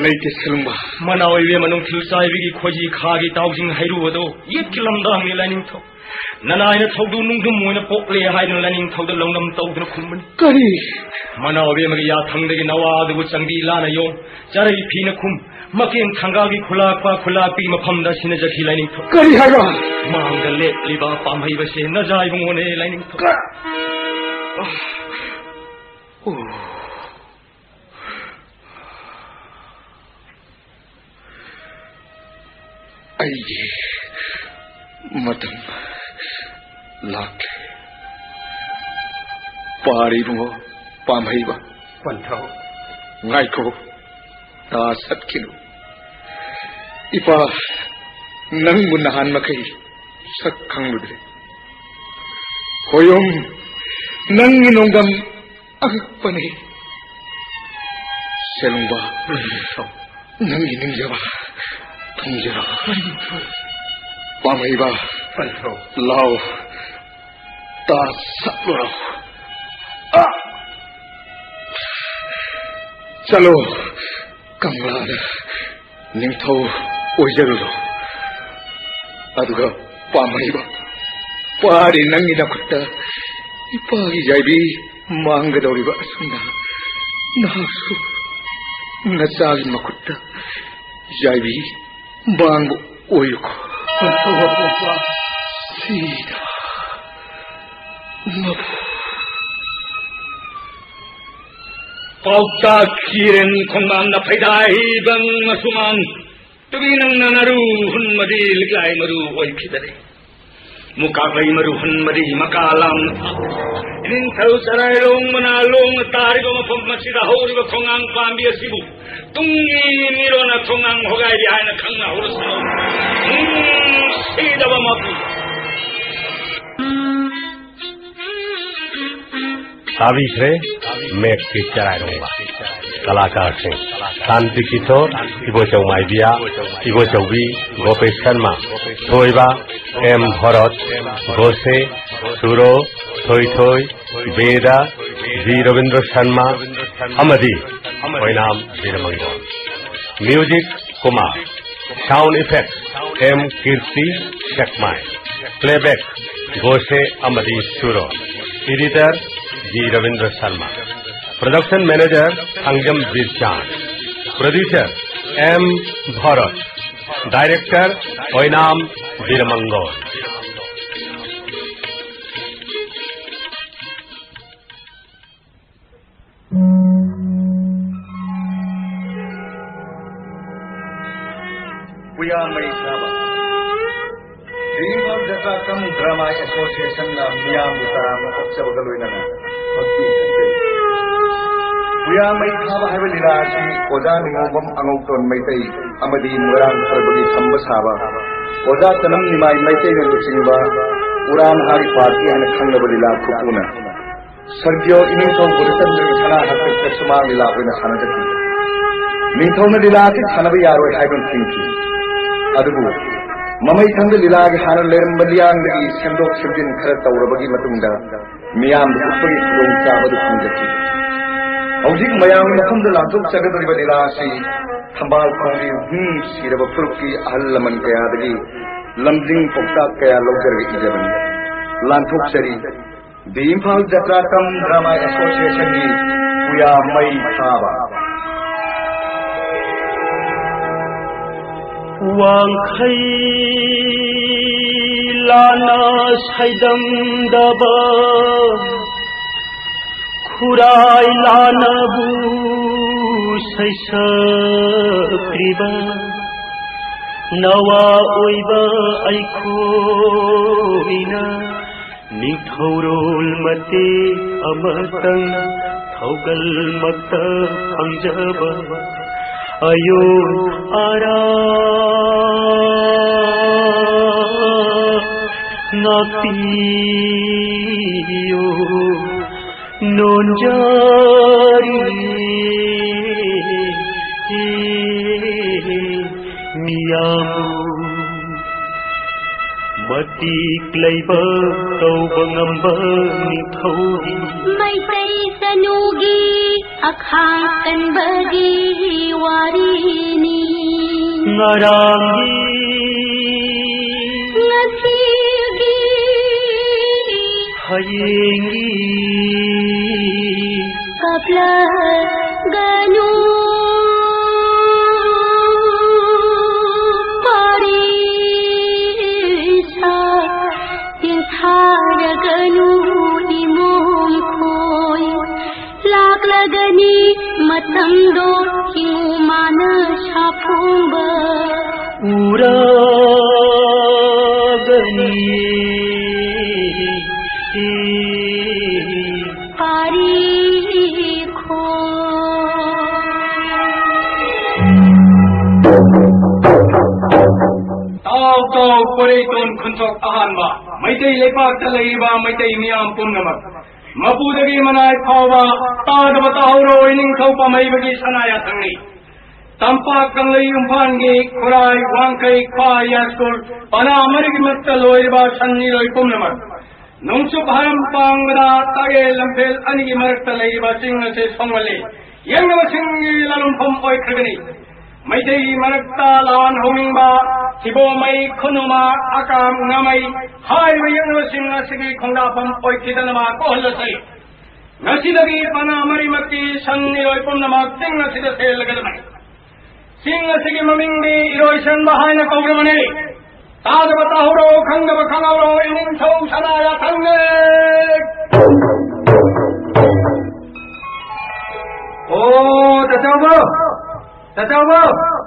ꯂꯩꯇꯦ ꯁꯦꯂꯨꯡꯕ꯫ ꯃꯅꯥꯎ ꯏꯕꯦꯝꯃ ꯅꯨꯡꯊꯤꯜ ꯆꯥꯏꯕꯤꯒꯤ ꯈꯣꯏꯖꯤ ꯈꯥꯒꯤ ꯇꯥꯎꯖꯤꯡ ꯍꯩꯔꯨꯕꯗꯣ ꯌꯦꯠꯀꯤ ꯂꯝꯗꯥꯡꯅꯤ ꯂꯥꯏꯅꯤꯡꯊꯧ꯫ ꯅꯅꯥꯏꯅ ꯊꯧꯗꯨ ꯅꯨꯡꯗꯨꯝ ꯑꯣꯏꯅ ꯄꯣꯛꯂꯦ ꯍꯥꯏꯗꯨꯅ ꯂꯥꯏꯅꯤꯡꯊꯧꯗ ꯂꯧꯅꯝ ꯇꯧꯗꯨꯅ ꯈꯨꯝꯕꯅꯤ꯫ ꯀꯔꯤ? ꯃꯅꯥꯎ ꯏꯕꯦꯝꯃꯒꯤ ꯌꯥꯊꯪꯗꯒꯤ ꯅꯋꯥ ꯑꯗꯨꯕꯨ ꯆꯪꯕꯤ ꯂꯥꯅ ꯌꯣꯝ, ꯆꯔꯩ ꯐꯤꯅ ꯈꯨꯝ, ꯃꯀꯦꯟ ꯊꯪꯒꯥꯒꯤ ꯈꯨꯂꯥꯛꯄ ꯈꯨꯂꯥꯛꯄꯤ ꯃꯐꯝꯗ ꯁꯤꯟꯅꯖꯈꯤ ꯂꯥꯏꯅꯤꯡꯊꯧ꯫ ꯀꯔꯤ ꯍꯥꯏꯕ? ꯃꯥꯡꯗ ꯂꯦꯞꯂꯤꯕ ꯄꯥꯝꯍꯩꯕꯁꯦ ꯅꯖꯥ ꯏꯕꯨꯡꯉꯣꯅꯦ ꯂꯥꯏꯅꯤꯡꯊꯧ꯫ ꯀ-, ꯑꯣ꯫ ꯑꯩꯒꯤ ꯃꯇꯝ ꯂꯥꯛꯂꯦ꯫ ꯄꯥꯔꯤꯕꯨꯡꯉꯣ ꯄꯥꯝꯍꯩꯕ꯫ ꯄꯟꯊꯧ꯫ ꯉꯥꯏꯈꯣ, ꯇꯥ ꯁꯠꯈꯤꯅꯨ꯫ ꯏꯄꯥ, ꯅꯪꯕꯨ ꯅꯍꯥꯟ ꯃꯈꯩ ꯁꯛ ꯈꯪꯂꯨꯗ꯭ꯔꯦ꯫ ꯈꯣꯌꯨꯝ, ꯅꯪꯒꯤ ꯅꯣꯡꯗꯝ ꯑꯉꯛꯄꯅꯤ꯫ ꯁꯦꯂꯨꯡꯕ, ꯅꯪꯒꯤ ꯅꯤꯡꯖꯕ ꯊꯨꯡꯖꯔꯣ꯫ ꯄꯥꯝꯍꯩꯕ, ꯂꯥꯎ, ꯇꯥ ꯁꯠꯂꯨꯔꯣ꯫ ꯑ! ꯆꯠꯂꯣ, ꯀꯪꯂꯥꯗ ꯅꯤꯡꯊꯧ ꯑꯣꯏꯖꯔꯨꯔꯣ꯫ ꯑꯗꯨꯒ ꯄꯥꯝꯍꯩꯕ ꯄꯥꯔꯤ ꯅꯪꯒꯤ ꯅꯈꯨꯠꯇ ꯏꯄꯥꯒꯤ ꯌꯥꯏꯕꯤ ꯃꯥꯡꯒꯗꯧꯔꯤꯕ ꯑꯁꯨꯝꯅ ꯅꯍꯥꯛꯁꯨ ꯅꯆꯥꯒꯤ ꯃꯈꯨꯠꯇ ꯌꯥꯏꯕꯤ ꯃꯥꯡꯕ ꯑꯣꯏꯌꯨꯀꯣ꯫ ꯁꯤꯗ ꯃꯕꯨ ꯄꯥꯎꯇꯥꯛ ꯈꯤꯔꯦꯟ ꯈꯣꯡꯕꯥꯟꯗ ꯐꯩꯗꯥ ꯍꯤꯕꯪ ꯃꯁꯨꯃꯥꯡ ꯇꯨꯕꯤ ꯅꯪꯅ ꯅꯔꯨ ꯍꯨꯟꯕꯗꯤ ꯂꯤꯛꯂꯥꯏ ꯃꯔꯨ ꯑꯣꯏꯈꯤꯗꯔꯦ꯫ ꯃꯨꯀꯥꯛꯂꯩ ꯃꯔꯨ ꯍꯨꯟꯕꯗꯤ ꯃꯀꯥ ꯂꯥꯝꯅ ꯊꯥ꯫ ꯏꯅꯤꯡꯊꯧ ꯆꯔꯥꯏ ꯂꯣꯡꯕꯅ ꯂꯣꯡꯅ ꯇꯥꯔꯤꯕ ꯃꯐꯝ ꯑꯁꯤꯗ ꯍꯧꯔꯤꯕ ꯈꯣꯡꯉꯥꯡ ꯄꯥꯝꯕꯤ ꯑꯁꯤꯕꯨ ꯇꯨꯡꯒꯤ ꯃꯤꯔꯣꯟꯅ ꯈꯣꯡꯉꯥꯡ ꯍꯣꯒꯥꯏꯔꯤ ꯍꯥꯏꯅ ꯈꯪꯅꯍꯧꯔꯁꯅꯨ꯫ ꯎꯝ, ꯁꯤꯗꯕ ꯃꯄꯨ꯫ ꯇꯥꯕꯤꯈ꯭ꯔꯦ ꯃꯦꯛꯀꯤ ꯆꯔꯥꯏꯔꯣꯡꯕ꯫ ꯀꯂꯥꯀꯥꯔꯁꯤꯡ: ꯁꯥꯟꯇꯤ ꯀꯤꯁꯣꯔ, ꯏꯕꯣꯆꯧ ꯃꯥꯏꯕꯤꯌꯥ, ꯏꯕꯣꯆꯧꯕꯤ ꯒꯣꯄꯦꯁ ꯁꯔꯃ, ꯊꯣꯏꯕ ꯑꯦꯝ ꯚꯣꯔꯠ, ꯒꯣꯁꯦ ꯁꯨꯔꯣ, ꯊꯣꯏꯊꯣꯏ, ꯕꯦꯗ, ꯖꯤ ꯔꯕꯤꯟꯗ꯭ꯔ ꯁꯔꯃ ꯑꯃꯗꯤ Oinam Biramangol. Music Kumar. Sound effects, M Kirti Sekmai. Playback, Gose ꯑꯃꯗꯤ Suro. Editor, G Rabindra Sharma. Production manager, Thangjam Birchan. Producer, M Bharat. Director, Oinam Biramangol. Puyamei Thaba. The Imphal Jatra cum Drama Associationꯅ ꯃꯤꯌꯥꯝꯕꯨ ꯇꯔꯥꯝꯅ ꯑꯣꯛꯆꯕꯒ ꯂꯣꯏꯅꯅ ꯍꯧꯖꯤꯛ ꯄꯨꯌꯥꯃꯩ ꯊꯥꯕ ꯍꯥꯏꯕ ꯂꯤꯂꯥ ꯑꯁꯤ ꯑꯣꯖꯥ ꯅꯤꯉꯣꯝꯕꯝ ꯑꯉꯧꯇꯣꯟ ꯃꯩꯇꯩ ꯑꯃꯗꯤ ꯃꯣꯏꯔꯥꯡ ꯈꯔꯕꯒꯤ ꯈꯝꯕ ꯁꯥꯕ ꯑꯣꯖꯥ ꯇꯅꯝ ꯅꯤꯃꯥꯏ ꯃꯩꯇꯩꯅ ꯂꯨꯆꯤꯡꯕ ꯎꯔꯥꯟ ꯍꯥꯒꯤ ꯄꯥꯔꯇꯤ ꯍꯥꯏꯅ ꯈꯪꯅꯕ ꯂꯤꯂꯥ ꯈꯨꯄꯨꯅ ꯁꯔꯒꯤꯌꯣ ꯏꯅꯤꯡꯊꯧ ꯒꯣꯔꯤꯆꯟꯗ꯭ꯔꯒꯤ ꯁꯅꯥ ꯍꯛꯇꯛꯇ ꯁꯨꯃꯥꯡ ꯂꯤꯂꯥ ꯑꯣꯏꯅ ꯁꯥꯟꯅꯖꯈꯤ꯫ ꯅꯤꯡꯊꯧꯅ ꯂꯤꯂꯥ ꯑꯁꯤ ꯁꯥꯟꯅꯕ ꯌꯥꯔꯣꯏ ꯍꯥꯏꯗꯨꯅ ꯊꯤꯡꯈꯤ꯫ ꯑꯗꯨꯕꯨ ꯃꯃꯩꯊꯪꯗ ꯂꯤꯂꯥꯒꯤ ꯍꯥꯟꯅ ꯂꯩꯔꯝꯕ ꯂꯤꯌꯥꯡꯗꯒꯤ ꯁꯦꯝꯗꯣꯛ ꯁꯦꯝꯖꯤꯟ ꯈꯔ ꯇꯧꯔꯕꯒꯤ ꯃꯇꯨꯡꯗ ꯃꯤꯌꯥꯝꯗ ꯎꯠꯄꯒꯤ ꯈꯨꯗꯣꯡꯆꯥꯕ ꯑꯗꯨ ꯐꯪꯖꯈꯤ꯫ ꯍꯧꯖꯤꯛ ꯃꯌꯥꯝꯒꯤ ꯃꯐꯝꯗ ꯂꯥꯟꯊꯣꯛꯆꯒꯗꯧꯔꯤꯕ ꯂꯤꯂꯥ ꯑꯁꯤ ꯊꯝꯕꯥꯜ ꯈꯣꯡꯕꯤ ꯍꯨꯝ ꯁꯤꯔꯕ ꯐꯨꯔꯨꯞꯀꯤ ꯑꯍꯜ ꯂꯃꯟ ꯀꯌꯥꯗꯒꯤ ꯂꯝꯖꯤꯡ ꯄꯥꯎꯇꯥꯛ ꯀꯌꯥ ꯂꯧꯖꯔꯒ ꯏꯖꯕꯅꯤ꯫ ꯂꯥꯟꯊꯣꯛꯆꯔꯤ꯫ The Imphal Jatra cum Drama Association ꯒꯤ ꯄꯨꯌꯥ ꯃꯩ ꯊꯥꯕ꯫ ꯋꯥꯡꯈꯩ ꯂꯥꯟꯅ ꯁꯥꯏꯗꯝꯗꯕ, ꯈꯨꯔꯥꯏ ꯂꯥꯟꯅꯕꯨ ꯁꯩꯁꯛꯂꯤꯕ, ꯅꯋꯥ ꯑꯣꯏꯕ ꯑꯩꯈꯣꯏꯅ ꯅꯤꯡꯊꯧꯔꯣꯜ ꯃꯇꯦꯛ ꯑꯃꯇꯪ ꯊꯧꯒꯜꯃꯛꯇ ꯐꯪꯖꯕ ꯑꯌꯣꯟ ꯑꯔꯥ ꯉꯥꯛꯄꯤꯌꯨ꯫ ꯅꯣꯟꯖꯔꯤ ꯃꯤꯌꯥꯝ ꯃꯇꯤꯛ ꯂꯩꯕ ꯇꯧꯕ ꯉꯝꯕ ꯅꯤꯡꯊꯧꯒꯤ ꯃꯩꯇꯩ ꯆꯅꯨꯒꯤ ꯑꯈꯥꯡ ꯀꯟꯕꯒꯤ ꯋꯥꯔꯤꯅꯤ꯫ ꯉꯔꯥꯡꯒꯤ ꯉꯁꯤꯒꯤ ꯍꯌꯦꯡꯒꯤ ꯀꯞꯂꯒꯅꯨ ꯄꯥꯔꯤꯁꯥ ꯆꯤꯡꯊꯥꯔꯒꯅꯨ ꯏꯃꯣꯝ ꯈꯣꯏ꯫ ꯂꯥꯛꯂꯒꯅꯤ ꯃꯇꯝꯗꯣ ꯏꯃꯨ ꯃꯥꯅ ꯁꯥꯐꯣꯡꯕ ꯎꯔꯒꯅꯤ꯫ ꯄꯥꯔꯤ ꯈꯣ꯫ ꯇꯥꯎ ꯇꯥꯎ ꯄꯣꯏꯔꯩꯇꯣꯟ ꯈꯨꯟꯊꯣꯛ ꯑꯍꯥꯟꯕ꯫ ꯃꯩꯇꯩ ꯂꯩꯄꯥꯛꯇ ꯂꯩꯔꯤꯕ ꯃꯩꯇꯩ ꯃꯤꯌꯥꯝ ꯄꯨꯝꯅꯃꯛ, ꯃꯄꯨꯗꯒꯤ ꯃꯅꯥꯏ ꯐꯥꯎꯕ ꯇꯥꯗꯕ ꯇꯥꯍꯧꯔꯣꯏ꯫ ꯅꯤꯡꯊꯧ ꯄꯥꯝꯍꯩꯕꯒꯤ ꯁꯅꯥ ꯌꯥꯊꯪꯅꯤ꯫ ꯇꯝꯄꯥꯛ ꯀꯪꯂꯩ ꯏꯝꯐꯥꯜꯒꯤ ꯈꯨꯔꯥꯏ ꯋꯥꯡꯈꯩ ꯈ꯭ꯋꯥꯏ ꯌꯥꯏꯁ꯭ꯀꯨꯜ ꯄꯅꯥ ꯃꯔꯤꯒꯤꯃꯛꯇ ꯂꯣꯏꯔꯤꯕ ꯁꯟ ꯏꯔꯣꯏ ꯄꯨꯝꯅꯃꯛ, ꯅꯣꯡꯆꯨꯞ ꯍꯥꯔꯝ ꯄꯥꯡꯕꯗ ꯇꯥꯒꯦ ꯂꯝꯐꯦꯜ ꯑꯅꯤꯒꯤ ꯃꯔꯛꯇ ꯂꯩꯔꯤꯕ ꯆꯤꯡ ꯑꯁꯤ ꯁꯣꯡꯒꯜꯂꯤ꯫ ꯌꯦꯡꯅꯕꯁꯤꯡꯒꯤ ꯂꯥꯂꯣꯡꯐꯝ ꯑꯣꯏꯈ꯭ꯔꯒꯅꯤ꯫ ꯃꯩꯇꯩꯒꯤ ꯃꯔꯛꯇ ꯂꯥꯟ ꯍꯧꯅꯤꯡꯕ ꯊꯤꯕꯣꯃꯩ, ꯈꯨꯅꯨꯃ, ꯑꯀꯥꯝ, ꯉꯥꯃꯩ ꯍꯥꯏꯔꯤꯕ ꯌꯦꯡꯅꯕꯁꯤꯡ ꯑꯁꯤꯒꯤ ꯈꯣꯡꯗꯥꯐꯝ ꯑꯣꯏꯈꯤꯗꯅꯕ ꯀꯣꯍꯜꯂꯁꯤ꯫ ꯉꯁꯤꯗꯒꯤ ꯄꯅꯥ ꯃꯔꯤꯃꯛꯀꯤ ꯁꯟ ꯏꯔꯣꯏ ꯄꯨꯝꯅꯃꯛ ꯆꯤꯡ ꯑꯁꯤꯗ ꯁꯦꯜꯂꯒꯗꯕꯅꯤ꯫ ꯆꯤꯡ ꯑꯁꯤꯒꯤ ꯃꯃꯤꯡꯗꯤ ꯏꯔꯣꯏꯁꯦꯝꯕ ꯍꯥꯏꯅ ꯀꯧꯔꯕꯅꯤ꯫ ꯇꯥꯗꯕ ꯇꯥꯍꯧꯔꯣ, ꯈꯪꯗꯕ ꯈꯪꯍꯧꯔꯣ, ꯏꯅꯤꯡꯊꯧ ꯁꯅꯥ ꯌꯥꯊꯪꯅꯦ꯫ ꯑꯣ, ꯇꯥꯆꯧꯕ! ꯇꯥꯆꯧꯕ!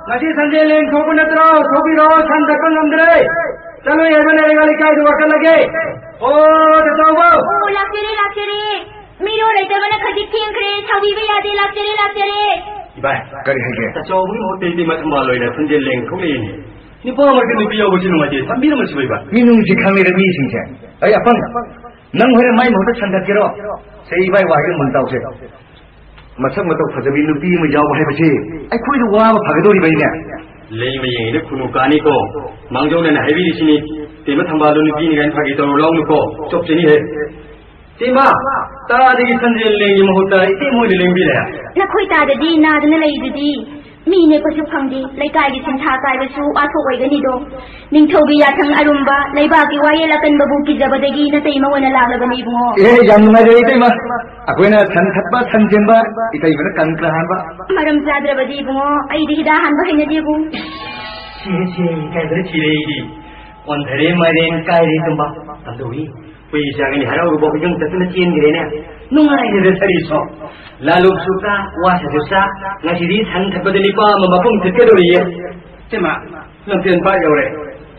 ꯉꯁꯤ ꯁꯟꯖꯦꯜ ꯂꯦꯡ ꯊꯣꯛꯄ ꯅꯠꯇ꯭ꯔꯣ? ꯊꯣꯛꯄꯤꯔꯣ, ꯁꯟ ꯊꯠꯄ ꯉꯝꯗ꯭ꯔꯦ꯫ ꯆꯠꯂꯣ, ꯌꯥꯏꯃ ꯂꯩꯔꯒ ꯂꯩꯀꯥꯏꯗ ꯋꯥꯀꯠꯂꯒꯦ꯫ ꯑꯣ, ꯇꯥꯆꯧꯕ! ꯑꯣ, ꯂꯥꯛꯆꯔꯦ, ꯂꯥꯛꯆꯔꯦ꯫ ꯃꯤꯔꯣꯜ ꯂꯩꯇꯕꯅ ꯈꯖꯤꯛ ꯊꯦꯡꯈ꯭ꯔꯦ, ꯁꯥꯎꯕꯤꯕ ꯌꯥꯗꯦ, ꯂꯥꯛꯆꯔꯦ, ꯂꯥꯛꯆꯔꯦ꯫ ꯏꯕꯥꯏ, ꯀꯔꯤ ꯍꯥꯏꯒꯦ? ꯇꯥꯆꯧꯕꯒꯤ ꯃꯍꯨꯠꯇ ꯏꯕꯦꯝꯃ ꯊꯝꯕꯥꯜ ꯑꯣꯏꯅ ꯁꯟꯖꯦꯜ ꯂꯦꯡ ꯊꯣꯛꯂꯛꯏꯅꯦ꯫ ꯅꯨꯄꯥ ꯃꯔꯛꯇ ꯅꯨꯄꯤ ꯌꯥꯎꯕꯁꯤ ꯅꯨꯡꯉꯥꯏꯇꯦ, ꯊꯝꯕꯤꯔꯝꯃꯁꯤ ꯏꯕꯥꯏ꯫ ꯃꯤꯅꯨꯡꯁꯤ ꯈꯪꯂꯤꯔ ꯃꯤꯁꯤꯡꯁꯦ? ꯑꯩ ꯑꯄꯪ, ꯅꯪ ꯍꯣꯔꯦꯟ ꯃꯥꯏ ꯃꯍꯨꯠꯇ ꯁꯟꯗꯠꯀꯦꯔꯣ? ꯁꯦ ꯏꯕꯥꯏ, ꯋꯥꯍꯩꯗꯣ ꯃꯨꯟ ꯇꯥꯎꯁꯦ꯫ ꯃꯁꯛ ꯃꯇꯧ ꯐꯖꯕꯤ ꯅꯨꯄꯤ ꯑꯃ ꯌꯥꯎꯕ ꯍꯥꯏꯕꯁꯤ ꯑꯩꯈꯣꯏꯗ ꯋꯥꯕ ꯐꯒꯗꯧꯔꯤꯕꯩꯅꯦ꯫ ꯂꯩꯃ ꯌꯦꯡꯉꯤꯗ ꯈꯨꯅꯨ ꯀꯥꯅꯤꯀꯣ꯫ ꯃꯥꯡꯖꯧꯅꯅ ꯍꯥꯏꯕꯤꯔꯤꯁꯤꯅꯤ꯫ ꯇꯦꯝꯕ ꯊꯝꯕꯥꯜꯗꯣ ꯅꯨꯄꯤꯅꯤ ꯀꯥꯏꯅ ꯐꯥꯒꯤ ꯇꯧꯔꯨ ꯂꯥꯎꯅꯨꯀꯣ꯫ ꯆꯣꯞꯆꯅꯤꯍꯦ꯫ ꯇꯦꯝꯕ, ꯇꯥꯗꯒꯤ ꯁꯟꯖꯦꯜ ꯂꯦꯡꯒꯤ ꯃꯍꯨꯠꯇ ꯏꯇꯩꯃ ꯑꯣꯏꯅ ꯂꯦꯡꯕꯤꯔꯦ꯫ ꯅꯈꯣꯏ ꯇꯥꯗꯗꯤ ꯅꯥꯗꯅ ꯂꯩꯗꯨꯗꯤ꯫ ꯃꯤ ꯅꯦꯛꯄꯁꯨ ꯐꯪꯗꯦ, ꯂꯩꯀꯥꯏꯒꯤ ꯁꯤꯟꯊꯥ ꯀꯥꯏꯕꯁꯨ ꯋꯥꯊꯣꯛ ꯑꯣꯏꯒꯅꯤꯗꯣ꯫ ꯅꯤꯡꯊꯧꯒꯤ ꯌꯥꯊꯪ ꯑꯔꯨꯝꯕ, ꯂꯩꯕꯥꯛꯀꯤ ꯋꯥꯌꯦꯜ ꯑꯀꯟꯕꯕꯨ ꯀꯤꯖꯕꯗꯒꯤ ꯅꯇꯩꯃ ꯑꯣꯏꯅ ꯂꯥꯛꯂꯕꯅꯤ ꯏꯕꯨꯡꯉꯣ꯫ ꯑꯦ, ꯌꯥꯝ ꯅꯨꯡꯉꯥꯏꯔꯦ ꯏꯇꯩꯃ꯫ ꯑꯩꯈꯣꯏꯅ ꯁꯟ ꯊꯠꯄ, ꯁꯟ ꯆꯦꯟꯕ, ꯏꯇꯩꯃꯅ ꯀꯪꯀ꯭ꯔꯥ ꯍꯥꯟꯕ꯫ ꯃꯔꯝ ꯆꯥꯗ꯭ꯔꯕꯗꯤ ꯏꯕꯨꯡꯉꯣ, ꯑꯩꯗꯤ ꯍꯤꯗꯥꯛ ꯍꯥꯟꯕ ꯍꯩꯅꯗꯦꯕꯨ꯫ ꯁꯤꯔꯦ, ꯁꯤꯔꯦ, ꯏꯀꯥꯏꯕꯅ ꯁꯤꯔꯦ ꯑꯩꯗꯤ꯫ ꯑꯣꯟꯊꯔꯦ ꯃꯥꯏꯔꯦꯟ, ꯀꯥꯏꯔꯦ ꯇꯨꯝꯕ꯫ ꯀꯝꯗꯧꯏ? ꯍꯨꯏ ꯆꯥꯒꯅꯤ ꯍꯔꯥꯎꯔꯨꯕ ꯍꯨꯏꯗꯪ ꯆꯠꯇꯨꯅ ꯆꯦꯟꯈ꯭ꯔꯦꯅꯦ꯫ ꯅꯨꯡꯉꯥꯏꯔꯦꯗ ꯁꯥꯔꯤꯁꯣ꯫ ꯂꯥꯂꯣꯛꯁꯨ ꯀꯥ, ꯋꯥꯁꯤꯁꯨ ꯆꯥ, ꯉꯁꯤꯗꯤ ꯁꯟ ꯊꯠꯄꯗ ꯂꯨꯄꯥ ꯑꯃ ꯃꯄꯨꯝ ꯊꯠꯀꯗꯧꯔꯤꯌꯦ꯫ ꯏꯃꯥ, ꯂꯝꯐꯦꯜ ꯄꯥꯠ ꯌꯧꯔꯦ꯫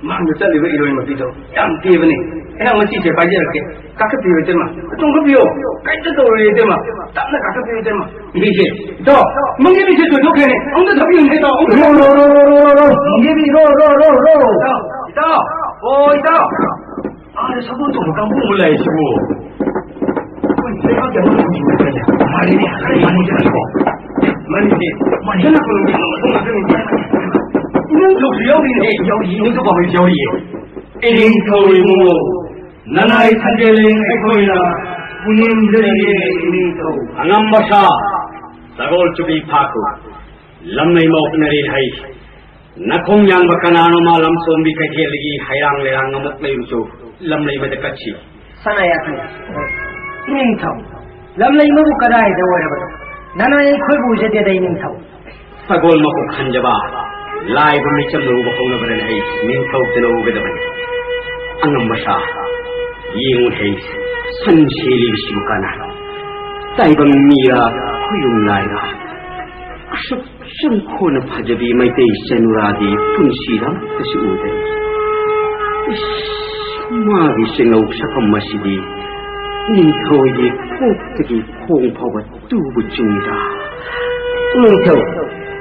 ꯃꯥꯡꯗ ꯆꯠꯂꯤꯕ ꯏꯔꯣꯏ ꯃꯄꯤꯗꯣ ꯌꯥꯝ ꯇꯦꯕꯅꯤ꯫ ꯑꯩꯍꯥꯛ ꯃꯁꯤꯁꯦ ꯄꯥꯏꯖꯔꯛꯀꯦ꯫ ꯀꯥꯈꯠꯄꯤꯌꯨ ꯏꯇꯩꯃ꯫ ꯆꯣꯡꯈꯠꯄꯤꯌꯨ꯫ ꯀꯩꯝꯇ ꯇꯧꯔꯣꯏꯌꯦ ꯏꯇꯩꯃ꯫ ꯇꯞꯅ ꯀꯥꯈꯠꯄꯤꯌꯨ ꯏꯇꯩꯃ꯫ ꯏꯕꯤꯁꯦ꯫ ꯏꯇꯥꯎ, ꯃꯪꯒꯦꯕꯤꯁꯦ ꯆꯣꯏꯊꯣꯛꯈ꯭ꯔꯦꯅꯦ꯫ ꯑꯃꯨꯛꯇ ꯊꯥꯕꯤꯌꯨꯅꯦ ꯏꯇꯥꯎ꯫ ꯑꯃꯨꯛꯇ ꯔꯣ, ꯔꯣ, ꯔꯣ, ꯔꯣ, ꯔꯣ, ꯔꯣ꯫ ꯃꯪꯒꯦꯕꯤ, ꯔꯣ, ꯔꯣ, ꯔꯣ, ꯔꯣ꯫ ꯏꯇꯥꯎ, ꯏꯇꯥꯎ꯫ ꯑꯣ, ꯏꯇꯥꯎ꯫ ꯑꯥꯗ ꯁꯒꯣꯜ ꯇꯣꯡꯕ ꯀꯥꯡꯕꯨ ꯑꯃ ꯂꯥꯛꯏꯁꯤꯕꯨ꯫ ꯑꯩꯈꯣꯏ ꯂꯩꯕꯥꯛꯀꯤ ꯑꯃ ꯂꯩꯁꯤꯕꯨ꯫ ꯃꯥꯅꯤꯅꯦ, ꯃꯥꯅꯤꯅꯦ꯫ ꯃꯥꯅꯤꯅꯦ꯫ ꯃꯥꯅꯤꯅꯦ꯫ ꯏꯃꯨꯡ ꯊꯧꯁꯨ ꯌꯥꯎꯔꯤꯅꯦ꯫ ꯌꯥꯎꯔꯤ, ꯏꯃꯨꯡ ꯊꯧꯕ ꯍꯧꯖꯤꯛ ꯌꯥꯎꯔꯤꯌꯦ꯫ ꯏꯃꯨꯡ ꯊꯧ ꯏꯃꯨꯡ꯫ ꯅꯅꯥꯏ ꯁꯟꯖꯦꯂꯦꯡ ꯑꯩꯈꯣꯏꯅ ꯄꯨꯅꯦꯝꯖꯔꯤꯌꯦ ꯏꯅꯤꯡꯊꯧ꯫ ꯑꯉꯝꯕ ꯁꯥ, ꯁꯒꯣꯜ ꯆꯨꯕꯤ ꯐꯥꯈꯣ, ꯂꯝꯂꯩ ꯃꯥꯎꯛꯅꯔꯦ ꯍꯩ꯫ ꯅꯈꯣꯡ ꯌꯥꯡꯕ ꯀꯅꯥꯅꯣꯃ ꯂꯝꯁꯣꯝꯕꯤ ꯀꯩꯊꯦꯜꯗꯒꯤ ꯍꯩꯔꯥꯡ ꯂꯩꯔꯥꯡ ꯑꯃꯨꯛ ꯂꯩꯔꯨꯆꯣ, ꯂꯝꯂꯩꯃꯗ ꯀꯠꯁꯤ꯫ ꯁꯅꯥ ꯌꯥꯊꯪ, ꯏꯅꯤꯡꯊꯧ, ꯂꯝꯂꯩꯃꯕꯨ ꯀꯗꯥꯏꯗ ꯑꯣꯏꯔꯕꯅꯣ? ꯅꯅꯥꯏ ꯑꯩꯈꯣꯏꯕꯨ ꯎꯖꯗꯦꯗ ꯏꯅꯤꯡꯊꯧ꯫ ꯁꯒꯣꯜ ꯃꯀꯣꯛ ꯈꯟꯖꯕ, ꯂꯥꯏꯕ ꯃꯤꯆꯝꯅ ꯎꯕ ꯍꯧꯅꯕꯅ ꯑꯩ ꯅꯤꯡꯊꯧ ꯇꯤꯜꯍꯧꯒꯗꯕꯅꯤ꯫ ꯑꯉꯝꯕ ꯁꯥ, ꯌꯦꯡꯉꯨ ꯍꯩ, ꯁꯟ ꯁꯦꯜꯂꯤꯕꯁꯤꯕꯨ ꯀꯅꯥ? ꯇꯥꯏꯕꯪ ꯃꯤꯔꯥ, ꯈꯨꯌꯨꯝ ꯂꯥꯏꯔꯥ? ꯑꯁꯨꯛ ꯆꯪꯈꯣꯟꯅ ꯐꯖꯕꯤ ꯃꯩꯇꯩ ꯆꯅꯨꯔꯥꯗꯤ ꯄꯨꯟꯁꯤꯗ ꯑꯃꯨꯛꯇꯁꯨ ꯎꯗ꯭ꯔꯤ꯫ ꯏꯁ, ꯃꯥꯒꯤ ꯆꯦꯡꯉꯧ ꯁꯛꯐꯝ ꯑꯁꯤꯗꯤ ꯅꯤꯡꯊꯧꯒꯤ ꯀꯣꯛꯇꯒꯤ ꯈꯣꯡ ꯐꯥꯎꯕ ꯇꯨꯕꯨ ꯆꯨꯡꯏꯗ꯫ ꯅꯤꯡꯊꯧ,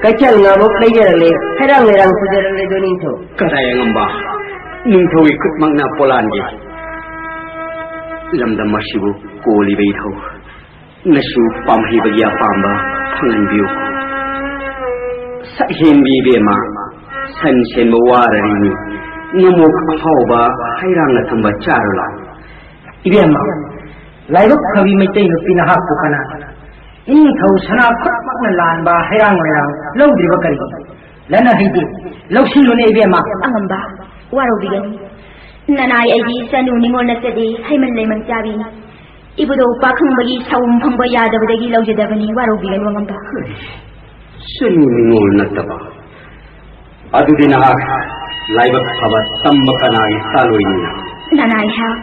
ꯀꯩꯊꯦꯜ ꯉꯥꯃꯨꯛ ꯂꯩꯖꯔꯛꯂꯦ, ꯍꯩꯔꯥꯡ ꯂꯩꯔꯥꯡ ꯄꯨꯖꯔꯛꯂꯦꯗꯣ ꯅꯤꯡꯊꯧ꯫ ꯀꯗꯥꯏ ꯑꯉꯝꯕ? ꯅꯤꯡꯊꯧꯒꯤ ꯈꯨꯠꯃꯛꯅ ꯄꯣꯂꯥꯟꯒꯤ꯫ ꯂꯝꯗꯝ ꯑꯁꯤꯕꯨ ꯀꯣꯜꯂꯤꯕ ꯏꯙꯧ, ꯅꯁꯨ ꯄꯥꯝꯍꯩꯕꯒꯤ ꯑꯄꯥꯝꯕ ꯐꯪꯍꯟꯕꯤꯌꯨ꯫ ꯁꯛꯍꯦꯟꯕꯤ ꯏꯕꯦꯝꯃ, ꯁꯟ ꯁꯦꯟꯕ ꯋꯥꯔꯔꯤꯅꯤ, ꯉꯃꯣꯛ ꯑꯍꯥꯎꯕ ꯍꯩꯔꯥꯡ ꯑꯊꯨꯝꯕ ꯆꯥꯔꯨ ꯂꯥꯎ꯫ ꯏꯕꯦꯝꯃ, ꯂꯥꯏꯕꯛ ꯐꯕꯤ ꯃꯩꯇꯩ ꯅꯨꯄꯤ ꯅꯍꯥꯛꯄꯨ ꯀꯅꯥꯅ ꯏꯅꯤꯡꯊꯧ ꯁꯅꯥ ꯈꯨꯠꯃꯛꯅ ꯂꯥꯟꯕ ꯍꯩꯔꯥꯡ ꯂꯩꯔꯥꯡ ꯂꯧꯗ꯭ꯔꯤꯕ ꯀꯔꯤꯒꯤꯅꯣ? ꯂꯟꯅ ꯍꯩꯗꯤ ꯂꯧꯁꯤꯜꯂꯨꯅꯦ ꯏꯕꯦꯝꯃ꯫ ꯑꯉꯝꯕ, ꯋꯥꯔꯧꯕꯤꯒꯅꯨ꯫ ꯅꯅꯥꯏ ꯑꯩꯗꯤ ꯆꯅꯨ ꯅꯤꯉꯣꯜ ꯅꯠꯆꯗꯦ, ꯍꯩꯃꯟ ꯂꯩꯃꯟ ꯆꯥꯕꯤꯅꯤ꯫ ꯏꯕꯨꯙꯧ ꯄꯥꯈꯪꯕꯒꯤ ꯁꯥꯎꯝ ꯐꯪꯕ ꯌꯥꯗꯕꯗꯒꯤ ꯂꯧꯖꯗꯕꯅꯤ, ꯋꯥꯔꯧꯕꯤꯒꯅꯨ ꯑꯉꯝꯕ꯫ ꯆꯅꯨ ꯅꯤꯉꯣꯜ ꯅꯠꯇꯕ? ꯑꯗꯨꯗꯤ ꯅꯍꯥꯛ ꯂꯥꯏꯕꯛ ꯐꯕ ꯇꯝꯕ ꯀꯅꯥꯒꯤ ꯁꯥꯂꯣꯏꯅꯤꯅ? ꯅꯅꯥꯏꯍꯥꯛ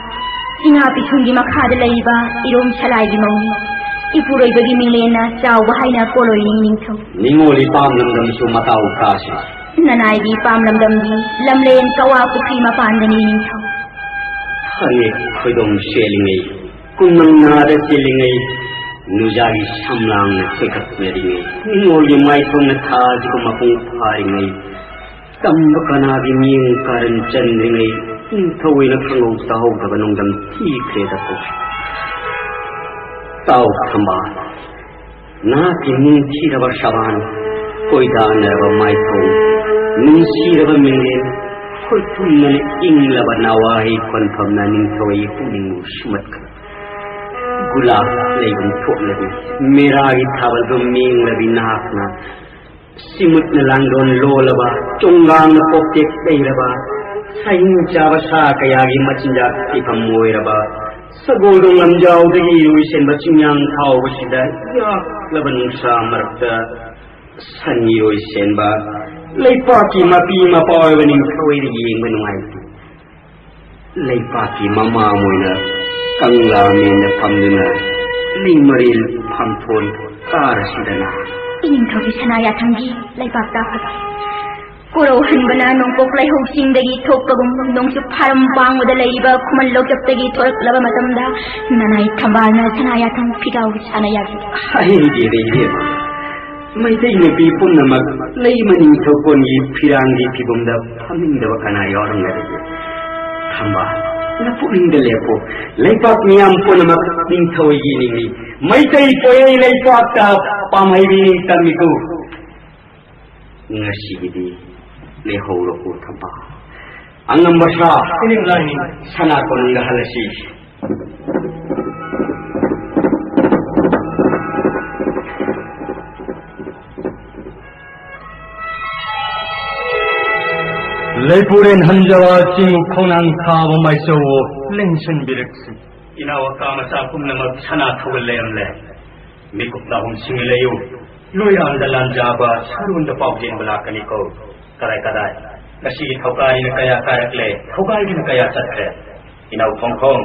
ꯏꯉꯥ ꯄꯤꯁꯨꯝꯒꯤ ꯃꯈꯥꯗ ꯂꯩꯔꯤꯕ ꯏꯔꯣꯝ ꯁꯂꯥꯏꯒꯤ ꯃꯧꯅꯤ꯫ ꯏꯄꯨꯔꯣꯏꯕꯒꯤ ꯃꯤꯡꯂꯦꯟꯅ ꯆꯥꯎꯕ ꯍꯥꯏꯅ ꯀꯣꯂꯣꯏꯅꯤ ꯅꯤꯡꯊꯧ꯫ ꯅꯤꯉꯣꯜ ꯏꯄꯥꯝ ꯂꯝꯗꯝꯁꯨ ꯃꯇꯥꯎ ꯇꯥꯁꯤ꯫ ꯅꯅꯥꯏꯒꯤ ꯏꯄꯥꯝ ꯂꯝꯗꯝꯗꯤ ꯂꯝꯂꯦꯟ ꯀꯋꯥ ꯄꯨꯈ꯭ꯔꯤ ꯃꯄꯥꯟꯗꯅꯤ ꯅꯤꯡꯊꯧ꯫ ꯈꯪꯉꯦ, ꯈꯣꯏꯗꯣꯝ ꯆꯦꯜꯂꯤꯉꯩ, ꯀꯨꯝꯃꯪ ꯅꯥꯗ ꯆꯦꯜꯂꯤꯉꯩ, ꯅꯨꯖꯥꯒꯤ ꯁꯝꯂꯥꯡꯅ ꯀꯣꯏꯈꯠꯅꯔꯤꯉꯩ, ꯅꯤꯉꯣꯜꯒꯤ ꯃꯥꯏꯊꯣꯡꯅ ꯊꯥꯁꯤꯕꯨ ꯃꯄꯨꯡ ꯐꯥꯔꯤꯉꯩ, ꯇꯝꯕ ꯀꯅꯥꯒꯤ ꯃꯤꯠꯌꯦꯡ ꯀꯥꯔꯟ ꯆꯟꯗ꯭ꯔꯤꯉꯩ, ꯅꯤꯡꯊꯧ ꯑꯣꯏꯅ ꯈꯪꯍꯧ ꯇꯥꯍꯧꯗꯕ ꯅꯣꯡꯗꯝ ꯊꯤꯈ꯭ꯔꯦꯗꯀꯣ꯫ ꯇꯥꯎ ꯊꯝꯕꯥꯜ, ꯅꯍꯥꯛꯀꯤ ꯅꯤꯡꯊꯤꯔꯕ ꯁꯕꯥꯟ, ꯀꯣꯏꯗꯥꯅꯔꯕ ꯃꯥꯏꯊꯣꯡ, ꯅꯨꯡꯁꯤꯔꯕ ꯃꯤꯡꯂꯦꯟ, ꯊꯨꯝꯅꯅ ꯏꯪꯂꯕ ꯅꯋꯥꯍꯩ ꯈꯣꯟꯐꯝꯅ ꯅꯤꯡꯊꯧꯒꯤ ꯄꯨꯛꯅꯤꯡꯕꯨ ꯁꯨꯝꯍꯠꯈ꯭ꯔꯦ꯫ ꯒꯨꯂꯥꯞ ꯂꯩꯒꯨꯝ ꯊꯣꯠꯂꯕꯤ, ꯃꯦꯔꯥꯒꯤ ꯊꯥꯕꯜꯒꯨꯝ ꯃꯦꯡꯂꯕꯤ ꯅꯍꯥꯛꯅ ꯁꯤꯃꯨꯠꯅ ꯂꯥꯡꯗꯣꯟ ꯂꯣꯜꯂꯕ, ꯆꯣꯡꯒꯥꯡꯅ ꯀꯣꯛꯇꯦꯛ ꯂꯩꯔꯕ, ꯁꯥꯍꯤꯡ ꯆꯥꯕ ꯁꯥ ꯀꯌꯥꯒꯤ ꯃꯆꯤꯟꯖꯥꯛ ꯄꯤꯐꯝ ꯑꯣꯏꯔꯕ, ꯁꯒꯣꯜꯗꯣꯡ ꯂꯝꯖꯥꯎꯗꯒꯤ ꯏꯔꯣꯏ ꯁꯦꯟꯕ ꯆꯤꯡꯌꯥꯡ ꯐꯥꯎꯕꯁꯤꯗ ꯌꯥꯛꯂꯕ ꯅꯨꯡꯁꯥ ꯃꯔꯛꯇ ꯁꯟ ꯏꯔꯣꯏ ꯁꯦꯟꯕ ꯂꯩꯄꯥꯛꯀꯤ ꯃꯄꯤ ꯃꯄꯥ ꯑꯣꯏꯕ ꯅꯤꯡꯊꯧꯗ ꯌꯦꯡꯕ ꯅꯨꯡꯉꯥꯏꯇꯦ꯫ ꯂꯩꯄꯥꯛꯀꯤ ꯃꯃꯥ ꯑꯣꯏꯅ ꯀꯪꯂꯥ ꯃꯦꯟꯗ ꯐꯝꯗꯨꯅ ꯂꯩꯃꯔꯦꯜ ꯐꯝꯊꯣꯟ ꯀꯥꯔꯁꯤꯗꯅ꯫ ꯏꯅꯤꯡꯊꯧꯒꯤ ꯁꯅꯥ ꯌꯥꯊꯪꯒꯤ ꯂꯩꯄꯥꯛ ꯇꯥꯛꯄꯗ ꯀꯣꯔꯧ ꯍꯟꯕꯅ ꯅꯣꯡꯄꯣꯛ ꯂꯩꯍꯧ ꯆꯤꯡꯗꯒꯤ ꯊꯣꯛꯄꯒꯨꯝ, ꯅꯣꯡꯆꯨꯞ ꯐꯥꯔꯝ ꯄꯥꯡꯕꯗ ꯂꯩꯔꯤꯕ ꯈꯨꯃꯟ ꯂꯣꯛꯆꯞꯇꯒꯤ ꯊꯣꯔꯛꯂꯕ ꯃꯇꯝꯗ, ꯅꯅꯥꯏ ꯊꯝꯕꯥꯜꯅ ꯁꯅꯥ ꯌꯥꯊꯪ ꯐꯤꯒꯥꯎꯒꯤ ꯁꯥꯟꯅ ꯌꯥꯈꯤ꯫ ꯍꯩꯔꯦ, ꯏꯕꯦꯝꯃ꯫ ꯃꯩꯇꯩ ꯅꯨꯄꯤ ꯄꯨꯝꯅꯃꯛ ꯂꯩꯃ ꯅꯤꯡꯊꯧꯀꯣꯟꯒꯤ ꯐꯤꯔꯥꯡꯒꯤ ꯐꯤꯕꯝꯗ ꯐꯝꯅꯤꯡꯗꯕ ꯀꯅꯥ ꯌꯥꯎꯔꯝꯒꯗꯒꯦ? ꯊꯝꯕꯥꯜ, ꯅꯄꯨꯛꯅꯤꯡꯗ ꯂꯦꯞꯄꯨ꯫ ꯂꯩꯄꯥꯛ ꯃꯤꯌꯥꯝ ꯄꯨꯝꯅꯃꯛ ꯅꯤꯡꯊꯧꯒꯤ ꯅꯤꯡꯉꯤ꯫ ꯃꯩꯇꯩ ꯄꯣꯌꯩ ꯂꯩꯄꯥꯛꯇ ꯄꯥꯝꯍꯩꯕꯤ ꯅꯤꯡꯇꯝꯃꯤꯀꯣ꯫ ꯉꯁꯤꯒꯤꯗꯤ ꯂꯩꯍꯧꯔꯣꯀꯣ ꯊꯝꯕꯥꯜ꯫ ꯑꯉꯝꯕ ꯁꯥ, ꯁꯅꯥ ꯀꯣꯅꯨꯡꯗ ꯍꯜꯂꯁꯤ꯫ ꯂꯩꯄꯨꯔꯦꯟ ꯍꯟꯖꯕ ꯆꯤꯡ ꯈꯣꯡꯅꯥꯡ ꯊꯥꯕ ꯃꯥꯏꯆꯧꯋꯣ, ꯂꯦꯡꯁꯤꯟꯕꯤꯔꯛꯁꯤ꯫ ꯏꯅꯥꯎ ꯑꯀꯥ ꯃꯆꯥ ꯄꯨꯝꯅꯃꯛ ꯁꯅꯥ ꯊꯧꯒꯜ ꯂꯩꯔꯝꯂꯦ꯫ ꯃꯤꯀꯨꯞ ꯅꯥꯍꯨꯝꯁꯤꯡ ꯂꯩꯌꯨ꯫ ꯂꯣꯏꯔꯥꯝꯗ ꯂꯥꯟꯖꯥꯕ ꯁꯥꯔꯣꯟꯗ ꯄꯥꯎꯖꯦꯟꯕ ꯂꯥꯛꯀꯅꯤꯀꯣ꯫ ꯀꯗꯥꯏ ꯀꯗꯥꯏ? ꯉꯁꯤꯒꯤ ꯊꯧꯀꯥꯔꯤꯅ ꯀꯌꯥ ꯀꯥꯔꯛꯂꯦ, ꯊꯧꯒꯥꯏꯒꯤꯅ ꯀꯌꯥ ꯆꯠꯈ꯭ꯔꯦ? ꯏꯅꯥꯎ ꯈꯣꯡꯈꯣꯡ꯫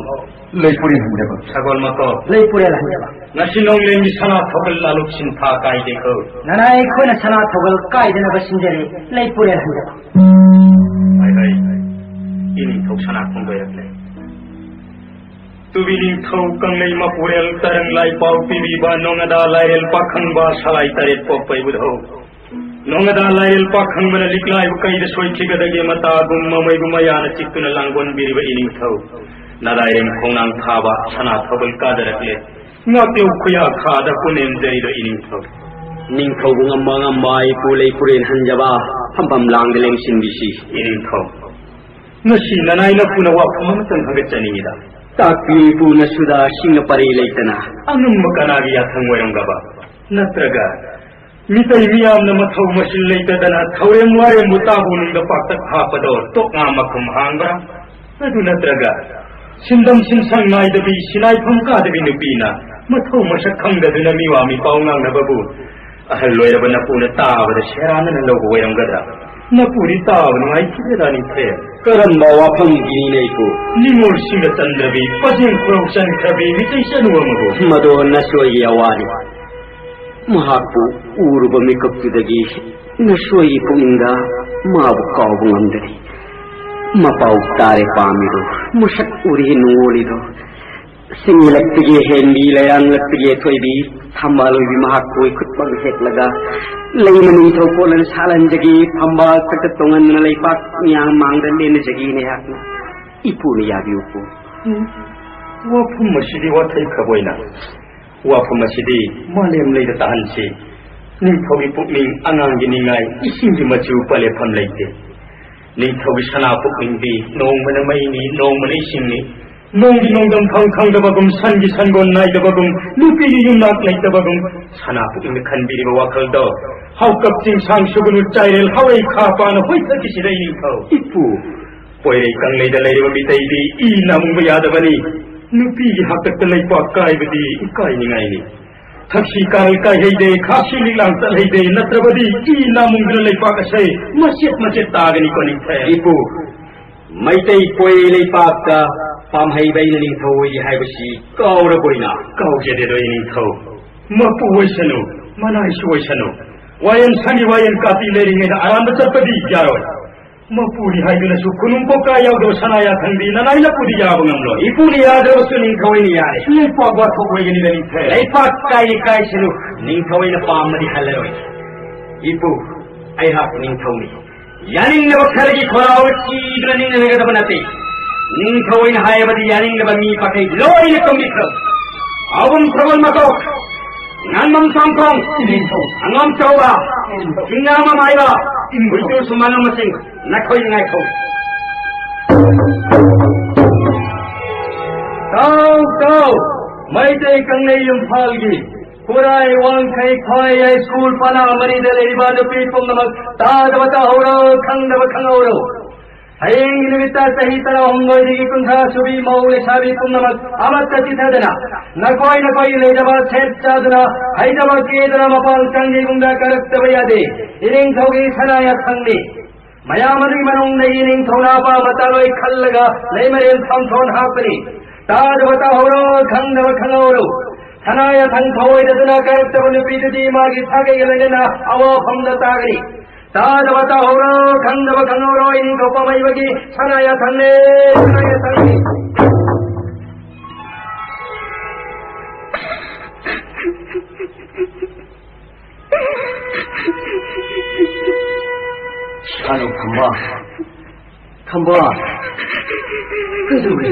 ꯂꯩꯄꯨꯔꯦꯟ ꯍꯟꯖꯕ꯫ ꯁꯒꯣꯜ ꯃꯀꯣꯛ꯫ ꯂꯩꯄꯨꯔꯦꯟ ꯍꯟꯖꯕ꯫ ꯉꯁꯤ ꯅꯣꯡꯂꯦꯟꯒꯤ ꯁꯅꯥ ꯊꯧꯒꯜ ꯂꯥꯂꯨꯞ ꯁꯤꯟꯊꯥ ꯀꯥꯏꯗꯦꯀꯣ꯫ ꯅꯅꯥꯏ ꯑꯩꯈꯣꯏꯅ ꯁꯅꯥ ꯊꯧꯒꯜ ꯀꯥꯏꯗꯅꯕ ꯁꯤꯟꯖꯔꯦ, ꯂꯩꯄꯨꯔꯦꯟ ꯍꯟꯖꯕ꯫ ꯍꯥꯏ ꯍꯥꯏ꯫ ꯏꯅꯤꯡꯊꯧ ꯁꯅꯥ ꯈꯣꯡꯗꯣꯏꯔꯛꯂꯦ꯫ ꯇꯨꯕꯤ ꯅꯤꯡꯊꯧ ꯀꯪꯂꯩ ꯃꯄꯨꯔꯦꯜ ꯇꯔꯪ ꯂꯥꯏꯄꯥꯎ ꯄꯤꯕꯤꯕ ꯅꯣꯡꯉꯗꯥ ꯂꯥꯏꯔꯦꯜ ꯄꯥꯈꯪꯕ ꯁꯂꯥꯏ ꯇꯔꯦꯠ ꯄꯣꯛꯄ ꯏꯕꯨꯙꯧ꯫ ꯅꯣꯡꯉꯗꯥ ꯂꯥꯏꯔꯦꯜ ꯄꯥꯈꯪꯕꯅ ꯂꯤꯛꯂꯥꯏꯕ ꯀꯩꯗ ꯁꯣꯏꯈꯤꯒꯗꯒꯦ ꯃꯇꯥꯒꯨꯝ ꯃꯃꯩꯒꯨꯝ ꯃꯌꯥꯅ ꯆꯤꯛꯇꯨꯅ ꯂꯥꯡꯒꯣꯟꯕꯤꯔꯤꯕ ꯏꯅꯤꯡꯊꯧ꯫ ꯅꯗꯥꯏꯔꯦꯝ ꯈꯣꯡꯅꯥꯡ ꯊꯥꯕ ꯁꯅꯥ ꯊꯧꯒꯜ ꯀꯥꯗꯔꯛꯂꯦ꯫ ꯉꯥꯛꯂꯧ ꯈꯨꯌꯥ ꯈꯥꯗ ꯄꯨꯅꯦꯝꯖꯔꯤꯕ ꯏꯅꯤꯡꯊꯧ꯫ ꯅꯤꯡꯊꯧꯕꯨ ꯉꯝꯕ ꯉꯝꯕ ꯏꯄꯨ ꯂꯩꯄꯨꯔꯦꯟ ꯍꯟꯖꯕ ꯐꯝꯐꯝ ꯂꯥꯡꯗ ꯂꯦꯡꯁꯤꯟꯕꯤꯁꯤ꯫ ꯏꯅꯤꯡꯊꯧ꯫ ꯉꯁꯤ ꯅꯅꯥꯏ ꯅꯄꯨꯅ ꯋꯥꯐꯝ ꯑꯃꯇꯪ ꯍꯪꯒꯠꯆꯅꯤꯡꯉꯤꯗ꯫ ꯇꯥꯛꯄꯤꯌꯨ ꯏꯄꯨ, ꯅꯁꯨꯗ ꯁꯤꯡꯅ ꯄꯔꯤ ꯂꯩꯇꯅ꯫ ꯑꯉꯝꯕ ꯀꯅꯥꯒꯤ ꯌꯥꯊꯪ ꯑꯣꯏꯔꯝꯒꯕ? ꯅꯠꯇ꯭ꯔꯒ ꯃꯤꯇꯩ ꯃꯤꯌꯥꯝꯅ ꯃꯊꯧ ꯃꯁꯤꯟ ꯂꯩꯇꯗꯅ ꯊꯧꯔꯦꯝ ꯋꯥꯔꯦꯝꯕꯨ ꯇꯥꯕꯨ ꯅꯨꯡꯗ ꯄꯥꯛꯇꯛ ꯍꯥꯞꯄꯗꯣ ꯇꯣꯛꯉꯥ ꯃꯈꯨꯝ ꯍꯥꯡꯕ꯭ꯔꯥ? ꯑꯗꯨ ꯅꯠꯇ꯭ꯔꯒ ꯁꯤꯟꯗꯝ ꯁꯤꯟꯁꯪ ꯅꯥꯏꯗꯕꯤ ꯁꯤꯅꯥꯏꯐꯝ ꯀꯥꯗꯕꯤ ꯅꯨꯄꯤꯅ ꯃꯊꯧ ꯃꯁꯛ ꯈꯪꯗꯗꯨꯅ ꯃꯤꯋꯥ ꯃꯤꯄꯥꯎ ꯉꯥꯡꯅꯕꯕꯨ ꯑꯍꯜ ꯑꯣꯏꯔꯕ ꯅꯄꯨꯅ ꯇꯥꯕꯗ ꯁꯦꯔꯥꯟꯅꯅ ꯂꯧꯕ ꯑꯣꯏꯔꯝꯒꯗ꯭ꯔꯥ? ꯅꯄꯨꯗꯤ ꯇꯥꯕ ꯅꯨꯡꯉꯥꯏꯈꯤꯗꯦꯗ ꯅꯤꯡꯊꯦꯝ꯫ ꯀꯔꯝꯕ ꯋꯥꯐꯝꯒꯤꯅꯤꯅꯦ ꯏꯄꯨ? ꯅꯤꯉꯣꯜꯁꯤꯡꯒ ꯆꯟꯗ꯭ꯔꯕꯤ, ꯄꯖꯦꯡ ꯈꯨꯔꯧ ꯆꯟꯈ꯭ꯔꯕꯤ ꯃꯤꯇꯩ ꯆꯅꯨ ꯑꯃꯕꯨ꯫ ꯃꯗꯣ ꯅꯁꯣꯏꯒꯤ ꯑꯋꯥꯅꯤ꯫ ꯃꯍꯥꯛꯄꯨ ꯎꯔꯨꯕ ꯃꯤꯀꯨꯞꯇꯨꯗꯒꯤ ꯅꯁꯣꯏꯒꯤ ꯄꯨꯛꯅꯤꯡꯗ ꯃꯥꯕꯨ ꯀꯥꯎꯕ ꯉꯝꯗꯔꯤ꯫ ꯃꯄꯥꯎ ꯇꯥꯔꯦ ꯄꯥꯝꯃꯤꯗꯣ, ꯃꯁꯛ ꯎꯔꯦ ꯅꯨꯡꯉꯣꯜꯂꯤꯗꯣ꯫ ꯁꯤꯡꯂꯛꯇꯒꯤ ꯍꯦꯟꯕꯤ, ꯂꯩꯔꯥꯡꯂꯛꯇꯒꯤ ꯊꯣꯏꯕꯤ, ꯊꯝꯕꯥꯜ ꯑꯣꯏꯕꯤ ꯃꯍꯥꯛꯄꯨ ꯑꯩꯈꯨꯠꯃꯛ ꯍꯦꯛꯂꯒ ꯂꯩꯃ ꯅꯤꯡꯊꯧ ꯀꯣꯜꯂꯅ ꯁꯥꯠꯍꯟꯖꯒꯦ, ꯐꯝꯕꯥꯜ ꯊꯛꯇ ꯇꯣꯡꯍꯟꯗꯨꯅ ꯂꯩꯄꯥꯛ ꯃꯤꯌꯥꯝ ꯃꯥꯡꯗ ꯂꯦꯟꯅꯖꯒꯦꯅꯦ ꯑꯩꯍꯥꯛꯅ꯫ ꯏꯄꯨꯅ ꯌꯥꯕꯤꯌꯨꯀꯣ꯫ ꯎꯝ, ꯋꯥꯐꯝ ꯑꯁꯤꯗꯤ ꯋꯥꯊꯩꯈ꯭ꯔꯕ ꯑꯣꯏꯅ, ꯋꯥꯐꯝ ꯑꯁꯤꯗꯤ ꯃꯥꯂꯦꯝ ꯂꯩꯗ ꯇꯥꯍꯟꯁꯤ꯫ ꯅꯤꯡꯊꯧꯒꯤ ꯄꯨꯛꯅꯤꯡ ꯑꯉꯥꯡꯒꯤ ꯅꯤꯡꯉꯥꯏ, ꯏꯁꯤꯡꯒꯤ ꯃꯆꯨ ꯄꯂꯦꯐꯝ ꯂꯩꯇꯦ꯫ ꯅꯤꯡꯊꯧꯒꯤ ꯁꯅꯥ ꯄꯨꯛꯅꯤꯡꯗꯤ ꯅꯣꯡꯃꯅ ꯃꯩꯅꯤ, ꯅꯣꯡꯃꯅ ꯏꯁꯤꯡꯅꯤ꯫ ꯅꯣꯡꯒꯤ ꯅꯣꯡꯗꯝ ꯈꯪ ꯈꯪꯗꯕꯒꯨꯝ, ꯁꯟꯒꯤ ꯁꯟꯒꯣꯟ ꯅꯥꯏꯗꯕꯒꯨꯝ, ꯅꯨꯄꯤꯒꯤ ꯌꯨꯝꯅꯥꯛ ꯂꯩꯇꯕꯒꯨꯝ, ꯁꯅꯥ ꯄꯨꯛꯅꯤꯡꯗ ꯈꯟꯕꯤꯔꯤꯕ ꯋꯥꯈꯜꯗꯣ ꯍꯥꯎꯀꯞ ꯆꯤꯡꯁꯥꯡ ꯁꯨꯒꯅꯨ, ꯆꯥꯏꯔꯦꯜ ꯍꯋꯥꯏ ꯈꯥ ꯄꯥꯅ ꯍꯣꯏꯊꯈꯤꯁꯤꯗ ꯏꯅꯤꯡꯊꯧ꯫ ꯏꯄꯨ, ꯄꯣꯏꯔꯩ ꯀꯪꯂꯩꯗ ꯂꯩꯔꯤꯕ ꯃꯤꯇꯩꯗꯤ ꯏ ꯅꯥꯃꯨꯡꯕ ꯌꯥꯗꯕꯅꯤ꯫ ꯅꯨꯄꯤꯒꯤ ꯍꯥꯛꯇꯛꯇ ꯂꯩꯄꯥꯛ ꯀꯥꯏꯕꯗꯤ ꯏꯀꯥꯏꯅꯤꯡꯉꯥꯏꯅꯤ꯫ ꯊꯛꯁꯤ ꯀꯥꯔꯜ ꯀꯥꯏꯍꯩꯗꯦ, ꯈꯥꯁꯤ ꯂꯤꯛꯂꯥꯡ ꯆꯠꯍꯩꯗꯦ, ꯅꯠꯇ꯭ꯔꯕꯗꯤ ꯏ ꯅꯥꯃꯨꯡꯗꯨꯅ ꯂꯩꯄꯥꯛ ꯑꯁꯦ ꯃꯆꯦꯠ ꯃꯆꯦꯠ ꯇꯥꯒꯅꯤꯀꯣ ꯅꯤꯡꯊꯦꯝ꯫ ꯏꯄꯨ, ꯃꯩꯇꯩ ꯄꯣꯏꯔꯩ ꯂꯩꯄꯥꯛꯇ ꯄꯥꯝꯍꯩꯕ ꯑꯩꯅ ꯅꯤꯡꯊꯧ ꯑꯣꯏꯒꯦ ꯍꯥꯏꯕꯁꯤ ꯀꯥꯎꯔꯕꯣꯏꯅ? ꯀꯥꯎꯖꯗꯦꯗꯣ ꯏꯅꯤꯡꯊꯧ꯫ ꯃꯄꯨ ꯑꯣꯏꯁꯅꯨ, ꯃꯅꯥꯏꯁꯨ ꯑꯣꯏꯁꯅꯨ꯫ ꯋꯥꯌꯦꯟ ꯁꯪꯒꯤ ꯋꯥꯌꯦꯟ ꯀꯥꯇꯤ ꯂꯩꯔꯤꯉꯩꯗ ꯑꯔꯥꯟꯕ ꯆꯠꯄꯗꯤ ꯌꯥꯔꯣꯏ꯫ ꯃꯄꯨꯅꯤ ꯍꯥꯏꯗꯨꯅꯁꯨ ꯈꯨꯅꯨꯡ ꯀꯣꯀꯥ ꯌꯥꯎꯗꯕ ꯁꯅꯥ ꯌꯥꯊꯪꯗꯤ ꯅꯅꯥꯏ ꯅꯄꯨꯗꯤ ꯌꯥꯕ ꯉꯝꯂꯣꯏ꯫ ꯏꯄꯨꯅ ꯌꯥꯗ꯭ꯔꯕꯁꯨ ꯅꯤꯡꯊꯧ ꯑꯩꯅ ꯌꯥꯔꯦ꯫ ꯂꯩꯄꯥꯛ ꯋꯥꯊꯣꯛ ꯑꯣꯏꯒꯅꯤꯗ ꯅꯤꯡꯊꯧ꯫ ꯂꯩꯄꯥꯛ ꯀꯥꯏꯔꯦ ꯀꯥꯏꯁꯅꯨ, ꯅꯤꯡꯊꯧ ꯑꯩꯅ ꯄꯥꯝꯕꯗꯤ ꯍꯜꯂꯔꯣꯏ꯫ ꯏꯄꯨ, ꯑꯩꯍꯥꯛ ꯅꯤꯡꯊꯧꯅꯤ꯫ ꯌꯥꯅꯤꯡꯗꯕ ꯈꯔꯒꯤ ꯈꯣꯔꯥꯎ ꯊꯤꯗꯨꯅ ꯅꯤꯡꯅꯒꯗꯕ ꯅꯠꯇꯦ꯫ ꯅꯤꯡꯊꯧ ꯑꯩꯅ ꯍꯥꯏꯔꯕꯗꯤ ꯌꯥꯅꯤꯡꯗꯕ ꯃꯤ ꯃꯈꯩ ꯂꯣꯏꯅ ꯇꯨꯝꯕꯤꯈ꯭ꯔꯣ꯫ ꯑꯕꯨꯝ ꯁꯒꯣꯜ ꯃꯀꯣꯛ, ꯉꯥꯟꯕꯝ ꯁꯥꯝꯈꯣꯡ, ꯅꯤꯡꯊꯧ꯫ ꯑꯉꯥꯝ ꯆꯥꯎꯕ, ꯅꯤꯡꯊꯧ꯫ ꯆꯤꯡꯉꯥ ꯃꯃꯥꯏꯕ, ꯅꯤꯡꯊꯧ꯫ ꯍꯨꯏꯇꯨ ꯁꯨꯃꯥꯡ ꯃꯁꯤꯡ, ꯅꯈꯣꯏ ꯉꯥꯏꯈꯣ꯫ ꯇꯥꯎ, ꯇꯥꯎ! ꯃꯩꯇꯩ ꯀꯪꯂꯩ ꯏꯝꯐꯥꯜꯒꯤ ꯈꯨꯔꯥꯏ ꯋꯥꯡꯈꯩ ꯈ꯭ꯋꯥꯏ ꯍꯥꯏ ꯁ꯭ꯀꯨꯜ ꯄꯅꯥ ꯃꯔꯤꯗ ꯂꯩꯔꯤꯕ ꯅꯨꯄꯤ ꯄꯨꯝꯅꯃꯛ ꯇꯥꯗꯕ ꯇꯥꯍꯧꯔꯣ, ꯈꯪꯗꯕ ꯈꯪꯍꯧꯔꯣ꯫ ꯍꯌꯦꯡꯒꯤ ꯅꯨꯃꯤꯠꯇ ꯆꯍꯤ ꯇꯔꯥꯍꯨꯝꯗꯣꯏꯗꯒꯤ ꯀꯨꯟꯊ꯭ꯔꯥ ꯁꯨꯕꯤ ꯃꯧ ꯂꯩꯁꯥꯕꯤ ꯄꯨꯝꯅꯃꯛ ꯑꯃꯠꯇ ꯆꯤꯊꯗꯅ ꯅꯈꯣꯏ ꯅꯈꯣꯏꯒꯤ ꯂꯩꯖꯕ ꯁꯦꯠ ꯆꯥꯗꯨꯅ ꯍꯩꯖꯕ ꯀꯦꯗꯨꯅ ꯃꯄꯥꯟ ꯆꯪꯒꯤ ꯏꯃꯨꯡꯗ ꯀꯥꯔꯛꯇꯕ ꯌꯥꯗꯦ꯫ ꯏꯅꯤꯡꯊꯧꯒꯤ ꯁꯅꯥ ꯌꯥꯊꯪꯅꯤ꯫ ꯃꯌꯥꯝ ꯑꯗꯨꯒꯤ ꯃꯅꯨꯡꯗꯒꯤ ꯅꯤꯡꯊꯧꯅ ꯑꯄꯥꯝꯕ ꯇꯥꯂꯣꯏ ꯈꯜꯂꯒ ꯂꯩꯃꯔꯦꯟ ꯐꯝꯊꯣꯟ ꯍꯥꯞꯄꯅꯤ꯫ ꯇꯥꯗꯕ ꯇꯥꯍꯧꯔꯣ, ꯈꯪꯗꯕ ꯈꯪꯍꯧꯔꯣ꯫ ꯁꯅꯥ ꯌꯥꯊꯪ ꯊꯧꯑꯣꯏꯗꯗꯨꯅ ꯀꯥꯔꯛꯇꯕ ꯅꯨꯄꯤꯗꯨꯗꯤ ꯃꯥꯒꯤ ꯁꯥꯒꯩꯒ ꯂꯣꯏꯅꯅ ꯑꯋꯥꯐꯝꯗ ꯇꯥꯒꯅꯤ꯫ ꯇꯥꯗꯕ ꯇꯥꯍꯧꯔꯣ, ꯈꯪꯗꯕ ꯈꯪꯍꯧꯔꯣ꯫ ꯏꯅꯤꯡꯊꯧ ꯄꯥꯝꯍꯩꯕꯒꯤ ꯁꯅꯥ ꯌꯥꯊꯪꯅꯦ, ꯁꯅꯥ ꯌꯥꯊꯪꯅꯦ꯫ ꯁꯥꯅꯧ ꯈꯝꯕ, ꯈꯝꯕ, ꯀꯩꯗꯧꯔꯦ?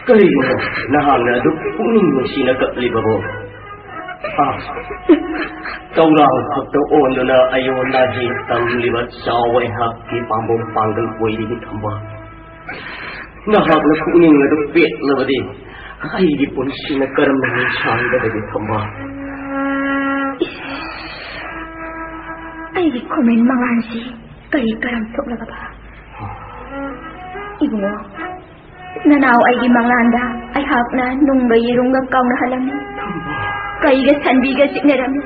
ꯀꯔꯤꯒꯤꯅꯣ ꯅꯍꯥꯛꯅ ꯑꯗꯨꯛ ꯄꯨꯛꯅꯤꯡ ꯅꯨꯡꯁꯤꯅ ꯀꯞꯂꯤꯕꯕꯣ? ꯑꯥ, ꯇꯧꯔꯥꯡ ꯈꯛꯇ ꯑꯣꯟꯗꯨꯅ ꯑꯌꯣꯟ ꯑꯍꯤ ꯇꯝꯂꯤꯕ ꯆꯥꯎ ꯑꯩꯍꯥꯛꯀꯤ ꯄꯥꯝꯕꯣꯝ ꯄꯥꯡꯒꯜ ꯑꯣꯏꯔꯤꯕꯤ ꯈꯝꯕ꯫ ꯅꯍꯥꯛꯅ ꯄꯨꯛꯅꯤꯡ ꯑꯗꯨ ꯄꯦꯠꯂꯕꯗꯤ ꯑꯩꯒꯤ ꯄꯨꯟꯁꯤꯅ ꯀꯔꯝꯅ ꯁꯥꯡꯒꯗꯒꯦ ꯈꯝꯕ? ꯑꯩꯒꯤ ꯈꯨꯃꯦꯟ ꯃꯉꯥꯟꯁꯤ ꯀꯔꯤ ꯀꯔꯝ ꯊꯣꯛꯂꯒꯕ? ꯏꯕꯨꯡꯉꯣ, ꯅꯅꯥꯎ ꯑꯩꯒꯤ ꯃꯪꯂꯥꯟꯗ ꯑꯩꯍꯥꯛꯅ ꯅꯨꯡꯒ ꯌꯦꯔꯨꯝꯒ ꯀꯥꯎꯅꯍꯜꯂꯝꯃꯤ꯫ ꯀꯩꯒ ꯁꯟꯕꯤꯒ ꯆꯤꯛꯅꯔꯝꯃꯤ꯫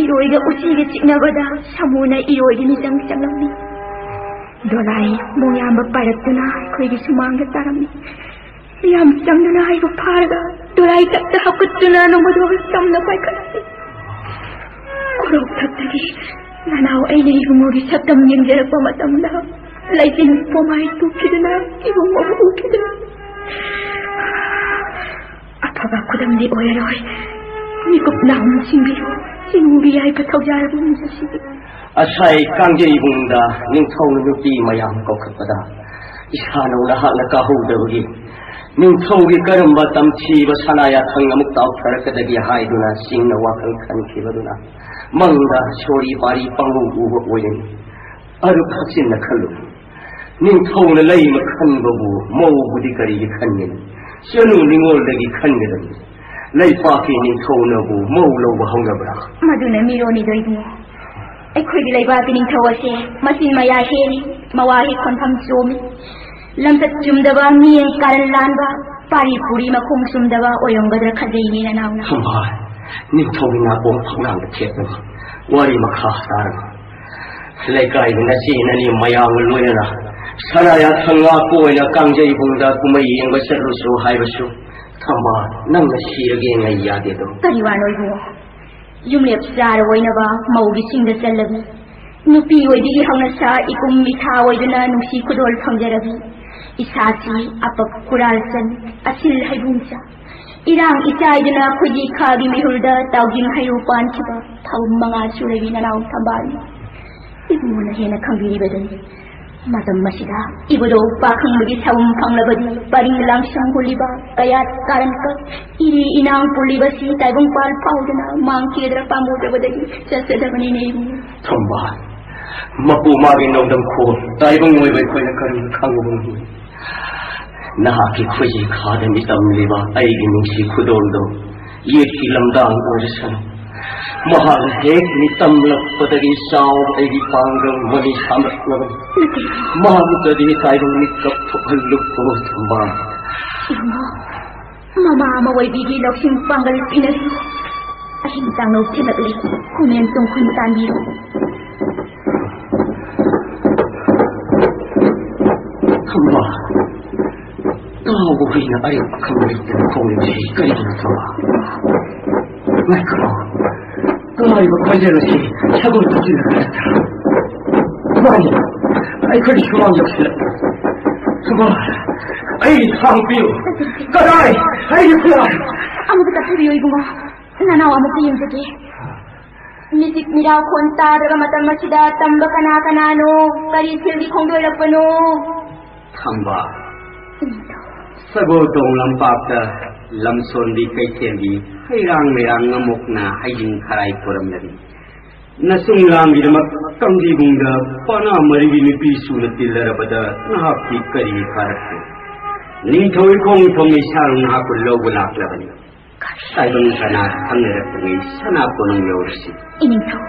ꯏꯔꯣꯏꯒ ꯎꯆꯤꯒ ꯆꯤꯛꯅꯕꯗ ꯁꯥꯃꯨꯅ ꯏꯔꯣꯏꯒꯤ ꯃꯤꯆꯪ ꯆꯪꯂꯝꯃꯤ꯫ ꯗꯣꯂꯥꯏ ꯃꯣꯡꯌꯥꯝꯕ ꯄꯥꯏꯔꯛꯇꯨꯅ ꯑꯩꯈꯣꯏꯒꯤ ꯁꯨꯃꯥꯡꯗ ꯇꯥꯔꯝꯃꯤ꯫ ꯃꯤꯌꯥꯝ ꯆꯪꯗꯨꯅ ꯑꯩꯕꯨ ꯐꯥꯔꯒ ꯗꯣꯂꯥꯏ ꯇꯛꯇ ꯍꯥꯞꯀꯠꯇꯨꯅ ꯅꯣꯡꯃꯗꯣ ꯇꯝꯅ ꯄꯥꯏꯈꯠꯂꯝꯃꯤ꯫ ꯈꯣꯔꯧꯊꯛꯇꯒꯤ ꯅꯅꯥꯎ ꯑꯩꯅ ꯏꯕꯨꯡꯉꯣꯒꯤ ꯁꯛꯇꯝ ꯌꯦꯡꯖꯔꯛꯄ ꯃꯇꯝꯗ ꯂꯩꯆꯤꯟ ꯄꯣꯝꯃꯥꯏ ꯇꯨꯈꯤꯗꯨꯅ ꯏꯕꯨꯡꯉꯣꯕꯨ ꯎꯈꯤꯗ꯭ꯔꯦ꯫ ꯑꯐꯕ ꯈꯨꯗꯝꯗꯤ ꯑꯣꯏꯔꯔꯣꯏ꯫ ꯃꯤꯀꯨꯞ ꯅꯥꯍꯨꯝ ꯁꯤꯡꯕꯤꯌꯨ, ꯆꯤꯡꯕꯤ ꯌꯥꯏꯐ ꯊꯧꯖꯥꯜꯕꯨ ꯅꯤꯡꯁꯤꯡꯕꯤꯌꯨ꯫ ꯑꯁꯥꯏ ꯀꯥꯡꯖꯩꯕꯨꯡꯗ ꯅꯤꯡꯊꯧꯅ ꯅꯨꯄꯤ ꯃꯌꯥꯝ ꯀꯧꯈꯠꯄꯗ ꯏꯁꯥꯅꯧ ꯅꯍꯥꯛꯅ ꯀꯥꯍꯧꯗꯕꯒꯤ ꯅꯤꯡꯊꯧꯒꯤ ꯀꯔꯝꯕ ꯇꯝꯊꯤꯕ ꯁꯅꯥ ꯌꯥꯊꯪ ꯑꯃꯨꯛ ꯇꯥꯎꯊꯔꯛꯀꯗꯒꯦ ꯍꯥꯏꯗꯨꯅ ꯆꯤꯡꯅ ꯋꯥꯈꯜ ꯈꯟꯈꯤꯕꯗꯨꯅ ꯃꯪꯗ ꯁꯣꯔꯤ ꯄꯥꯔꯤ ꯄꯪꯎ ꯎꯕ ꯑꯣꯏꯔꯦ꯫ ꯑꯗꯨ ꯈꯛꯆꯤꯟꯅ ꯈꯜꯂꯨ꯫ ꯅꯤꯡꯊꯧꯅ ꯂꯩꯃ ꯈꯟꯕꯕꯨ ꯃꯧꯕꯨꯗꯤ ꯀꯔꯤꯒꯤ ꯈꯟꯒꯅꯤ? ꯆꯅꯨ ꯅꯤꯉꯣꯜꯗꯒꯤ ꯈꯟꯒꯗꯕꯅꯤ꯫ ꯂꯩꯄꯥꯛꯀꯤ ꯅꯤꯡꯊꯧꯅꯕꯨ ꯃꯧ ꯂꯧꯕ ꯍꯧꯅꯕ꯭ꯔꯥ? ꯃꯗꯨꯅ ꯃꯤꯔꯣꯟꯅꯤꯗꯣ ꯏꯕꯨꯡꯉꯣ꯫ ꯑꯩꯈꯣꯏꯒꯤ ꯂꯩꯕꯥꯛꯀꯤ ꯅꯤꯡꯊꯧ ꯑꯁꯦ ꯃꯆꯤꯟ ꯃꯌꯥ ꯍꯦꯜꯂꯤ, ꯃꯋꯥ ꯍꯦꯛ ꯈꯣꯟꯐꯝ ꯆꯣꯝꯃꯤ꯫ ꯂꯝꯆꯠ ꯆꯨꯝꯗꯕ, ꯃꯤꯠꯌꯦꯡ ꯀꯥꯔꯟ ꯂꯥꯟꯕ, ꯄꯥꯔꯤ ꯄꯨꯔꯤ ꯃꯈꯣꯡ ꯆꯨꯝꯗꯕ ꯑꯣꯏꯔꯝꯒꯗ꯭ꯔꯥ ꯈꯟꯖꯩꯅꯦ ꯅꯅꯥꯎꯅ꯫ ꯊꯝꯕꯥꯜ, ꯅꯤꯡꯊꯧꯒꯤ ꯅꯥꯀꯣꯡ ꯐꯛꯂꯥꯡꯗ ꯊꯦꯠꯄꯅꯤ꯫ ꯋꯥꯔꯤ ꯃꯈꯥ ꯇꯥꯔꯅꯨ꯫ ꯂꯩꯀꯥꯏꯒꯤ ꯅꯆꯦ ꯅꯅꯦ ꯃꯌꯥꯝꯒ ꯂꯣꯏꯅꯅ ꯁꯅꯥ ꯌꯥꯊꯪ ꯉꯥꯛꯄ ꯑꯣꯏꯅ ꯀꯥꯡꯖꯩꯕꯨꯡꯗ ꯀꯨꯝꯍꯩ ꯌꯦꯡꯕ ꯆꯠꯂꯨꯁꯨ ꯍꯥꯏꯕꯁꯨ, ꯊꯝꯕꯥꯜ, ꯅꯪꯅ ꯁꯤꯔꯒꯦ ꯉꯥꯏ ꯌꯥꯗꯦꯗꯣ꯫ ꯀꯔꯤ ꯋꯥꯅꯣ ꯏꯕꯨꯡꯉꯣ? ꯌꯨꯝꯂꯦꯞ ꯆꯥꯔ ꯑꯣꯏꯅꯕ ꯃꯧꯒꯤ ꯆꯤꯡꯗ ꯆꯠꯂꯕꯤ꯫ ꯅꯨꯄꯤ ꯑꯣꯏꯕꯤꯒꯤ ꯍꯧꯅꯁꯥ ꯏꯀꯨꯝ ꯏꯊꯥ ꯑꯣꯏꯗꯨꯅ ꯅꯨꯡꯁꯤ ꯈꯨꯗꯣꯜ ꯐꯪꯖꯔꯕꯤ꯫ ꯏꯁꯥꯁꯤ ꯑꯄꯛ ꯀꯨꯔꯥꯜ ꯆꯟ, ꯑꯁꯤꯜ ꯍꯩꯕꯨꯡ ꯆꯥ꯫ ꯏꯔꯥꯡ ꯏꯆꯥꯏꯗꯨꯅ ꯈꯣꯏꯖꯤ ꯈꯥꯒꯤ ꯃꯩꯍꯨꯜꯗ ꯇꯥꯎꯖꯤꯡ ꯍꯩꯔꯨ ꯄꯥꯟꯈꯤꯕ ꯊꯥꯎ ꯃꯉꯥ ꯁꯨꯔꯕꯤ ꯅꯅꯥꯎ ꯊꯝꯕꯥꯜꯅꯤ꯫ ꯏꯕꯨꯡꯉꯣꯅ ꯍꯦꯟꯅ ꯈꯪꯕꯤꯔꯤꯕꯗꯨꯅꯤ꯫ ꯃꯇꯝ ꯑꯁꯤꯗ ꯏꯕꯨꯙꯧ ꯄꯥꯈꯪꯕꯒꯤ ꯁꯥꯎꯝ ꯐꯪꯂꯕꯗꯤ ꯄꯔꯤꯡ ꯂꯥꯡꯁꯪ ꯍꯨꯜꯂꯤꯕ ꯀꯌꯥꯠ ꯀꯥꯔꯟꯀꯛ ꯏꯔꯤ ꯏꯅꯥꯡ ꯄꯨꯜꯂꯤꯕꯁꯤ ꯇꯥꯏꯕꯪꯄꯥꯜ ꯐꯥꯎꯗꯅ ꯃꯥꯡꯈꯤꯗ꯭ꯔꯥ ꯄꯥꯝꯃꯨꯗ꯭ꯔꯕꯗꯒꯤ ꯆꯠꯆꯗꯕꯅꯤꯅꯦ ꯏꯕꯨꯡꯉꯣ꯫ ꯊꯝꯕꯥꯜ, ꯃꯄꯨ ꯃꯥꯒꯤ ꯅꯣꯡꯗꯝꯈꯣꯜ ꯇꯥꯏꯕꯪ ꯑꯣꯏꯕ ꯑꯩꯈꯣꯏꯅ ꯀꯔꯤ ꯈꯪꯕ ꯉꯝꯃꯤ? ꯅꯍꯥꯛꯀꯤ ꯈꯣꯏꯖꯤ ꯈꯥꯗ ꯃꯤꯇꯝꯂꯤꯕ ꯑꯩꯒꯤ ꯅꯨꯡꯁꯤ ꯈꯨꯗꯣꯜꯗꯣ ꯌꯦꯠꯀꯤ ꯂꯝꯗꯥꯡ ꯑꯣꯏꯔꯁꯅꯨ꯫ ꯃꯍꯥꯛꯅ ꯍꯦꯛ ꯃꯤꯇꯝꯂꯛꯄꯗꯒꯤ ꯆꯥꯎꯕ ꯑꯩꯒꯤ ꯄꯥꯡꯒꯜ ꯃꯃꯤ ꯁꯥꯝꯂꯛꯂꯕꯅꯤ꯫ ꯃꯍꯥꯛꯇꯗꯤ ꯇꯥꯏꯕꯪ ꯃꯤꯀꯞ ꯊꯣꯛꯍꯜꯂꯨꯀꯣ ꯊꯝꯕꯥꯜ꯫ ꯏꯕꯨꯡꯉꯣ, ꯃꯃꯥ ꯑꯃ ꯑꯣꯏꯕꯤꯒꯤ ꯂꯧꯁꯤꯡ ꯄꯥꯡꯒꯜ ꯄꯤꯅꯕꯤ꯫ ꯑꯍꯤꯡ ꯆꯥꯡꯅꯧ ꯊꯤꯜꯂꯛꯂꯤ꯫ ꯈꯨꯃꯦꯟ ꯇꯨꯡꯈꯨꯟ ꯇꯥꯟꯕꯤꯔꯣ꯫ ꯊꯝꯕꯥꯜ, ꯇꯥꯎꯕ ꯍꯨꯏꯅ ꯑꯔꯦꯞ ꯑꯈꯪ ꯂꯩꯇꯅ ꯈꯣꯡꯂꯤꯕꯁꯤ ꯀꯔꯤꯒꯤꯅꯣ ꯊꯝꯕꯥꯜ? ꯉꯥꯏꯈꯣ, ꯇꯥꯔꯤꯕ ꯈꯣꯟꯖꯦꯜ ꯑꯁꯤ ꯁꯒꯣꯜ ꯇꯧꯁꯤꯜꯂꯛꯄ ꯅꯠꯇ꯭ꯔꯥ? ꯃꯥꯅꯤ, ꯑꯩꯈꯣꯏꯒꯤ ꯁꯨꯃꯥꯡ ꯌꯧꯁꯤꯜꯂꯛꯄ꯫ ꯊꯝꯕꯥꯜ, ꯑꯩ ꯊꯥꯡ ꯄꯤꯌꯨ꯫ ꯀꯗꯥꯏ? ꯑꯩꯒꯤ ꯈꯨꯠꯂꯥꯏ꯫ ꯑꯃꯨꯛꯇ ꯆꯠꯊꯕꯤꯌꯨ ꯏꯕꯨꯡꯉꯣ, ꯅꯅꯥꯎ ꯑꯃꯨꯛꯇ ꯌꯦꯡꯖꯒꯦ꯫ ꯃꯤꯆꯤꯛ ꯃꯤꯔꯥꯎꯈꯣꯟ ꯇꯥꯗꯕ ꯃꯇꯝ ꯑꯁꯤꯗ ꯇꯝꯕ ꯀꯅꯥ ꯀꯅꯥꯅꯣ? ꯀꯔꯤ ꯏꯊꯤꯜꯒꯤ ꯈꯣꯡꯗꯣꯏꯔꯛꯄꯅꯣ? ꯊꯝꯕꯥꯜ, ꯁꯒꯣꯜ ꯇꯣꯡ ꯂꯝꯄꯥꯛꯇ ꯂꯝꯁꯣꯟꯕꯤ ꯀꯩꯊꯦꯜꯒꯤ ꯍꯩꯔꯥꯡ ꯂꯩꯔꯥꯡ ꯉꯝꯃꯣꯛꯅ ꯍꯩꯖꯤꯡ ꯈꯔꯥꯏ ꯄꯨꯔꯝꯂꯕꯤ꯫ ꯅꯁꯨꯡ ꯂꯥꯡꯒꯤꯗꯃꯛ ꯀꯪꯂꯩꯕꯨꯡꯗ ꯄꯥꯅꯥ ꯃꯔꯤꯒꯤ ꯅꯨꯄꯤ ꯁꯨꯅ ꯇꯤꯜꯂꯔꯕꯗ ꯅꯍꯥꯛꯇꯤ ꯀꯔꯤ ꯀꯥꯔꯛꯀꯦ? ꯅꯤꯡꯊꯧ ꯏꯈꯣꯡ ꯊꯣꯡꯅ ꯏꯁꯥꯅ ꯅꯍꯥꯛꯄꯨ ꯂꯧꯕ ꯂꯥꯛꯂꯕꯅꯤ꯫ ꯇꯥꯏꯕꯪ ꯁꯅꯥ ꯈꯪꯅꯔꯛꯄꯉꯩ ꯁꯅꯥ ꯀꯣꯅꯨꯡ ꯌꯧꯔꯁꯤ꯫ ꯏꯅꯤꯡꯊꯧ,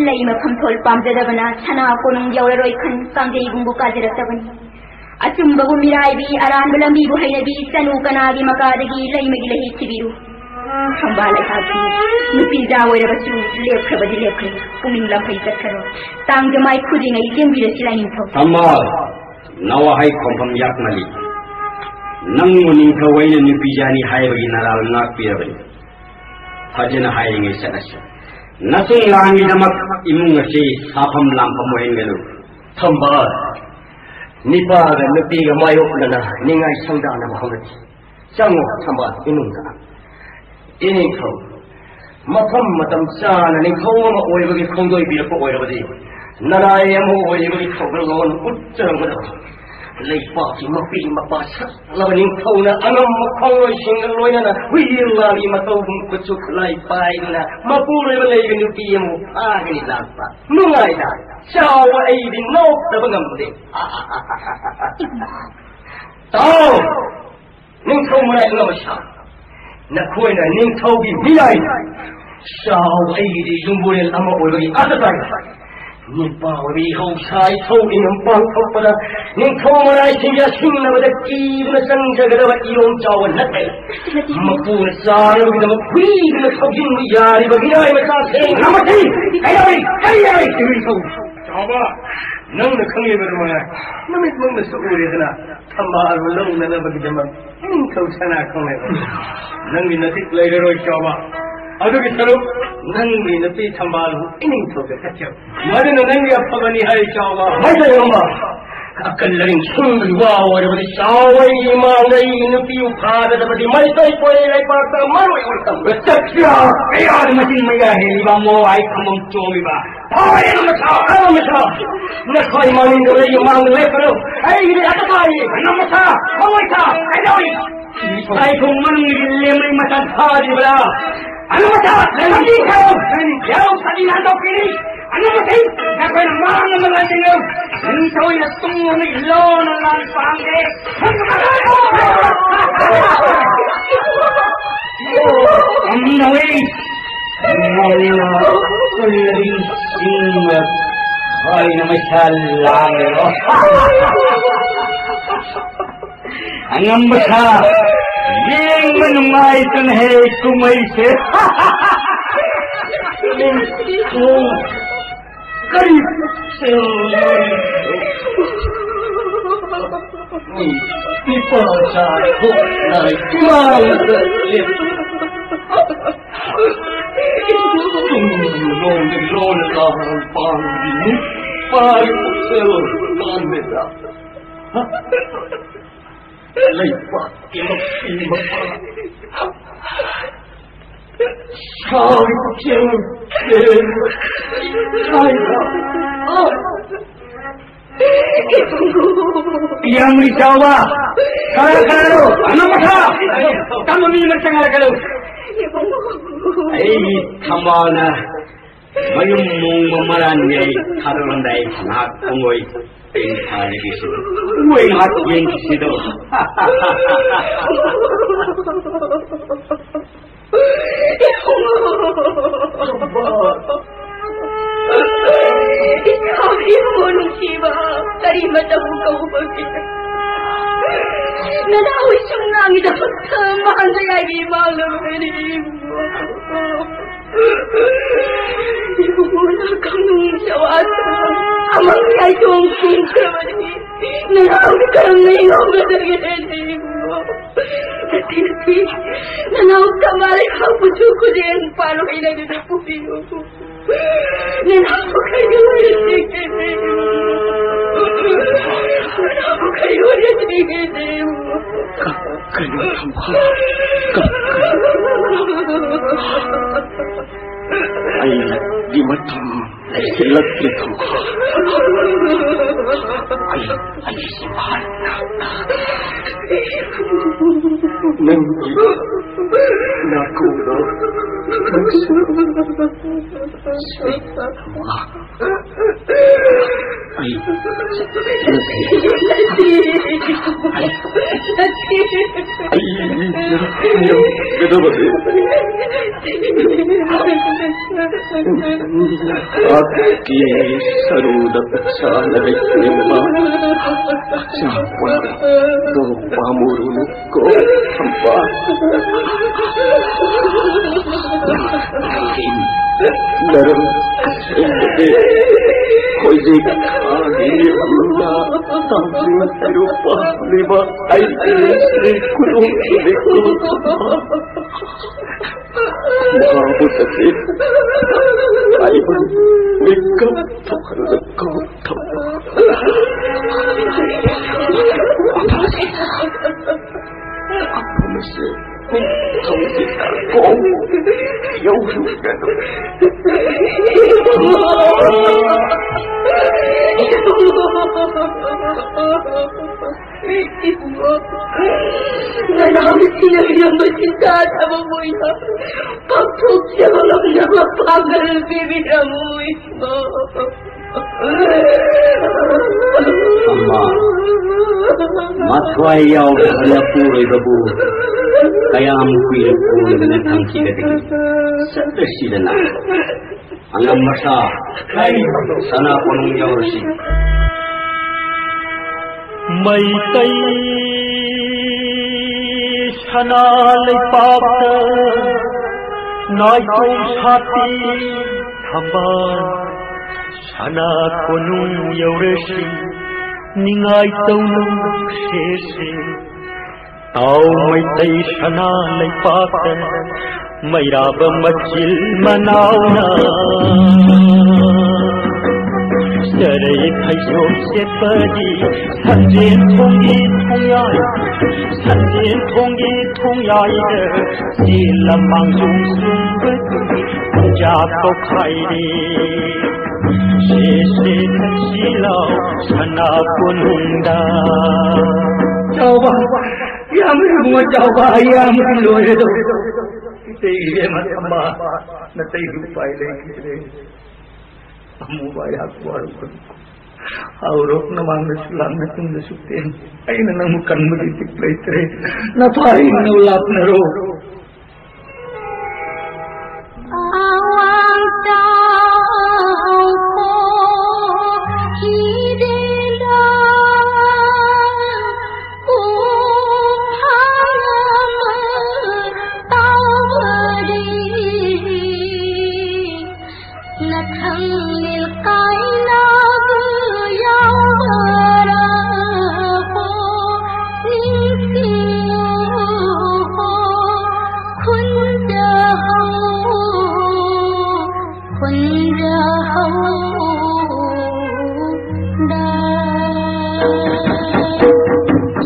ꯂꯩ ꯃꯐꯝ ꯊꯣꯜ ꯄꯥꯝꯖꯗꯕꯅ ꯁꯅꯥ ꯀꯣꯅꯨꯡ ꯌꯧꯔꯔꯣꯏ ꯈꯟ ꯀꯪꯂꯩꯕꯨꯡꯕꯨ ꯀꯥꯖꯔꯛꯇꯕꯅꯤ꯫ ꯑꯆꯨꯝꯕꯕꯨ ꯃꯤꯔꯥꯏꯕꯤ, ꯑꯔꯥꯟꯕ ꯂꯝꯕꯤꯕꯨ ꯍꯩꯅꯕꯤ, ꯆꯅꯨ ꯀꯅꯥꯒꯤ ꯃꯀꯥꯗꯒꯤ ꯂꯩꯃꯒꯤ ꯂꯩꯍꯩ ꯊꯤꯕꯤꯔꯨ꯫ ꯊꯝꯕꯥꯜ ꯂꯩꯍꯥꯎꯁꯤ ꯅꯨꯄꯤ ꯖꯥ ꯑꯣꯏꯔꯕꯁꯨ ꯂꯦꯞꯈ꯭ꯔꯕꯗꯤ ꯂꯦꯞꯈ꯭ꯔꯦ, ꯄꯨꯛꯅꯤꯡ ꯂꯝꯐꯩ ꯆꯠꯈ꯭ꯔꯣ꯫ ꯇꯥꯡ ꯖꯃꯥꯏ ꯈꯨꯗꯤꯡꯉꯩ ꯂꯦꯡꯕꯤꯔꯁꯤ ꯂꯥꯏꯅꯤꯡꯊꯧ꯫ ꯊꯝꯕꯥꯜ, ꯅꯋꯥꯍꯩ ꯈꯣꯝꯐꯝ ꯌꯥꯛꯃꯜꯂꯤ꯫ ꯅꯪꯕꯨ ꯅꯤꯡꯊꯧ ꯑꯩꯅ ꯅꯨꯄꯤ ꯖꯥꯅꯤ ꯍꯥꯏꯕꯒꯤ ꯅꯔꯥꯜ ꯉꯥꯛꯄꯤꯔꯕꯅꯤ꯫ ꯐꯖꯅ ꯍꯥꯏꯔꯤꯉꯩ ꯆꯠꯂꯁꯤ꯫ ꯅꯁꯨꯡ ꯂꯥꯡꯒꯤꯗꯃꯛ ꯏꯃꯨꯡ ꯑꯁꯤ ꯁꯥꯐꯝ ꯂꯥꯡꯐꯝ ꯑꯣꯏꯍꯟꯒꯅꯨ꯫ ꯊꯝꯕꯥꯜ, ꯅꯤꯄꯥꯒ ꯅꯨꯄꯤꯒ ꯃꯥꯌꯣꯛꯅꯅ ꯅꯤꯡꯉꯥꯏ ꯁꯪꯗꯥꯅꯕ ꯍꯧꯅꯗꯦ꯫ ꯆꯪꯉꯣ ꯊꯝꯕꯥꯜ ꯏꯃꯨꯡꯗ꯫ ꯏꯅꯤꯡꯊꯧ, ꯃꯐꯝ ꯃꯇꯝ ꯆꯥꯅ ꯅꯤꯡꯊꯧ ꯑꯃ ꯑꯣꯏꯕꯒꯤ ꯈꯣꯡꯗꯣꯏ ꯄꯤꯔꯛꯄ ꯑꯣꯏꯔꯕꯗꯤ, ꯅꯅꯥꯏ ꯑꯃ ꯑꯣꯏꯔꯤꯕꯒꯤ ꯊꯧꯒꯜꯂꯣꯟ ꯎꯠꯆꯔꯝꯒꯗꯕ꯫ ꯂꯩꯄꯥꯛꯀꯤ ꯃꯄꯤ ꯃꯄꯥ ꯁꯛꯂꯕ ꯅꯤꯡꯊꯧꯅ ꯑꯉꯝꯕ ꯈꯣꯡꯂꯣꯏꯁꯤꯡꯒ ꯂꯣꯏꯅꯅ ꯍꯨꯏꯌꯦꯟ ꯂꯥꯡꯒꯤ ꯃꯇꯧꯒꯨꯝ ꯈꯨꯠꯁꯨ ꯈꯨꯠꯂꯥꯏ ꯄꯥꯏꯗꯨꯅ ꯃꯄꯨꯔꯣꯏꯕ ꯂꯩꯕ ꯅꯨꯄꯤ ꯑꯃꯕꯨ ꯐꯥꯒꯅꯤ ꯂꯥꯛꯄ꯫ ꯅꯨꯡꯉꯥꯏꯗ, ꯆꯥꯎꯕ ꯑꯩꯗꯤ ꯅꯣꯛꯇꯕ ꯉꯝꯗꯦ꯫ ꯇꯥꯎ! ꯅꯤꯡꯊꯧ ꯃꯔꯥꯏ ꯉꯝꯃꯁꯥ, ꯅꯈꯣꯏꯅ ꯅꯤꯡꯊꯧꯒꯤ ꯃꯤꯔꯥꯏ꯫ ꯆꯥꯎ, ꯑꯩꯒꯤꯗꯤ ꯌꯨꯝꯕꯨꯔꯦꯜ ꯑꯃ ꯑꯣꯏꯕꯒꯤ ꯑꯥꯗ ꯇꯥꯏ꯫ ꯅꯤꯄꯥ ꯑꯣꯏꯕꯤ ꯍꯧꯁꯥ ꯏꯊꯧ ꯏꯅꯝ ꯄꯥꯡꯊꯣꯛꯄꯗ ꯅꯤꯡꯊꯧ ꯃꯔꯥꯏꯁꯤꯡꯒꯤ ꯑꯁꯤꯡꯅꯕꯗ ꯀꯤꯗꯨꯅ ꯆꯪꯖꯒꯗꯕ ꯏꯔꯣꯝ ꯆꯥꯎꯕ ꯅꯠꯇꯦ꯫ ꯃꯄꯨꯅ ꯆꯥꯅꯕꯒꯤꯗꯃꯛ ꯍꯨꯏꯗꯨꯅ ꯊꯧꯖꯤꯟꯕ ꯌꯥꯔꯤꯕ ꯃꯤꯔꯥꯏ ꯃꯆꯥꯁꯤꯡ ꯑꯃꯗꯤ ꯀꯩꯗꯧꯔꯤ? ꯀꯔꯤ ꯌꯥꯔꯤ? ꯏꯍꯨꯏ ꯊꯧ꯫ ꯆꯥꯎꯕ, ꯅꯪꯅ ꯈꯪꯂꯤꯕ ꯑꯗꯨꯃꯥꯏꯅ ꯅꯨꯃꯤꯠꯃꯛꯅꯁꯨ ꯎꯔꯦꯗꯅ꯫ ꯊꯝꯕꯥꯜꯕꯨ ꯂꯧꯅꯅꯕꯒꯤꯗꯃꯛ ꯏꯅꯤꯡꯊꯧ ꯁꯅꯥ ꯈꯪꯂꯦ꯫ ꯅꯪꯒꯤ ꯅꯇꯤꯛ ꯂꯩꯔꯔꯣꯏ ꯆꯥꯎꯕ꯫ ꯑꯗꯨꯒꯤ ꯁꯔꯨꯛ ꯅꯪꯒꯤ ꯅꯨꯄꯤ ꯊꯝꯕꯥꯜꯕꯨ ꯏꯅꯤꯡꯊꯧꯗ ꯀꯠꯆꯧ꯫ ꯃꯗꯨꯅ ꯅꯪꯒꯤ ꯑꯐꯕꯅꯤ ꯍꯥꯏ ꯆꯥꯎꯕ꯫ ꯃꯩꯇꯩ ꯑꯃ ꯑꯀꯜ ꯑꯔꯤꯡ ꯁꯨꯝꯕꯒꯤ ꯋꯥ ꯑꯣꯏꯔꯕꯗꯤ ꯆꯥꯎꯕ ꯑꯩꯒꯤ ꯏꯃꯥꯡꯗ ꯑꯩꯒꯤ ꯅꯨꯄꯤꯕꯨ ꯐꯥꯒꯗꯕꯗꯤ ꯃꯩꯇꯩ ꯄꯣꯏꯔꯩ ꯂꯩꯄꯥꯛꯇ ꯃꯔꯨ ꯑꯣꯏꯅ ꯇꯝꯕ ꯆꯠꯈꯤꯕ ꯀꯌꯥꯗ ꯃꯆꯤꯟ ꯃꯌꯥ ꯍꯦꯜꯂꯤꯕ ꯃꯣ ꯑꯩ ꯈꯝꯕꯝ ꯆꯣꯡꯂꯤꯕ꯫ ꯍꯣꯏ, ꯅꯃꯁꯥ, ꯅꯃꯁꯥ꯫ ꯅꯈꯣꯏ ꯃꯅꯤꯡꯗ ꯂꯩ, ꯃꯥꯡꯗ ꯂꯦꯞꯀꯅꯨ꯫ ꯑꯩꯒꯤꯗꯤ ꯑꯇ ꯇꯥꯏ꯫ ꯅꯃꯁꯥ, ꯍꯣꯏ ꯊꯥ, ꯀꯩꯗꯧꯏ? ꯇꯥꯏꯈꯣꯡ ꯃꯅꯨꯡꯗꯒꯤ ꯂꯦꯝꯕꯩ ꯃꯇꯝ ꯐꯥꯗ꯭ꯔꯤꯕ꯭ꯔꯥ? ꯑꯅꯨꯃꯇ ꯂꯝꯕꯤ ꯊꯥꯔꯣ! ꯌꯥꯔꯧ ꯁꯥꯕꯤ ꯅꯥꯟꯊꯣꯛꯄꯤꯔꯤ! ꯑꯅꯨꯃꯇꯤ ꯅꯈꯣꯏꯅ ꯃꯥꯡ ꯑꯃ ꯂꯥꯟꯖꯦꯜꯂꯨ! ꯅꯤꯡꯊꯧꯅ ꯇꯨꯡꯂꯣꯝꯗ ꯏꯜꯂꯣꯅ ꯂꯥꯟ ꯄꯥꯡꯒꯦ! ꯉꯝꯅꯧꯏ! ꯉꯝꯅ ꯀꯜꯂꯕꯤ ꯆꯤꯡꯕ ꯍꯥꯏꯅ ꯃꯩꯁꯥ ꯂꯥꯡꯂꯦꯔꯣ? ꯑꯉꯝꯕ ꯁꯥ, ꯌꯦꯡꯕ ꯅꯨꯡꯉꯥꯏꯇꯅ ꯍꯦ ꯀꯨꯝꯍꯩꯁꯦ꯫ ꯀꯔꯤ ꯁꯦꯜ? ꯅꯤꯄꯥ ꯆꯥ ꯊꯣꯛꯅ ꯏꯃꯥꯡꯗ ꯂꯦꯞ꯫ ꯇꯨꯡꯂꯣꯝꯗ ꯂꯣꯟꯅ ꯂꯥꯟ ꯄꯥꯡꯕꯤ ꯄꯥꯔꯤ ꯄꯨꯛꯆꯦꯜ ꯄꯥꯟꯕꯗ ꯂꯩꯕꯥꯛꯀꯤ ꯃꯄꯤ ꯃꯄꯥ ꯁꯥꯔꯤ ꯄꯨꯛꯆꯦꯜ ꯄꯦꯟꯕ ꯁꯥꯏꯗ꯫ ꯏꯌꯥꯝꯕꯒꯤ ꯆꯥꯎꯕ! ꯈꯔ ꯈꯔ! ꯑꯅꯧꯕ ꯈꯔ! ꯇꯝꯕ ꯃꯤ ꯑꯃ ꯆꯪꯍꯜꯂꯛꯀꯅꯨ! ꯑꯩꯒꯤ ꯊꯝꯕꯥꯜꯅ ꯃꯌꯨꯝ ꯃꯣꯡꯕ ꯃꯔꯥꯟꯒꯤ ꯑꯩ ꯊꯥꯗꯣꯛꯂꯝꯗꯥꯏ ꯉꯥꯏꯍꯥꯛ ꯄꯨꯡꯑꯣꯏ ꯇꯦꯡꯊꯥꯔꯒꯦ ꯁꯤꯗ꯫ ꯄꯨꯡꯑꯣꯏ ꯉꯥꯏꯍꯥꯛ ꯌꯦꯡꯈꯤꯁꯤꯗꯣ꯫ ꯏꯕꯨꯡꯉꯣ ꯅꯨꯡꯁꯤꯕ, ꯀꯔꯤ ꯃꯇꯝ ꯀꯧꯕꯒꯦ? ꯅꯅꯥꯎ ꯏꯁꯨꯝ ꯅꯪꯒꯤꯗꯃꯛꯇ ꯃꯥꯡꯖ ꯌꯥꯏꯕꯤ ꯃꯥꯡꯂꯕꯅꯤ ꯏꯕꯨꯡꯉꯣ꯫ ꯏꯕꯨꯡꯉꯣꯅ ꯈꯪꯅꯨꯡ ꯆꯋꯥꯗ ꯑꯃꯪ ꯌꯥꯏꯇꯣꯡ ꯀꯨꯝꯈ꯭ꯔꯕꯅꯤ꯫ ꯅꯅꯥꯎꯗꯤ ꯀꯔꯝꯅ ꯌꯣꯛꯒꯗꯒꯦ ꯏꯕꯨꯡꯉꯣ? ꯅꯠꯇꯦ, ꯅꯠꯇꯦ꯫ ꯅꯅꯥꯎ ꯊꯝꯕꯥꯜ ꯂꯩꯈꯥꯎ ꯀꯨꯆꯨ ꯀꯨꯆꯦꯡ ꯄꯥꯜꯂꯣꯏ ꯂꯩꯗꯨꯅ ꯄꯨꯕꯤꯌꯨ꯫ ꯅꯅꯥꯎ ꯀꯩꯗꯧꯔꯦ? ꯅꯅꯥꯎ ꯀꯩꯗꯧꯔꯦ? ꯀ-, ꯀꯩꯅꯣ ꯊꯝꯕꯥꯜ? ꯀ-, ꯀ-, ꯑꯩꯒꯤ ꯃꯇꯝ ꯂꯩꯁꯤꯜꯂꯛꯇ꯭ꯔꯦ ꯊꯝꯕꯥꯜ꯫ ꯑꯩ, ꯑꯩ ꯁꯤꯕꯥ ꯅꯪꯒꯤ ꯅꯥꯀꯣꯡꯗꯣ ꯅꯪꯁꯨ ꯁꯦꯡꯅ ꯊꯝꯃꯣ꯫ ꯑꯩ, ꯑꯩ, ꯑꯩ ꯌꯨꯝꯗ ꯂꯩꯔꯝꯒꯗꯕꯅꯤ꯫ ꯅꯍꯥꯛꯀꯤ ꯁꯔꯨꯗ ꯆꯥꯅ ꯂꯩꯇꯦꯡꯕ ꯍꯛꯆꯥꯡ ꯄꯨꯝꯕꯗꯣ ꯄꯥꯝꯃꯨꯔꯨꯅꯨ꯫ ꯀꯣ ꯊꯝꯕ꯫ ꯅꯔꯝ ꯑꯁꯦꯡꯕꯗꯤ ꯍꯧꯖꯤꯛ ꯈꯥꯒꯤ ꯃꯤꯍꯨꯠꯅ ꯇꯝꯖꯤꯡ ꯄꯤꯔꯨ ꯄꯥꯝꯂꯤꯕ ꯑꯩꯒꯤ ꯁ꯭ꯔꯤ ꯈꯨꯅꯨꯡꯒꯤ ꯃꯤꯀꯨꯞ ꯊꯝꯕ꯫ ꯃꯍꯥꯛꯄꯨ ꯇꯁꯦꯡ ꯑꯩꯕꯨ ꯃꯤꯀꯞ ꯊꯣꯛꯍꯜꯂꯛꯎ ꯊꯝꯕ꯫ ꯑꯄꯥꯁꯦ, ꯑꯄꯨꯝꯕꯁꯦ ꯅꯤꯡꯊꯧꯒꯤ ꯅꯥꯀꯣꯡ ꯌꯧꯍꯟꯒꯅꯨ꯫ ꯏꯕꯨꯡꯉꯣ, ꯅꯅꯥꯎ ꯁꯤꯅꯕꯤꯔꯝꯕ ꯆꯤꯟꯇꯥ ꯊꯕꯛ ꯑꯣꯏꯅ ꯄꯥꯡꯊꯣꯛꯆꯕ ꯉꯝꯅꯕ ꯄꯥꯡꯒꯜ ꯄꯤꯕꯤꯔꯝꯃꯨ, ꯏꯕꯨꯡꯉꯣ꯫ ꯑꯃ, ꯃꯊ꯭ꯋꯥꯏ ꯌꯥꯎꯗꯕ ꯅꯄꯨꯔꯣꯏꯕꯕꯨ ꯀꯌꯥꯝ ꯀꯨꯏꯔꯕ ꯀꯣꯟꯗꯨꯅ ꯊꯝꯈꯤꯒꯗꯒꯦ? ꯆꯠꯂꯁꯤꯗꯅ꯫ ꯑꯉꯝꯕ ꯁꯥ, ꯁꯅꯥ ꯀꯣꯅꯨꯡ ꯌꯧꯔꯁꯤ꯫ ꯃꯩꯇꯩ ꯁꯅꯥ ꯂꯩꯄꯥꯛꯇ ꯅꯥꯏꯇꯣꯝ ꯁꯥꯠꯄꯤ ꯊꯝꯕꯥꯜ ꯁꯅꯥ ꯀꯣꯅꯨꯡ ꯌꯧꯔꯁꯤ, ꯅꯤꯡꯉꯥꯏ ꯇꯧꯅꯨ ꯁꯦꯁꯦ꯫ ꯇꯥꯎ ꯃꯩꯇꯩ ꯁꯅꯥ ꯂꯩꯄꯥꯛꯇ ꯃꯩꯔꯥꯕ ꯃꯆꯤꯜ ꯃꯅꯥꯎꯅ ꯆꯔꯩ ꯐꯩꯖꯣꯝ ꯁꯦꯠꯄꯗꯤ ꯁꯟꯖꯦꯟ ꯊꯣꯡꯒꯤ ꯊꯣꯡꯌꯥꯏ, ꯁꯟꯖꯦꯟ ꯊꯣꯡꯒꯤ ꯊꯣꯡꯌꯥꯏꯗ ꯆꯦꯜꯂ ꯃꯥꯡꯖꯣꯝ ꯆꯨꯝꯕꯗꯤ ꯄꯨꯡꯖꯥ ꯀꯧꯈꯥꯏꯔꯦ꯫ ꯁꯦ ꯁꯦ ꯆꯠꯁꯤ ꯂꯥꯎ ꯁꯅꯥ ꯀꯣꯅꯨꯡꯗ꯫ ꯆꯥꯎꯕ, ꯌꯥꯝ ꯏꯕꯨꯡꯉꯣ ꯆꯥꯎꯕ, ꯑꯩ ꯌꯥꯝ ꯂꯣꯏꯔꯦꯗꯣ꯫ ꯏꯇꯩ ꯏꯕꯦꯝꯃ ꯊꯝꯕ, ꯅꯇꯩꯒꯤ ꯎꯄꯥꯏ ꯂꯩꯈꯤꯗ꯭ꯔꯦ꯫ ꯑꯃꯨꯕ ꯑꯩꯍꯥꯛ ꯋꯥꯔꯨꯕꯅꯤ꯫ ꯍꯥꯎꯔꯣ, ꯅꯃꯥꯡꯗꯁꯨ ꯂꯥꯛꯅ ꯇꯨꯡꯗꯁꯨ ꯇꯦꯟ꯫ ꯑꯩꯅ ꯅꯪꯕꯨ ꯀꯟꯕꯒꯤ ꯏꯊꯤꯛ ꯂꯩꯇ꯭ꯔꯦ꯫ ꯅꯄꯥ ꯑꯩꯅ ꯂꯥꯛꯅꯔꯣ꯫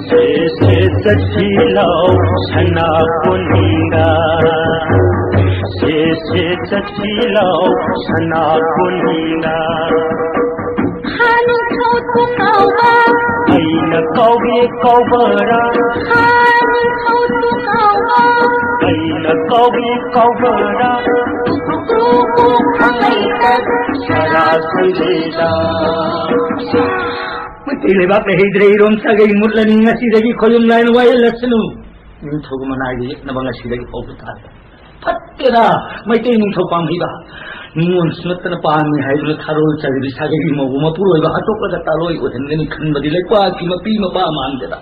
ꯁꯦ ꯁꯦ ꯆꯠꯁꯤꯂꯥꯎ ꯁꯅꯥ ꯀꯣꯅꯨꯡꯗ, ꯁꯦ ꯁꯦ ꯆꯠꯁꯤꯂꯥꯎ ꯁꯅꯥ ꯀꯣꯅꯨꯡꯗ꯫ ꯍꯥꯟꯅ ꯊꯧꯗꯨ ꯀꯥꯎꯕ꯫ ꯑꯩꯅ ꯀꯥꯎꯒꯦ ꯀꯥꯎꯕꯔꯥ? ꯍꯥꯟꯅ ꯊꯧꯗꯨ ꯀꯥꯎꯕ꯫ ꯑꯩꯅ ꯀꯥꯎꯒꯦ ꯀꯥꯎꯕꯔꯥ? ꯈꯪꯂꯩꯇ ꯁꯔꯥ ꯁꯪꯂꯩꯗ꯫ ꯃꯩꯇꯩ ꯂꯩꯕꯥꯛ ꯂꯩꯍꯩꯗ꯭ꯔꯦ, ꯏꯔꯣꯝ ꯁꯥꯒꯩ ꯃꯨꯠꯂꯅꯤ, ꯉꯁꯤꯗꯒꯤ ꯈꯣꯌꯨꯝ ꯂꯥꯏꯅ ꯋꯥꯌꯦꯜꯂꯁꯅꯨ꯫ ꯅꯤꯡꯊꯧ ꯃꯅꯥꯏꯒꯤ ꯌꯦꯛꯅꯕ ꯉꯁꯤꯗꯒꯤ ꯍꯧꯕ ꯇꯥꯔꯦ꯫ ꯐꯠꯇꯦꯗ, ꯃꯩꯇꯩ ꯅꯤꯡꯊꯧ ꯄꯥꯝꯍꯩꯕ꯫ ꯅꯤꯉꯣꯜꯁꯨ ꯅꯠꯇꯅ ꯄꯥꯝꯃꯤ ꯍꯥꯏꯗꯨꯅ ꯊꯥꯔꯣꯜ ꯆꯥꯏꯕꯤ ꯁꯥꯒꯩꯒꯤ ꯃꯧꯕꯨ ꯃꯄꯨꯔꯣꯏꯕ ꯍꯥꯠꯇꯣꯛꯂꯒ ꯇꯥꯂꯣꯏ ꯑꯣꯏꯍꯟꯒꯅꯤ ꯈꯟꯕꯗꯤ ꯂꯩꯄꯥꯛꯀꯤ ꯃꯄꯤ ꯃꯄꯥ ꯃꯥꯟꯗꯦꯗ꯫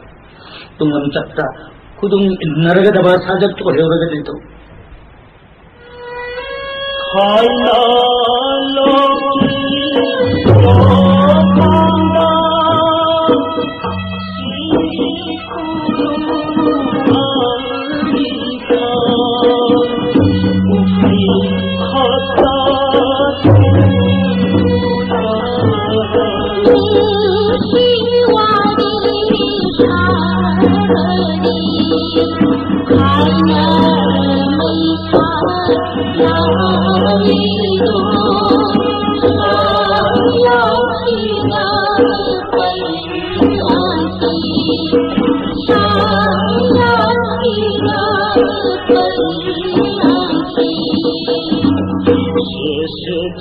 ꯇꯨꯡꯂꯝꯆꯠꯇ ꯈꯨꯗꯨꯝ ꯏꯟꯅꯔꯒ ꯗꯕꯥ ꯁꯥꯖꯠ ꯑꯣꯏꯍꯧꯔꯒꯗꯤ ꯇꯧ꯫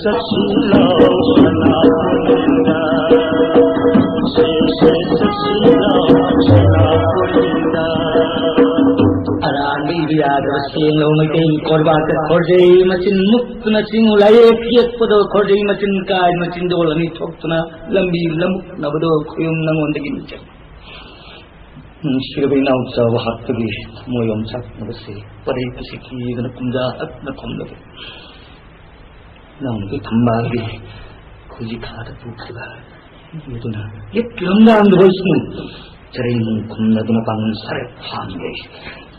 ꯆꯠꯁꯤꯜꯂꯣ ꯁꯅꯥ ꯀꯣꯅꯨꯡꯗ, ꯁꯦ, ꯁꯦ, ꯆꯠꯁꯤꯜꯂꯣ ꯁꯅꯥ ꯀꯣꯅꯨꯡꯗ꯫ ꯑꯔꯥꯟꯕ ꯏꯕ ꯌꯥꯗꯕ ꯁꯦꯡꯂꯕ ꯃꯩꯇꯩ ꯀꯣꯔꯕꯥꯔꯗ ꯈꯣꯔꯖꯩ ꯃꯆꯤꯟ ꯃꯨꯛꯇꯨꯅ ꯆꯤꯡꯉꯨ ꯂꯥꯏꯔꯦꯞ ꯌꯦꯛꯄꯗꯣ ꯈꯣꯔꯖꯩ ꯃꯆꯤꯟ ꯀꯥꯏ ꯃꯆꯤꯟꯗꯣꯜ ꯑꯅꯤ ꯊꯣꯛꯇꯨꯅ ꯂꯝꯕꯤ ꯂꯝꯃꯨꯛꯅꯕꯗꯣ ꯈꯣꯏꯌꯨꯝ ꯅꯉꯣꯟꯗꯒꯤ ꯅꯤꯡꯖꯩ꯫ ꯅꯨꯡꯁꯤꯔꯕ ꯏꯅꯥꯎꯆꯥ ꯋꯥꯍꯥꯛꯇꯒꯤ ꯊꯃꯣꯏ ꯌꯣꯝꯆꯥꯛꯅꯕꯁꯦ ꯄꯔꯦꯡ ꯑꯁꯤ ꯀꯤꯗꯅ ꯀꯨꯝꯖꯥ ꯍꯛꯅ ꯈꯨꯝꯂꯒꯦ꯫ ꯅꯪꯒꯤ ꯊꯝꯕꯥꯜꯒꯤ ꯈꯨꯖꯤ ꯈꯥꯗ ꯄꯨꯈꯤꯕ ꯑꯗꯨꯅ ꯌꯦꯠꯀꯤ ꯂꯝꯗꯥꯡꯗ ꯑꯣꯏꯁꯅꯨ꯫ ꯆꯔꯩ ꯅꯨꯡ ꯈꯨꯝꯅꯗꯨꯅ ꯄꯥꯡꯒꯜ ꯁꯥꯔꯦ ꯐꯥꯡꯒꯦ꯫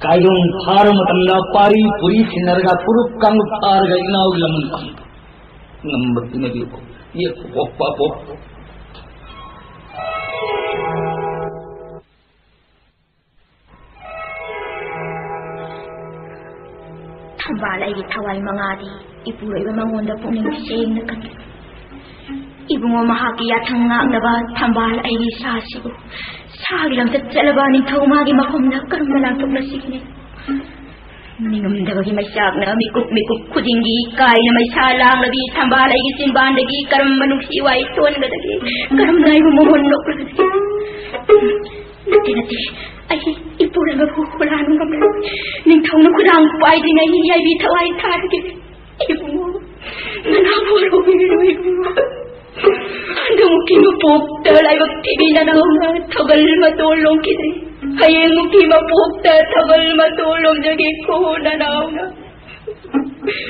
ꯀꯥꯏꯗꯣꯡ ꯐꯥꯔ ꯃꯇꯝꯗ ꯄꯥꯔꯤ ꯄꯨꯔꯤ ꯊꯤꯟꯅꯔꯒ ꯐꯨꯔꯨꯞ ꯀꯥꯡꯂꯨꯞ ꯐꯥꯔꯒ ꯏꯅꯥꯎꯒꯤ ꯂꯃꯟ ꯈꯨꯝꯕ ꯉꯝꯕ ꯄꯤꯅꯕꯤꯌꯨ꯫ ꯌꯦꯠ ꯄꯣꯛꯄ ꯄꯣꯛ ꯊꯝꯕꯥꯜ ꯑꯩꯒꯤ ꯊꯋꯥꯏ ꯃꯉꯥꯗꯤ ꯏꯄꯨꯔꯣꯏꯕ ꯃꯉꯣꯟꯗ ꯄꯨꯛꯅꯤꯡ ꯁꯦꯡꯅ ꯀꯠꯂꯤ꯫ ꯏꯕꯨꯡꯉꯣ, ꯃꯍꯥꯛꯀꯤ ꯌꯥꯊꯪ ꯉꯥꯛꯅꯕ ꯊꯝꯕꯥꯜ ꯑꯩꯒꯤ ꯁꯥꯁꯤꯕꯨ ꯁꯥꯒꯤ ꯂꯝꯆꯠ ꯆꯠꯂꯕ ꯅꯤꯡꯊꯧ ꯃꯥꯒꯤ ꯃꯐꯝꯗ ꯀꯔꯝꯅ ꯂꯥꯟꯊꯣꯛꯂꯁꯤꯒꯦ? ꯅꯤꯡꯉꯝꯗꯕꯒꯤ ꯃꯩꯆꯥꯛꯅ ꯃꯤꯀꯨꯞ ꯃꯤꯀꯨꯞ ꯈꯨꯗꯤꯡꯒꯤ ꯀꯥꯏꯅ ꯃꯩꯁꯥ ꯂꯥꯡꯂꯕꯤ ꯊꯝꯕꯥꯜ ꯑꯩꯒꯤ ꯆꯤꯟꯕꯥꯟꯗꯒꯤ ꯀꯔꯝꯕ ꯅꯨꯡꯁꯤ ꯋꯥꯍꯩ ꯊꯣꯟꯒꯗꯒꯦ? ꯀꯔꯝꯅ ꯑꯩꯕꯨ ꯃꯣꯍꯣꯟ ꯅꯣꯛꯂꯒꯗꯒꯦ? ꯅꯠꯇꯦ, ꯅꯠꯇꯦ, ꯑꯩ ꯏꯄꯨꯔꯣꯏꯕꯕꯨ ꯍꯨꯔꯥꯟꯕ ꯉꯝꯂꯣꯏ꯫ ꯅꯤꯡꯊꯧꯅ ꯈꯨꯗꯥꯡ ꯄꯥꯏꯗ꯭ꯔꯤꯉꯩ ꯌꯥꯏꯕꯤ ꯊꯋꯥꯏ ꯊꯥꯔꯒꯦ꯫ ꯏꯕꯨꯡꯉꯣ, ꯅꯅꯥꯎꯕꯨ ꯂꯧꯕꯤꯔꯣ ꯏꯕꯨꯡꯉꯣ꯫ ꯍꯟꯗꯛꯃꯨꯛꯀꯤ ꯃꯄꯣꯛꯇ ꯂꯥꯏꯕꯛ ꯊꯤꯕꯤ ꯅꯅꯥꯎꯅ ꯊꯧꯒꯜ ꯃꯇꯣꯜ ꯂꯣꯡꯈꯤꯗ꯭ꯔꯤ꯫ ꯍꯌꯦꯡꯃꯨꯛꯀꯤ ꯃꯄꯣꯛꯇ ꯊꯧꯒꯜ ꯃꯇꯣꯜ ꯂꯣꯡꯖꯒꯦꯀꯣ ꯅꯅꯥꯎꯅ꯫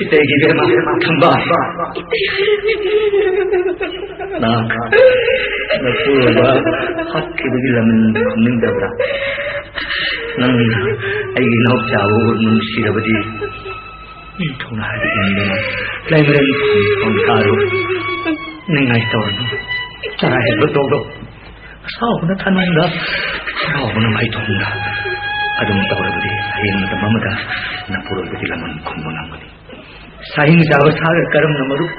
ꯏꯇꯩꯒꯤ ꯏꯕꯦꯝꯃ, ꯊꯝꯕꯥꯜ꯫ ꯅꯍꯥꯛ ꯅꯄꯨꯔꯣꯏꯕ ꯍꯥꯠꯈꯤꯕꯒꯤ ꯂꯃꯟ ꯈꯨꯝꯅꯤꯡꯗꯕ꯭ꯔꯥ? ꯅꯪ ꯑꯩꯒꯤ ꯏꯅꯥꯎꯆꯥꯕꯨ ꯅꯨꯡꯁꯤꯔꯕꯗꯤ ꯅꯤꯡꯊꯧꯅ ꯍꯥꯏꯕ ꯏꯟꯗꯨꯅ ꯂꯩꯃꯔꯦꯟ ꯄꯥꯡꯊꯥꯔꯨ꯫ ꯅꯤꯡꯉꯥꯏ ꯇꯧꯔꯅꯨ꯫ ꯆꯔꯥ ꯍꯦꯟꯕ ꯇꯧꯔꯣ꯫ ꯑꯁꯥꯎꯕꯅ ꯊꯅꯨꯡꯗ, ꯍꯔꯥꯎꯕꯅ ꯃꯥꯏꯊꯣꯡꯗ꯫ ꯑꯗꯨꯝ ꯇꯧꯔꯕꯗꯤ ꯍꯌꯦꯡ ꯃꯇꯝ ꯑꯃꯗ ꯅꯄꯨꯔꯣꯏꯕꯒꯤ ꯂꯃꯟ ꯈꯨꯝꯕ ꯉꯝꯒꯅꯤ꯫ ꯁꯥꯍꯤꯡ ꯆꯥꯕ ꯁꯥꯒ ꯀꯔꯝꯅ ꯃꯔꯨꯞ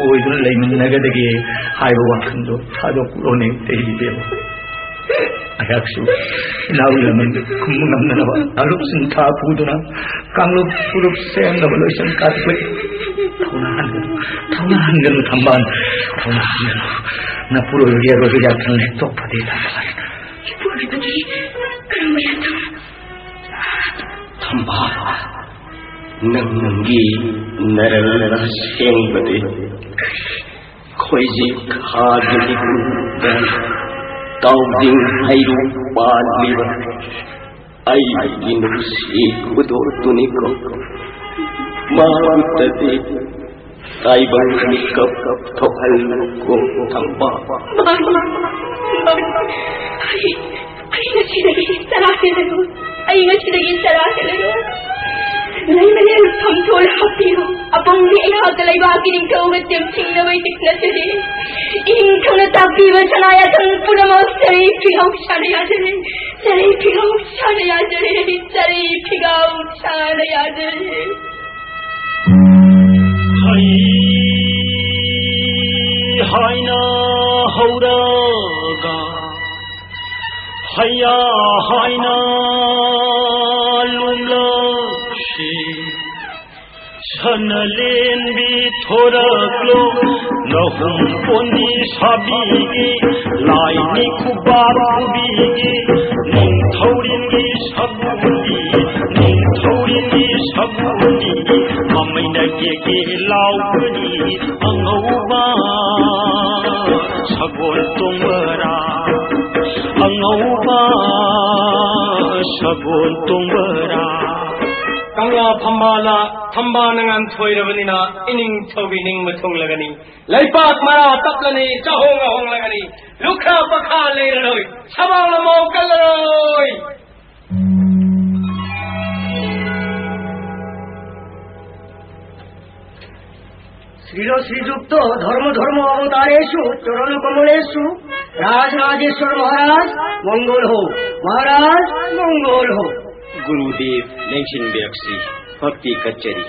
ꯑꯣꯏꯗꯨꯅ ꯂꯩꯃꯤꯟꯅꯒꯗꯒꯦ ꯍꯥꯏꯕ ꯋꯥꯈꯜꯗꯣ ꯊꯥꯗꯣꯛꯂꯣꯅꯦ, ꯏꯇꯩꯒꯤꯗꯦꯕ꯫ ꯑꯩꯍꯥꯛꯁꯨ ꯏꯅꯥꯎ ꯂꯃꯟ ꯈꯨꯝꯕ ꯉꯝꯅꯅꯕ ꯅꯥꯂꯨꯞ ꯁꯤꯟꯊꯥ ꯄꯨꯗꯨꯅ ꯀꯥꯡꯂꯨꯞ ꯐꯨꯔꯨꯞ ꯁꯦꯝꯅꯕ ꯂꯣꯏꯁꯪ ꯀꯥꯊꯣꯛꯏ꯫ ꯊꯧꯅꯥ ꯍꯟꯒꯅꯨ, ꯊꯧꯅꯥ ꯍꯟꯒꯅꯨ ꯊꯝꯕꯥꯜ, ꯊꯧꯅꯥ ꯍꯟꯒꯅꯨ꯫ ꯅꯄꯨꯔꯣꯏꯕꯒꯤ ꯑꯔꯣꯏꯕ ꯌꯥꯊꯪ ꯍꯦꯛꯇꯣꯛ ꯐꯗꯦ ꯊꯝꯕꯥꯜ꯫ ꯏꯄꯨꯔꯣꯏꯕꯒꯤ ꯀꯔꯝꯕ ꯌꯥꯊꯪ? ꯊꯝꯕꯥꯜ, ꯅꯪꯒꯤ ꯅꯔꯜ ꯑꯁꯦꯡꯕꯗꯤ ꯈꯣꯏꯖꯤ ꯈꯥꯒꯤ ꯃꯤꯀꯨꯞꯇ ꯇꯥꯎꯖꯤꯡ ꯍꯩꯔꯨꯛ ꯄꯥꯜꯂꯤꯕ ꯑꯩꯒꯤ ꯅꯨꯡꯁꯤ ꯈꯨꯗꯣꯜꯗꯨꯅꯤꯀꯣ꯫ ꯃꯥꯕꯨꯇꯗꯤ ꯇꯥꯏꯕꯪ ꯃꯤꯀꯞ ꯊꯣꯛꯍꯜꯂꯨꯀꯣ ꯊꯝꯕꯥꯜ꯫ ꯃꯥ, ꯃꯥ, ꯃꯥ, ꯃꯥ, ꯑꯩ, ꯑꯩ ꯉꯁꯤꯗꯒꯤ ꯆꯔꯥ ꯍꯦꯜꯂꯔꯣꯏ꯫ ꯑꯩ ꯉꯁꯤꯗꯒꯤ ꯆꯔꯥ ꯍꯦꯜꯂꯔꯣꯏ꯫ ꯂꯩꯃꯔꯦꯜ ꯐꯝꯊꯣꯜ ꯍꯥꯞꯄꯤꯌꯨ꯫ ꯑꯄꯪꯕꯤ ꯑꯩꯍꯥꯛꯀ ꯂꯩꯕꯥꯛꯀꯤ ꯅꯤꯡꯊꯧꯒ ꯇꯦꯝꯊꯤꯅꯕꯩ ꯅꯠꯇꯗꯤ꯫ ꯏꯅꯤꯡꯊꯧꯅ ꯇꯥꯛꯄꯤꯕ ꯁꯅꯥ ꯌꯥꯊꯪ ꯄꯨꯝꯅꯃꯛ ꯆꯔꯩ ꯐꯤꯒꯥꯎ ꯁꯥꯅ ꯌꯥꯖꯔꯦ꯫ ꯆꯔꯩ ꯐꯤꯒꯥꯎ ꯁꯥꯅ ꯌꯥꯖꯔꯦ꯫ ꯆꯔꯩ ꯐꯤꯒꯥꯎ ꯁꯥꯅ ꯌꯥꯖꯔꯦ꯫ ꯍꯩ ꯍꯥꯏꯅ ꯍꯧꯔꯒ ꯍꯩꯌꯥ ꯍꯥꯏꯅ ꯂꯨꯝꯂꯛꯁꯤ꯫ ꯁꯅꯂꯦꯟꯕꯤ ꯊꯣꯔꯛꯂꯣ, ꯅꯍꯨꯝ ꯄꯣꯟꯕꯤ ꯁꯥꯕꯤꯒꯤ ꯂꯥꯏꯅꯤ ꯈꯨꯕꯥꯛ ꯈꯨꯕꯤꯒꯤ ꯅꯤꯡꯊꯧꯔꯦꯜꯒꯤ ꯁꯒꯣꯜꯗꯤ, ꯅꯤꯡꯊꯧꯔꯦꯜꯒꯤ ꯁꯒꯣꯜꯗꯤ ꯃꯃꯩꯅ ꯀꯦꯛ ꯀꯦꯛ ꯂꯥꯎꯒꯅꯤ꯫ ꯑꯉꯧꯕ ꯁꯒꯣꯜ ꯇꯣꯡꯕꯔꯥ, ꯑꯉꯧꯕ ꯁꯒꯣꯜ ꯇꯣꯡꯕꯔꯥ꯫ ꯀꯪꯂꯥ ꯐꯝꯕꯥꯜꯅ ꯊꯝꯕꯥꯜꯅ ꯉꯥꯟꯊꯣꯏꯔꯕꯅꯤꯅ ꯏꯅꯤꯡꯊꯧꯒꯤ ꯅꯤꯡꯕ ꯊꯨꯡꯂꯒꯅꯤ꯫ ꯂꯩꯄꯥꯛ ꯃꯔꯥ ꯇꯞꯂꯅꯤ, ꯆꯥꯍꯣꯡ ꯉꯥꯍꯣꯡꯂꯒꯅꯤ꯫ ꯂꯨꯈ꯭ꯔꯥ ꯄꯈꯥ ꯂꯩꯔꯔꯣꯏ, ꯁꯕꯥꯡ ꯂꯝꯍꯥꯎ ꯀꯜꯂꯔꯣꯏ꯫ শ্রীল শ্রীযুক্ত ধর্ম ধর্ম অবতারেষু চরণ কমলেষু রাজ রাজেশ্বর মহারাজ মঙ্গল হোক, মহারাজ মঙ্গল হোক। ꯒꯨꯔꯨꯗꯦꯕ ꯂꯦꯡꯁꯤꯟꯕꯤꯔꯛꯁꯤ꯫ ꯚꯛꯇꯤ ꯀꯠꯆꯔꯤ꯫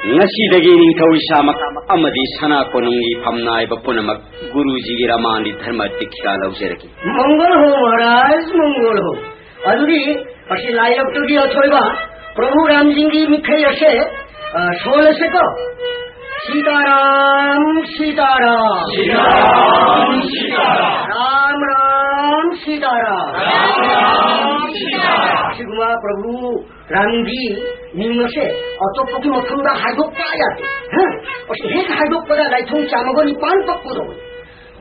ꯉꯁꯤꯗꯒꯤ ꯅꯤꯡꯊꯧ ꯏꯁꯥꯃꯛ ꯑꯃꯗꯤ ꯁꯅꯥ ꯀꯣꯅꯨꯡꯒꯤ ꯐꯝꯅꯥꯏꯕ ꯄꯨꯝꯅꯃꯛ ꯒꯨꯔꯨꯖꯤꯒꯤ ꯔꯃꯥꯟꯗꯤ ꯙꯔꯃ ꯗꯤꯛꯈꯥ ꯂꯧꯖꯔꯒꯦ꯫ ꯃꯪꯒꯣꯜ ꯍꯣ ꯃꯍꯥꯔꯥꯖ, ꯃꯪꯒꯣꯜ ꯍꯣ꯫ ꯑꯗꯨꯗꯤ ꯃꯁꯤ ꯂꯥꯏꯔꯛꯇꯨꯒꯤ ꯑꯊꯣꯏꯕ ꯄ꯭ꯔꯚꯨ ꯔꯥꯝꯖꯤꯒꯤ ꯃꯤꯈꯩ ꯑꯁꯦ, ꯑ, ꯁꯣꯜꯂꯁꯦꯀꯣ꯫ ꯁꯤꯇꯥꯔꯥꯝ, ꯁꯤꯇꯥꯔꯥꯝ꯫ ꯁꯤꯇꯥꯔꯥꯝ, ꯁꯤꯇꯥꯔꯥꯝ꯫ ꯔꯥꯝ, ꯔꯥꯝ, ꯁꯤꯇꯥꯔꯥꯝ꯫ ꯔꯥꯝ, ꯔꯥꯝ, ꯁꯤꯇꯥꯔꯥꯝ꯫ ꯁꯤꯒꯨꯝꯕ ꯄ꯭ꯔꯚꯨ ꯔꯥꯝꯒꯤ ꯃꯤꯡ ꯑꯁꯦ ꯑꯇꯣꯞꯄꯒꯤ ꯃꯐꯝꯗ ꯍꯥꯏꯗꯣꯛꯄ ꯌꯥꯗꯦ꯫ ꯍꯥ? ꯑꯁꯤ ꯍꯦꯛ ꯍꯥꯏꯗꯣꯛꯄꯗ ꯂꯥꯏꯊꯣꯡ ꯆꯥꯝꯃꯒ ꯅꯤꯄꯥꯟ ꯄꯛꯀꯗꯧꯕꯅꯤ꯫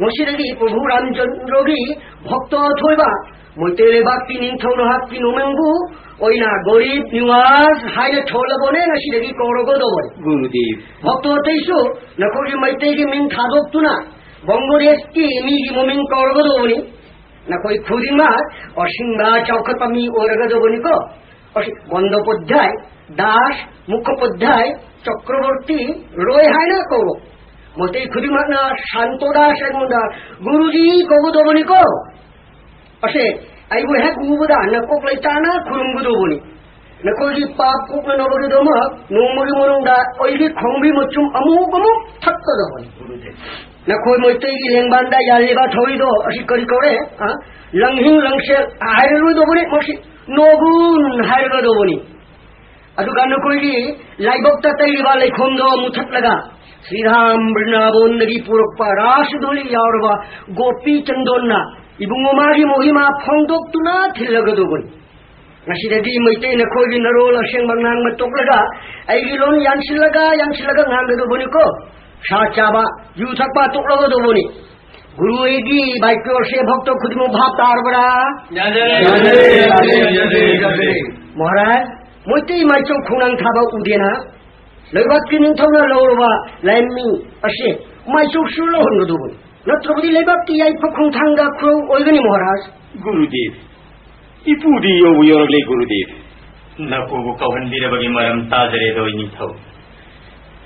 ꯃꯁꯤꯗꯒꯤ ꯄ꯭ꯔꯚꯨ ꯔꯥꯝꯆꯟꯗ꯭ꯔꯒꯤ ꯚꯛꯇ ꯑꯊꯣꯏꯕ ꯃꯩꯇꯩ ꯂꯩꯕꯥꯛꯀꯤ ꯅꯤꯡꯊꯧ ꯅꯍꯥꯛꯀꯤ ꯅꯣꯡꯃꯪꯕꯨ ꯑꯣꯏꯅ ꯒꯣꯔꯤꯕ ꯅꯤꯋꯥꯖ ꯍꯥꯏꯅ ꯊꯣꯜꯂꯕꯅꯦ, ꯉꯁꯤꯗꯒꯤ ꯀꯧꯔꯒꯗꯧꯕꯅꯤ꯫ ꯒꯨꯔꯨꯗꯦꯕ꯫ ꯚꯛꯇ ꯑꯇꯩꯁꯨ ꯅꯈꯣꯏꯒꯤ ꯃꯩꯇꯩꯒꯤ ꯃꯤꯡ ꯊꯥꯗꯣꯛꯇꯨꯅ ꯕꯪꯒ꯭ꯂꯥꯗꯦꯁꯀꯤ ꯃꯤꯒꯤ ꯃꯃꯤꯡ ꯀꯧꯔꯒꯗꯧꯕꯅꯤ꯫ ꯅꯈꯣꯏ ꯈꯨꯗꯤꯡꯃꯛ ꯑꯁꯤꯡꯕ ꯆꯥꯎꯈꯠꯄ ꯃꯤ ꯑꯣꯏꯔꯒꯗꯧꯕꯅꯤꯀꯣ꯫ ꯑꯁꯤ ꯕꯟꯗꯣꯄꯥꯙ꯭ꯌꯥꯏ, ꯗꯥꯁ, ꯃꯨꯈꯣꯄꯥꯙ꯭ꯌꯥꯏ, ꯆꯀ꯭ꯔꯕꯔꯇꯤ, ꯔꯣꯏ ꯍꯥꯏꯅ ꯀꯧꯔꯣ꯫ ꯃꯩꯇꯩ ꯈꯨꯗꯤꯡꯃꯛꯅ ꯁꯥꯟꯇꯣ ꯗꯥꯁ ꯑꯩꯉꯣꯟꯗ ꯒꯨꯔꯨꯖꯤ ꯀꯧꯒꯗꯧꯕꯅꯤꯀꯣ꯫ ꯑꯁꯦ, ꯑꯩꯕꯨ ꯍꯦꯛ ꯎꯕꯗ ꯅꯀꯣꯛ ꯂꯩꯇꯥꯅ ꯈꯨꯔꯨꯝꯒꯗꯧꯕꯅꯤ꯫ ꯅꯈꯣꯏꯒꯤ ꯄꯥꯞ ꯀꯣꯛꯅꯅꯕꯒꯤꯗꯃꯛ ꯅꯣꯡꯃꯒꯤ ꯃꯅꯨꯡꯗ ꯑꯩꯒꯤ ꯈꯣꯡꯕꯤ ꯃꯆꯨꯝ ꯑꯃꯨꯛ ꯑꯃꯨꯛ ꯊꯛꯀꯗꯧꯕꯅꯤ꯫ ꯅꯈꯣꯏ ꯃꯩꯇꯩꯒꯤ ꯂꯦꯡꯕꯥꯟꯗ ꯌꯥꯜꯂꯤꯕ ꯊꯧꯔꯤꯗꯣ ꯑꯁꯤ ꯀꯔꯤ ꯀꯧꯔꯦ? ꯑ? ꯂꯪꯍꯤꯡ ꯂꯪꯁꯦꯜ ꯍꯥꯏꯔꯔꯣꯏꯗꯧꯕꯅꯤ, ꯃꯁꯤ ꯅꯣꯒꯨꯟ ꯍꯥꯏꯔꯒꯗꯧꯕꯅꯤ꯫ ꯑꯗꯨꯒ ꯅꯈꯣꯏꯒꯤ ꯂꯥꯏꯕꯛꯇ ꯇꯩꯔꯤꯕ ꯂꯩꯈꯣꯝꯗꯣ ꯃꯨꯊꯠꯂꯒ ꯁ꯭ꯔꯤꯔꯥꯝ ꯕ꯭ꯔꯤꯟꯗꯥꯕꯣꯟꯗꯒꯤ ꯄꯨꯔꯛꯄ ꯔꯥꯁ ꯙꯨꯂꯤ ꯌꯥꯎꯔꯕ ꯒꯣꯄꯤ ꯆꯟꯗꯣꯟꯅ ꯏꯕꯨꯡꯉꯣ ꯃꯥꯒꯤ ꯃꯍꯤꯃꯥ ꯐꯣꯡꯗꯣꯛꯇꯨꯅ ꯊꯤꯜꯂꯒꯗꯧꯕꯅꯤ꯫ ꯉꯁꯤꯗꯒꯤ ꯃꯩꯇꯩ ꯅꯈꯣꯏꯒꯤ ꯅꯔꯣꯜ ꯑꯁꯦꯡꯕ ꯉꯥꯡꯕ ꯇꯣꯛꯂꯒ ꯑꯩꯒꯤ ꯂꯣꯟ ꯌꯥꯟꯁꯤꯜꯂꯒ, ꯌꯥꯟꯁꯤꯜꯂꯒ ꯉꯥꯡꯒꯗꯧꯕꯅꯤꯀꯣ꯫ ꯁꯥ ꯆꯥꯕ, ꯌꯨ ꯊꯛꯄ ꯇꯣꯛꯂꯒꯗꯧꯕꯅꯤ꯫ ꯒꯨꯔꯨ ꯑꯩꯒꯤ ꯕꯥꯏꯀ꯭ꯌꯣꯔꯁꯦ ꯚꯛꯇ ꯈꯨꯗꯤꯡꯃꯛ ꯚꯥꯞ ꯇꯥꯔꯕ꯭ꯔꯥ? ꯌꯥꯖꯔꯦ, ꯌꯥꯖꯔꯦ, ꯌꯥꯖꯔꯦ, ꯌꯥꯖꯔꯦ꯫ ꯃꯍꯥꯔꯥꯖ, ꯃꯩꯇꯩ ꯃꯥꯏꯆꯧ ꯈꯣꯡꯅꯥꯡ ꯊꯥꯕ ꯎꯗꯦꯅ? ꯂꯩꯕꯥꯛꯀꯤ ꯅꯤꯡꯊꯧꯅ ꯂꯧꯔꯕ ꯂꯥꯏꯃꯤ ꯑꯁꯦ ꯃꯥꯏꯆꯧꯁꯨ ꯂꯧꯍꯟꯒꯗꯧꯕꯅꯤ꯫ ꯅꯠꯇ꯭ꯔꯕꯗꯤ ꯂꯩꯕꯥꯛꯀꯤ ꯌꯥꯏꯐ ꯈꯣꯡꯊꯥꯡꯗ ꯈꯨꯔꯧ ꯑꯣꯏꯒꯅꯤ, ꯃꯍꯥꯔꯥꯖ꯫ ꯒꯨꯔꯨꯗꯦꯕ, ꯏꯄꯨꯗꯤ ꯌꯧꯕꯨ ꯌꯧꯔꯛꯂꯦ, ꯒꯨꯔꯨꯗꯦꯕ꯫ ꯅꯄꯨꯕꯨ ꯀꯧꯍꯟꯕꯤꯔꯕꯒꯤ ꯃꯔꯝ ꯇꯥꯖꯔꯦꯗꯣ, ꯏꯅꯤꯡꯊꯧ꯫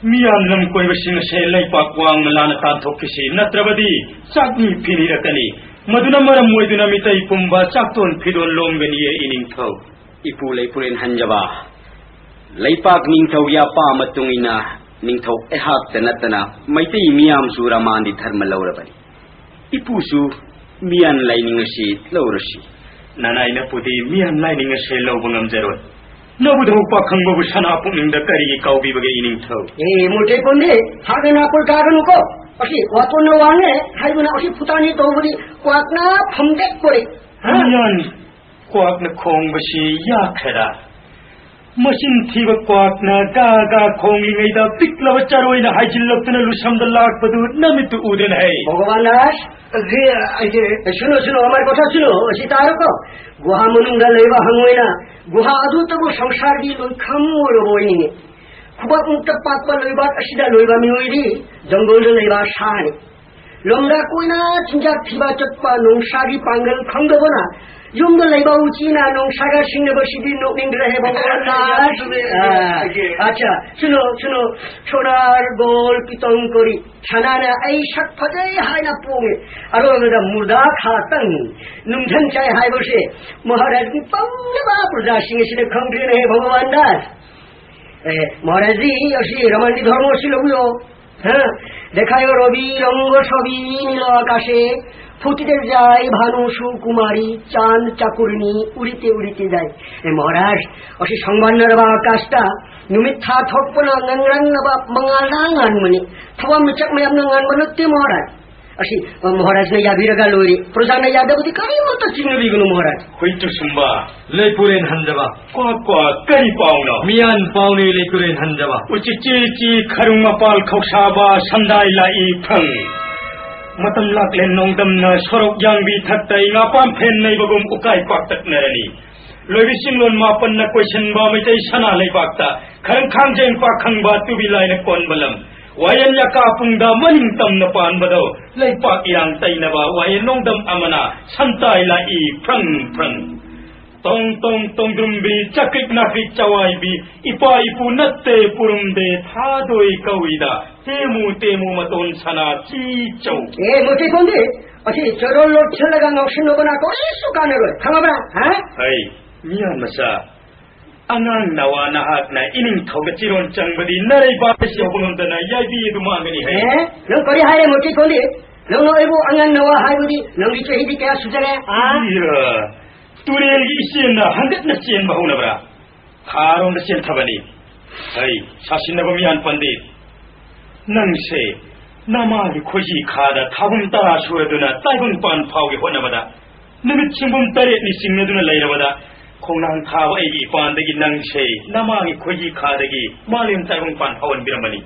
ꯃꯤꯌꯥꯝ ꯂꯝ ꯀꯣꯏꯕꯁꯤꯡ ꯑꯁꯦ ꯂꯩꯄꯥꯛ ꯋꯥꯡꯃ ꯂꯥꯟꯅ ꯇꯥꯟꯊꯣꯛꯈꯤꯁꯤ, ꯅꯠꯇ꯭ꯔꯕꯗꯤ ꯆꯥꯛꯅꯤ ꯐꯤꯅꯤꯔꯛꯀꯅꯤ꯫ ꯃꯗꯨꯅ ꯃꯔꯝ ꯑꯣꯏꯗꯨꯅ ꯃꯤꯇꯩ ꯄꯨꯝꯕ ꯆꯥꯛꯇꯣꯟ ꯐꯤꯗꯣꯟ ꯂꯣꯝꯒꯅꯤꯌꯦ, ꯏꯅꯤꯡꯊꯧ꯫ ꯏꯄꯨ ꯂꯩꯄꯨꯔꯦꯟ ꯍꯟꯖꯕ, ꯂꯩꯄꯥꯛ ꯅꯤꯡꯊꯧꯒꯤ ꯑꯄꯥꯝꯕ ꯃꯇꯨꯡ ꯏꯟꯅ ꯅꯤꯡꯊꯧ ꯑꯩꯍꯥꯛꯇ ꯅꯠꯇꯅ ꯃꯩꯇꯩ ꯃꯤꯌꯥꯝꯁꯨ ꯔꯃꯥꯟꯗꯤ ꯙꯔꯃ ꯂꯧꯔꯕꯅꯤ꯫ ꯏꯄꯨꯁꯨ ꯃꯤꯌꯥꯟ ꯂꯥꯏꯅꯤꯡ ꯑꯁꯤ ꯂꯧꯔꯁꯤ꯫ ꯅꯅꯥꯏꯅꯄꯨꯗꯤ ꯃꯤꯌꯥꯟ ꯂꯥꯏꯅꯤꯡ ꯑꯁꯤ ꯂꯧꯕ ꯉꯝꯖꯔꯣꯏ꯫ ꯅꯕꯨꯙꯧ ꯄꯥꯈꯪꯕꯕꯨ ꯁꯅꯥ ꯄꯨꯛꯅꯤꯡꯗ ꯀꯔꯤꯒꯤ ꯀꯥꯎꯕꯤꯕꯒꯦ ꯏꯅꯤꯡꯊꯧ? ꯑꯦ, ꯃꯣꯇꯦ ꯄꯣꯟꯗꯦ, ꯍꯥꯒꯅ ꯄꯨꯜ ꯀꯥꯒꯅꯨꯀꯣ꯫ ꯑꯁꯤ ꯋꯥꯇꯣꯟꯅ ꯋꯥꯡꯉꯦ ꯍꯥꯏꯗꯨꯅ ꯑꯁꯤ ꯐꯨꯇꯥꯅꯤ ꯇꯧꯕꯗꯤ ꯀ꯭ꯋꯥꯛꯅ ꯐꯝꯗꯦꯛ ꯄꯣꯔꯦ꯫ ꯍꯥ? ꯃꯤꯌꯥꯟ ꯀ꯭ꯋꯥꯛꯅ ꯈꯣꯡꯕꯁꯤ ꯌꯥꯈ꯭ꯔꯦꯗ꯫ ꯃꯆꯤꯟ ꯊꯤꯕ ꯀ꯭ꯋꯥꯛꯅ ꯒꯥ ꯒꯥ ꯈꯣꯡꯂꯤꯉꯩꯗ ꯄꯤꯛꯂꯕ ꯆꯔꯣꯏꯅ ꯍꯥꯏꯖꯤꯜꯂꯛꯇꯨꯅ ꯂꯨꯁꯝꯗ ꯂꯥꯛꯄꯗꯨ ꯅꯃꯤꯠꯇꯨ ꯎꯗꯅ ꯍꯩ꯫ ꯚꯒꯕꯥꯟ ꯗꯥꯁ, ꯑꯁꯤ, ꯑꯁꯤ, ꯁꯨꯅꯣ, ꯁꯨꯅꯣ, ꯑꯃꯔ ꯀꯣꯊꯥ ꯁꯨꯅꯣ, ꯑꯁꯤ ꯇꯥꯔꯣꯀꯣ꯫ ꯒꯨꯍꯥ ꯃꯅꯨꯡꯗ ꯂꯩꯕ ꯍꯪꯉꯣꯏꯅ ꯒꯨꯍꯥ ꯑꯗꯨꯇꯕꯨ ꯁꯪꯁꯥꯔꯒꯤ ꯂꯣꯏꯈꯝ ꯑꯣꯏꯔꯕ ꯑꯣꯏꯅꯤꯡꯉꯤ꯫ ꯈꯨꯕꯥꯛꯃꯨꯛꯇ ꯄꯥꯛꯄ ꯂꯩꯕꯥꯛ ꯑꯁꯤꯗ ꯂꯣꯏꯕ ꯃꯤꯑꯣꯏꯗꯤ ꯖꯪꯒꯜꯗ ꯂꯩꯕ ꯁꯥꯅꯤ꯫ ꯂꯝꯗ ꯀꯣꯏꯅ ꯆꯤꯟꯖꯥꯛ ꯊꯤꯕ ꯆꯠꯄ ꯅꯣꯡꯁꯥꯒꯤ ꯄꯥꯡꯒꯜ ꯈꯪꯗꯕꯅ ꯌꯨꯝꯗ ꯂꯩꯕ ꯎꯆꯤꯅ ꯅꯣꯡꯁꯥꯒ ꯁꯤꯡꯅꯕꯁꯤꯗꯤ ꯅꯣꯛꯅꯤꯡꯗ꯭ꯔꯦꯍꯦ ꯚꯒꯋꯥꯟ ꯗꯥꯁ꯫ ꯑꯥ, ꯑꯠꯆꯥ, ꯁꯨꯅꯣ, ꯁꯨꯅꯣ, ꯁꯣꯅꯥꯔ ꯒꯣꯜ ꯄꯤꯇꯣꯡ ꯀꯣꯔꯤ ꯁꯅꯥꯅ ꯑꯩ ꯁꯛ ꯐꯖꯩ ꯍꯥꯏꯅ ꯄꯣꯡꯉꯦ꯫ ꯑꯔꯣꯏꯕꯗ ꯃꯨꯔꯗꯥ ꯈꯥꯇꯪ ꯅꯨꯡꯊꯪ ꯆꯥꯏ ꯍꯥꯏꯕꯁꯦ ꯃꯍꯥꯔꯥꯖꯒꯤ ꯄꯪꯂꯕ ꯄ꯭ꯔꯖꯥꯁꯤꯡ ꯑꯁꯤꯅ ꯈꯪꯗ꯭ꯔꯦꯅꯦꯍꯦ ꯚꯒꯋꯥꯟ ꯗꯥꯁ꯫ ꯑꯦ, ꯃꯍꯥꯔꯥꯖꯖꯤ, ꯑꯁꯤ ꯔꯃꯥꯟꯒꯤ ꯙꯔꯃ ꯑꯁꯤ ꯂꯧꯕꯤꯌꯣ꯫ ꯍꯥ? দেখাইও রবি রঙ ছবি নীল আকাশে, ফুটিতে যায় ভানু সুকুমারী, চাঁদ চাকুরনি উড়িতে উড়িতে যায়। এ মহারাজ, অসি সংবাদ নেবা আকাশটা, নুমিত থা থকপনা নংরাং নাবা মঙ্গালনা ngan mani, থবা মিচাক মায়াম ngan manutte মহারাজ। ꯑꯁꯤ, ꯑ, ꯃꯍꯥꯔꯥꯖꯅ ꯌꯥꯕꯤꯔꯒ ꯂꯣꯏꯔꯦ꯫ ꯄ꯭ꯔꯖꯥꯅ ꯌꯥꯗꯕꯗꯤ ꯀꯔꯤꯃꯠꯇ ꯆꯤꯡꯅꯕꯤꯒꯅꯨ ꯃꯍꯥꯔꯥꯖ꯫ ꯍꯨꯏꯇꯨ ꯁꯨꯝꯕ, ꯂꯩꯄꯨꯔꯦꯟ ꯍꯟꯖꯕ꯫ ꯀ꯭ꯋꯥꯛ ꯀ꯭ꯋꯥꯛ ꯀꯔꯤ ꯄꯥꯎꯅꯣ? ꯃꯤꯌꯥꯟ ꯄꯥꯎꯅꯤ ꯂꯩꯄꯨꯔꯦꯟ ꯍꯟꯖꯕ꯫ ꯎꯆꯤ ꯆꯤ ꯆꯤ ꯈꯔꯨꯡ ꯃꯄꯥꯜ ꯈꯧꯁꯥꯕ ꯁꯟꯗꯥꯏ ꯂꯥꯛꯏ ꯐꯪ꯫ ꯃꯇꯝ ꯂꯥꯛꯂꯦ ꯅꯣꯡꯗꯝꯅ ꯁꯣꯔꯣꯛ ꯌꯥꯡꯕꯤ ꯊꯛꯇ ꯏꯉꯥꯄꯥꯝ ꯐꯦꯟ ꯅꯩꯕꯒꯨꯝ ꯎꯀꯥꯏ ꯄꯥꯛꯇꯛꯅꯔꯅꯤ꯫ ꯂꯣꯏꯕꯤ ꯆꯤꯡꯂꯣꯟ ꯃꯥꯄꯟꯅ ꯀꯣꯏꯁꯤꯟꯕ ꯃꯩꯇꯩ ꯁꯅꯥ ꯂꯩꯕꯥꯛꯇ ꯈꯔꯪ ꯈꯥꯡꯖꯦꯡ ꯄꯥꯛꯈꯪꯕ ꯇꯨꯕꯤ ꯂꯥꯏꯅ ꯀꯣꯟꯕ ꯂꯝ꯫ ꯋꯥꯌꯦꯜ ꯌꯥꯀꯥ ꯄꯨꯡꯗ ꯃꯅꯤꯡ ꯇꯝꯅ ꯄꯥꯟꯕꯗꯧ ꯂꯩꯄꯥꯛ ꯏꯔꯥꯡ ꯇꯩꯅꯕ ꯋꯥꯌꯦꯜ ꯅꯣꯡꯗꯝ ꯑꯃꯅ ꯁꯟꯇꯥꯏ ꯂꯥꯛꯏ ꯐ꯭ꯔꯪ ꯐ꯭ꯔꯪ꯫ ꯇꯣꯡ ꯇꯣꯡ ꯇꯣꯡꯗ꯭ꯔꯨꯝꯕꯤ ꯆꯀ꯭ꯔꯤꯛ ꯅꯥꯀ꯭ꯔꯤꯛ ꯆꯋꯥꯏꯕꯤ ꯏꯄꯥ ꯏꯄꯨ ꯅꯠꯇꯦ ꯄꯨꯔꯨꯝꯗꯦ ꯊꯥꯗꯣꯏ ꯀꯧꯏꯗ ꯇꯦꯃꯨ ꯇꯦꯃꯨ ꯃꯇꯣꯟ ꯁꯅꯥ ꯆꯤ ꯆꯧ꯫ ꯑꯦ, ꯃꯣꯇꯤ ꯀꯣꯟꯗꯤ, ꯑꯁꯤ ꯆꯣꯔꯣꯜ ꯂꯣꯠꯁꯤꯜꯂꯒ ꯉꯥꯎꯁꯤꯟꯅꯕꯅ ꯀꯔꯤꯁꯨ ꯀꯥꯟꯅꯔꯣꯏ, ꯈꯪꯉꯕ꯭ꯔꯥ? ꯍꯥ? ꯍꯩ, ꯃꯤꯌꯥꯟ ꯃꯆꯥ, ꯑꯉꯥꯡ ꯅꯋꯥ ꯅꯍꯥꯛꯅ ꯏꯅꯤꯡꯊꯧꯒ ꯆꯤꯔꯣꯟ ꯆꯪꯕꯗꯤ ꯅꯔꯩꯕꯥꯛ ꯑꯁꯤ ꯌꯧꯕ ꯉꯝꯗꯅ ꯌꯥꯏꯕꯤ ꯑꯗꯨ ꯃꯥꯡꯒꯅꯤ ꯍꯥꯏ꯫ ꯑꯦ? ꯅꯪ ꯀꯔꯤ ꯍꯥꯏꯔꯦ, ꯃꯣꯇꯤ ꯀꯣꯟꯗꯤ? ꯅꯪꯅ ꯑꯩꯕꯨ ꯑꯉꯥꯡ ꯅꯋꯥ ꯍꯥꯏꯕꯗꯤ ꯅꯪꯒꯤ ꯆꯍꯤꯗꯤ ꯀꯌꯥ ꯁꯨꯖꯔꯦ? ꯑꯥ? ꯏꯌꯥ, ꯇꯨꯔꯦꯜꯒꯤ ꯏꯆꯦꯜꯅ ꯍꯪꯒꯠꯅ ꯆꯦꯟꯕ ꯍꯧꯅꯕ꯭ꯔꯥ? ꯈꯥꯔꯣꯝꯗ ꯆꯦꯟꯊꯕꯅꯤ꯫ ꯍꯩ, ꯁꯥꯁꯤꯟꯅꯕ ꯃꯤꯌꯥꯟ ꯄꯟꯗꯤꯠ꯫ ꯅꯪꯁꯦ ꯅꯃꯥꯒꯤ ꯈꯣꯏꯖꯤ ꯈꯥꯗ ꯊꯥꯕꯨꯝ ꯇꯔꯥ ꯁꯨꯔꯗꯨꯅ ꯇꯥꯏꯕꯪ ꯄꯥꯟ ꯐꯥꯎꯒꯤ ꯍꯣꯠꯅꯕꯗ ꯅꯨꯃꯤꯠ ꯁꯤꯡꯕꯨꯝ ꯇꯔꯦꯠꯅꯤ ꯆꯤꯡꯅꯗꯨꯅ ꯂꯩꯔꯕꯗ, ꯈꯣꯡꯅꯥꯡ ꯊꯥꯕ ꯑꯩꯒꯤ ꯏꯄꯥꯟꯗꯒꯤ ꯅꯪꯁꯦ ꯅꯃꯥꯒꯤ ꯈꯣꯏꯖꯤ ꯈꯥꯗꯒꯤ ꯃꯥꯂꯦꯝ ꯇꯥꯏꯕꯪ ꯄꯥꯟ ꯐꯥꯎꯍꯟꯕꯤꯔꯝꯕꯅꯤ꯫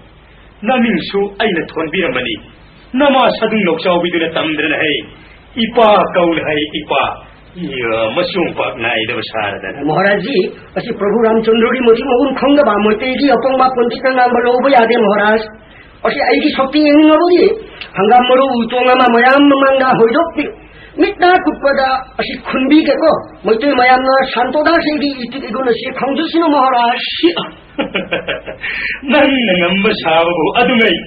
ꯅꯃꯤꯡꯁꯨ ꯑꯩꯅ ꯊꯣꯟꯕꯤꯔꯝꯕꯅꯤ꯫ ꯅꯃꯥ ꯁꯥꯗꯨꯡ ꯂꯧꯆꯥꯎꯕꯤꯗꯨꯅ ꯇꯝꯗꯅ ꯍꯩ, ꯏꯄꯥ ꯀꯧꯅ ꯍꯩ, ꯏꯄꯥ꯫ ꯏꯌꯥ, ꯃꯆꯣꯡ ꯄꯥꯛ ꯅꯥꯏꯗꯕ ꯁꯥꯔꯗꯅ꯫ ꯃꯍꯥꯔꯥꯖꯖꯤ, ꯑꯁꯤ ꯄ꯭ꯔꯚꯨ ꯔꯥꯝꯆꯟꯗ꯭ꯔꯒꯤ ꯃꯊꯤ ꯃꯒꯨꯟ ꯈꯪꯗꯕ ꯃꯩꯇꯩꯒꯤ ꯑꯄꯪꯕ ꯄꯟꯗꯤꯠꯅ ꯉꯥꯡꯕ ꯂꯧꯕ ꯌꯥꯗꯦ, ꯃꯍꯥꯔꯥꯖ꯫ ꯑꯁꯤ ꯑꯩꯒꯤ ꯁꯛꯇꯤ ꯌꯦꯡꯅꯤꯡꯉꯕꯗꯤ ꯍꯪꯒꯥꯝ ꯃꯔꯨ ꯎꯇꯣꯡ ꯑꯃ ꯃꯌꯥꯝ ꯃꯃꯥꯡꯗ ꯍꯣꯏꯗꯣꯛꯄꯤꯌꯨ꯫ ꯃꯤꯠ ꯅꯥ ꯀꯨꯠꯄꯗ ꯑꯁꯤ ꯈꯨꯟꯕꯤꯒꯦꯀꯣ꯫ ꯃꯩꯇꯩ ꯃꯌꯥꯝꯅ ꯁꯥꯟꯇꯣꯗꯥꯁ ꯑꯩꯒꯤ ꯏꯇꯤꯛ ꯏꯒꯨꯟ ꯑꯁꯤ ꯈꯪꯖꯁꯅꯨ, ꯃꯍꯥꯔꯥꯖ꯫ ꯅꯪꯅ ꯉꯝꯕ ꯁꯥꯕꯕꯨ ꯑꯗꯨꯉꯩ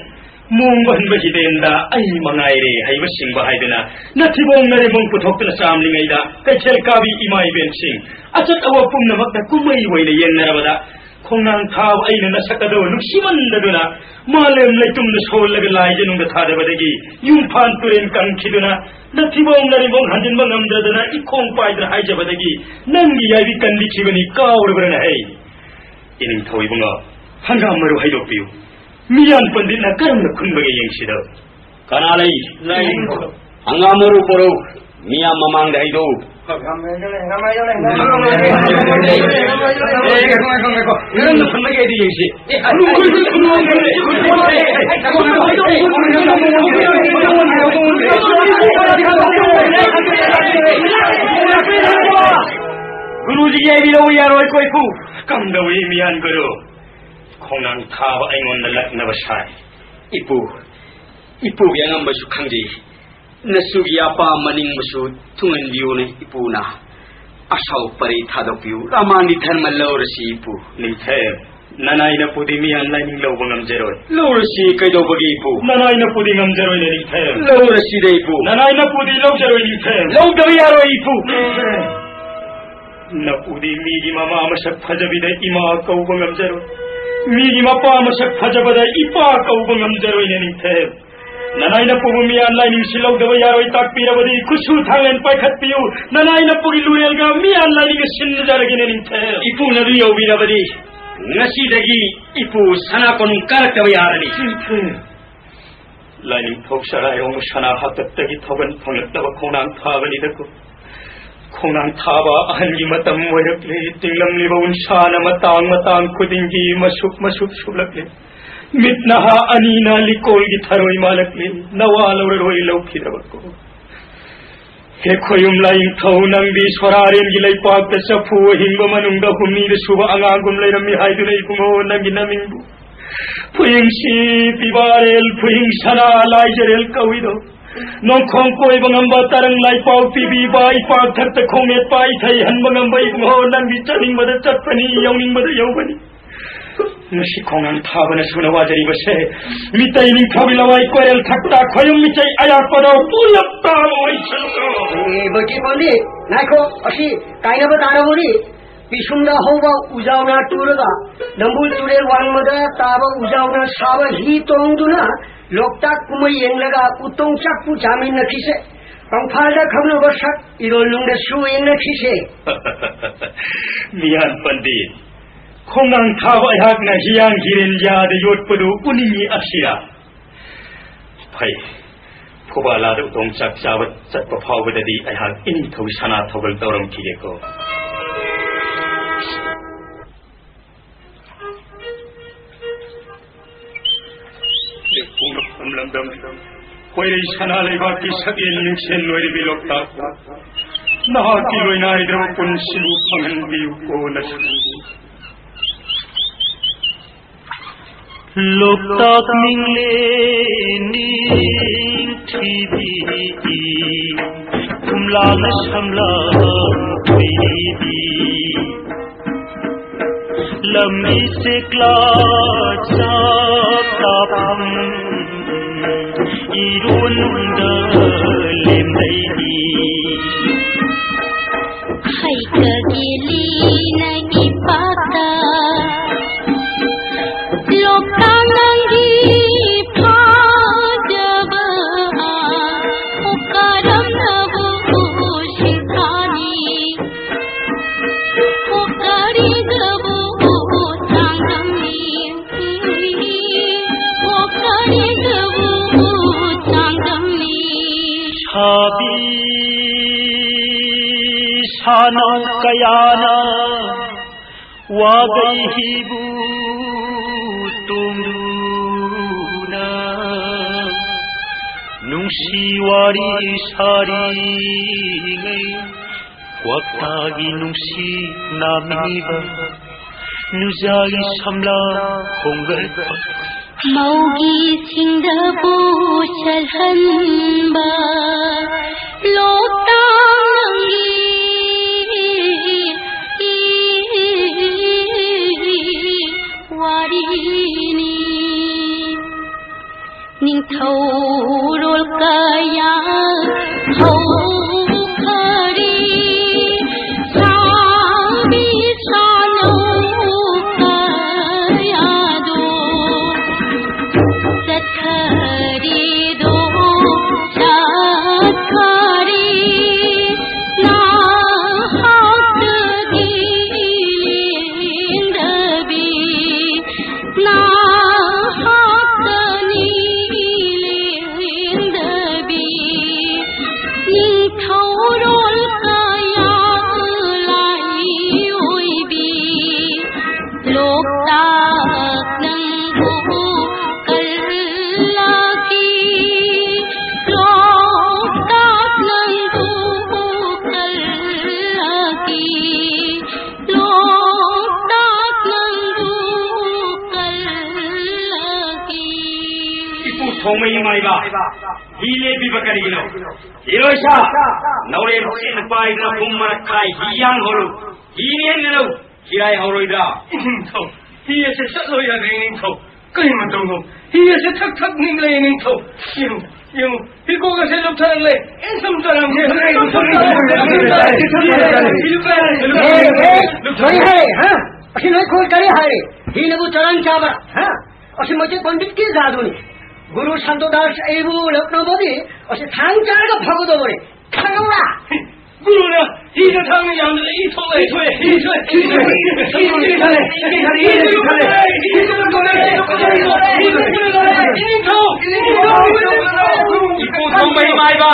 ꯃꯣꯡꯕ ꯍꯟꯕ ꯍꯤꯗꯦꯟꯗ ꯑꯩ ꯃꯉꯥꯏꯔꯦ ꯍꯩꯕ ꯁꯤꯡꯕ ꯍꯥꯏꯗꯨꯅ ꯅꯊꯤꯕꯣꯡ ꯅꯔꯤꯕꯣꯡ ꯄꯨꯊꯣꯛꯇꯨꯅ ꯆꯥꯝꯂꯤꯉꯩꯗ ꯀꯩꯊꯦꯜ ꯀꯥꯕꯤ ꯏꯃꯥ ꯏꯕꯦꯟꯁꯤꯡ, ꯑꯆꯠ ꯑꯋꯣꯛ ꯄꯨꯝꯅꯃꯛꯅ ꯀꯨꯝꯍꯩ ꯑꯣꯏꯅ ꯌꯦꯡꯅꯔꯕꯗ ꯈꯣꯡꯅꯥꯡ ꯊꯥꯕ ꯑꯩꯅ ꯅꯁꯛ ꯑꯗꯨ ꯅꯨꯡꯁꯤꯃꯟꯗꯗꯨꯅ ꯃꯥꯂꯦꯝ ꯂꯩꯇꯨꯝꯗ ꯁꯣꯜꯂꯒ ꯂꯥꯏꯖꯅꯨꯡꯗ ꯊꯥꯗꯕꯗꯒꯤ ꯌꯨꯝꯐꯥꯟ ꯇꯨꯔꯦꯟ ꯀꯪꯈꯤꯗꯨꯅ ꯅꯊꯤꯕꯣꯡ ꯅꯔꯤꯕꯣꯡ ꯍꯟꯖꯤꯟꯕ ꯉꯝꯗꯗꯅ ꯏꯈꯣꯡ ꯄꯥꯏꯗꯅ ꯍꯥꯏꯖꯕꯗꯒꯤ ꯅꯪꯒꯤ ꯌꯥꯏꯕꯤ ꯀꯟꯕꯤꯈꯤꯕꯅꯤ, ꯀꯥꯎꯔꯕ꯭ꯔꯅ ꯍꯩ? ꯏꯅꯤꯡꯊꯧ ꯏꯕꯨꯡꯉꯣ, ꯍꯪꯒꯥꯝ ꯃꯔꯨ ꯍꯩꯗꯣꯛꯄꯤꯌꯨ꯫ ꯃꯤꯌꯥꯟ ꯄꯟꯗꯤꯠꯅ ꯀꯔꯝꯅ ꯈꯨꯟꯕꯒꯦ ꯌꯦꯡꯁꯤꯗ꯫ ꯀꯅꯥ ꯂꯩ? ꯂꯩ꯫ ꯍꯪꯒꯥꯝ ꯃꯔꯨ ꯄꯣꯔꯧ꯫ ꯃꯤꯌꯥꯝ ꯃꯃꯥꯡꯗ ꯍꯩꯗꯣꯛꯎ꯫ ꯀꯔꯝꯅ ꯈꯨꯟꯕꯒꯦ ꯑꯩꯗꯤ ꯌꯦꯡꯁꯤ꯫ ꯒꯨꯔꯨꯖꯤꯒꯤ ꯌꯥꯏꯕꯤ ꯂꯧꯕ ꯌꯥꯔꯣꯏ, ꯀꯣꯏꯐꯨ꯫ ꯀꯝꯗꯧꯏ ꯃꯤꯌꯥꯟ ꯒꯨꯔꯨ? ꯈꯣꯡꯅꯥꯡ ꯊꯥꯕ ꯑꯩꯉꯣꯟꯗ ꯂꯛꯅꯕ ꯁꯥꯏ꯫ ꯏꯄꯨ, ꯏꯄꯨꯒꯤ ꯑꯉꯝꯕꯁꯨ ꯈꯪꯖꯩ꯫ ꯅꯁꯨꯒꯤ ꯑꯄꯥ ꯃꯅꯤꯡꯕꯁꯨ ꯊꯨꯡꯍꯟꯕꯤꯌꯨꯅꯦ ꯏꯄꯨꯅ꯫ ꯑꯁꯥꯎ ꯄꯔꯩ ꯊꯥꯗꯣꯛꯄꯤꯌꯨ꯫ ꯔꯥꯃꯥꯅꯤ ꯙꯔꯃ ꯂꯧꯔꯁꯤ ꯏꯄꯨ꯫ ꯅꯤꯡꯊꯦꯝ, ꯅꯅꯥꯏ ꯅꯄꯨꯗꯤ ꯃꯤꯌꯥꯟ ꯂꯥꯏꯅꯤꯡ ꯂꯧꯕ ꯉꯝꯖꯔꯣꯏ꯫ ꯂꯧꯔꯁꯤ ꯀꯩꯗꯧꯕꯒꯤ ꯏꯄꯨ? ꯅꯅꯥꯏ ꯅꯄꯨꯗꯤ ꯉꯝꯖꯔꯣꯏꯅꯦ ꯅꯤꯡꯊꯦꯝ꯫ ꯂꯧꯔꯁꯤꯗ ꯏꯄꯨ꯫ ꯅꯅꯥꯏ ꯅꯄꯨꯗꯤ ꯂꯧꯖꯔꯣꯏ ꯅꯤꯡꯊꯦꯝ꯫ ꯂꯧꯗꯕ ꯌꯥꯔꯣꯏ ꯏꯄꯨ꯫ ꯅꯤꯡꯊꯦꯝ꯫ ꯅꯄꯨꯗꯤ ꯃꯤꯒꯤ ꯃꯃꯥ ꯃꯁꯛ ꯐꯖꯕꯤꯗ ꯏꯃꯥ ꯀꯧꯕ ꯉꯝꯖꯔꯣꯏ, ꯃꯤꯒꯤ ꯃꯄꯥ ꯃꯁꯛ ꯐꯖꯕꯗ ꯏꯄꯥ ꯀꯧꯕ ꯉꯝꯖꯔꯣꯏꯅꯦ ꯅꯤꯡꯊꯦꯝ꯫ ꯅꯅꯥꯏ ꯅꯄꯨꯕꯨ ꯃꯤꯌꯥꯟ ꯂꯥꯏꯅꯤꯡꯁꯤ ꯂꯧꯗꯕ ꯌꯥꯔꯣꯏ ꯇꯥꯛꯄꯤꯔꯕꯗꯤ ꯈꯨꯠꯁꯨ ꯊꯥꯡꯂꯦꯟ ꯄꯥꯏꯈꯠꯄꯤꯌꯨ꯫ ꯅꯅꯥꯏ ꯅꯄꯨꯒꯤ ꯂꯨꯔꯦꯜꯒ ꯃꯤꯌꯥꯟ ꯂꯥꯏꯅꯤꯡꯒ ꯁꯤꯟꯅꯖꯔꯒꯦꯅꯦ ꯅꯤꯡꯊꯦꯝ꯫ ꯏꯄꯨꯅ ꯑꯗꯨ ꯌꯧꯕꯤꯔꯕꯗꯤ ꯉꯁꯤꯗꯒꯤ ꯏꯄꯨ ꯁꯅꯥ ꯀꯣꯅꯨꯡ ꯀꯥꯔꯛꯇꯕ ꯌꯥꯔꯅꯤ꯫ ꯅꯤꯡꯊꯦꯝ꯫ ꯂꯥꯏꯅꯤꯡꯊꯧ ꯆꯔꯥꯏꯔꯣꯡꯕ ꯁꯅꯥ ꯍꯥꯇꯛꯇꯒꯤ ꯊꯧꯒꯟ ꯐꯪꯂꯛꯇꯕ ꯈꯣꯡꯅꯥꯡ ꯊꯥꯕꯅꯤꯗꯀꯣ꯫ ꯈꯣꯡꯅꯥꯡ ꯊꯥꯕ ꯑꯍꯟꯒꯤ ꯃꯇꯝ ꯑꯣꯏꯔꯛꯂꯦ꯫ ꯇꯤꯡꯂꯝꯂꯤꯕ ꯎꯟꯁꯥꯅ ꯃꯇꯥꯡ ꯃꯇꯥꯡ ꯈꯨꯗꯤꯡꯒꯤ ꯃꯁꯨꯞ ꯃꯁꯨꯞ ꯁꯨꯞꯂꯛꯂꯦ꯫ ꯃꯤꯠ ꯅꯍꯥ ꯑꯅꯤꯅ ꯂꯤꯀꯣꯜꯒꯤ ꯊꯔꯣꯏ ꯃꯥꯜꯂꯛꯂꯦ꯫ ꯅꯋꯥ ꯂꯧꯔꯔꯣꯏ ꯂꯧꯈꯤꯗꯕꯀꯣ꯫ ꯍꯦ ꯈꯣꯌꯨꯝ ꯂꯥꯏꯅꯤꯡꯊꯧ, ꯅꯪꯗꯤ ꯁꯣꯔꯥꯔꯦꯟꯒꯤ ꯂꯩꯄꯥꯛꯇ ꯆꯐꯨ ꯑꯍꯤꯡꯕ ꯃꯅꯨꯡꯗ ꯍꯨꯝꯅꯤꯗ ꯁꯨꯕ ꯑꯉꯥꯡꯒꯨꯝ ꯂꯩꯔꯝꯃꯤ ꯍꯥꯏꯗꯨꯅ ꯏꯕꯨꯡꯉꯣ, ꯅꯪꯒꯤ ꯅꯃꯤꯡꯕꯨ ꯐꯨꯌꯤꯡꯁꯤ ꯄꯤꯕꯥꯔꯦꯜ, ꯐꯨꯌꯤꯡ ꯁꯅꯥ ꯂꯥꯏꯖꯔꯦꯜ ꯀꯧꯏꯗꯣ꯫ ꯅꯣꯡꯈꯣꯡ ꯀꯣꯏꯕ ꯉꯝꯕ, ꯇꯔꯪ ꯂꯥꯏꯄꯥꯎ ꯄꯤꯕꯤꯕ, ꯏꯄꯥꯛ ꯊꯛꯇ ꯈꯣꯡꯅꯦꯠꯄ, ꯏꯊꯩ ꯍꯟꯕ ꯉꯝꯕ ꯏꯕꯨꯡꯉꯣ, ꯅꯪꯗꯤ ꯆꯠꯅꯤꯡꯕꯗ ꯆꯠꯄꯅꯤ, ꯌꯧꯅꯤꯡꯕꯗ ꯌꯧꯕꯅꯤ꯫ ꯉꯁꯤ ꯈꯣꯡꯅꯥꯡ ꯊꯥꯕꯅ ꯁꯨꯅ ꯋꯥꯖꯔꯤꯕꯁꯦ, ꯃꯤꯇꯩ ꯅꯤꯡꯊꯧꯒꯤ ꯂꯋꯥꯏ ꯀꯣꯏꯔꯦꯜ ꯊꯛꯇ ꯈꯣꯌꯨꯝ ꯃꯤꯇꯩ ꯑꯌꯥꯛꯄꯗ ꯄꯨꯂꯞ ꯇꯥꯕ ꯑꯣꯏꯁꯅꯨ꯫ ꯑꯦ, ꯕꯣꯏꯇꯤ ꯄꯥꯟꯗꯦ, ꯉꯥꯏꯈꯣ, ꯑꯁꯤ ꯀꯥꯏꯅꯕ ꯇꯥꯔꯕꯅꯤ꯫ ꯄꯤꯁꯨꯝꯗ ꯍꯧꯕ ꯎꯖꯥꯎꯅ ꯇꯨꯔꯒ, ꯅꯝꯕꯨꯜ ꯇꯨꯔꯦꯜ ꯋꯥꯡꯃꯗ ꯇꯥꯕ ꯎꯖꯥꯎꯅ ꯁꯥꯕ ꯍꯤ ꯇꯣꯡꯗꯨꯅ ꯂꯣꯛꯇꯥꯛ ꯀꯨꯝꯍꯩ ꯌꯦꯡꯂꯒ ꯎꯇꯣꯡ ꯆꯥꯛꯄꯨ ꯆꯥꯃꯤꯟꯅꯈꯤꯁꯦ꯫ ꯀꯪꯐꯥꯜꯗ ꯈꯪꯅꯕ ꯁꯛ ꯏꯔꯣꯜ ꯅꯨꯡꯗꯁꯨ ꯌꯦꯡꯅꯈꯤꯁꯦ꯫ ꯃꯤꯌꯥꯟ ꯄꯟꯗꯤꯠ, ꯈꯣꯡꯅꯥꯡ ꯊꯥꯕ ꯑꯩꯍꯥꯛꯅ ꯍꯤꯌꯥꯡ ꯍꯤꯔꯦꯟ ꯌꯥꯗ ꯌꯣꯠꯄꯗꯨ ꯎꯅꯤꯡꯏ ꯑꯁꯤꯔꯥ? ꯐꯩ, ꯐꯨꯕꯥꯂꯥꯗ ꯎꯇꯣꯡ ꯆꯥꯛ ꯆꯥꯕ ꯆꯠꯄ ꯐꯥꯎꯕꯗꯗꯤ ꯑꯩꯍꯥꯛ ꯏꯅꯤꯡꯊꯧꯒꯤ ꯁꯅꯥ ꯊꯧꯒꯜ ꯇꯧꯔꯝꯈꯤꯒꯦꯀꯣ꯫ ꯂꯦꯞꯄꯨꯅ ꯐꯝꯂꯝꯗꯝ ꯀꯣꯏꯔꯩ ꯁꯅꯥ ꯂꯩꯕꯥꯛꯀꯤ ꯁꯛꯌꯦꯟ ꯃꯤꯡꯁꯦꯟ ꯑꯣꯏꯔꯤꯕꯤ ꯂꯣꯛꯇꯥꯛ, ꯅꯍꯥꯛꯀꯤ ꯂꯣꯏꯅꯥꯏꯗ꯭ꯔꯕ ꯄꯨꯟꯁꯤꯕꯨ ꯐꯪꯍꯟꯕꯤꯌꯨꯀꯣ ꯅꯁꯨ꯫ ꯂꯣꯛꯇꯥꯛ ꯅꯤꯡꯂꯦ ꯅꯤꯡꯊꯤꯕꯤ, ꯐꯨꯝꯂꯥꯡꯅ ꯁꯝꯂꯥꯡ ꯀꯣꯏꯔꯤꯕꯤ, ꯂꯝꯕꯤ ꯆꯦꯛꯂꯥ ꯆꯥꯛ ꯇꯥꯐꯝ ꯏꯔꯣꯟꯅꯨꯡꯗ ꯂꯦꯝꯂꯩꯕꯤ꯫ ꯍꯩꯀꯒꯤ ꯁꯥꯟꯅꯧ ꯀꯌꯥꯅ ꯋꯥꯒꯩ ꯍꯤꯕꯨ ꯇꯣꯡꯗꯨꯅ ꯅꯨꯡꯁꯤ ꯋꯥꯔꯤ ꯁꯥꯔꯤꯉꯩ, ꯀ꯭ꯋꯥꯛꯇꯥꯒꯤ ꯅꯨꯡꯁꯤ ꯅꯥꯃꯤꯕ ꯅꯨꯖꯥꯒꯤ ꯁꯝꯂꯥ ꯈꯣꯡꯒꯠꯄ꯫ ꯃꯧꯒꯤ ꯆꯤꯡꯗꯕꯨ ꯆꯠꯍꯟꯕ ꯂꯣꯛꯇꯥꯛ ꯅꯪꯒꯤ ꯋꯥꯔꯤꯅꯤ꯫ ꯅꯤꯡꯊꯧꯔꯣꯜ ꯀꯌꯥ ꯍꯧꯈꯔꯦ, ꯁꯥꯕꯤ ꯁꯥꯅꯧ ꯀꯌꯥꯗꯣ ꯆꯠꯈꯔꯦꯗꯣ, ꯆꯠꯈꯔꯦ꯫ ꯅꯍꯥꯛꯇꯒꯤ ꯂꯦꯡꯗꯕꯤ ꯅꯍꯥꯛꯇꯅꯤ ꯂꯦꯡꯗꯕꯤ, ꯅꯤꯡꯊꯧꯔꯣꯜ ꯀꯌꯥ ꯂꯥꯏ ꯑꯣꯏꯕꯤ, ꯂꯣꯛꯇꯥꯛ ꯅꯪꯕꯨ ꯀꯜꯂꯛꯏ, ꯂꯣꯛꯇꯥꯛ ꯅꯪꯕꯨ ꯀꯜꯂꯛꯏ, ꯂꯣꯛꯇꯥꯛ ꯅꯪꯕꯨ ꯀꯜꯂꯛꯏ꯫ ꯏꯄꯨ ꯊꯣꯡꯃꯩ ꯃꯥꯏꯕ, ꯍꯤ ꯂꯦꯞꯄꯤꯕ ꯀꯔꯤꯒꯤꯅꯣ? ꯏꯔꯣꯏꯁꯥ, ꯅꯧꯔꯦꯝ ꯆꯦꯠꯅ ꯄꯥꯏꯗꯨꯅ ꯐꯨꯝ ꯃꯔꯛ ꯈꯥꯏ ꯍꯤ ꯌꯥꯡ ꯍꯧꯔꯨ, ꯍꯤ ꯅꯦꯟꯒꯅꯨ, ꯍꯤꯔꯥꯏ ꯍꯧꯔꯣꯏꯗ꯭ꯔꯥ? ꯏꯅꯤꯡꯊꯧ, ꯍꯤ ꯑꯁꯦ ꯆꯠꯂꯣ ꯌꯥꯗ꯭ꯔꯦ ꯏꯅꯤꯡꯊꯧ꯫ ꯀꯔꯤ ꯃꯇꯧꯅꯣ? ꯍꯤ ꯑꯁꯦ ꯊꯛ ꯊꯛ ꯅꯤꯛꯂꯦ ꯏꯅꯤꯡꯊꯧ꯫ ꯌꯦꯡꯉꯨ, ꯌꯦꯡꯉꯨ, ꯍꯤꯀꯣꯛ ꯑꯁꯦ ꯂꯨꯞꯊꯔꯛꯂꯦ꯫ ꯑꯦ, ꯁꯨꯝ ꯆꯔꯥꯡꯁꯦ꯫ ꯍꯦ, ꯍꯦ, ꯀꯔꯤ ꯍꯥꯏꯔꯦ, ꯍꯥ? ꯑꯁꯤ ꯅꯣꯏ ꯈꯣꯏ ꯀꯔꯤ ꯍꯥꯏꯔꯦ? ꯍꯤꯅꯕꯨ ꯆꯔꯥꯡ ꯆꯥꯕ, ꯍꯥ? ꯑꯁꯤ ꯃꯁꯤ ꯄꯟꯗꯤꯠꯀꯤ ꯖꯥꯗꯨꯅꯤ꯫ ꯒꯨꯔꯨ ꯁꯥꯟꯇꯣꯗꯥꯁ ꯑꯩꯕꯨ ꯂꯧꯅꯕꯗꯤ ꯑꯁꯤ ꯊꯥꯡ ꯆꯥꯔꯒ ꯐꯒꯗꯧꯕꯅꯤ꯫ ꯈꯪꯉꯕ꯭ꯔꯥ? ꯒꯨꯔꯨꯅ ꯍꯤꯗ ꯊꯥꯡꯅ ꯌꯥꯝꯅ ꯏ ꯊꯣꯛꯂꯦ, ꯏ ꯊꯣꯛꯑꯦ, ꯏ ꯊꯣꯛꯑꯦ, ꯏ ꯊꯣꯛꯑꯦ, ꯏ ꯊꯣꯛꯑꯦ, ꯏ ꯊꯣꯛꯑꯦ, ꯏ ꯊꯣꯛꯑꯦ, ꯏ ꯊꯣꯛꯑꯦ, ꯏ ꯊꯣꯛꯑꯦ, ꯏ ꯊꯣꯛꯑꯦ꯫ ꯏꯄꯨ ꯊꯣꯡꯕ ꯏꯃꯥ ꯏꯕ,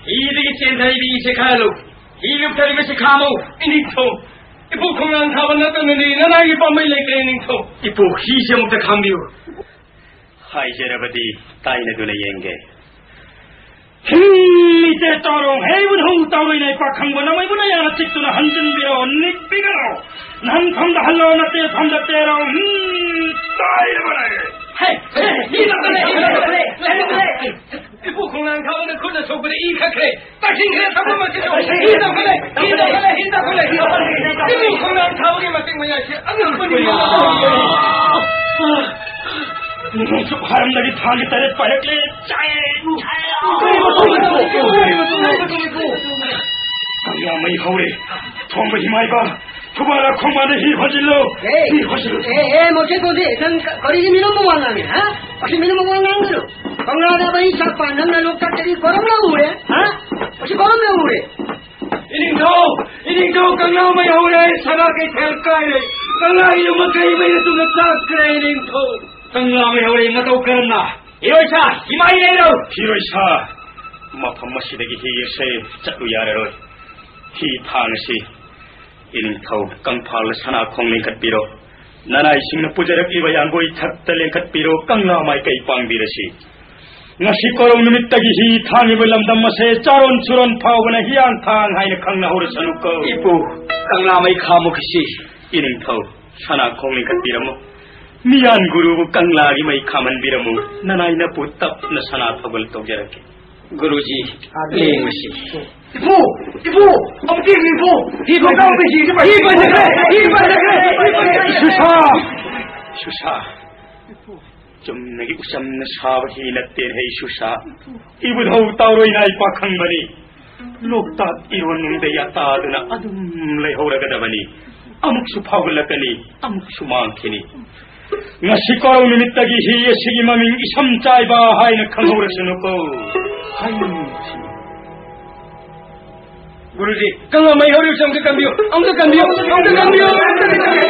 ꯍꯤꯗꯒꯤ ꯆꯦꯟꯊꯔꯤꯕ ꯏꯁꯦ ꯈꯜꯂꯨ꯫ ꯍꯤ ꯂꯨꯞꯊꯔꯤꯕꯁꯤ ꯈꯥꯝꯃꯨ, ꯏꯅꯤꯡꯊꯧ꯫ ꯏꯄꯨ ꯈꯣꯡꯅꯥꯡ ꯊꯥꯕ ꯅꯠꯇꯅꯗꯤ ꯅꯅꯥꯏꯒꯤ ꯄꯥꯝꯕꯩ ꯂꯩꯇ꯭ꯔꯦ, ꯏꯅꯤꯡꯊꯧ꯫ ꯏꯄꯨ, ꯍꯤꯁꯦ ꯑꯃꯨꯛꯇ ꯈꯥꯝꯕꯤꯌꯨ꯫ ꯍꯥꯏꯖꯔꯕꯗꯤ ꯇꯥꯏꯅꯗꯨꯅ ꯌꯦꯡꯒꯦ꯫ ꯍꯤꯡꯂꯤꯇꯦ ꯇꯧꯔꯣ, ꯍꯦ ꯏꯕꯨꯙꯧ ꯇꯧꯔꯣꯏꯅꯦ ꯄꯥꯈꯪꯕ ꯅꯃꯩꯕꯨꯅ ꯌꯥꯅ ꯆꯤꯛꯇꯨꯅ ꯍꯟꯖꯤꯟꯕꯤꯔꯣ, ꯅꯤꯛꯄꯤꯒꯅꯣ꯫ ꯅꯍꯟꯐꯝꯗ ꯍꯜꯂꯣ, ꯅꯠꯇꯦꯐꯝꯗ ꯇꯦꯔꯣ, ꯍꯨꯝ, ꯇꯥꯏꯔꯕꯅꯦ꯫ ꯍꯦ, ꯍꯦ, ꯍꯦ, ꯍꯦ, ꯍꯦ, ꯍꯦ, ꯍꯦ, ꯍꯦ꯫ ꯏꯄꯨ ꯈꯣꯡꯅꯥꯡ ꯊꯥꯕꯅ ꯈꯨꯠꯅ ꯁꯣꯛꯄꯗ ꯏ ꯈꯛꯈ꯭ꯔꯦ꯫ ꯇꯛꯁꯤꯟꯈ꯭ꯔꯦ ꯊꯝꯐꯝ ꯑꯁꯤꯗ꯫ ꯍꯤ ꯇꯧꯈꯠꯂꯦ, ꯍꯤ ꯇꯧꯈꯠꯂꯦ, ꯍꯤ ꯇꯧꯈꯠꯂꯦ, ꯍꯤ ꯇꯧꯈꯠꯂꯦ꯫ ꯏꯄꯨ ꯈꯣꯡꯅꯥꯡ ꯊꯥꯕꯒꯤ ꯃꯇꯤꯛ ꯃꯌꯥꯏꯁꯦ ꯑꯉꯛꯄꯅꯤ꯫ ꯅꯣꯡꯆꯨꯞ ꯍꯥꯔꯝꯗꯒꯤ ꯊꯥꯡꯒꯤ ꯇꯔꯦꯠ ꯄꯥꯏꯔꯛꯂꯦ꯫ ꯆꯥꯏ, ꯆꯥꯏ꯫ ꯀꯔꯤ ꯃꯇꯧ, ꯀꯔꯤ ꯃꯇꯧ, ꯀꯔꯤ ꯃꯇꯧ, ꯀꯔꯤ ꯃꯇꯧ? ꯀꯪꯂꯥ ꯃꯩ ꯍꯧꯔꯦ꯫ ꯊꯣꯡꯕ ꯍꯤꯃꯥꯏꯕ, ꯊꯧꯕꯥꯜ ꯈꯣꯡꯕꯥꯟꯗ ꯍꯤ ꯍꯣꯟꯖꯤꯜꯂꯨ꯫ ꯑꯦ, ꯍꯤ ꯍꯣꯟꯖꯤꯜꯂꯨ꯫ ꯑꯦ, ꯑꯦ, ꯃꯣꯁꯦ ꯀꯣꯟꯕꯤ, ꯅꯪ ꯀ-, ꯀꯔꯤꯒꯤ ꯃꯤꯅꯣ ꯃꯋꯥ ꯉꯥꯡꯉꯤ, ꯍꯥ? ꯃꯁꯤ ꯃꯤꯅꯣ ꯃꯋꯥ ꯉꯥꯡꯒꯅꯨ꯫ ꯀꯪꯂꯥꯗ ꯃꯩ ꯆꯥꯛꯄ ꯅꯪꯅ ꯂꯣꯛꯇꯥꯛꯇꯒꯤ ꯀꯔꯝꯅ ꯎꯔꯦ, ꯍꯥ? ꯃꯁꯤ ꯀꯔꯝꯅ ꯎꯔꯦ? ꯏꯅꯤꯡꯊꯧ! ꯏꯅꯤꯡꯊꯧ! ꯀꯪꯂꯥ ꯃꯩ ꯍꯧꯔꯦ! ꯁꯅꯥ ꯀꯩꯊꯦꯜ ꯀꯥꯏꯔꯦ! ꯀꯪꯂꯥꯒꯤ ꯌꯨꯝ ꯃꯀꯩ ꯃꯩꯅ ꯇꯨꯅ ꯆꯥꯛꯈ꯭ꯔꯦ, ꯏꯅꯤꯡꯊꯧ! ꯀꯪꯂꯥ ꯃꯩ ꯍꯧꯔꯦ! ꯃꯇꯧ ꯀꯔꯝꯅ? ꯏꯔꯣꯏꯁꯥ! ꯏꯃꯥꯏ ꯂꯩꯔꯣ! ꯐꯤꯔꯣꯏꯁꯥ! ꯃꯐꯝ ꯑꯁꯤꯗꯒꯤ ꯍꯤ ꯑꯁꯦ ꯆꯠꯂꯨ ꯌꯥꯔꯔꯣꯏ꯫ ꯍꯤ ꯊꯥꯡ ꯑꯁꯤ ꯏꯅꯤꯡꯊꯧ ꯀꯪꯐꯥꯜꯗ ꯁꯅꯥ ꯈꯣꯡ ꯂꯤꯡꯈꯠꯄꯤꯔꯣ꯫ ꯅꯅꯥꯏꯁꯤꯡꯅ ꯄꯨꯖꯔꯛꯂꯤꯕ ꯌꯥꯡꯒꯣꯏ ꯊꯛꯇ ꯂꯦꯡꯈꯠꯄꯤꯔꯣ꯫ ꯀꯪꯂꯥ ꯃꯥꯏꯀꯩ ꯄꯥꯡꯕꯤꯔꯁꯤ꯫ ꯉꯁꯤ ꯀꯣꯔꯧ ꯅꯨꯃꯤꯠꯇꯒꯤ ꯍꯤ ꯊꯥꯡꯉꯤꯕ ꯂꯝꯗꯝ ꯑꯁꯦ ꯆꯥꯔꯣꯟ ꯁꯨꯔꯣꯟ ꯐꯥꯎꯕꯅ ꯍꯤꯌꯥꯡꯊꯥꯡ ꯍꯥꯏꯅ ꯈꯪꯅꯍꯧꯔꯁꯅꯨꯀꯣ꯫ ꯏꯄꯨ, ꯀꯪꯂꯥ ꯃꯩ ꯈꯥꯝꯃꯨꯈꯤꯁꯤ꯫ ꯏꯅꯤꯡꯊꯧ, ꯁꯅꯥ ꯈꯣꯡ ꯂꯤꯡꯈꯠꯄꯤꯔꯝꯃꯨ꯫ ꯃꯤꯌꯥꯟ ꯒꯨꯔꯨꯕꯨ ꯀꯪꯂꯥꯒꯤ ꯃꯩ ꯈꯥꯝꯍꯟꯕꯤꯔꯝꯃꯨ꯫ ꯅꯅꯥꯏ ꯅꯄꯨ ꯇꯞꯅ ꯁꯅꯥ ꯊꯧꯒꯜ ꯇꯧꯖꯔꯛꯀꯦ꯫ ꯒꯨꯔꯨꯖꯤ, ꯂꯦꯡꯉꯨꯁꯤ꯫ ꯏꯄꯨ! ꯏꯄꯨ! ꯑꯃꯨꯛꯇ ꯌꯦꯡꯉꯨ, ꯏꯄꯨ! ꯍꯤ ꯄꯟ-, ꯍꯤ ꯄꯟ-, ꯍꯤ ꯄꯟꯖꯈ꯭ꯔꯦ! ꯍꯤ ꯄꯟꯖꯈ꯭ꯔꯦ! ꯍꯤ ꯄꯟꯖꯈ꯭ꯔꯦ! ꯁꯨꯁꯥ! ꯁꯨꯁꯥ! ꯆꯨꯝꯅꯒꯤ ꯎꯆꯝꯅ ꯁꯥꯕ ꯍꯤ ꯅꯠꯇꯦ, ꯍꯩ ꯁꯨꯁꯥ꯫ ꯏꯕꯨꯙꯧ ꯇꯥꯎꯔꯣꯏ ꯅꯥꯏ ꯄꯥꯈꯪꯕꯅꯤ꯫ ꯂꯣꯛꯇꯥꯛ ꯏꯔꯣꯟꯅꯨꯡꯗ ꯌꯥꯇꯥꯗꯨꯅ ꯑꯗꯨꯝ ꯂꯩꯍꯧꯔꯒꯗꯕꯅꯤ꯫ ꯑꯃꯨꯛꯁꯨ ꯐꯥꯎꯒꯠꯂꯛꯀꯅꯤ, ꯑꯃꯨꯛꯁꯨ ꯃꯥꯡꯈꯤꯅꯤ꯫ ꯉꯁꯤ ꯀꯣꯔꯧ ꯅꯨꯃꯤꯠꯇꯒꯤ ꯍꯤ ꯑꯁꯤꯒꯤ ꯃꯃꯤꯡ ꯏꯁꯝ ꯆꯥꯏꯕ ꯍꯥꯏꯅ ꯈꯪꯍꯧꯔꯁꯅꯨꯀꯣ꯫ ꯍꯥꯏꯅꯤꯡꯕꯁꯤ꯫ ꯒꯨꯔꯨꯖꯤ, ꯀꯪꯂꯥ ꯃꯩ ꯍꯧꯔꯤꯕꯁꯤ ꯑꯃꯨꯛꯇ ꯀꯟꯕꯤꯌꯨ, ꯑꯃꯨꯛꯇ ꯀꯟꯕꯤꯌꯨ, ꯑꯃꯨꯛꯇ ꯀꯟꯕꯤꯌꯨ, ꯑꯃꯨꯛꯇ ꯀꯟꯕꯤꯌꯨ꯫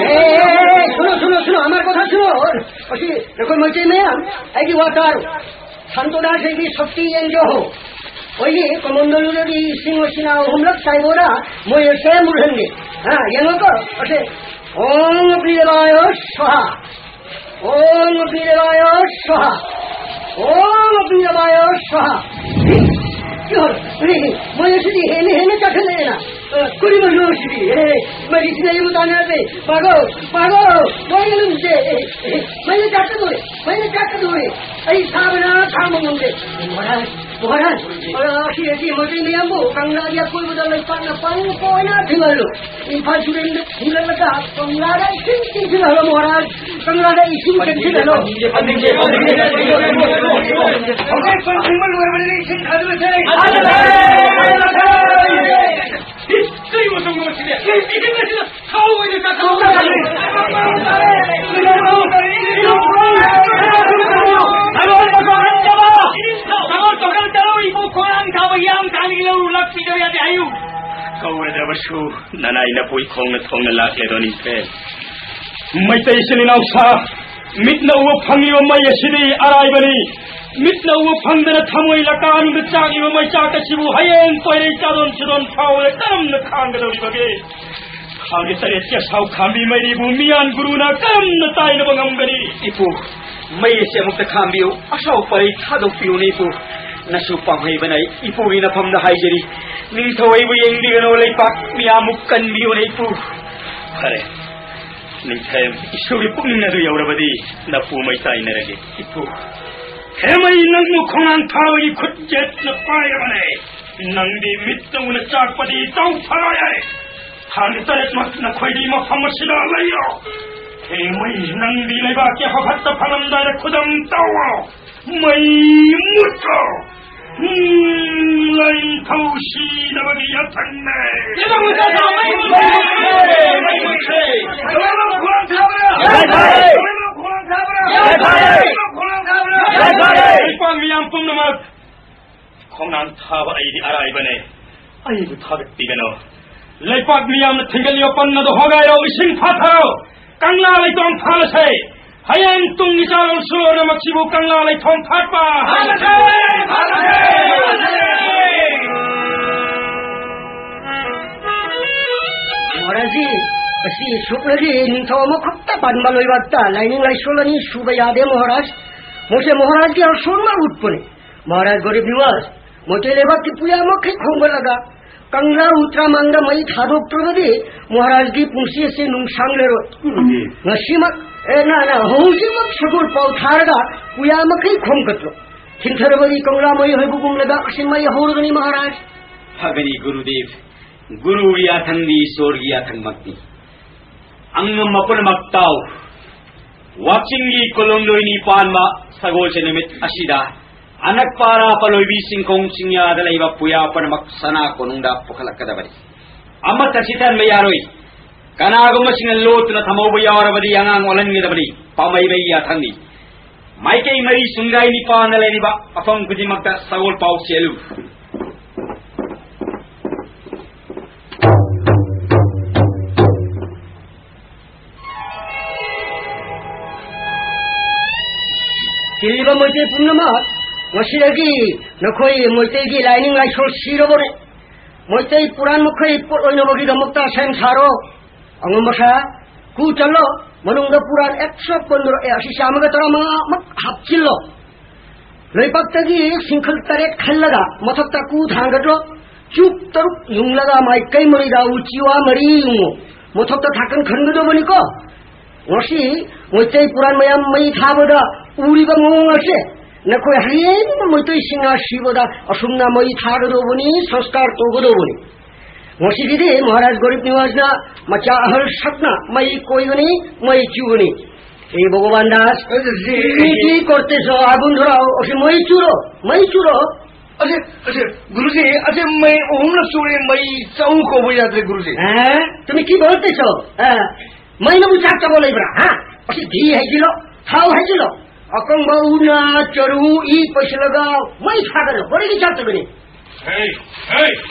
ꯑꯦ, ꯑꯦ, ꯑꯦ, ꯁꯨꯅꯣ, ꯁꯨꯅꯣ, ꯁꯨꯅꯣ, ꯑꯃꯥꯔ ꯀꯣꯊꯥ ꯁꯨꯅꯣ꯫ ꯑꯁꯤ, ꯅꯈꯣꯏ ꯃꯩꯇꯩ ꯃꯌꯥꯝ, ꯑꯩꯒꯤ ꯋꯥ ꯇꯥꯔꯣ꯫ ꯁꯟꯇꯣ ꯗꯥꯁ ꯍꯦꯒꯤ ꯁꯛꯇꯤ ꯌꯦꯡꯖꯧ꯫ ꯑꯩꯈꯣꯏꯒꯤ ꯀꯃꯟꯗꯣꯂꯨꯗꯒꯤ ꯏꯁꯤꯡ ꯃꯁꯤꯅ ꯑꯍꯨꯝꯂꯛ ꯆꯥꯏꯕꯣꯔꯥ ꯃꯣꯏ ꯑꯁꯦ ꯃꯨꯠꯍꯟꯒꯦ꯫ ꯍꯥ, ꯌꯦꯡꯉꯣꯀꯣ, ꯑꯁꯦ꯫ ॐ पीडमाय स्वाहा। ॐ पीडमाय स्वाहा। ॐ पीडमाय स्वाहा। ꯀꯩꯅꯣ, ꯃꯣꯏ ꯑꯁꯤꯗꯤ ꯍꯦꯟꯅ ꯍꯦꯟꯅ ꯆꯥꯁꯤꯜꯂꯛꯑꯦꯅ꯫ ꯑ, ꯀꯔꯤꯅꯣ ꯁꯤꯗꯤ? ꯑꯦ, ꯃꯩꯁꯤꯅ ꯑꯩꯕꯨ ꯇꯥꯟꯅꯔꯗꯤ꯫ ꯄꯥꯒꯣ, ꯄꯥꯒꯣ, ꯃꯣꯏ ꯑꯗꯨꯝꯁꯦ꯫ ꯑꯦ, ꯑꯦ, ꯃꯩꯅ ꯆꯥꯛꯀꯗꯧꯔꯦ, ꯃꯩꯅ ꯆꯥꯛꯀꯗꯧꯔꯦ꯫ ꯑꯩ ꯁꯥꯕꯅ ꯈꯥꯡꯕ ꯉꯝꯗꯦ꯫ ꯃꯍꯥꯔꯥꯖ, ꯃꯍꯥꯔꯥꯖ, ꯑ, ꯑꯁꯤ, ꯑꯁꯤ ꯃꯩꯇꯩ ꯃꯌꯥꯝꯕꯨ ꯀꯪꯂꯥꯒꯤ ꯑꯀꯣꯏꯕꯗ ꯂꯩꯄꯥꯛꯅ ꯄꯪ ꯀꯣꯏꯅ ꯊꯤꯡꯍꯜꯂꯨ꯫ ꯏꯝꯐꯥꯜ ꯇꯨꯔꯦꯜꯗ ꯊꯤꯡꯒꯠꯂꯒ ꯀꯪꯂꯥꯗ ꯏꯁꯤꯡ ꯆꯤꯡꯁꯤꯜꯍꯜꯂꯣ ꯃꯍꯥꯔꯥꯖ꯫ ꯀꯪꯂꯥꯗ ꯏꯁꯤꯡ ꯆꯤꯡꯁꯤꯜꯍꯜꯂꯣ꯫ ꯍꯧꯖꯤꯛ ꯄꯟ ꯊꯤꯡꯕ ꯂꯣꯏꯔꯕꯅꯤꯅ ꯏꯁꯤꯡ ꯊꯥꯖꯤꯜꯂꯁꯦ꯫ ꯀꯔꯤ ꯃꯇꯧꯅꯣ ꯁꯤꯗꯤ? ꯏꯁꯤꯡ ꯑꯁꯤꯅ ꯊꯥꯎ ꯑꯣꯏꯅ ꯆꯥꯊꯣꯛꯈ꯭ꯔꯦ꯫ ꯁꯒꯣꯜ ꯃꯈꯣꯡ ꯍꯟꯖꯕ! ꯁꯒꯣꯜ ꯃꯈꯣꯡ ꯆꯠꯂꯨ, ꯏꯄꯨ ꯈꯣꯡꯅꯥꯡ ꯊꯥꯕ ꯌꯥꯝ ꯊꯥꯅꯤꯡꯂꯧ ꯂꯥꯛꯄꯤꯗꯕ ꯌꯥꯗꯦ ꯍꯥꯏꯌꯨ꯫ ꯀꯧꯔꯗꯕꯁꯨ ꯅꯅꯥꯏ ꯅꯄꯨꯏ ꯈꯣꯡꯅ ꯊꯣꯡꯅ ꯂꯥꯛꯂꯦꯗꯣ ꯅꯤꯡꯊꯦꯝ꯫ ꯃꯩꯇꯩ ꯏꯆꯤꯜ ꯏꯅꯥꯎꯁꯥ, ꯃꯤꯠꯅ ꯎꯕ ꯐꯪꯂꯤꯕ ꯃꯩ ꯑꯁꯤꯗꯤ ꯑꯔꯥꯏꯕꯅꯤ꯫ ꯃꯤꯠꯅ ꯎꯕ ꯐꯪꯗꯅ ꯊꯃꯣꯏ ꯂꯀꯥꯅꯨꯡꯗ ꯆꯥꯛꯂꯤꯕ ꯃꯩꯆꯥꯛ ꯑꯁꯤꯕꯨ ꯍꯌꯦꯡ ꯄꯣꯏꯔꯩ ꯆꯥꯗꯣꯟ ꯁꯨꯗꯣꯟ ꯐꯥꯎꯕꯗ ꯀꯔꯝꯅ ꯈꯥꯡꯒꯗꯧꯔꯤꯕꯒꯦ? ꯈꯥꯡꯒꯤ ꯇꯔꯦꯠꯀꯤ ꯑꯁꯥꯎ ꯈꯥꯝꯕꯤ ꯃꯩꯔꯤꯕꯨ ꯃꯤꯌꯥꯟ ꯒꯨꯔꯨꯅ ꯀꯔꯝꯅ ꯇꯥꯏꯅꯕ ꯉꯝꯒꯅꯤ? ꯏꯄꯨ, ꯃꯩ ꯑꯁꯤ ꯑꯃꯨꯛꯇ ꯈꯥꯝꯕꯤꯌꯨ, ꯑꯁꯥꯎ ꯄꯔꯩ ꯊꯥꯗꯣꯛꯄꯤꯌꯨꯅꯦ ꯏꯄꯨ꯫ ꯅꯁꯨ ꯄꯥꯝꯍꯩꯕꯅ ꯏꯄꯨꯒꯤ ꯅꯐꯝꯗ ꯍꯥꯏꯖꯔꯤ, ꯅꯤꯡꯊꯧ ꯑꯩꯕꯨ ꯌꯦꯡꯕꯤꯒꯅꯨ, ꯂꯩꯄꯥꯛ ꯃꯤꯌꯥꯝꯕꯨ ꯀꯟꯕꯤꯌꯨꯅꯦ ꯏꯄꯨ꯫ ꯐꯔꯦ, ꯅꯤꯡꯊꯦꯝ, ꯏꯁꯣꯔꯒꯤ ꯄꯨꯛꯅꯤꯡ ꯑꯗꯨ ꯌꯧꯔꯕꯗꯤ ꯅꯄꯨ ꯃꯩ ꯇꯥꯏꯅꯔꯒꯦ꯫ ꯏꯄꯨ, ꯍꯦꯃꯩ ꯅꯪꯕꯨ ꯈꯣꯡꯅꯥꯡ ꯊꯥꯕꯒꯤ ꯈꯨꯠ ꯌꯦꯠꯅ ꯄꯥꯏꯔꯕꯅꯦ꯫ ꯅꯪꯗꯤ ꯃꯤꯠꯇ ꯎꯅ ꯆꯥꯛꯄꯗꯤ ꯇꯧ ꯐꯔꯣꯏ ꯍꯥꯏ꯫ ꯊꯥꯒꯤ ꯇꯔꯦꯠꯃꯛ ꯅꯈꯣꯏꯗꯤ ꯃꯐꯝ ꯑꯁꯤꯗ ꯂꯩꯔꯣ꯫ ꯍꯦꯃꯩ ꯅꯪꯗꯤ ꯂꯩꯕꯥꯛꯀꯤ ꯍꯧꯈꯠꯇ ꯐꯪꯂꯝꯗꯥꯏꯗ ꯈꯨꯗꯝ ꯇꯧꯔꯣ꯫ ꯃꯩ ꯃꯨꯠꯈ꯭ꯔꯣ꯫ ꯎꯝ, ꯂꯥꯏꯅꯤꯡꯊꯧ ꯁꯤꯗꯕꯒꯤ ꯌꯥꯊꯪꯅꯦ꯫ ꯂꯣꯏꯅꯃꯛ ꯈꯣꯡ ꯊꯥꯕ꯭ꯔꯥ? ꯌꯥꯏꯐꯔꯦ꯫ ꯂꯣꯏꯅꯃꯛ ꯈꯣꯡ ꯊꯥꯕ꯭ꯔꯥ? ꯌꯥꯏꯐꯔꯦ꯫ ꯂꯣꯏꯅꯃꯛ ꯈꯣꯡ ꯊꯥꯕ꯭ꯔꯥ? ꯌꯥꯏꯐꯔꯦ꯫ ꯂꯩꯄꯥꯛ ꯃꯤꯌꯥꯝ ꯄꯨꯝꯅꯃꯛ, ꯈꯣꯡꯅꯥꯡ ꯊꯥꯕ ꯑꯩꯗꯤ ꯑꯔꯥꯏꯕꯅꯦ꯫ ꯑꯩꯕꯨ ꯊꯥꯒꯠꯄꯤꯒꯅꯨ꯫ ꯂꯩꯄꯥꯛ ꯃꯤꯌꯥꯝꯅ ꯊꯤꯡꯒꯠꯂꯤꯕ ꯄꯟ ꯑꯗꯨ ꯍꯣꯒꯥꯏꯔꯣ, ꯏꯁꯤꯡ ꯐꯥꯊꯔꯣ꯫ ꯀꯪꯂꯥ ꯂꯩꯇꯣꯡ ꯐꯥꯜꯂꯁꯦ꯫ ꯍꯌꯦꯡ ꯇꯨꯡꯒꯤ ꯆꯥꯔꯣꯜ ꯁꯨꯔꯣꯅ ꯃꯁꯤꯕꯨ ꯀꯪꯂꯥ ꯂꯩꯇꯣꯡ ꯐꯥꯠꯄ꯫ ꯐꯥꯜꯂꯁꯦ! ꯐꯥꯜꯂꯁꯦ! ꯃꯍꯥꯔꯥꯖꯖꯤ, ꯑꯁꯤ ꯁꯨꯞꯅꯒꯤ ꯅꯤꯡꯊꯧ ꯑꯃꯈꯛꯇ ꯄꯥꯟꯕ ꯂꯩꯕꯥꯛꯇ ꯂꯥꯏꯅꯤꯡ ꯂꯥꯏꯁꯣꯜ ꯑꯅꯤ ꯁꯨꯕ ꯌꯥꯗꯦ ꯃꯍꯥꯔꯥꯖ꯫ ꯃꯣꯏꯁꯦ ꯃꯍꯥꯔꯥꯖꯒꯤ ꯑꯁꯣꯟꯕ ꯎꯠꯄꯅꯦ꯫ ꯃꯍꯥꯔꯥꯖ ꯒꯔꯤꯕ ꯅꯤꯋꯥꯖ, ꯃꯩꯇꯩ ꯂꯩꯕꯥꯛꯀꯤ ꯄꯨꯌꯥ ꯃꯈꯩ ꯈꯣꯝꯒꯠꯂꯒ ꯀꯪꯂꯥ ꯎꯇ꯭ꯔꯥꯃꯥꯡꯗ ꯃꯩ ꯊꯥꯗꯣꯛꯇ꯭ꯔꯕꯗꯤ ꯃꯍꯥꯔꯥꯖꯒꯤ ꯄꯨꯟꯁꯤ ꯑꯁꯤ ꯅꯨꯡꯁꯥꯡꯂꯔꯣꯏ꯫ ꯎꯝ꯫ ꯉꯁꯤꯃꯛ, ꯑꯦ, ꯅ, ꯅ, ꯍꯧꯖꯤꯛꯃꯛ ꯁꯒꯣꯜ ꯄꯥꯎ ꯊꯥꯔꯒ ꯄꯨꯌꯥ ꯃꯈꯩ ꯈꯣꯝꯒꯠꯂꯣ꯫ ꯊꯤꯡꯊꯔꯕꯗꯤ ꯀꯪꯂꯥ ꯃꯩ ꯍꯧꯕꯒꯨꯝ ꯂꯩꯕꯥꯛ ꯑꯁꯤ ꯃꯩ ꯍꯧꯔꯒꯅꯤ ꯃꯍꯥꯔꯥꯖ꯫ ꯐꯒꯅꯤ ꯒꯨꯔꯨꯗꯦꯕ꯫ ꯒꯨꯔꯨꯒꯤ ꯌꯥꯊꯪꯗꯤ ꯏꯁꯣꯔꯒꯤ ꯌꯥꯊꯪꯃꯛꯅꯤ꯫ ꯑꯉꯝꯕ ꯄꯨꯝꯅꯃꯛ ꯇꯥꯎ꯫ ꯋꯥꯛꯆꯤꯡꯒꯤ ꯀꯣꯂꯣꯝꯗꯣꯏꯅꯤ ꯄꯥꯟꯕ ꯁꯒꯣꯜꯁꯦ ꯅꯨꯃꯤꯠ ꯑꯁꯤꯗ ꯑꯅꯛꯄ ꯑꯔꯥꯞꯄ ꯂꯣꯏꯕꯤ ꯆꯤꯡꯈꯣꯡ ꯆꯤꯡꯌꯥꯗ ꯂꯩꯕ ꯄꯨꯌꯥ ꯄꯨꯝꯅꯃꯛ ꯁꯅꯥ ꯀꯣꯅꯨꯡꯗ ꯄꯨꯈꯠꯂꯛꯀꯗꯕꯅꯤ꯫ ꯑꯃꯠꯇ ꯁꯤꯊꯟꯕ ꯌꯥꯔꯣꯏ꯫ ꯀꯅꯥꯒꯨꯝꯕꯁꯤꯡꯅ ꯂꯣꯠꯇꯨꯅ ꯊꯝꯍꯧꯕ ꯌꯥꯎꯔꯕꯗꯤ ꯑꯉꯥꯡ ꯑꯣꯜꯍꯟꯒꯗꯕꯅꯤ꯫ ꯄꯥꯝꯕꯩꯕꯒꯤ ꯌꯥꯊꯪꯅꯤ꯫ ꯃꯥꯏꯀꯩ ꯃꯔꯤ ꯁꯨꯡꯒꯥꯏ ꯅꯤꯄꯥꯟꯗ ꯂꯩꯔꯤꯕ ꯃꯐꯝ ꯈꯨꯗꯤꯡꯃꯛꯇ ꯁꯒꯣꯜ ꯄꯥꯎ ꯆꯦꯜꯂꯨ꯫ ꯇꯤꯜꯂꯤꯕ ꯃꯩꯇꯩ ꯄꯨꯝꯅꯃꯛ, ꯉꯁꯤꯗꯒꯤ ꯅꯈꯣꯏ ꯃꯩꯇꯩꯒꯤ ꯂꯥꯏꯅꯤꯡ ꯂꯥꯏꯁꯣꯜ ꯁꯤꯔꯕꯅꯦ꯫ ꯃꯩꯇꯩ ꯄꯨꯔꯥꯟ ꯃꯈꯩ ꯄꯣꯠ ꯑꯣꯏꯅꯕꯒꯤꯗꯃꯛꯇ ꯁꯦꯝ ꯁꯥꯔꯣ꯫ ꯑꯉꯝꯕ ꯁꯥ, ꯀꯨ ꯆꯠꯂꯣ, ꯃꯅꯨꯡꯗ ꯄꯨꯔꯥꯟ ꯑꯦꯛꯁꯇ꯭ꯔꯥ ꯄꯟꯗ꯭ꯔꯣ, ꯑꯦ, ꯑꯁꯤ ꯆꯥꯝꯃꯒ ꯇꯔꯥꯃꯉꯥꯃꯛ ꯍꯥꯞꯆꯤꯜꯂꯣ꯫ ꯂꯩꯕꯥꯛꯇꯒꯤ ꯁꯤꯡꯈꯜ ꯇꯔꯦꯠ ꯈꯜꯂꯒ ꯃꯊꯛꯇ ꯀꯨ ꯊꯥꯡꯒꯠꯂꯣ꯫ ꯆꯨꯞ ꯇꯔꯨꯛ ꯌꯨꯡꯂꯒ ꯃꯥꯏꯀꯩ ꯃꯔꯤꯗ ꯎꯆꯤꯋꯥ ꯃꯔꯤ ꯌꯨꯡꯉꯨ꯫ ꯃꯊꯛꯇ ꯊꯥꯀꯟ ꯈꯟꯒꯗꯕꯅꯤꯀꯣ꯫ ꯉꯁꯤ ꯃꯩꯇꯩ ꯄꯨꯔꯥꯟ ꯃꯌꯥꯝ ꯃꯩ ꯊꯥꯕꯗ ꯎꯔꯤꯕ ꯃꯑꯣꯡ ꯑꯁꯦ ꯅꯈꯣꯏ ꯍꯌꯦꯡ ꯃꯩꯇꯩꯁꯤꯡꯅ ꯁꯤꯕꯗ ꯑꯁꯨꯝꯅ ꯃꯩ ꯊꯥꯒꯗꯧꯕꯅꯤ, ꯁꯪꯁꯀꯥꯔ ꯇꯧꯒꯗꯧꯕꯅꯤ꯫ ꯉꯁꯤꯒꯤꯗꯤ ꯃꯍꯥꯔꯥꯖ ꯒꯔꯤꯕ ꯅꯤꯋꯥꯖꯅ ꯃꯆꯥ ꯑꯍꯜ ꯁꯛꯅ ꯃꯩ ꯀꯣꯏꯒꯅꯤ, ꯃꯩ ꯆꯨꯒꯅꯤ꯫ ꯍꯦ ꯚꯒꯋꯥꯟ দাস, তুমি কি করতেছ? আগুন ধরাও, ওকে মই চুরো, মই চুরো। আচ্ছা, আচ্ছা, গুরুজি, আচ্ছা, মই অহুম না চুরে, মই চাউ কব যাতে, গুরুজি। হ্যাঁ? তুমি কি বলতেছ? হ্যাঁ। ꯃꯩꯅꯕꯨ ꯆꯥꯛ ꯆꯥꯕ ꯂꯩꯕ꯭ꯔꯥ? ꯍꯥ? ꯑꯁꯤ ꯘꯤ ꯍꯩꯖꯤꯜꯂꯣ, ꯊꯥꯎ ꯍꯩꯖꯤꯜꯂꯣ꯫ ꯑꯀꯪꯕ ꯎꯅ ꯆꯔꯨ ꯏ ꯄꯩꯁꯤꯜꯂꯒ ꯃꯩ ꯊꯥꯒꯠꯂꯣ꯫ ꯀꯔꯤꯒꯤ ꯆꯥꯛ ꯆꯥꯒꯅꯤ? ꯍꯦ, ꯍꯦ,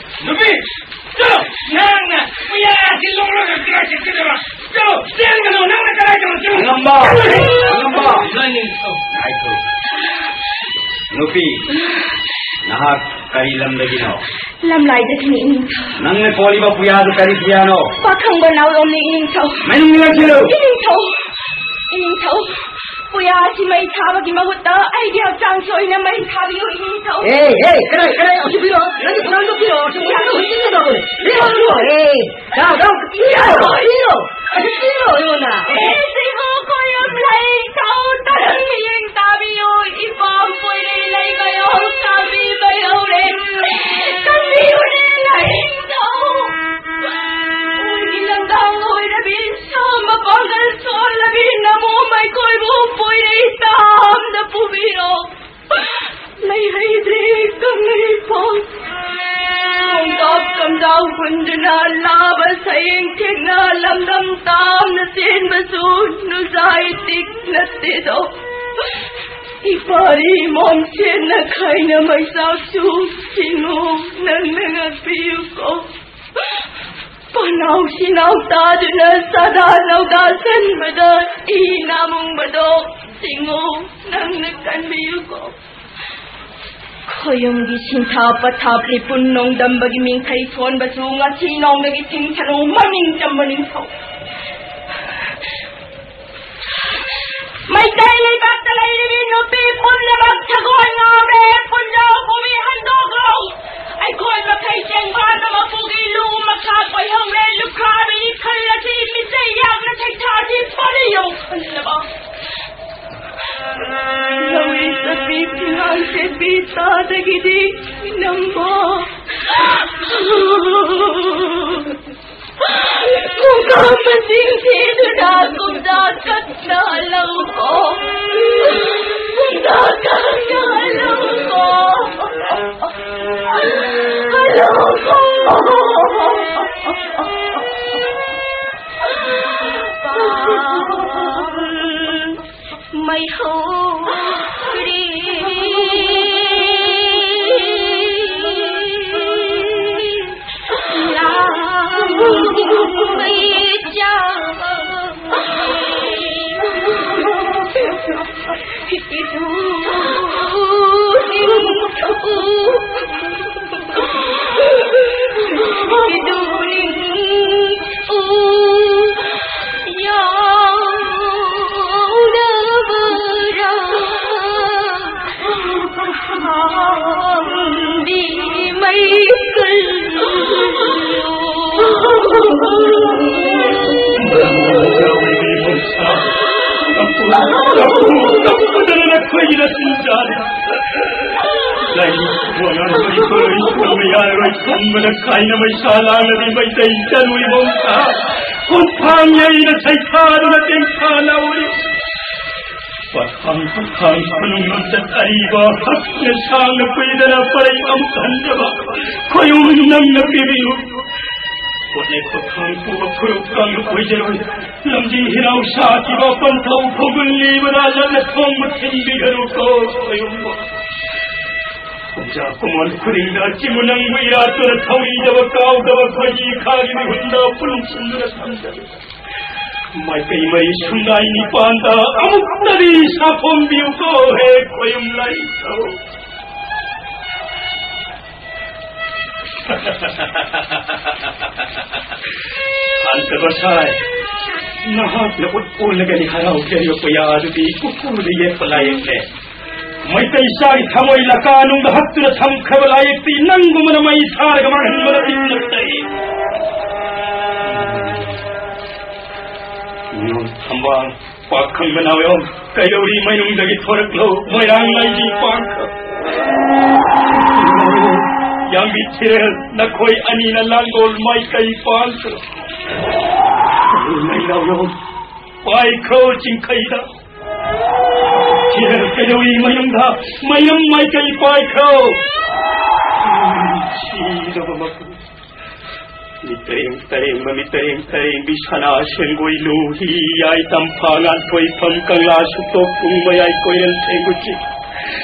ꯅꯨꯄꯤ, ꯆꯠꯂꯣ! ꯅꯪꯅ ꯎꯌꯥꯁꯤ ꯂꯧꯔꯒ ꯀꯗꯥꯏ ꯆꯠꯀꯗꯕ? ꯆꯠꯂꯣ, ꯆꯦꯟꯒꯅꯨ, ꯅꯪꯅ ꯀꯗꯥꯏ ꯆꯠꯂꯣ? ꯆꯠꯂꯣ! ꯑꯉꯝꯕ! ꯑꯉꯝꯕ! ꯉꯥꯏꯈꯣ꯫ ꯅꯨꯄꯤ, ꯅꯍꯥꯛ ꯀꯔꯤ ꯂꯝꯗꯒꯤꯅꯣ? ꯂꯝꯂꯥꯏꯗꯒꯤꯅꯤ, ꯏꯅꯤꯡꯊꯧ꯫ ꯅꯪꯅ ꯀꯣꯜꯂꯤꯕ ꯄꯨꯌꯥꯗꯨ ꯀꯔꯤ ꯄꯨꯌꯥꯅꯣ? ꯄꯥꯈꯪꯕ ꯅꯥꯎꯔꯣꯝꯅꯤ, ꯏꯅꯤꯡꯊꯧ꯫ ꯃꯅꯨꯡ ꯂꯥꯛꯁꯤꯜꯂꯨ꯫ ꯏꯅꯤꯡꯊꯧ, ꯏꯅꯤꯡꯊꯧ, ꯄꯨꯌꯥ ꯑꯁꯤ ꯃꯩ ꯊꯥꯕꯒꯤ ꯃꯍꯨꯠꯇ ꯑꯩꯒꯤ ꯍꯛꯆꯥꯡꯁꯤ ꯑꯣꯏꯅ ꯃꯩ ꯊꯥꯕꯤꯌꯨ, ꯏꯅꯤꯡꯊꯧ꯫ ꯑꯦ, ꯑꯦ, ꯀꯗꯥꯏ, ꯀꯗꯥꯏ? ꯑꯁꯤ ꯄꯤꯔꯛꯑꯣ꯫ ꯅꯪꯒꯤ ꯈꯨꯗꯥꯡꯗꯣ ꯄꯤꯔꯛꯑꯣ꯫ ꯑꯁꯤ ꯄꯤꯔꯛꯑꯣ꯫ ꯄꯤꯔꯛꯑꯣ꯫ ꯑꯦ, ꯊꯥꯎ, ꯊꯥꯎ꯫ ꯄꯤꯔꯛꯑꯣ, ꯄꯤꯔꯛꯑꯣ꯫ ꯑꯁꯤ ꯄꯤꯔꯛꯑꯣ ꯑꯩꯉꯣꯟꯗ꯫ ꯑꯦ, ꯁꯤꯕꯨ ꯑꯩꯈꯣꯏ ꯌꯥꯝ ꯂꯩ꯫ ꯊꯥꯎ, ꯇꯔꯪ ꯃꯤꯠꯌꯦꯡ ꯇꯥꯕꯤꯌꯨ꯫ ꯏꯄꯥꯝ ꯄꯣꯏꯔꯩ ꯂꯩ ꯃꯌꯣꯜ ꯀꯥꯕꯤꯕ ꯌꯧꯔꯦ꯫ ꯀꯟꯕꯤꯌꯨꯅꯦ ꯂꯥꯏꯅꯤꯡꯊꯧ꯫ ꯎꯒꯤ ꯂꯪꯒꯥꯡ ꯑꯣꯏꯔꯕꯤ, ꯁꯥ ꯃꯄꯥꯡꯒꯜ ꯁꯣꯜꯂꯕꯤ ꯅꯃꯣꯝ ꯑꯩꯈꯣꯏꯕꯨ ꯄꯣꯏꯔꯩ ꯇꯥꯝꯅ ꯄꯨꯕꯤꯔꯣ꯫ ꯂꯩꯍꯩꯗ꯭ꯔꯦ ꯀꯪꯂꯩꯄꯥꯛ꯫ ꯈꯣꯡꯀꯥꯞ ꯀꯝꯖꯥꯎ ꯍꯨꯟꯗꯨꯅ ꯂꯥꯕ ꯁꯌꯦꯡ ꯊꯦꯛꯅ ꯂꯝꯗꯝ ꯇꯥꯝꯅ ꯆꯦꯟꯕꯁꯨ ꯅꯨꯖꯥꯏ ꯇꯤꯛ ꯅꯠꯇꯦꯗꯣ꯫ ꯏꯄꯥꯔꯤ ꯃꯣꯝꯁꯦꯟꯅ ꯈꯥꯏꯅ ꯃꯩꯆꯥꯛꯁꯨ ꯁꯤꯡꯉꯨ ꯅꯪꯅ ꯉꯥꯛꯄꯤꯌꯨꯀꯣ꯫ ꯄꯅꯥꯎ ꯁꯤꯅꯥꯎ ꯇꯥꯗꯨꯅ ꯆꯥꯗꯥ ꯅꯧꯗꯥ ꯆꯟꯕꯗ ꯏ ꯅꯥꯃꯨꯡꯕꯗꯣ ꯁꯤꯡꯉꯨ ꯅꯪꯅ ꯀꯟꯕꯤꯌꯨꯀꯣ꯫ ꯈꯣꯌꯨꯝꯒꯤ ꯁꯤꯟꯊꯥ ꯄꯊꯥꯞ ꯂꯤꯄꯨꯟ ꯅꯣꯡꯗꯝꯕꯒꯤ ꯃꯤꯡꯈꯩ ꯊꯣꯟꯕꯁꯨ ꯉꯁꯤ ꯅꯣꯡꯃꯒꯤ ꯊꯤꯡꯊꯔꯨ ꯃꯃꯤꯡ ꯆꯝꯕ ꯅꯤꯡꯊꯧ꯫ ꯃꯩꯇꯩ ꯂꯩꯕꯥꯛꯇ ꯂꯩꯔꯤꯕꯤ ꯅꯨꯄꯤ ꯄꯨꯝꯅꯃꯛ ꯁꯒꯣꯜ ꯉꯥꯎꯔꯦ, ꯄꯨꯟꯖꯥꯎ ꯄꯨꯃꯤ ꯍꯟꯗꯣꯛꯂꯣ꯫ ꯑꯩꯈꯣꯏ ꯃꯈꯩ ꯆꯦꯡꯕꯥꯟ ꯑꯃ ꯄꯨꯒꯤ ꯂꯨ ꯃꯈꯥ ꯀꯣꯏꯍꯧꯔꯦ, ꯂꯨꯈ꯭ꯔꯥꯕꯤ ꯈꯜ ꯑꯁꯤ ꯃꯤꯆꯩ ꯌꯥꯝꯅ ꯁꯩꯊꯥꯁꯤ ꯄꯔꯤꯌꯧ ꯈꯜꯂꯕ꯫ ꯂꯧꯔꯤ ꯆꯠꯄꯤ ꯐꯤꯉꯥꯡ ꯁꯦꯠꯄꯤ ꯇꯥꯗꯒꯤꯗꯤ ꯅꯝꯕ꯫ ꯈꯣꯡꯀꯥꯞ ꯃꯁꯤꯡ ꯊꯤꯗꯨꯅ ꯀꯨꯝꯖꯥ ꯀꯛꯅ ꯍꯜꯂꯛꯎꯀꯣ꯫ ꯀꯨꯝꯖꯥ ꯀꯛꯅ ꯍꯜꯂꯛꯎꯀꯣ꯫ ꯍꯜꯂꯛꯎꯀꯣ꯫ ꯃꯩꯍꯧ ꯏꯔꯁꯤꯡꯖꯥꯗ ꯂꯥꯏꯅꯤꯡꯊꯧ ꯑꯉꯥꯡꯕꯒꯤ ꯀꯣꯂꯣꯏ ꯁꯣꯟꯕ ꯌꯥꯔꯔꯣꯏ꯫ ꯈꯟꯕꯗ ꯀꯥꯏꯅ ꯃꯩꯁꯥ ꯂꯥꯡꯂꯕꯤ ꯃꯩꯇꯩ ꯏꯆꯟ ꯎꯏꯕꯣꯝ ꯁꯥ ꯈꯣꯡꯊꯥꯡ ꯌꯩꯅ ꯁꯩꯊꯥꯗꯨꯅ ꯇꯦꯡꯊꯥ ꯂꯥꯎꯔꯤ꯫ ꯄꯠꯊꯥꯡ ꯄꯠꯊꯥꯡ ꯈꯨꯅꯨꯡ ꯂꯝꯆꯠ ꯑꯔꯤꯕ ꯍꯛꯅ ꯁꯥꯡꯅ ꯀꯨꯏꯗꯅ ꯄꯔꯩ ꯑꯃꯨꯛ ꯍꯟꯖꯕ ꯈꯣꯏꯌꯨꯝ ꯅꯪꯅ ꯄꯤꯕꯤꯌꯨ꯫ ꯄꯣꯠꯅꯦ ꯈꯣꯠꯊꯥꯡ ꯄꯨꯕ ꯐꯨꯔꯨꯞ ꯀꯥꯡꯂꯨꯞ ꯑꯣꯏꯖꯔꯣꯏ꯫ ꯂꯝꯖꯤ ꯍꯤꯔꯥꯎ ꯁꯥꯈꯤꯕ ꯄꯟꯊꯧ ꯐꯧꯒꯨꯜ ꯂꯤꯕꯗ ꯂꯟꯅ ꯊꯣꯡꯕ ꯊꯤꯟꯕꯤꯒꯅꯨꯀꯣ ꯈꯣꯏꯌꯨꯝꯕ꯫ ꯄꯨꯡꯖꯥ ꯀꯨꯃꯣꯟ ꯈꯨꯗꯤꯡꯗ ꯆꯤꯃꯨ ꯅꯪꯕꯨ ꯏꯔꯥꯠꯇꯨꯅ ꯊꯧꯅꯤꯗꯕ ꯀꯥꯎꯗꯕ ꯈꯣꯏꯖꯤ ꯈꯥꯒꯤ ꯃꯤꯍꯨꯟꯗ ꯄꯨꯟꯁꯤꯟꯗꯨꯅ ꯊꯝꯖꯔꯤ꯫ ꯃꯥꯏꯀꯩ ꯃꯔꯤ ꯁꯨꯝꯗꯥꯏ ꯅꯤꯄꯥꯟꯗ ꯑꯃꯨꯛꯇꯗꯤ ꯁꯥꯐꯣꯝꯕꯤꯌꯨꯀꯣ ꯍꯦ ꯈꯣꯌꯨꯝ ꯂꯥꯏꯅꯤꯡꯊꯧ꯫ ꯁꯥꯟꯇ ꯒꯣꯁꯥꯏ, ꯅꯍꯥꯛꯅ ꯎꯠ ꯑꯣꯜꯂꯒꯅꯤ ꯍꯔꯥꯎꯖꯔꯤꯕ ꯄꯨꯌꯥ ꯑꯗꯨꯗꯤ ꯎꯀꯨꯗ ꯌꯦꯛꯄ ꯂꯥꯏꯌꯦꯛꯅꯦ꯫ ꯃꯩꯇꯩ ꯏꯆꯥꯒꯤ ꯊꯃꯣꯏ ꯂꯀꯥꯅꯨꯡꯗ ꯍꯛꯇꯨꯅ ꯊꯝꯈ꯭ꯔꯕ ꯂꯥꯏꯌꯦꯛꯇꯤ ꯅꯪꯒꯨꯝꯕꯅ ꯃꯩ ꯊꯥꯔꯒ ꯃꯥꯡꯍꯟꯕꯅ ꯏꯪꯅ ꯂꯩ꯫ ꯊꯝꯕꯥꯜ ꯄꯥꯛꯈꯪꯕ ꯅꯥꯎꯌꯣꯝ, ꯀꯩꯗꯧꯔꯤ ꯃꯅꯨꯡꯗꯒꯤ ꯊꯣꯔꯛꯂꯣ, ꯃꯣꯏꯔꯥꯡ ꯂꯥꯏꯕꯤ ꯄꯥꯡꯈ꯭ꯔꯣ꯫ ꯌꯥꯝꯕꯤ ꯊꯤꯔꯦꯜ, ꯅꯈꯣꯏ ꯑꯅꯤꯅ ꯂꯥꯡꯒꯣꯜ ꯃꯥꯏꯀꯩ ꯄꯥꯡꯈ꯭ꯔꯣ꯫ ꯅꯥꯎꯌꯣꯝ, ꯄꯥꯏꯈ꯭ꯔꯣ ꯆꯤꯡꯈꯩꯗ꯫ ꯊꯤꯔꯦꯜ ꯀꯩꯗꯧꯔꯤ ꯃꯅꯨꯡꯗ ꯃꯌꯝ ꯃꯥꯏꯀꯩ ꯄꯥꯏꯈ꯭ꯔꯣ꯫ ꯁꯤꯗꯕ ꯃꯈꯣꯏ꯫ ꯃꯤꯇꯔꯦꯡ ꯇꯔꯦꯡꯕ ꯃꯤꯇꯔꯦꯡ ꯇꯔꯦꯡꯕꯤ ꯁꯅꯥ ꯁꯦꯡꯒꯣꯏ ꯂꯨ ꯍꯤ ꯌꯥꯏ ꯇꯝꯐꯥ ꯉꯥꯟꯊꯣꯏꯐꯝ ꯀꯪꯂꯥ ꯁꯨꯛꯇꯣꯛ ꯄꯨꯡ ꯃꯌꯥꯏ ꯀꯣꯏꯔꯦꯜ ꯊꯦꯡꯒꯨ ꯆꯤꯡ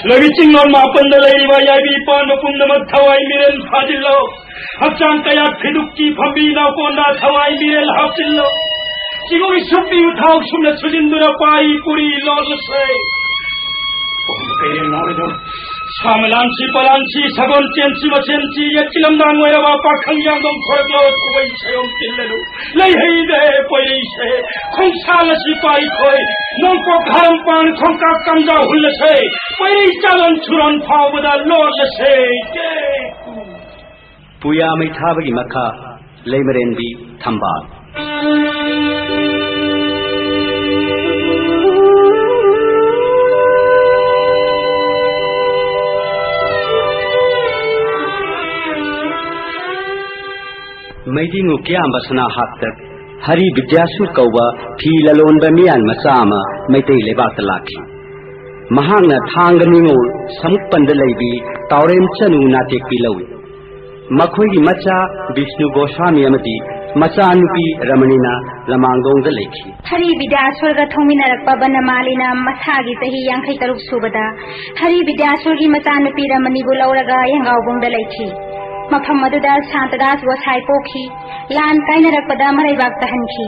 ꯂꯣꯏꯕꯤ ꯆꯤꯡꯂꯣꯟ ꯃꯥꯄꯟꯗ ꯂꯩꯔꯤꯕ ꯌꯥꯏꯕꯤ ꯄꯥꯟꯕ ꯄꯨꯝꯅꯃꯛ ꯊꯋꯥꯏ ꯃꯤꯔꯦꯜ ꯐꯥꯖꯤꯜꯂꯣ꯫ ꯍꯛꯆꯥꯡ ꯀꯌꯥ ꯐꯤꯗꯨꯛꯀꯤ ꯐꯝꯕꯤ ꯅꯥꯎꯀꯣꯟꯗ ꯊꯋꯥꯏ ꯃꯤꯔꯦꯜ ꯍꯥꯞꯆꯤꯜꯂꯣ꯫ ꯆꯤꯡꯉꯨꯒꯤ ꯁꯨꯝꯕꯤꯌꯨ ꯊꯥꯎ ꯁꯨꯝꯅ ꯁꯨꯖꯤꯟꯗꯨꯅ ꯄꯥꯔꯤ ꯄꯨꯔꯤ ꯂꯣꯜꯂꯁꯦ꯫ ꯀꯩꯔꯦꯜ ꯉꯥꯎꯔꯗꯧ ꯁꯥ ꯃꯂꯥꯟꯁꯤ ꯄꯂꯥꯟꯁꯤ ꯁꯒꯣꯜ ꯆꯦꯟꯁꯤ ꯃꯁꯦꯟꯁꯤ ꯌꯦꯠꯀꯤ ꯂꯝꯗꯥꯡ ꯑꯣꯏꯔꯕ ꯄꯥꯈꯪ ꯌꯥꯡꯗꯣꯡ ꯊꯣꯔꯛꯂꯣ ꯊꯧꯕꯩ ꯁꯌꯣꯝ ꯇꯤꯜꯂꯅꯨ꯫ ꯂꯩꯍꯩꯗꯦ ꯄꯣꯏꯔꯩꯁꯦ ꯈꯣꯡꯁꯥꯜ ꯑꯁꯤ ꯄꯥꯏꯈꯣꯏ ꯅꯣꯡꯄꯣꯛ ꯍꯥꯔꯝꯄꯥꯡ ꯈꯣꯡꯀꯥꯞ ꯀꯥꯡꯖꯥꯎ ꯍꯨꯜꯂꯁꯦ꯫ ꯄꯣꯏꯔꯩ ꯆꯥꯂꯣꯟ ꯁꯨꯔꯣꯟ ꯐꯥꯎꯕꯗ ꯂꯣꯜꯂꯁꯦ꯫ ꯄꯨꯌꯥ ꯃꯩ ꯊꯥꯕꯒꯤ ꯃꯈꯥ, ꯂꯩꯃꯔꯦꯟꯕꯤ ꯊꯝꯕꯥꯜ꯫ ꯃꯩꯗꯤꯉꯨ ꯀꯤꯌꯥꯝꯕ ꯁꯅꯥ ꯍꯥꯛꯇꯛ ꯍꯔꯤ ꯕꯤꯗ꯭ꯌꯥꯁꯨꯔ ꯀꯧꯕ ꯐꯤ ꯂꯂꯣꯟꯕ ꯃꯤꯌꯥꯟ ꯃꯆꯥ ꯑꯃ ꯃꯩꯇꯩ ꯂꯩꯕꯥꯛꯇ ꯂꯥꯛꯈꯤ꯫ ꯃꯍꯥꯛꯅ ꯊꯥꯡꯒ ꯅꯤꯉꯣꯜ ꯁꯃꯨꯛꯄꯟꯗ ꯂꯩꯕꯤ ꯇꯥꯎꯔꯦꯝ ꯆꯅꯨ ꯅꯥꯇꯦꯛꯄꯤ ꯂꯧꯏ꯫ ꯃꯈꯣꯏꯒꯤ ꯃꯆꯥ ꯕꯤꯁꯅꯨ ꯒꯣꯁ꯭ꯋꯥꯃꯤ ꯑꯃꯗꯤ ꯃꯆꯥꯅꯨꯄꯤ ꯔꯃꯅꯤꯅ ꯂꯃꯥꯡꯗꯣꯡꯗ ꯂꯩꯈꯤ꯫ ꯍꯔꯤ ꯕꯤꯗ꯭ꯌꯥꯁꯨꯔꯒ ꯊꯣꯡꯃꯤꯟꯅꯔꯛꯄ ꯕꯅꯃꯥꯂꯤꯅ ꯃꯁꯥꯒꯤ ꯆꯍꯤ ꯌꯥꯡꯈꯩ ꯇꯔꯨꯛ ꯁꯨꯕꯗ ꯍꯔꯤ ꯕꯤꯗ꯭ꯌꯥꯁꯨꯔꯒꯤ ꯃꯆꯥꯅꯨꯄꯤ ꯔꯃꯅꯤꯕꯨ ꯂꯧꯔꯒ ꯌꯦꯡꯒꯥꯎꯕꯨꯡꯗ ꯂꯩꯈꯤ꯫ ꯃꯐꯝ ꯑꯗꯨꯗ ꯁꯥꯟꯇꯗꯥꯁ ꯒꯣꯁꯥꯏ ꯄꯣꯛꯈꯤ꯫ ꯂꯥꯟ ꯀꯥꯏꯅꯔꯛꯄꯗ ꯃꯔꯩꯕꯥꯛꯇ ꯍꯟꯈꯤ꯫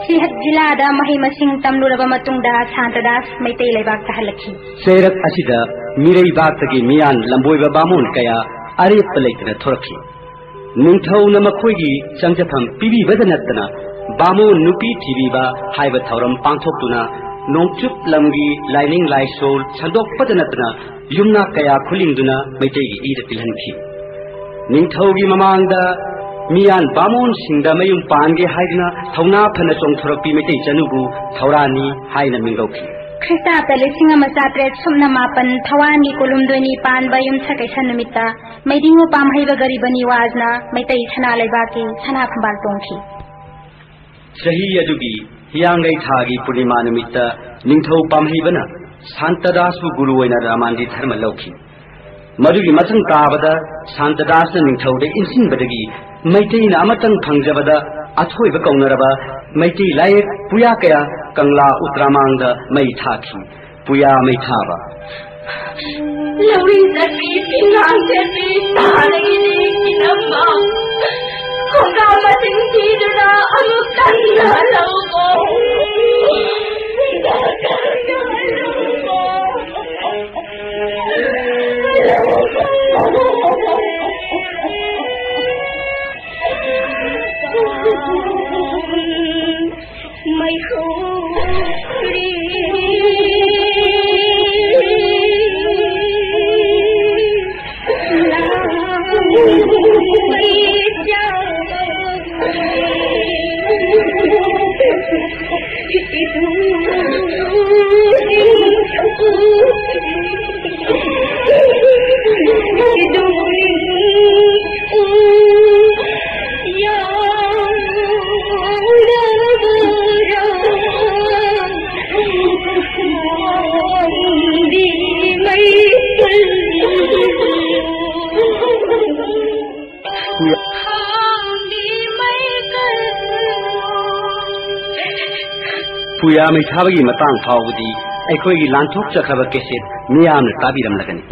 ꯁꯤꯍꯠ ꯖꯤꯂꯥꯗ ꯃꯍꯩ ꯃꯁꯤꯡ ꯇꯝꯂꯨꯔꯕ ꯃꯇꯨꯡꯗ ꯁꯥꯟꯇꯗꯥꯁ ꯃꯩꯇꯩ ꯂꯩꯕꯥꯛꯇ ꯍꯜꯂꯛꯈꯤ꯫ ꯆꯩꯔꯛ ꯑꯁꯤꯗ ꯃꯤꯔꯩꯕꯥꯛꯇꯒꯤ ꯃꯤꯌꯥꯟ ꯂꯝꯕꯣꯏꯕ ꯕꯥꯃꯣꯟ ꯀꯌꯥ ꯑꯔꯦꯞꯄ ꯂꯩꯇꯅ ꯊꯣꯔꯛꯈꯤ꯫ ꯅꯤꯡꯊꯧꯅ ꯃꯈꯣꯏꯒꯤ ꯆꯪꯖꯐꯝ ꯄꯤꯕꯤꯕꯗ ꯅꯠꯇꯅ ꯕꯥꯃꯣꯟ ꯅꯨꯄꯤ ꯊꯤꯕꯤꯕ ꯍꯥꯏꯕ ꯊꯧꯔꯝ ꯄꯥꯡꯊꯣꯛꯇꯨꯅ ꯅꯣꯡꯆꯨꯞ ꯂꯝꯒꯤ ꯂꯥꯏꯅꯤꯡ ꯂꯥꯏꯁꯣꯜ ꯁꯟꯗꯣꯛꯄꯗ ꯅꯠꯇꯅ ꯌꯨꯝꯅꯥꯛ ꯀꯌꯥ ꯈꯨꯂꯤꯡꯗꯨꯅ ꯃꯩꯇꯩꯒꯤ ꯏꯗ ꯄꯤꯜꯍꯟꯈꯤ꯫ ꯅꯤꯡꯊꯧꯒꯤ ꯃꯃꯥꯡꯗ ꯃꯤꯌꯥꯟ ꯕꯥꯃꯣꯟꯁꯤꯡꯗ ꯃꯌꯨꯝ ꯄꯥꯟꯒꯦ ꯍꯥꯏꯗꯨꯅ ꯊꯧꯅꯥ ꯐꯅ ꯆꯣꯡꯊꯣꯔꯛꯄꯤ ꯃꯩꯇꯩ ꯆꯅꯨꯕꯨ ꯊꯧꯔꯥꯅꯤ ꯍꯥꯏꯅ ꯃꯤꯡꯒꯧꯈꯤ꯫ ꯈ꯭ꯔꯤꯁꯇꯥꯕꯗ ꯂꯤꯁꯤꯡ ꯑꯃ ꯆꯥꯇ꯭ꯔꯦꯠ ꯁꯨꯞꯅ ꯃꯥꯄꯟ ꯊꯋꯥꯟꯒꯤ ꯀꯣꯂꯨꯝꯗꯣꯏꯅꯤ ꯄꯥꯟꯕ ꯌꯨꯝꯁꯀꯩꯁ ꯅꯨꯃꯤꯠꯇ ꯃꯩꯗꯤꯡꯉꯨ ꯄꯥꯝꯍꯩꯕ ꯒꯔꯤꯕ ꯅꯤꯋꯥꯖꯅ ꯃꯩꯇꯩ ꯁꯅꯥ ꯂꯩꯕꯥꯛꯀꯤ ꯁꯅꯥ ꯈꯝꯕꯥꯜ ꯇꯣꯡꯈꯤ꯫ ꯆꯍꯤ ꯑꯗꯨꯒꯤ ꯍꯤꯌꯥꯡꯒꯩ ꯊꯥꯒꯤ ꯄꯨꯔꯅꯤꯃꯥ ꯅꯨꯃꯤꯠꯇ ꯅꯤꯡꯊꯧ ꯄꯥꯝꯍꯩꯕꯅ ꯁꯥꯟꯇꯗꯥꯁꯄꯨ ꯒꯨꯔꯨ ꯑꯣꯏꯅ ꯔꯥꯃꯥꯟꯗꯤ ꯙꯔꯃ ꯂꯧꯈꯤ꯫ ꯃꯗꯨꯒꯤ ꯃꯊꯪ ꯇꯥꯕꯗ ꯁꯥꯟꯇꯗꯥꯁꯅ ꯅꯤꯡꯊꯧꯗ ꯏꯟꯁꯤꯟꯕꯗꯒꯤ ꯃꯩꯇꯩꯅ ꯑꯃꯇꯪ ꯐꯪꯖꯕꯗ ꯑꯊꯣꯏꯕ ꯀꯧꯅꯔꯕ ꯃꯩꯇꯩ ꯂꯥꯏꯌꯦꯛ ꯄꯨꯌꯥ ꯀꯌꯥ ꯀꯪꯂꯥ ꯎꯇ꯭ꯔꯥꯃꯥꯡꯗ ꯃꯩ ꯊꯥꯈꯤ꯫ ꯄꯨꯌꯥ ꯃꯩ ꯊꯥꯕ꯫ ꯂꯧꯔꯤ ꯆꯠꯄꯤ ꯐꯤꯉꯥꯟ ꯆꯠꯄꯤ ꯇꯥꯔꯒꯤꯗꯤ ꯏꯅꯝꯃ꯫ ꯈꯣꯡꯒ꯭ꯔꯥꯎ ꯃꯁꯤꯡ ꯊꯤꯗꯨꯅ ꯑꯃꯨꯛ ꯀꯟꯅ ꯂꯧꯀꯣ꯫ ꯄꯨꯌꯥ ꯃꯩ ꯊꯥꯕꯒꯤ ꯃꯇꯥꯡ ꯐꯥꯎꯕꯗꯤ ꯑꯩꯈꯣꯏꯒꯤ ꯂꯥꯟꯊꯣꯛꯆꯈ꯭ꯔꯕ ꯀꯦꯁꯦꯠ ꯃꯤꯌꯥꯝꯅ ꯇꯥꯕꯤꯔꯝꯂꯒꯅꯤ꯫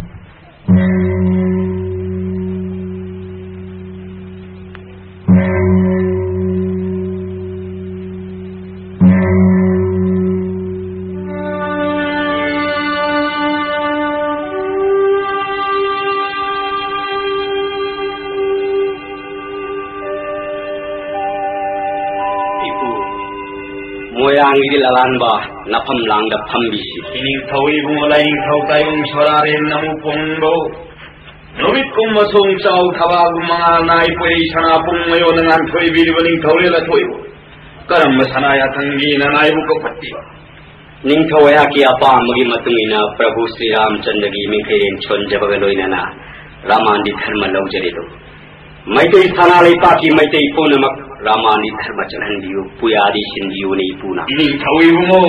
ꯏꯄꯨ, ꯃꯣꯏꯔꯥꯡꯒꯤ ꯂꯂꯥꯟꯕ ꯅꯐꯝ ꯂꯥꯡꯗ ꯐꯝꯕꯤꯁꯤ꯫ ꯏꯅꯤꯡꯊꯧ ꯏꯕꯨꯡꯉꯣ ꯂꯥꯏꯅꯤꯡꯊꯧ ꯇꯥꯏꯕꯪ ꯁꯣꯔꯥꯔꯦꯟ ꯅꯃꯨ ꯄꯣꯡꯕꯧ꯫ ꯅꯨꯃꯤꯠ ꯀꯨꯝꯕ ꯁꯣꯡ ꯆꯥꯎ ꯊꯕꯥꯒꯨꯝ ꯃꯉꯥ ꯅꯥꯏ ꯄꯣꯏꯔꯩ ꯁꯅꯥ ꯄꯨꯡ ꯃꯌꯣꯟꯗ ꯉꯥꯟꯊꯣꯏꯕꯤꯔꯤꯕ ꯅꯤꯡꯊꯧꯔꯦꯜ ꯑꯊꯣꯏꯕꯨ ꯀꯔꯝꯕ ꯁꯅꯥ ꯌꯥꯊꯪꯒꯤ ꯅꯅꯥꯏꯕꯨ ꯀꯧꯈꯠꯄꯤꯕ? ꯅꯤꯡꯊꯧ ꯑꯩꯍꯥꯛꯀꯤ ꯑꯄꯥꯝꯕꯒꯤ ꯃꯇꯨꯡ ꯏꯟꯅ ꯄ꯭ꯔꯚꯨ ꯁ꯭ꯔꯤꯔꯥꯝꯆꯟꯗ꯭ꯔꯒꯤ ꯃꯤꯡꯈꯩꯔꯦꯟ ꯁꯣꯟꯖꯕꯒ ꯂꯣꯏꯅꯅ ꯔꯥꯃꯥꯟꯗꯤ ꯙꯔꯃ ꯂꯧꯖꯔꯦꯗꯣ꯫ ꯃꯩꯇꯩ ꯁꯅꯥ ꯂꯩꯄꯥꯛꯀꯤ ꯃꯩꯇꯩ ꯄꯨꯝꯅꯃꯛ ꯔꯥꯃꯥꯟꯗꯤ ꯙꯔꯃ ꯆꯠꯍꯟꯕꯤꯌꯨ, ꯄꯨꯌꯥꯗꯤ ꯁꯤꯟꯕꯤꯌꯨꯅꯦ ꯏꯄꯨꯅ꯫ ꯏꯅꯤꯡꯊꯧ ꯏꯕꯨꯡꯉꯣ,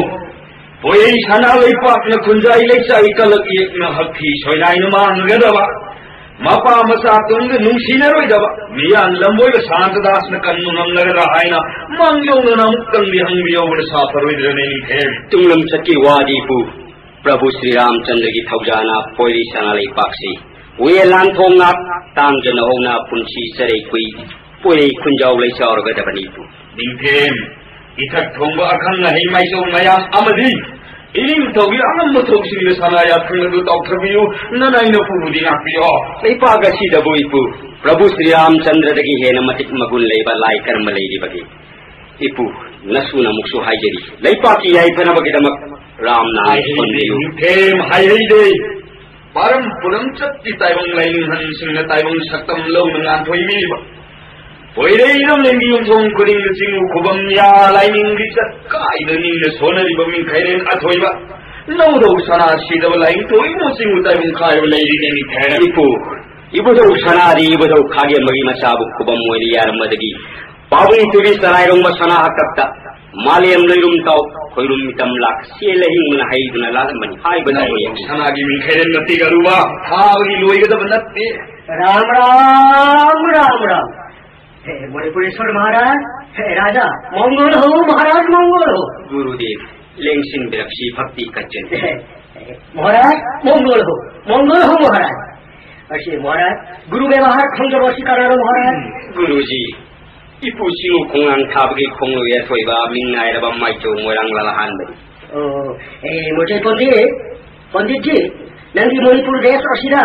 ꯄꯣꯌꯩ ꯁꯅꯥ ꯂꯩꯄꯥꯛꯅ ꯈꯨꯟꯖꯥꯏ ꯂꯩꯆꯥꯏ ꯀꯂꯛ ꯌꯦꯛꯅ ꯍꯛꯊꯤ ꯁꯣꯏꯅꯥꯏꯅ ꯃꯥꯡꯒꯗꯕ, ꯃꯄꯥ ꯃꯆꯥ ꯇꯨꯡꯗ ꯅꯨꯡꯁꯤꯅꯔꯣꯏꯗꯕ, ꯃꯤꯌꯥꯟ ꯂꯝꯕꯣꯏꯕ ꯁꯥꯟꯇꯗꯥꯁꯅ ꯀꯟꯕ ꯉꯝꯂꯒꯗ꯭ꯔꯥ ꯍꯥꯏꯅ ꯃꯥꯡꯖꯧꯅꯅ ꯑꯃꯨꯛꯇꯪꯗꯤ ꯍꯪꯕꯤꯌꯧꯕꯅ ꯁꯥꯐꯔꯣꯏꯗ꯭ꯔꯅꯦ ꯅꯤꯡꯊꯦꯝ? ꯇꯨꯡꯂꯝꯆꯠꯀꯤ ꯋꯥꯗꯤ ꯏꯄꯨ, ꯄ꯭ꯔꯚꯨ ꯁ꯭ꯔꯤꯔꯥꯝꯆꯟꯗ꯭ꯔꯒꯤ ꯊꯧꯖꯥꯅ ꯄꯣꯏꯔꯤ ꯁꯅꯥ ꯂꯩꯄꯥꯛꯁꯤ ꯋꯦ ꯂꯥꯟꯊꯣꯡ ꯉꯥꯛ ꯇꯥꯡꯖꯅ ꯍꯧꯅ ꯄꯨꯟꯁꯤ ꯆꯔꯩ ꯀꯨꯏ ꯄꯣꯏꯔꯩ ꯈꯨꯟꯖꯥꯎ ꯂꯩꯆꯥꯎꯔꯒꯗꯕꯅꯤ ꯏꯄꯨ꯫ ꯅꯤꯡꯊꯦꯝ, ꯏꯊꯛ ꯊꯣꯡꯕ ꯑꯈꯪ ꯑꯍꯩ ꯃꯥꯏꯁꯣꯡ ꯃꯌꯥꯝ ꯑꯃꯗꯤ ꯏꯅꯤꯡꯊꯧꯒꯤ ꯑꯉꯝꯕ ꯊꯧꯁꯤꯡꯅ ꯁꯅꯥ ꯌꯥꯊꯪ ꯑꯗꯨ ꯇꯥꯎꯊꯕꯤꯌꯨ, ꯅꯅꯥꯏ ꯅꯄꯨꯕꯨꯗꯤ ꯉꯥꯛꯄꯤꯌꯣ꯫ ꯂꯩꯄꯥꯛ ꯑꯁꯤꯗꯕꯨ ꯏꯄꯨ, ꯄ꯭ꯔꯚꯨ ꯁ꯭ꯔꯤꯔꯥꯝꯆꯟꯗ꯭ꯔꯗꯒꯤ ꯍꯦꯟꯅ ꯃꯇꯤꯛ ꯃꯒꯨꯟ ꯂꯩꯕ ꯂꯥꯏ ꯀꯔꯝꯕ ꯂꯩꯔꯤꯕꯒꯦ? ꯏꯄꯨ, ꯅꯁꯨꯅ ꯑꯃꯨꯛꯁꯨ ꯍꯥꯏꯖꯔꯤ, ꯂꯩꯄꯥꯛꯀꯤ ꯌꯥꯏꯐꯅꯕꯒꯤꯗꯃꯛ ꯔꯥꯝ ꯅꯥꯏ ꯍꯥꯏꯍꯩꯗꯦ, ꯁꯣꯟꯕꯤꯌꯨ꯫ ꯅꯤꯡꯊꯦꯝ, ꯍꯥꯏꯍꯩꯗꯦ꯫ ꯄꯥꯔꯝ ꯄꯨꯔꯝ ꯆꯠꯄꯤ ꯇꯥꯏꯕꯪ ꯂꯥꯏꯅꯤꯡꯍꯟꯁꯤꯡꯅ ꯇꯥꯏꯕꯪ ꯁꯛꯇꯝ ꯂꯧꯅ ꯉꯥꯟꯊꯣꯏꯕꯤꯔꯤꯕ ꯄꯣꯏꯔꯩ ꯏꯔꯝꯂꯦꯟꯒꯤ ꯌꯨꯝꯊꯣꯡ ꯈꯨꯗꯤꯡꯗ ꯆꯤꯡꯉꯨ ꯈꯨꯕꯝ ꯌꯥ ꯂꯥꯏꯅꯤꯡꯒꯤ ꯆꯠ ꯀꯥꯏꯗ ꯅꯤꯡꯅ ꯁꯣꯟꯅꯔꯤꯕ ꯃꯤꯡꯈꯩꯔꯦꯟ ꯑꯊꯣꯏꯕ ꯅꯧꯗꯧ ꯁꯅꯥ ꯁꯤꯗꯕ ꯂꯥꯏꯅꯤꯡꯊꯧ ꯏꯃꯨ ꯆꯤꯡꯉꯨ ꯇꯥꯏꯕꯪ ꯈꯥꯏꯕ ꯂꯩꯔꯤꯅꯦ ꯅꯤꯡꯊꯦꯝ꯫ ꯏꯄꯨ, ꯏꯕꯨꯙꯧ ꯁꯅꯥꯗꯤ ꯏꯕꯨꯙꯧ ꯈꯥꯒꯦꯝꯕꯒꯤ ꯃꯆꯥꯕꯨ ꯈꯨꯕꯝ ꯑꯣꯏꯅ ꯌꯥꯔꯝꯕꯗꯒꯤ ꯄꯥꯕꯨꯡ ꯊꯣꯏꯕꯤ ꯆꯔꯥꯏꯔꯣꯡꯕ ꯁꯅꯥ ꯍꯥꯛꯇꯛꯇ ꯃꯥꯂꯦꯝ ꯂꯣꯏꯔꯨꯝ ꯇꯥꯎ ꯈꯣꯏꯔꯨꯝ ꯃꯤꯇꯝ ꯂꯥꯛ ꯁꯦꯜ ꯑꯍꯤꯡꯕꯅ ꯍꯩꯗꯨꯅ ꯂꯥꯜꯂꯝꯕꯅꯤ ꯍꯥꯏꯕꯅ ꯅꯧꯗꯧ ꯁꯅꯥꯒꯤ ꯃꯤꯡꯈꯩꯔꯦꯟ ꯃꯇꯤꯛ ꯑꯔꯨꯕ ꯊꯥꯕꯒꯤ ꯂꯣꯏꯒꯗꯕ ꯅꯠꯇꯦ꯫ ꯔꯥꯝ ꯔꯥꯝ ꯔꯥꯝ ꯔꯥꯝ꯫ ꯍꯦ, ꯃꯅꯤꯄꯨꯔꯦꯁ꯭ꯋꯔ ꯃꯍꯥꯔꯥꯖ, ꯍꯦ, ꯔꯥꯖꯥ, ꯃꯪꯒꯣꯜ ꯍꯣ, ꯃꯍꯥꯔꯥꯖ, ꯃꯪꯒꯣꯜ ꯍꯣ꯫ ꯒꯨꯔꯨꯗꯦꯕ, ꯂꯦꯡꯁꯤꯟꯕꯤꯔꯛꯁꯤ ꯚꯛꯇꯤ ꯀꯠꯆꯅꯤ꯫ ꯍꯦ, ꯍꯦ, ꯃꯍꯥꯔꯥꯖ, ꯃꯪꯒꯣꯜ ꯍꯣ, ꯃꯪꯒꯣꯜ ꯍꯣ, ꯃꯍꯥꯔꯥꯖ꯫ ꯑꯁꯤ, ꯃꯍꯥꯔꯥꯖ, ꯒꯨꯔꯨ ꯕꯦꯕꯥꯍꯥꯔ ꯈꯪꯗꯕ ꯑꯁꯤ ꯀꯅꯥꯅꯣ, ꯃꯍꯥꯔꯥꯖ? ꯒꯨꯔꯨꯖꯤ, ꯏꯄꯨ ꯁꯤꯡꯉꯨ ꯈꯣꯡꯅꯥꯡ ꯊꯥꯕꯒꯤ ꯈꯣꯡꯂꯣꯏ ꯑꯊꯣꯏꯕ ꯃꯤꯡ ꯅꯥꯏꯔꯕ ꯃꯥꯏꯆꯧ ꯃꯣꯏꯔꯥꯡ ꯂꯥꯜ ꯑꯍꯥꯟꯕꯅꯤ꯫ ꯑꯣ, ꯑꯦ, ꯃꯣꯏꯆꯩ ꯄꯟꯗꯤꯠ, ꯄꯟꯗꯤꯠꯖꯤ, ꯅꯪꯒꯤ ꯃꯅꯤꯄꯨꯔ ꯗꯦꯁ ꯑꯁꯤꯗ,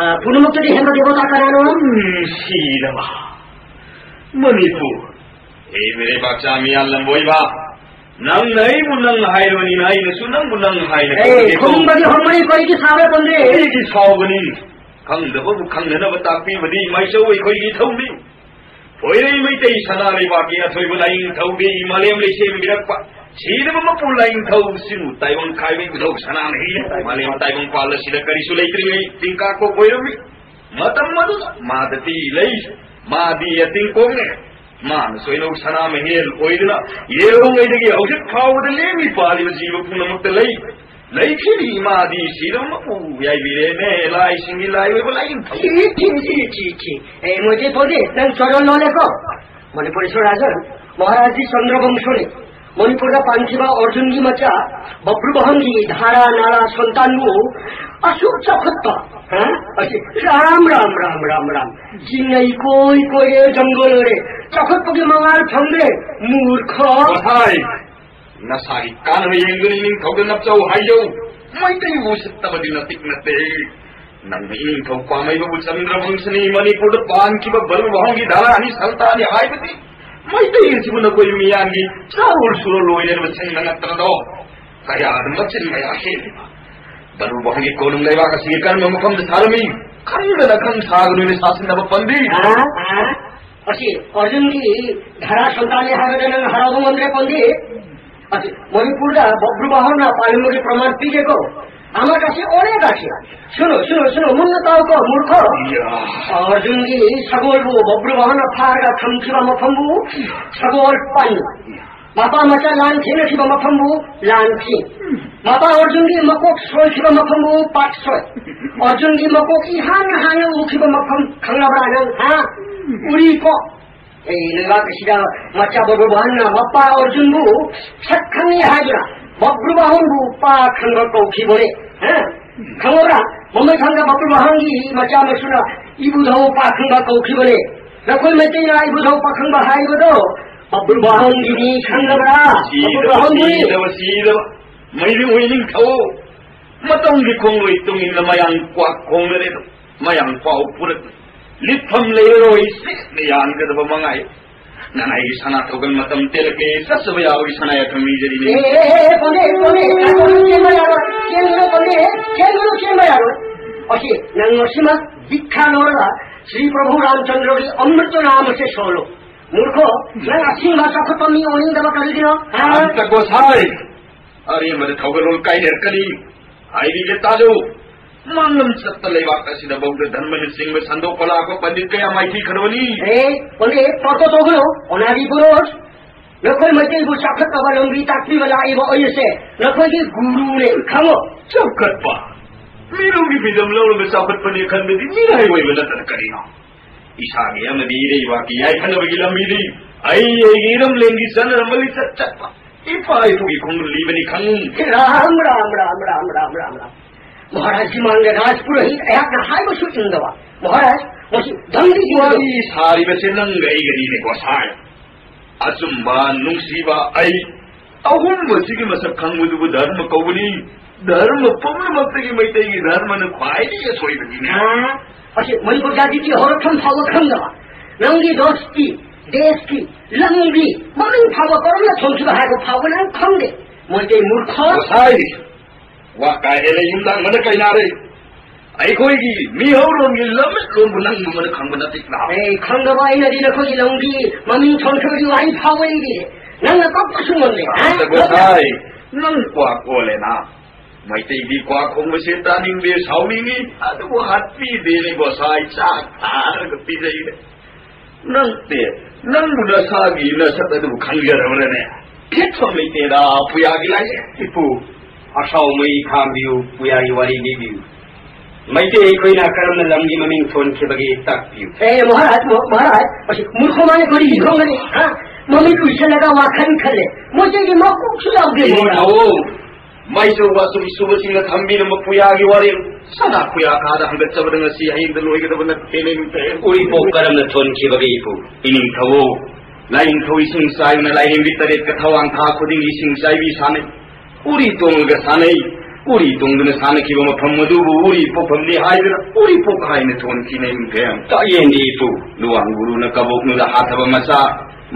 ꯑ, ꯄꯨꯝꯅꯃꯛꯇꯒꯤ ꯍꯦꯟꯕ ꯗꯦꯕꯇꯥ ꯀꯅꯥꯅꯣ? ꯎꯝ, ꯁꯤꯔꯕ ꯃꯅꯤꯄꯨꯔ꯫ ꯑꯦ, ꯃꯤꯔꯩꯕꯥꯛ ꯆꯥ ꯃꯤꯌꯥꯜ ꯂꯝꯕꯣꯏꯕ, ꯅꯪꯅ ꯑꯩꯕꯨ ꯅꯪ ꯍꯥꯏꯔꯕꯅꯤꯅ ꯑꯩꯅꯁꯨ ꯅꯪꯕꯨ ꯅꯪ ꯍꯥꯏꯅ ꯑꯦ, ꯀꯧꯒꯦ ꯇꯧ- ꯈꯨꯝꯕꯒꯤ ꯍꯣꯔꯃꯣꯅꯤ ꯀꯔꯤꯒꯤ ꯁꯥꯕ꯭ꯔꯥ, ꯄꯟꯗꯤꯠ? ꯑꯩꯒꯤ ꯁꯥꯎꯕꯅꯤ꯫ ꯈꯪꯗꯕꯕꯨ ꯈꯪꯅꯅꯕ ꯇꯥꯛꯄꯤꯕꯗꯤ ꯃꯥꯏꯆꯧ ꯑꯩꯈꯣꯏꯒꯤ ꯏꯊꯧꯅꯤ꯫ ꯐꯣꯏꯔꯩ ꯃꯩꯇꯩ ꯁꯅꯥ ꯂꯩꯕꯥꯛꯀꯤ ꯑꯊꯣꯏꯕ ꯂꯥꯏꯅꯤꯡꯊꯧꯗꯤ ꯃꯥꯂꯦꯝ ꯂꯩꯁꯦꯝꯕꯤꯔꯛꯄ, ꯁꯤꯔꯕ ꯃꯄꯨ ꯂꯥꯏꯅꯤꯡꯊꯧ ꯁꯤꯕꯨ ꯇꯥꯏꯕꯪ ꯈꯥꯏꯕ ꯏꯕꯨꯙꯧ ꯁꯅꯥꯃꯍꯤ ꯃꯥꯂꯦꯝ ꯇꯥꯏꯕꯪ ꯄꯥꯜ ꯑꯁꯤꯗ ꯀꯔꯤꯁꯨ ꯂꯩꯇ꯭ꯔꯤꯉꯩ ꯆꯤꯡꯀꯥ ꯀꯣꯛ ꯑꯣꯏꯔꯝꯃꯤ꯫ ꯃꯇꯝ ꯑꯗꯨꯗ ꯃꯥꯗꯗꯤ ꯂꯩ, ꯃꯥꯗꯤ ꯑꯇꯤꯡ ꯀꯣꯛꯅꯦ꯫ ꯃꯥꯅ ꯁꯣꯏꯅꯧ ꯁꯅꯥꯃꯍꯦꯜ ꯑꯣꯏꯗꯨꯅ ꯌꯦꯜꯍꯧꯉꯩꯗꯒꯤ ꯍꯧꯖꯤꯛ ꯐꯥꯎꯕꯗ ꯂꯦꯝꯃꯤ ꯄꯥꯜꯂꯤꯕ ꯖꯤꯕ ꯄꯨꯝꯅꯃꯛꯇ ꯂꯩ꯫ ꯂꯩꯈꯤꯅꯤ ꯃꯥꯗꯤ ꯁꯤꯔꯕ ꯃꯄꯨ ꯌꯥꯏꯕꯤꯔꯦꯅꯦ ꯂꯥꯏꯁꯤꯡꯒꯤ ꯂꯥꯏ ꯑꯣꯏꯕ ꯂꯥꯏꯅꯤꯡꯊꯧ꯫ ꯆꯤ, ꯆꯤ, ꯆꯤ, ꯆꯤ, ꯆꯤ꯫ ꯑꯦ, ꯃꯣꯏꯆꯩ ꯄꯟꯗꯤꯠ, ꯅꯪ ꯆꯣꯔꯣꯜ ꯂꯣꯜꯂꯦꯀꯣ꯫ ꯃꯅꯤꯄꯨꯔꯦꯁ꯭ꯋꯔ ꯔꯥꯖꯟ, ꯃꯍꯥꯔꯥꯖꯖꯤ ꯆꯟꯗ꯭ꯔꯕꯪꯁꯣꯅꯤ꯫ ꯃꯅꯤꯄꯨꯔꯗ ꯄꯥꯟꯈꯤꯕ ꯑꯔꯖꯨꯟꯒꯤ ꯃꯆꯥ ꯕꯕ꯭ꯔꯨꯕꯥꯍꯟꯒꯤ ꯙꯥꯔꯥ ꯅꯥꯔꯥ ꯁꯟꯇꯥꯟꯕꯨ ꯑꯁꯨꯛ ꯆꯥꯎꯈꯠꯄ, ꯍꯥ? ꯑꯁꯤ, ꯔꯥꯝ, ꯔꯥꯝ, ꯔꯥꯝ, ꯔꯥꯝ, ꯔꯥꯝ꯫ ꯆꯤꯡꯅ ꯏꯀꯣꯏ ꯀꯣꯏꯔꯦ, ꯖꯪꯒꯜ ꯑꯣꯏꯔꯦ, ꯆꯥꯎꯈꯠꯄꯒꯤ ꯃꯉꯥꯜ ꯐꯪꯗ꯭ꯔꯦ, ꯃꯨꯔꯈ꯫ ꯄꯣꯊꯥꯏ! ꯅꯁꯥꯒꯤ ꯀꯥꯟꯅꯕ ꯌꯦꯡꯗꯨꯅ ꯏꯅꯤꯡꯊꯧꯗ ꯅꯞꯆꯧ ꯍꯥꯏꯖꯧ꯫ ꯃꯩꯇꯩꯕꯨ ꯎꯁꯤꯠꯇꯕꯗꯤ ꯅꯇꯤꯛ ꯅꯠꯇꯦ꯫ ꯅꯪꯅ ꯏꯅꯤꯡꯊꯧ ꯄꯥꯝꯃꯩꯕꯕꯨ ꯆꯟꯗ꯭ꯔꯕꯪꯁꯅꯤ ꯃꯅꯤꯄꯨꯔꯗ ꯄꯥꯟꯈꯤꯕ ꯕꯔꯨꯕꯥꯍꯟꯒꯤ ꯙꯥꯔꯥꯅꯤ ꯁꯟꯇꯥꯟꯅꯤ ꯍꯥꯏꯕꯗꯤ ꯃꯩꯇꯩ ꯑꯁꯤꯕꯨ ꯅꯈꯣꯏ ꯃꯤꯌꯥꯝꯒꯤ ꯆꯥꯔꯣꯜ ꯁꯨꯔꯣꯜ ꯂꯣꯏꯅꯔꯕ ꯁꯤꯡꯅ ꯅꯠꯇ꯭ꯔꯗꯣ? ꯀꯌꯥꯗ ꯃꯆꯤꯟ ꯃꯌꯥ ꯍꯦꯜꯂꯤꯕ? ꯕꯔꯨꯕꯥꯍꯟꯒꯤ ꯀꯣꯅꯨꯡ ꯂꯩꯕꯥꯛ ꯑꯁꯤꯒꯤ ꯀꯔꯝꯕ ꯃꯐꯝꯗ ꯁꯥꯔꯝꯃꯤ? ꯈꯪꯗꯅ ꯈꯪ ꯁꯥꯒꯅꯨꯅꯦ ꯁꯥꯁꯤꯟꯅꯕ ꯄꯟꯗꯤ꯫ ꯑ, ꯑ, ꯑꯁꯤ ꯑꯔꯖꯨꯟꯒꯤ ꯙꯥꯔꯥ ꯁꯟꯇꯥꯟꯅꯤ ꯍꯥꯏꯕꯗ ꯅꯪ ꯍꯔꯥꯎꯕ ꯉꯝꯗ꯭ꯔꯦ ꯄꯟꯗꯤ꯫ ꯑꯁꯤ ꯃꯅꯤꯄꯨꯔꯗ ꯕꯕ꯭ꯔꯨꯕꯥꯍꯟꯅ ꯄꯥꯜꯂꯝꯕꯒꯤ ꯄ꯭ꯔꯃꯥꯟ ꯄꯤꯒꯦꯀꯣ꯫ ꯑꯃꯒꯁꯤ ꯑꯣꯔꯦꯒꯁꯤ꯫ ꯁꯨꯅꯨ, ꯁꯨꯅꯨ, ꯁꯨꯅꯨ, ꯃꯨꯟꯅ ꯇꯥꯎꯀꯣ, ꯃꯨꯔꯈ꯫ ꯏꯌꯥ꯫ ꯑꯔꯖꯨꯟꯒꯤ ꯁꯒꯣꯜꯕꯨ ꯕꯕ꯭ꯔꯨꯕꯥꯍꯟꯅ ꯐꯥꯔꯒ ꯊꯝꯈꯤꯕ ꯃꯐꯝꯕꯨ ꯁꯒꯣꯜ ꯄꯟ꯫ ꯃꯄꯥ ꯃꯆꯥ ꯂꯥꯟ ꯊꯦꯡꯅꯈꯤꯕ ꯃꯐꯝꯕꯨ ꯂꯥꯟ ꯊꯦꯡ꯫ ꯃꯄꯥ ꯑꯔꯖꯨꯟꯒꯤ ꯃꯀꯣꯛ ꯁꯣꯏꯈꯤꯕ ꯃꯐꯝꯕꯨ ꯄꯥꯠ ꯁꯣꯏ꯫ ꯑꯔꯖꯨꯟꯒꯤ ꯃꯀꯣꯛ ꯏꯍꯥꯟ ꯍꯥꯟꯅ ꯎꯈꯤꯕ ꯃꯐꯝ ꯈꯪꯂꯕ꯭ꯔꯥ ꯅꯪ, ꯍꯥ? ꯎꯔꯤꯀꯣ꯫ ꯑꯦ, ꯂꯩꯕꯥꯛ ꯑꯁꯤꯗ ꯃꯆꯥ ꯕꯕ꯭ꯔꯨꯕꯥꯍꯟꯅ ꯃꯄꯥ ꯑꯔꯖꯨꯟꯕꯨ ꯁꯛ ꯈꯪꯉꯤ ꯍꯥꯏꯗꯨꯅ ꯕꯕ꯭ꯔꯨꯕꯥꯍꯟꯕꯨ ꯄꯥ ꯈꯪꯕ ꯀꯧꯈꯤꯕꯅꯦ꯫ ꯍꯥ? ꯈꯪꯍꯧꯕ꯭ꯔꯥ? ꯃꯃꯩ ꯊꯥꯡꯗ ꯕꯕ꯭ꯔꯨꯕꯥꯍꯟꯒꯤ ꯃꯆꯥ ꯃꯁꯨꯅ ꯏꯕꯨꯙꯧ ꯄꯥ ꯈꯪꯕ ꯀꯧꯈꯤꯕꯅꯦ꯫ ꯅꯈꯣꯏ ꯃꯩꯇꯩꯅ ꯏꯕꯨꯙꯧ ꯄꯥ ꯈꯪꯕ ꯍꯥꯏꯕꯗꯣ ꯕꯕ꯭ꯔꯨꯕꯥꯍꯟꯒꯤꯅꯤ, ꯈꯪꯗꯕ꯭ꯔꯥ? ꯁꯤꯗꯕ, ꯕꯕ꯭ꯔꯨꯕꯥꯍꯟꯕꯨꯅꯤ꯫ ꯁꯤꯗꯕ, ꯁꯤꯗꯕ꯫ ꯃꯩꯔꯤ ꯍꯨꯏ ꯅꯤꯡꯊꯧ꯫ ꯃꯇꯝꯒꯤ ꯈꯣꯡꯂꯣꯏ ꯇꯨꯡ ꯏꯟꯅ ꯃꯌꯥꯡ ꯀ꯭ꯋꯥꯛ ꯈꯣꯡꯅꯔꯦꯗꯣ꯫ ꯃꯌꯥꯡ ꯄꯥꯎ ꯄꯨꯔꯛ ꯂꯤꯠꯐꯝ ꯂꯩꯔꯔꯣꯏ, ꯁꯦꯠꯅ ꯌꯥꯟꯒꯗꯕ ꯃꯉꯥꯏ꯫ ꯅꯅꯥꯏꯒꯤ ꯁꯅꯥ ꯊꯧꯒꯜ ꯃꯇꯝ ꯇꯦꯜꯂꯛꯂꯦ, ꯆꯠꯆꯕ ꯌꯥꯕꯒꯤ ꯁꯅꯥ ꯌꯥꯊꯪ ꯅꯤꯖꯔꯤꯅꯦ꯫ ꯑꯦ, ꯑꯦ, ꯑꯦ, ꯑꯦ, ꯄꯣꯟꯗꯦ, ꯄꯣꯟꯗꯦ, ꯉꯥꯏꯈꯣ, ꯆꯦꯟꯕ ꯌꯥꯔꯣꯏ, ꯆꯦꯟꯒꯅꯨ, ꯄꯣꯟꯗꯦ, ꯆꯦꯟꯒꯅꯨ, ꯆꯦꯟꯕ ꯌꯥꯔꯣꯏ꯫ ꯑꯁꯤ, ꯅꯪ ꯉꯁꯤꯃꯛ ꯗꯤꯛꯈꯥ ꯂꯧꯔꯒ ꯁ꯭ꯔꯤ ꯄ꯭ꯔꯚꯨ ꯔꯥꯝꯆꯟꯗ꯭ꯔꯒꯤ ꯑꯃ꯭ꯔꯤꯇ ꯅꯥꯃꯁꯦ ꯁꯣꯜꯂꯨ꯫ ꯃꯨꯔꯈꯣ, ꯅꯪ ꯑꯁꯤꯡꯕ ꯆꯥꯎꯈꯠꯄ ꯃꯤ ꯑꯣꯏꯅꯤꯡꯗꯕ ꯀꯔꯤꯒꯤꯅꯣ? ꯍꯥ? ꯑꯝꯇ ꯒꯣꯁꯥꯏ, ꯑꯔꯦꯝꯕꯗ ꯊꯧꯒꯜꯂꯣꯟ ꯀꯥꯏꯅꯔꯛꯀꯅꯤ꯫ ꯍꯥꯏꯔꯤꯁꯦ ꯇꯥꯖꯧ꯫ ꯃꯥꯡꯂꯝ ꯆꯠꯇ ꯂꯩꯕꯥꯛ ꯑꯁꯤꯗ ꯕꯧꯗ ꯙꯔꯃꯅ ꯆꯤꯡꯕ ꯁꯟꯗꯣꯛꯄ ꯂꯥꯛꯄ ꯄꯟꯗꯤꯠ ꯀꯌꯥ ꯃꯥꯏꯊꯤꯈ꯭ꯔꯕꯅꯤ꯫ ꯑꯦ, ꯄꯣꯟꯗꯦ, ꯄꯥꯛꯇ ꯇꯧꯒꯅꯨ, ꯑꯣꯅꯥꯔꯤ ꯄꯨꯔꯨꯁ꯫ ꯅꯈꯣꯏ ꯃꯩꯇꯩꯕꯨ ꯆꯥꯎꯈꯠꯅꯕ ꯂꯝꯕꯤ ꯇꯥꯛꯄꯤꯕ ꯂꯥꯛꯏꯕ ꯑꯩ ꯑꯁꯦ ꯅꯈꯣꯏꯒꯤ ꯒꯨꯔꯨꯅꯦ, ꯈꯪꯉꯣ꯫ ꯆꯥꯎꯈꯠꯄ? ꯃꯤꯔꯝꯒꯤ ꯐꯤꯗꯝ ꯂꯧꯔꯒ ꯆꯥꯎꯈꯠꯄꯅꯦ ꯈꯟꯕꯗꯤ ꯃꯤꯔꯥꯏ ꯑꯣꯏꯕ ꯅꯠꯇꯅ ꯀꯔꯤꯅꯣ? ꯏꯁꯥꯒꯤ ꯑꯃꯗꯤ ꯏꯔꯩꯕꯥꯛꯀꯤ ꯌꯥꯏꯐꯅꯕꯒꯤ ꯂꯝꯕꯤꯗꯤ ꯑꯩ ꯑꯩꯒꯤ ꯏꯔꯝꯂꯦꯟꯒꯤ ꯆꯠꯅꯔꯝꯕ ꯂꯤꯆꯠ ꯆꯠꯄ ꯏꯄꯥ ꯏꯄꯨꯒꯤ ꯈꯣꯡꯒꯨꯜ ꯂꯤꯕꯅꯤ ꯈꯪꯉꯨ꯫ ꯔꯥꯝ, ꯔꯥꯝ, ꯔꯥꯝ, ꯔꯥꯝ, ꯔꯥꯝ, ꯔꯥꯝ, ꯔꯥꯝ꯫ ꯃꯍꯥꯔꯥꯖꯒꯤ ꯃꯥꯡꯗ ꯔꯥꯖ ꯄꯨꯔꯣꯍꯤꯠ ꯑꯩꯍꯥꯛꯅ ꯍꯥꯏꯕꯁꯨ ꯏꯟꯗꯕ꯫ ꯃꯍꯥꯔꯥꯖ, ꯃꯁꯤ ꯙꯟꯗꯤ ꯋꯥꯔꯤ ꯁꯥꯔꯤꯕꯁꯦ ꯅꯪꯒ ꯑꯩꯒꯅꯤꯅꯦ, ꯒꯣꯁꯥꯏ꯫ ꯑꯆꯨꯝꯕ, ꯅꯨꯡꯁꯤꯕ, ꯑꯩ ꯑꯍꯨꯝ ꯑꯁꯤꯒꯤ ꯃꯁꯛ ꯈꯪꯕꯗꯨꯕꯨ ꯙꯔꯃ ꯀꯧꯕꯅꯤ꯫ ꯙꯔꯃ ꯄꯨꯝꯅꯃꯛꯇꯒꯤ ꯃꯩꯇꯩꯒꯤ ꯙꯔꯃꯅ ꯈ꯭ꯋꯥꯏꯗꯒꯤ ꯑꯁꯣꯏꯕꯅꯤꯅꯦ꯫ ꯑ, ꯑꯁꯤ ꯃꯅꯤꯄꯨꯔ ꯖꯥꯇꯤꯒꯤ ꯍꯧꯔꯛꯐꯝ ꯐꯥꯎꯕ ꯈꯪꯗꯕ꯫ ꯅꯪꯒꯤ ꯗꯣꯁꯇꯤ, ꯗꯦꯁꯀꯤ, ꯂꯝꯒꯤ ꯃꯃꯤꯡ ꯐꯥꯎꯕ ꯀꯔꯝꯅ ꯊꯣꯟꯈꯤꯕ ꯍꯥꯏꯕ ꯐꯥꯎꯕ ꯅꯪ ꯈꯪꯗꯦ꯫ ꯃꯩꯇꯩ ꯃꯨꯔꯈ꯫ ꯉꯁꯥꯏ ꯋꯥ ꯀꯥꯏꯔꯦ ꯂꯩ ꯌꯨꯝꯗꯥꯡꯕꯅ ꯀꯩꯅꯥꯔꯦ꯫ ꯑꯩꯈꯣꯏꯒꯤ ꯃꯤꯍꯧꯔꯣꯟꯒꯤ ꯂꯝꯂꯣꯟꯕꯨ ꯅꯪ ꯅꯣꯡꯃꯅ ꯈꯪꯕ ꯅꯠꯇꯦ ꯂꯥꯎ꯫ ꯑꯦ, ꯈꯪꯗꯕ ꯑꯩꯅꯗꯤ ꯅꯈꯣꯏꯒꯤ ꯂꯝꯒꯤ ꯃꯃꯤꯡ ꯊꯣꯟꯈꯤꯕꯒꯤ ꯋꯥꯍꯩ ꯐꯥꯎꯕ ꯂꯩꯔꯤꯁꯦ꯫ ꯅꯪꯅ ꯀꯞꯄꯁꯨ ꯉꯝꯗꯦ꯫ ꯍꯥ? ꯑꯝꯇ ꯒꯣꯁꯥꯏ, ꯅꯪ ꯀ꯭ꯋꯥ ꯀꯣꯜꯂꯦꯅ꯫ ꯃꯩꯇꯩꯗꯤ ꯀ꯭ꯋꯥ ꯈꯣꯡꯕꯁꯦ ꯇꯥꯅꯤꯡꯗꯦ, ꯁꯥꯎꯅꯤꯡꯉꯤ꯫ ꯑꯗꯨꯕꯨ ꯍꯥꯠꯄꯤꯗꯦꯅꯦ ꯒꯣꯁꯥꯏ, ꯆꯥꯛ ꯊꯥꯔꯒ ꯄꯤꯖꯩꯅꯦ꯫ ꯅꯪꯗꯤ, ꯅꯪꯕꯨ ꯅꯁꯥꯒꯤ ꯅꯁꯛ ꯑꯗꯨꯕꯨ ꯈꯪꯖꯔꯕ꯭ꯔꯅꯦ? ꯐꯦꯠꯐꯝ ꯂꯩꯇꯦꯗ, ꯄꯨꯌꯥꯒꯤ ꯂꯥꯏꯔꯦ꯫ ꯏꯄꯨ, ꯑꯁꯥꯎ ꯃꯩ ꯈꯥꯝꯕꯤꯌꯨ, ꯄꯨꯌꯥꯒꯤ ꯋꯥꯔꯤ ꯂꯤꯕꯤꯌꯨ꯫ ꯃꯩꯇꯩ ꯑꯩꯈꯣꯏꯅ ꯀꯔꯝꯅ ꯂꯝꯒꯤ ꯃꯃꯤꯡ ꯊꯣꯟꯈꯤꯕꯒꯦ ꯇꯥꯛꯄꯤꯌꯨ꯫ ꯑꯦ, ꯃꯍꯥꯔꯥꯖ, ꯃ-, ꯃꯍꯥꯔꯥꯖ, ꯃꯁꯤ ꯃꯨꯔꯈ ꯃꯥꯅ ꯀꯔꯤ ꯏꯔꯣꯡꯒꯅꯤ? ꯍꯥ? ꯃꯃꯤꯠ ꯎꯏꯁꯜꯂꯒ ꯋꯥꯈꯜ ꯈꯜꯂꯦ꯫ ꯃꯁꯤꯒꯤ ꯃꯀꯣꯛꯁꯨ ꯌꯥꯎꯗꯦ, ꯃꯍꯥꯔꯥꯖ꯫ ꯏꯅꯤꯡꯊꯧ, ꯃꯥꯏꯁꯣꯏꯕ ꯑꯁꯨꯝ ꯁꯨꯕꯁꯤꯡꯅ ꯊꯝꯕꯤꯔꯝꯕ ꯈꯨꯌꯥꯒꯤ ꯋꯥꯔꯦꯡ ꯁꯅꯥ ꯈꯨꯌꯥ ꯀꯥꯗ ꯍꯥꯡꯒꯠꯆꯕꯗ ꯉꯁꯤ ꯍꯌꯦꯡꯗ ꯂꯣꯏꯒꯗꯕ ꯅꯠꯇꯦꯅꯦ, ꯏꯅꯤꯡꯊꯧ꯫ ꯎꯔꯤꯄꯣꯛ ꯀꯔꯝꯅ ꯊꯣꯟꯈꯤꯕꯒꯦ ꯏꯄꯨ? ꯏꯅꯤꯡꯊꯧ, ꯂꯥꯏꯅꯤꯡꯊꯧ ꯏꯁꯤꯡ ꯆꯥꯏꯕꯅ ꯂꯥꯏꯔꯦꯝꯕꯤ ꯇꯔꯦꯠꯀ ꯊꯋꯥꯡ ꯊꯥ ꯈꯨꯗꯤꯡꯒꯤ ꯏꯁꯤꯡ ꯆꯥꯏꯕꯤ ꯁꯥꯟꯅꯩ꯫ ꯎꯔꯤ ꯇꯣꯡꯂꯒ ꯁꯥꯟꯅꯩ꯫ ꯎꯔꯤ ꯇꯣꯡꯗꯨꯅ ꯁꯥꯟꯅꯈꯤꯕ ꯃꯐꯝ ꯑꯗꯨꯕꯨ ꯎꯔꯤ ꯄꯣꯛꯐꯝꯅꯤ ꯍꯥꯏꯗꯨꯅ ꯎꯔꯤꯄꯣꯛ ꯍꯥꯏꯅ ꯊꯣꯟꯈꯤꯅꯦ, ꯏꯅꯤꯡꯊꯧ꯫ ꯇꯥꯛꯌꯦꯟꯗꯤ ꯏꯄꯨ꯫ ꯂꯨꯋꯥꯡ ꯒꯨꯔꯨꯅ ꯀꯕꯣꯛꯅꯨꯗ ꯍꯥꯊꯕ ꯃꯆꯥ,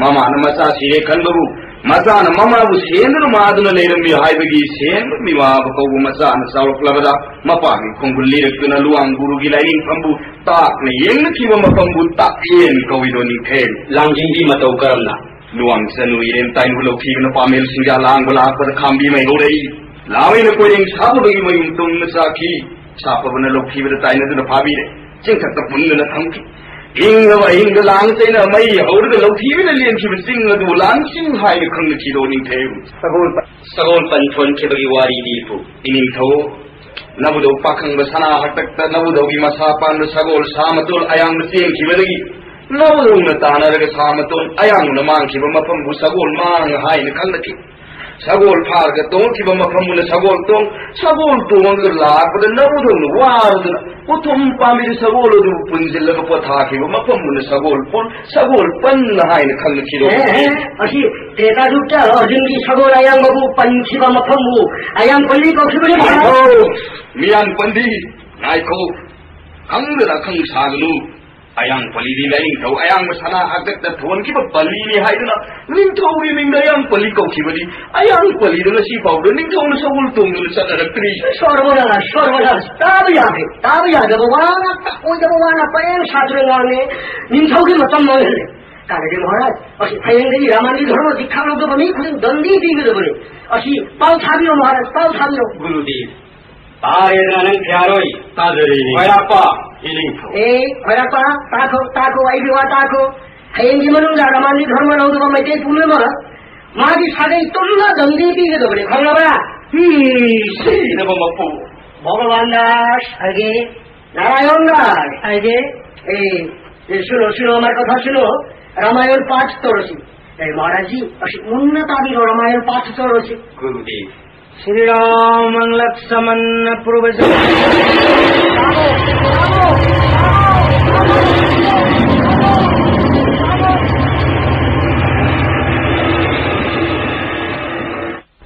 ꯃꯃꯥꯅ ꯃꯆꯥ ꯁꯤꯔꯦ ꯈꯟꯕꯕꯨ, ꯃꯆꯥꯅ ꯃꯃꯥꯕꯨ ꯁꯦꯟꯗꯨꯅ ꯃꯥꯗꯨꯅ ꯂꯩꯔꯝꯃꯤ ꯍꯥꯏꯕꯒꯤ ꯁꯦꯟꯕ ꯃꯤꯃꯥꯕ ꯀꯧꯕ ꯃꯆꯥꯅ ꯆꯥꯎꯔꯛꯂꯕꯗ ꯃꯄꯥꯒꯤ ꯈꯣꯡꯒꯨꯜ ꯂꯤꯔꯛꯇꯨꯅ ꯂꯨꯋꯥꯡ ꯒꯨꯔꯨꯒꯤ ꯂꯥꯏꯅꯤꯡꯐꯝꯕꯨ ꯇꯥꯛꯅ ꯌꯦꯡꯅꯈꯤꯕ ꯃꯐꯝꯕꯨ ꯇꯥꯛꯌꯦꯟ ꯀꯧꯏꯗꯣ, ꯏꯅꯤꯡꯊꯧ꯫ ꯂꯥꯡꯖꯤꯡꯕꯤ ꯃꯇꯧ ꯀꯔꯝꯅ? ꯂꯨꯋꯥꯡ ꯆꯅꯨ ꯏꯔꯦꯟ ꯇꯥꯏꯅꯕꯨ ꯂꯧꯊꯤꯕꯅ ꯄꯥꯃꯦꯜꯁꯤꯡꯒ ꯂꯥꯡꯕ ꯂꯥꯛꯄꯗ ꯈꯥꯝꯕꯤ ꯃꯩꯍꯧꯔꯛꯏ꯫ ꯂꯥꯃꯩꯅ ꯀꯣꯏꯔꯦꯡ ꯁꯥꯕꯒꯤ ꯃꯌꯨꯝ ꯇꯨꯡꯅ ꯆꯥꯈꯤ꯫ ꯁꯥꯐꯕꯅ ꯂꯧꯊꯤꯕꯗ ꯇꯥꯏꯅꯗꯨꯅ ꯐꯥꯕꯤꯔꯦ꯫ ꯆꯤꯡꯊꯛꯇ ꯄꯨꯟꯗꯨꯅ ꯊꯝꯈꯤ꯫ ꯏꯪꯂꯕ ꯑꯍꯤꯡꯗ ꯂꯥꯡ ꯆꯩꯅ ꯃꯩ ꯍꯧꯔꯒ ꯂꯧꯊꯤꯕꯅ ꯂꯦꯟꯈꯤꯕ ꯆꯤꯡ ꯑꯗꯨꯕꯨ ꯂꯥꯡꯆꯤꯡ ꯍꯥꯏꯅ ꯈꯪꯅꯈꯤꯗꯣ, ꯏꯅꯤꯡꯊꯧ꯫ ꯁꯒꯣꯜ ꯄ-, ꯁꯒꯣꯜ ꯄꯟ ꯊꯣꯟꯈꯤꯕꯒꯤ ꯋꯥꯔꯤꯗꯤ ꯏꯄꯨ꯫ ꯏꯅꯤꯡꯊꯧ, ꯅꯕꯨꯙꯧ ꯄꯥꯈꯪꯕ ꯁꯅꯥ ꯍꯥꯛꯇꯛꯇ ꯅꯕꯨꯙꯧꯒꯤ ꯃꯁꯥ ꯄꯥꯟꯕ ꯁꯒꯣꯜ ꯁꯥ ꯃꯇꯣꯜ ꯑꯌꯥꯡꯕ ꯆꯦꯟꯈꯤꯕꯗꯒꯤ ꯅꯕꯨꯙꯧꯅ ꯇꯥꯟꯅꯔꯒ ꯁꯥ ꯃꯇꯣꯜ ꯑꯌꯥꯡꯕꯅ ꯃꯥꯡꯈꯤꯕ ꯃꯐꯝꯕꯨ ꯁꯒꯣꯜ ꯃꯥꯡ ꯍꯥꯏꯅ ꯈꯪꯅꯈꯤ꯫ ꯁꯒꯣꯜ ꯐꯥꯔꯒ ꯇꯣꯡꯈꯤꯕ ꯃꯐꯝꯕꯨꯅ ꯁꯒꯣꯜ ꯇꯣꯡ, ꯁꯒꯣꯜ ꯇꯣꯡꯉꯒ ꯂꯥꯛꯄꯗ ꯅꯕꯨꯙꯧꯅ ꯋꯥꯔꯗꯨꯅ ꯎꯊꯨꯝ ꯄꯥꯝꯕꯤꯗ ꯁꯒꯣꯜ ꯑꯗꯨꯕꯨ ꯄꯨꯟꯁꯤꯜꯂꯒ ꯄꯣꯊꯥꯈꯤꯕ ꯃꯐꯝꯕꯨꯅ ꯁꯒꯣꯜ ꯄꯨꯟ, ꯁꯒꯣꯜ ꯄꯟ ꯍꯥꯏꯅ ꯈꯪꯅꯈꯤꯗꯣ꯫ ꯑꯦ, ꯑꯦ, ꯑꯁꯤ ꯇ꯭ꯔꯦꯇꯥ ꯌꯨꯒꯇ ꯑꯔꯖꯨꯟꯒꯤ ꯁꯒꯣꯜ ꯑꯌꯥꯡꯕꯕꯨ ꯄꯟꯈꯤꯕ ꯃꯐꯝꯕꯨ ꯑꯌꯥꯡ ꯄꯜꯂꯤ ꯀꯧꯈꯤꯕꯅꯤ꯫ ꯉꯥꯏꯈꯣ, ꯃꯤꯌꯥꯡ ꯄꯟꯗꯤ, ꯉꯥꯏꯈꯣ, ꯈꯪꯗꯅ ꯑꯈꯪ ꯁꯥꯒꯅꯨ꯫ ꯑꯌꯥꯡ ꯄꯜꯂꯤꯗꯤ ꯂꯥꯏꯅꯤꯡꯊꯧ ꯑꯌꯥꯡꯕ ꯁꯅꯥ ꯍꯥꯛꯇꯛꯇ ꯊꯣꯟꯈꯤꯕ ꯄꯜꯂꯤꯅꯤ ꯍꯥꯏꯗꯨꯅ ꯅꯤꯡꯊꯧꯒꯤ ꯃꯤꯡꯗ ꯑꯌꯥꯡ ꯄꯜꯂꯤ ꯀꯧꯈꯤꯕꯅꯤ꯫ ꯑꯌꯥꯡ ꯄꯜꯂꯤꯗ ꯉꯁꯤ ꯐꯥꯎꯕꯗ ꯅꯤꯡꯊꯧꯅ ꯁꯒꯣꯜ ꯇꯣꯡꯗꯨꯅ ꯆꯠꯅꯔꯛꯇ꯭ꯔꯤ꯫ ꯁꯣꯔꯕꯣꯅꯥꯁ, ꯁꯣꯔꯕꯣꯅꯥꯁ, ꯇꯥꯕ ꯌꯥꯗꯦ, ꯇꯥꯕ ꯌꯥꯗꯕ ꯋꯥ ꯉꯥꯛꯇ, ꯑꯣꯏꯗꯕ ꯋꯥ ꯉꯥꯛꯇ ꯄꯔꯦꯡ ꯁꯥꯗꯨꯅ ꯉꯥꯡꯉꯦ꯫ ꯅꯤꯡꯊꯧꯒꯤ ꯃꯇꯝ ꯃꯥꯡꯍꯜꯂꯦ꯫ ꯀꯥꯟꯅꯗꯦ ꯃꯍꯥꯔꯥꯖ, ꯑꯁꯤ ꯍꯌꯦꯡꯗꯒꯤ ꯔꯥꯃꯥꯟꯒꯤ ꯙꯔꯃ ꯗꯤꯛꯈꯥ ꯂꯧꯗꯕ ꯃꯤ ꯈꯨꯗꯤꯡ ꯗꯟꯗꯤ ꯄꯤꯒꯗꯕꯅꯤ꯫ ꯑꯁꯤ ꯄꯥꯎ ꯊꯥꯕꯤꯔꯣ ꯃꯍꯥꯔꯥꯖ, ꯄꯥꯎ ꯊꯥꯕꯤꯔꯣ꯫ ꯒꯨꯔꯨꯗꯦꯕ, ꯇꯥꯔꯦꯗꯅ ꯅꯪ ꯈ꯭ꯌꯥꯔꯣꯏ? ꯇꯥꯖꯔꯦ, ꯏꯅꯤꯡꯊꯧ꯫ ꯈ꯭ꯋꯥꯏꯔꯥꯛꯄ꯫ ꯏꯅꯤꯡꯊꯧ꯫ ꯑꯦ, ꯈ꯭ꯋꯥꯏꯔꯥꯛꯄ, ꯇꯥꯈꯣ, ꯇꯥꯈꯣ, ꯑꯩꯒꯤ ꯋꯥ ꯇꯥꯈꯣ꯫ ꯍꯌꯦꯡꯒꯤ ꯃꯅꯨꯡꯗ ꯔꯃꯥꯟꯒꯤ ꯙꯔꯃ ꯂꯧꯗꯕ ꯃꯩꯇꯩ ꯄꯨꯝꯅꯃꯛ ꯃꯥꯒꯤ ꯁꯥꯒꯩ ꯇꯨꯝꯅ ꯗꯟꯗꯤ ꯄꯤꯒꯗꯕꯅꯤ, ꯈꯪꯂꯕ꯭ꯔꯥ? ꯎꯝ, ꯁꯤꯅꯕ ꯃꯄꯨ꯫ ভগবান দাস। আগে। নারায়ণ দাস। আগে। এই, এই শুনো, শুনো, আমার কথা শুনো। রামায়ণ পাঠ তো রসি। এই মহারাজজি, অসি মুন্না তাবি রামায়ণ পাঠ তো রসি। গুরুদেব। শ্রীরাম লক্ষ্মণ পূর্বজ।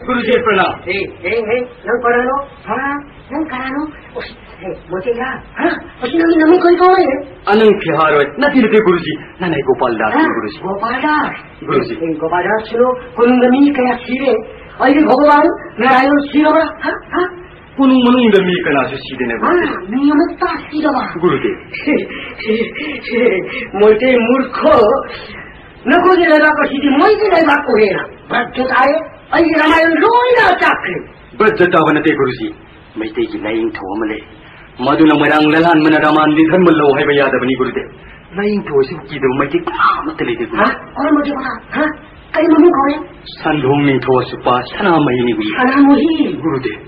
গুরুজি প্রণাম। এই, এই, এই, নাম করানো? হ্যাঁ, নাম করানো? ওসি, এই, মোটেরা, হ্যাঁ, ওসি নামি নামি কই কই রে? আনন্দ বিহার হয়। না দিলে গুরুজি। না, না, এই গোপাল দাস, হ্যাঁ, গুরুজি। গোপাল দাস। গুরুজি। এই গোপাল দাস ছিল, কোন নামি কয়া ছিলে? ওই যে ভগবান নারায়ণ ছিল না? হ্যাঁ, হ্যাঁ। কোন মনুং নামি কয়া সে সিদে না, গুরুজি। হ্যাঁ, নিয়মিত তা ছিল না। গুরুদেব। মোটে মূর্খ, नको जिलेगा को सीधी मोई जिलेगा को है ना। भ्रजताए, अई रामायण रोई ना चाकरी। ꯕ꯭ꯔꯖꯇꯥꯕ ꯅꯠꯇꯦ, ꯒꯨꯔꯨꯖꯤ꯫ ꯃꯩꯇꯩꯒꯤ ꯂꯥꯏꯅꯤꯡꯊꯧ ꯑꯃ ꯂꯩ꯫ ꯃꯗꯨꯅ ꯃꯣꯏꯔꯥꯡ ꯂꯂꯥꯟꯕꯅ ꯔꯥꯃꯥꯟꯗꯤ ꯙꯔꯃ ꯂꯧ ꯍꯥꯏꯕ ꯌꯥꯗꯕꯅꯤ, ꯒꯨꯔꯨꯗꯦꯕ꯫ ꯂꯥꯏꯅꯤꯡꯊꯧ ꯑꯁꯤꯕꯨ ꯀꯤꯗꯕ ꯃꯩꯇꯩ ꯀꯅꯥ ꯑꯃꯠꯇ ꯂꯩꯇꯦ, ꯒꯨꯔꯨ꯫ ꯍꯥ? ꯀꯔꯝꯕ ꯃꯃꯤꯡ ꯀꯧꯔꯦ? ꯍꯥ? ꯀꯔꯤ ꯃꯃꯤꯡ ꯀꯧꯔꯦ? ꯁꯟꯙꯣꯡ ꯅꯤꯡꯊꯧ ꯑꯁꯨꯄꯥ ꯁꯅꯥꯃꯍꯤꯅꯤ, ꯒꯨꯔꯨ꯫ ꯁꯅꯥꯃꯍꯤ? ꯒꯨꯔꯨꯗꯦꯕ꯫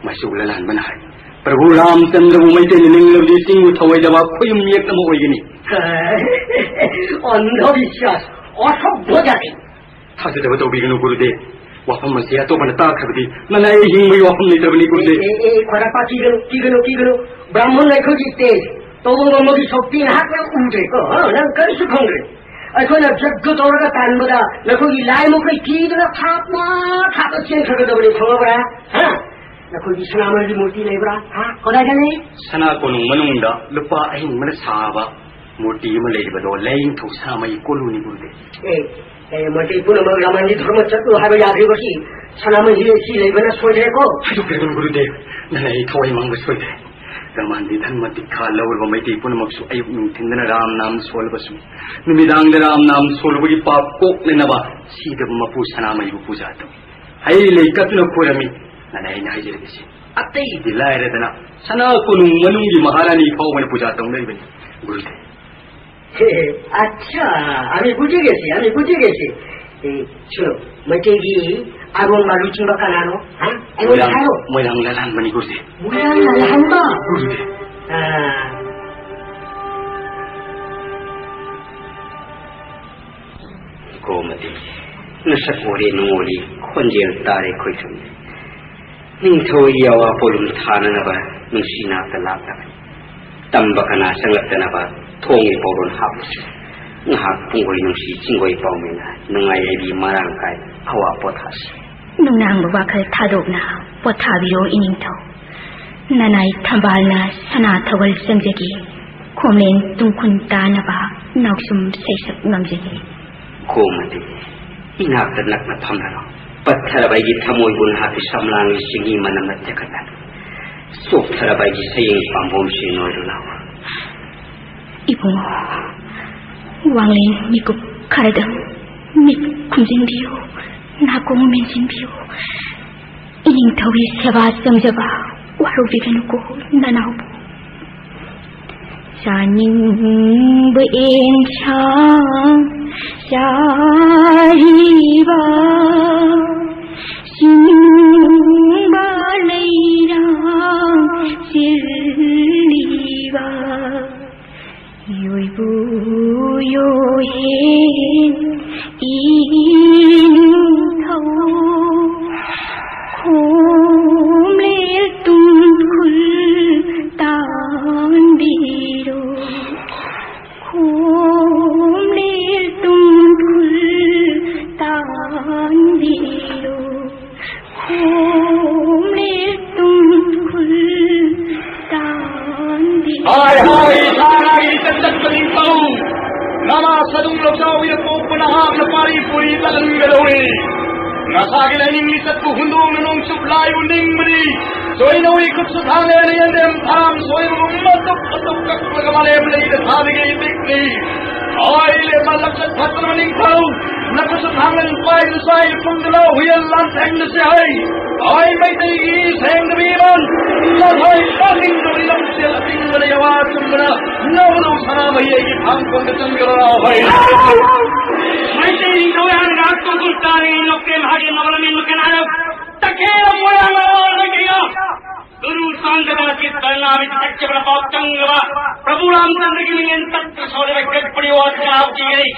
ꯃꯥꯏꯁꯣꯛ ꯂꯂꯥꯟꯕꯅ ꯍꯥꯏ, ꯄ꯭ꯔꯚꯨ ꯔꯥꯝꯆꯟꯗ꯭ꯔꯕꯨ ꯃꯩꯇꯩꯅ ꯅꯤꯡꯂꯕꯗꯤ ꯆꯤꯡꯕꯨ ꯊꯧꯑꯣꯏꯗꯕ ꯈꯨꯌꯨꯝ ꯌꯦꯛꯅꯕ ꯑꯣꯏꯒꯅꯤ꯫ ꯑꯟꯙꯕꯤꯁ꯭ꯋꯥꯁ, ꯑꯁভ꯭ꯌ ꯖꯥꯇꯤ꯫ ꯊꯥꯖꯗꯕ ꯇꯧꯕꯤꯒꯅꯨ, ꯒꯨꯔꯨꯗꯦꯕ꯫ ꯋꯥꯐꯝ ꯑꯁꯤ ꯑꯇꯣꯞꯄꯅ ꯇꯥꯈ꯭ꯔꯕꯗꯤ ꯅꯅꯥꯏ ꯑꯩ ꯍꯤꯡꯕꯒꯤ ꯋꯥꯐꯝ ꯂꯩꯇ꯭ꯔꯕꯅꯤ, ꯒꯨꯔꯨꯗꯦꯕ꯫ ꯑꯦ, ꯑꯦ, ꯑꯦ, ꯈ꯭ꯋꯥꯏꯔꯥꯛꯄ ꯀꯤꯒꯅꯨ, ꯀꯤꯒꯅꯨ, ꯀꯤꯒꯅꯨ꯫ ꯕ꯭ꯔꯥꯍꯃꯟ ꯑꯩꯈꯣꯏꯒꯤ ꯇꯦꯖ, ꯇꯧꯕ ꯉꯝꯕꯒꯤ ꯁꯛꯇꯤ ꯅꯍꯥꯛꯅ ꯎꯗ꯭ꯔꯦꯀꯣ, ꯍꯥ? ꯅꯪ ꯀꯔꯤꯁꯨ ꯈꯪꯗ꯭ꯔꯦ꯫ ꯑꯩꯈꯣꯏꯅ ꯌꯖ꯭ઞ ꯇꯧꯔꯒ ꯇꯥꯟꯕꯗ ꯅꯈꯣꯏꯒꯤ ꯂꯥꯏ ꯃꯈꯩ ꯀꯤꯗꯨꯅ ꯊꯥꯞꯅ ꯊꯥꯞꯅ ꯆꯦꯟꯈ꯭ꯔꯒꯗꯕꯅꯤ, ꯈꯪꯉꯕ꯭ꯔꯥ? ꯍꯥ? ꯅꯈꯣꯏꯒꯤ ꯁꯅꯥꯃꯍꯤꯒꯤ ꯃꯨꯔꯇꯤ ꯂꯩꯕ꯭ꯔꯥ? ꯍꯥ? ꯀꯗꯥꯏꯗ ꯂꯩ? ꯁꯅꯥ ꯀꯣꯅꯨꯡ ꯃꯅꯨꯡꯗ ꯂꯨꯄꯥ ꯑꯍꯤꯡꯕꯅ ꯁꯥꯕ ꯃꯨꯔꯇꯤ ꯑꯃ ꯂꯩꯔꯤꯕꯗꯣ ꯂꯥꯏꯅꯤꯡꯊꯧ ꯁꯅꯥꯃꯍꯤ ꯀꯣꯂꯨꯅꯤ, ꯒꯨꯔꯨꯗꯦꯕ꯫ ꯑꯦ, ꯑꯦ, ꯃꯩꯇꯩ ꯄꯨꯝꯅꯃꯛ ꯔꯥꯃꯥꯟꯗꯤ ꯙꯔꯃ ꯆꯠꯂꯨ ꯍꯥꯏꯕ ꯌꯥꯗ꯭ꯔꯤꯕꯁꯤ ꯁꯅꯥꯃꯍꯤ ꯑꯁꯤ ꯂꯩꯕꯅ ꯁꯣꯏꯗ꯭ꯔꯦꯀꯣ? ꯍꯥꯏꯗꯣꯛꯄꯤꯔꯒꯅꯨ, ꯒꯨꯔꯨꯗꯦꯕ꯫ ꯅꯅꯥꯏ ꯑꯩ ꯊꯋꯥꯏ ꯃꯥꯡꯕ ꯁꯣꯏꯗ꯭ꯔꯦ꯫ ꯔꯥꯃꯥꯟꯗꯤ ꯙꯔꯃ ꯗꯤꯛꯈꯥ ꯂꯧꯔꯕ ꯃꯩꯇꯩ ꯄꯨꯝꯅꯃꯛꯁꯨ ꯑꯌꯨꯛ ꯅꯨꯡꯊꯤꯟꯗꯅ ꯔꯥꯝ ꯅꯥꯝ ꯁꯣꯜꯂꯕꯁꯨ, ꯅꯨꯃꯤꯗꯥꯡꯗ ꯔꯥꯝ ꯅꯥꯝ ꯁꯣꯜꯂꯨꯕꯒꯤ ꯄꯥꯞ ꯀꯣꯛꯅꯅꯕ ꯁꯤꯗꯕ ꯃꯄꯨ ꯁꯅꯥꯃꯍꯤꯕꯨ ꯄꯨꯖꯥ ꯇꯧꯏ꯫ ꯍꯩ ꯂꯩ ꯀꯠꯇꯨꯅ ꯈꯣꯏꯔꯝꯃꯤ꯫ ꯅꯅꯥꯏ ꯑꯩꯅ ꯍꯥꯏꯖꯔꯤꯕꯁꯤ ꯑꯇꯩꯗꯤ ꯂꯥꯏꯔꯗꯅ ꯁꯅꯥ ꯀꯣꯅꯨꯡ ꯃꯅꯨꯡꯒꯤ ꯃꯍꯥꯔꯥꯅꯤ ꯐꯥꯎꯕꯅ ꯄꯨꯖꯥ ꯇꯧꯅꯔꯤꯕꯅꯤ, ꯒꯨꯔꯨꯗꯦꯕ꯫ হে, আচ্ছা, আমি বুঝে গেছি, আমি বুঝে গেছি। এই, শোনো, ꯃꯩꯇꯩꯒꯤ ꯑꯔꯣꯟꯕ ꯂꯨꯆꯤꯡꯕ ꯀꯅꯥꯅꯣ? ꯍꯥ? ꯑꯩꯉꯣꯟꯗ ꯃꯣꯏꯔꯥꯡ, ꯍꯥꯏꯔꯣ꯫ ꯃꯣꯏꯔꯥꯡ ꯂꯥꯜꯍꯟꯕꯅꯤ, ꯒꯨꯔꯨꯗꯦꯕ꯫ ꯃꯣꯏꯔꯥꯡ ꯂꯥꯜꯍꯟꯕ? ꯒꯨꯔꯨꯗꯦꯕ꯫ ꯑꯥ꯫ ꯒꯣꯃꯇꯤ, ꯅꯁꯛ ꯎꯔꯦ ꯅꯨꯡꯉꯣꯜꯂꯤ, ꯈꯣꯟꯖꯦꯜ ꯇꯥꯔꯦ ꯈꯣꯏꯊꯨꯝ꯫ ꯅꯤꯡꯊꯧꯒꯤ ꯑꯋꯥ ꯄꯣꯂꯨꯝ ꯊꯥꯅꯅꯕ ꯅꯨꯡꯁꯤ ꯅꯥꯛꯇ ꯂꯥꯛꯂꯕꯅꯤ꯫ ꯇꯝꯕ ꯀꯅꯥ ꯆꯪꯂꯛꯇꯅꯕ ꯊꯣꯡꯒꯤ ꯄꯧꯔꯣꯟ ꯍꯥꯞꯂꯁꯤ꯫ ꯉꯥꯏꯍꯥꯛ ꯄꯨꯡꯒꯣꯏ ꯅꯨꯡꯁꯤ ꯆꯤꯡꯒꯣꯏ ꯄꯥꯎꯃꯤꯅ ꯅꯨꯡꯉꯥꯏ ꯌꯥꯏꯕꯤ ꯃꯔꯥꯡ ꯀꯥꯏ ꯑꯋꯥ ꯄꯣꯊꯥꯁꯤ꯫ ꯅꯨꯡꯅꯥꯡꯕ ꯋꯥꯈꯜ ꯊꯥꯗꯣꯛꯅ ꯄꯣꯊꯥꯕꯤꯔꯣ ꯏꯅꯤꯡꯊꯧ꯫ ꯅꯅꯥꯏ ꯊꯝꯕꯥꯜꯅ ꯁꯅꯥ ꯊꯧꯒꯜ ꯆꯪꯖꯒꯦ꯫ ꯈꯣꯝꯂꯦꯟ ꯇꯨꯡꯈꯨꯟ ꯇꯥꯅꯕ ꯅꯥꯎꯁꯨꯝ ꯁꯩꯁꯛ ꯉꯝꯖꯒꯦ꯫ ꯈꯣꯝꯃꯗꯤ ꯏꯅꯥꯛꯇ ꯅꯛꯅ ꯐꯝꯂꯔꯣ꯫ ꯄꯠꯊꯔꯕ ꯑꯩꯒꯤ ꯊꯃꯣꯏꯕꯨ ꯅꯍꯥꯛꯀꯤ ꯁꯝꯂꯥꯡꯒꯤ ꯆꯤꯡꯍꯤ ꯃꯅꯝꯅ ꯇꯦꯛꯈꯠꯂꯅꯨ꯫ ꯆꯣꯛꯊꯔꯕ ꯑꯩꯒꯤ ꯁꯌꯦꯡ ꯄꯥꯝꯕꯣꯝꯁꯤ ꯅꯣꯏꯔꯨ ꯂꯥꯎ꯫ ꯏꯕꯨꯡꯉꯣ, ꯋꯥꯡꯂꯦꯟ ꯃꯤꯀꯨꯞ ꯈꯔꯗꯪ ꯃꯤꯠ ꯈꯨꯝꯖꯤꯟꯕꯤꯌꯨ, ꯅꯥꯀꯣꯡ ꯃꯦꯟꯁꯤꯟꯕꯤꯌꯨ꯫ ꯏꯅꯤꯡꯊꯧꯒꯤ ꯁꯦꯕꯥ ꯆꯪꯖꯕ ꯋꯥꯔꯧꯕꯤꯒꯅꯨꯀꯣ ꯅꯅꯥꯎꯕꯨ꯫ ꯆꯥꯅꯤꯡꯕ ꯑꯦꯟꯁꯥꯡ ꯆꯥꯔꯤꯕ, ꯁꯤꯅꯤꯡꯕ ꯂꯩꯔꯥꯡ ꯆꯤꯜꯂꯤꯕ, ꯌꯣꯏꯕꯨ ꯌꯣꯍꯦꯟ ꯏꯅꯤꯡꯊꯧ, ꯈꯣꯝꯂꯦꯟ ꯇꯨꯡꯈꯨꯜ ꯇꯥꯟꯕꯤꯔꯣ, ꯈꯣꯝꯂꯦꯟ ꯇꯨꯡꯈꯨꯜ ꯇꯥꯟꯕꯤꯔꯣ꯫ ꯈꯣꯝꯂꯦꯟ ꯇꯨꯡꯈꯨꯜ ꯇꯥꯟꯕꯤ꯫ ꯍꯥꯏ, ꯍꯥꯏ, ꯏꯁꯥ ꯉꯥꯏ ꯏꯆꯠ ꯆꯠꯄ ꯅꯤꯡꯊꯧ꯫ ꯅꯃꯥ ꯁꯗꯨꯡ ꯂꯧꯖꯥꯎ ꯏꯔ ꯄꯣꯛꯄ ꯅꯍꯥꯛꯅ ꯄꯥꯔꯤ ꯄꯨꯔꯤ ꯇꯥꯍꯟꯒꯗꯧꯔꯤ꯫ ꯅꯁꯥꯒꯤ ꯂꯥꯏꯅꯤꯡ ꯂꯤꯆꯠꯄꯨ ꯍꯨꯟꯗꯣꯛꯅ ꯅꯣꯡꯆꯨꯞ ꯂꯥꯏꯕꯨ ꯅꯤꯡꯕꯅꯤ꯫ ꯆꯣꯏꯅꯧꯏ ꯈꯨꯠꯁꯨ ꯊꯥꯡꯂꯦꯅ ꯌꯦꯟꯗꯦꯝ ꯊꯔꯥꯝ ꯁꯣꯏꯕꯒꯨꯝ ꯃꯇꯨꯞ ꯃꯇꯨꯞ ꯀꯛꯂꯒ ꯃꯥꯂꯦꯝ ꯂꯩꯗ ꯊꯥꯕꯤꯒꯦ ꯏꯄꯤꯛꯅꯤ꯫ ꯍꯣꯏ, ꯂꯦꯝꯕ ꯂꯝꯆꯠ ꯐꯠꯇ꯭ꯔꯕ ꯅꯤꯡꯊꯧ, ꯅꯈꯨꯠꯁꯨ ꯊꯥꯡꯒꯜ ꯄꯥꯏꯗꯨ ꯆꯥꯏ ꯐꯨꯝꯗꯨ ꯂꯧ ꯍꯨꯌꯦꯜ ꯂꯥꯟꯊꯦꯡꯅꯁꯦ ꯍꯥꯏ꯫ ꯍꯣꯏ, ꯃꯩꯇꯩꯒꯤ ꯁꯦꯡꯗꯕꯤ ꯏꯃꯥꯟ, ꯅꯈꯣꯏ ꯀꯥꯅꯤꯡꯗꯕꯤ ꯂꯝꯆꯦꯜ ꯑꯇꯤꯡꯕꯅ ꯌꯥꯋꯥ ꯆꯨꯝꯕꯅ ꯅꯧꯔꯧ ꯁꯅꯥꯃꯍꯤ ꯑꯩꯒꯤ ꯐꯥꯡ ꯀꯣꯟꯗ ꯆꯪꯒꯔꯣ ꯍꯣꯏ꯫ ꯃꯩꯇꯩ ꯅꯤꯡꯊꯧ ꯍꯥꯏꯔꯒ ꯁ꯭ꯀꯨꯜ ꯀꯥꯔꯤꯉꯩ ꯅꯣꯛꯀ꯭ꯔꯦꯝ ꯍꯥꯒꯦ ꯅꯣꯛꯂꯝꯃꯤ ꯅꯣꯛꯀ꯭ꯔꯦꯝ ꯍꯥꯏꯔ ꯇꯈꯦꯜ ꯃꯣꯏꯔꯥꯡ ꯂꯣꯏꯔꯒ ꯀꯩꯅꯣ? ꯒꯨꯔꯨ ꯁꯥꯟꯇꯗꯥꯁꯀꯤ ꯙꯔꯅꯥ ꯃꯤꯠ ꯆꯠꯈꯤꯕꯅ ꯄꯥꯎ ꯆꯪꯉꯕ ꯄ꯭ꯔꯚꯨ ꯔꯥꯝꯆꯟꯗ꯭ꯔꯒꯤ ꯃꯤꯡ ꯇꯠꯇ ꯁꯣꯜꯂꯦ ꯀꯠꯄꯗꯤ ꯋꯥ ꯀꯥꯞꯈꯤꯒꯅꯤ꯫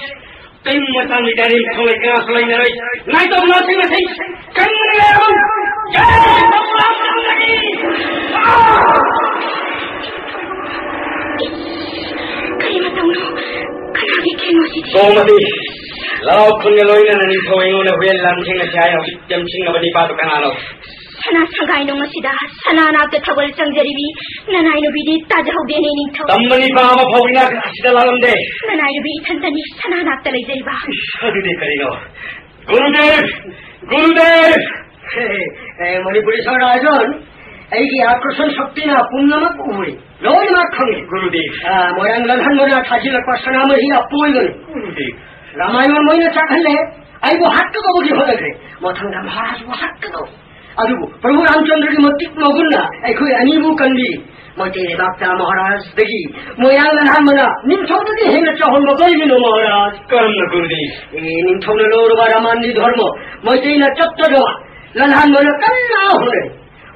ꯇꯤꯝ ꯃꯇꯝꯒꯤ ꯒꯥꯔꯤ ꯊꯧꯂꯩ ꯀꯌꯥꯁꯨ ꯂꯩꯅꯔꯣꯏ꯫ ꯅꯥꯏꯇꯣꯝ ꯅꯥꯁꯤꯡ ꯑꯁꯤ ꯀꯟꯕꯅ ꯂꯩꯔꯕ ꯖꯥꯏ ꯄ꯭ꯔꯚꯨ ꯔꯥꯝꯆꯟꯗ꯭ꯔꯒꯤ꯫ ꯀꯔꯤ ꯃꯇꯧꯅꯣ? ꯀꯅꯥꯒꯤ ꯀꯩꯅꯣ ꯁꯤꯗꯤ? ꯒꯣꯃꯇꯤ, ꯂꯥꯎ ꯈꯨꯟꯒ ꯂꯣꯏꯅꯅ ꯅꯤꯡꯊꯧ ꯑꯩꯉꯣꯟꯗ ꯍꯨꯔꯦꯟ ꯂꯥꯟꯊꯦꯡꯅꯁꯤ ꯍꯥꯏꯅ ꯍꯧꯖꯤꯛ ꯌꯥꯝꯁꯤꯟꯅꯕ ꯅꯤꯄꯥꯗꯨ ꯀꯅꯥꯅꯣ? ꯁꯅꯥ ꯁꯪꯒꯥꯏ ꯅꯨꯡ ꯑꯁꯤꯗ ꯁꯅꯥ ꯅꯥꯞꯇ ꯊꯧꯒꯜ ꯆꯪꯖꯔꯤꯕꯤ ꯅꯅꯥꯏ ꯅꯨꯄꯤꯗꯤ ꯇꯥꯖꯍꯧꯗꯦꯅꯦ ꯅꯤꯡꯊꯧ꯫ ꯇꯝꯕ ꯅꯤꯄꯥ ꯑꯃ ꯐꯥꯎ ꯏꯅꯥꯛ ꯑꯁꯤꯗ ꯂꯥꯛꯂꯝꯗꯦ꯫ ꯅꯅꯥꯏ ꯅꯨꯄꯤ ꯏꯊꯟꯇꯅꯤ ꯁꯅꯥ ꯅꯥꯞꯇ ꯂꯩꯖꯔꯤꯕ꯫ ꯏꯁ, ꯑꯗꯨꯗꯤ ꯀꯔꯤꯅꯣ? ꯒꯨꯔꯨꯗꯦꯕ! ꯒꯨꯔꯨꯗꯦꯕ! ꯍꯦ, ꯍꯦ, ꯑꯦ, ꯃꯅꯤꯄꯨꯔꯤ ꯁꯣꯔ ꯔꯥꯏꯖꯟ, ꯑꯩꯒꯤ ꯑꯥꯀꯔꯁꯟ ꯁꯛꯇꯤꯅ ꯄꯨꯝꯅꯃꯛ ꯎꯔꯤ, ꯂꯣꯏꯅꯃꯛ ꯈꯪꯉꯤ꯫ ꯒꯨꯔꯨꯗꯦꯕ! ꯑ, ꯃꯣꯏꯔꯥꯡ ꯂꯜꯍꯟꯕꯅ ꯊꯥꯖꯤꯜꯂꯛꯄ ꯁꯅꯥꯃꯍꯤ ꯑꯄꯣꯏꯕꯅꯤ꯫ ꯒꯨꯔꯨꯗꯦꯕ! ꯔꯥꯃꯥꯌꯟ ꯃꯣꯏꯅ ꯆꯥꯛꯍꯜꯂꯦ, ꯑꯩꯕꯨ ꯍꯥꯠꯀꯗꯧꯕꯒꯤ ꯍꯣꯠꯅꯈ꯭ꯔꯦ꯫ ꯃꯊꯪꯗ ꯃꯍꯥꯔꯥꯖꯕꯨ ꯍꯥꯠꯀꯗꯧ꯫ ꯑꯗꯨꯕꯨ ꯄ꯭ꯔꯚꯨ ꯔꯥꯝꯆꯟꯗ꯭ꯔꯒꯤ ꯃꯇꯤꯛ ꯃꯒꯨꯟꯅ ꯑꯩꯈꯣꯏ ꯑꯅꯤꯕꯨ ꯀꯟꯕꯤ꯫ ꯃꯩꯇꯩ ꯂꯩꯕꯥꯛꯇ ꯃꯍꯥꯔꯥꯖꯗꯒꯤ ꯃꯣꯏꯔꯥꯡ ꯂꯜꯍꯟꯕꯅ ꯅꯤꯡꯊꯧꯗꯒꯤ ꯍꯦꯟꯅ ꯆꯥꯎꯍꯟꯕ ꯀꯔꯤꯒꯤꯅꯣ ꯃꯍꯥꯔꯥꯖ? ꯀꯔꯝꯅ ꯒꯨꯔꯨꯗꯦꯕ? ꯑꯦ, ꯅꯤꯡꯊꯧꯅ ꯂꯧꯔꯕ ꯔꯥꯃꯥꯟꯒꯤ ꯙꯔꯃ ꯃꯩꯇꯩꯅ ꯆꯠꯇꯗꯕ ꯂꯜꯍꯟꯕꯅ ꯀꯟꯅ ꯍꯣꯠꯅꯔꯤ꯫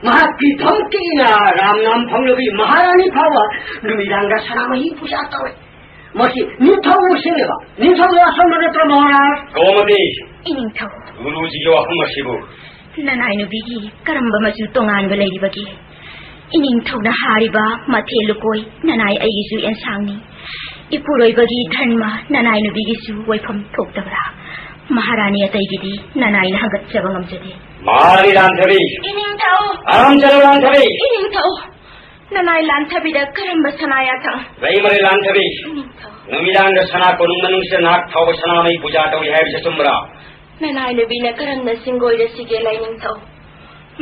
ꯃꯍꯥꯛꯀꯤ ꯙꯝꯀꯤꯅ ꯔꯥꯝ ꯅꯥꯝ ꯐꯪꯂꯕꯤ ꯃꯍꯥꯔꯥꯅꯤ ꯐꯥꯎꯕ ꯅꯨꯃꯤꯗꯥꯡꯗ ꯁꯅꯥꯃꯍꯤ ꯄꯨꯖꯥ ꯇꯧꯔꯦ꯫ ꯃꯁꯤ ꯅꯤꯡꯊꯧꯕꯨ ꯁꯤꯡꯅꯕ, ꯅꯤꯡꯊꯧꯒꯤ ꯑꯁꯣꯟꯕ ꯅꯠꯇ꯭ꯔꯣ ꯃꯍꯥꯔꯥꯖ? ꯒꯣꯃꯇꯤ! ꯏꯅꯤꯡꯊꯧ꯫ ꯒꯨꯔꯨꯖꯤꯒꯤ ꯋꯥꯐꯝ ꯑꯁꯤꯕꯨ꯫ ꯅꯅꯥꯏ ꯅꯨꯄꯤꯒꯤ ꯀꯔꯝꯕ ꯃꯆꯨ ꯇꯣꯉꯥꯟꯕ ꯂꯩꯔꯤꯕꯒꯦ? ꯏꯅꯤꯡꯊꯧꯅ ꯍꯥꯏꯔꯤꯕ ꯃꯊꯦꯜ ꯂꯨꯀꯣꯏ ꯅꯅꯥꯏ ꯑꯩꯒꯤꯁꯨ ꯑꯦꯟꯁꯥꯡꯅꯤ꯫ ꯏꯄꯨꯔꯣꯏꯕꯒꯤ ꯙꯔꯃ ꯅꯅꯥꯏ ꯅꯨꯄꯤꯒꯤꯁꯨ ꯑꯣꯏꯐꯝ ꯊꯣꯛꯇꯕ꯭ꯔꯥ? ꯃꯍꯥꯔꯥꯅꯤ ꯑꯇꯩꯒꯤꯗꯤ ꯅꯅꯥꯏꯅ ꯍꯪꯒꯠꯆꯕ ꯉꯝꯖꯗꯦ꯫ ꯃꯍꯥꯔꯥꯅꯤ ꯂꯥꯟꯊꯕꯤ! ꯏꯅꯤꯡꯊꯧ! ꯑꯔꯥꯝ ꯆꯠꯂꯨ ꯂꯥꯟꯊꯕꯤ! ꯏꯅꯤꯡꯊꯧ! ꯅꯅꯥꯏ ꯂꯥꯟꯊꯕꯤꯗ ꯀꯔꯝꯕ ꯁꯅꯥ ꯌꯥꯊꯪ? ꯂꯩꯃꯔꯦ ꯂꯥꯟꯊꯕꯤ! ꯏꯅꯤꯡꯊꯧ! ꯅꯨꯃꯤꯗꯥꯡꯗ ꯁꯅꯥ ꯀꯣꯅꯨꯡ ꯃꯅꯨꯡꯁꯤꯗ ꯅꯍꯥꯛ ꯐꯥꯎꯕ ꯁꯅꯥꯃꯍꯤ ꯄꯨꯖꯥ ꯇꯧꯏ ꯍꯥꯏꯕꯁꯤ ꯆꯨꯝꯕ꯭ꯔꯥ? ꯅꯅꯥꯏ ꯅꯨꯄꯤꯅ ꯀꯔꯝꯅ ꯁꯤꯡꯒꯣꯏꯔꯁꯤꯒꯦ ꯂꯥꯏꯅꯤꯡꯊꯧ?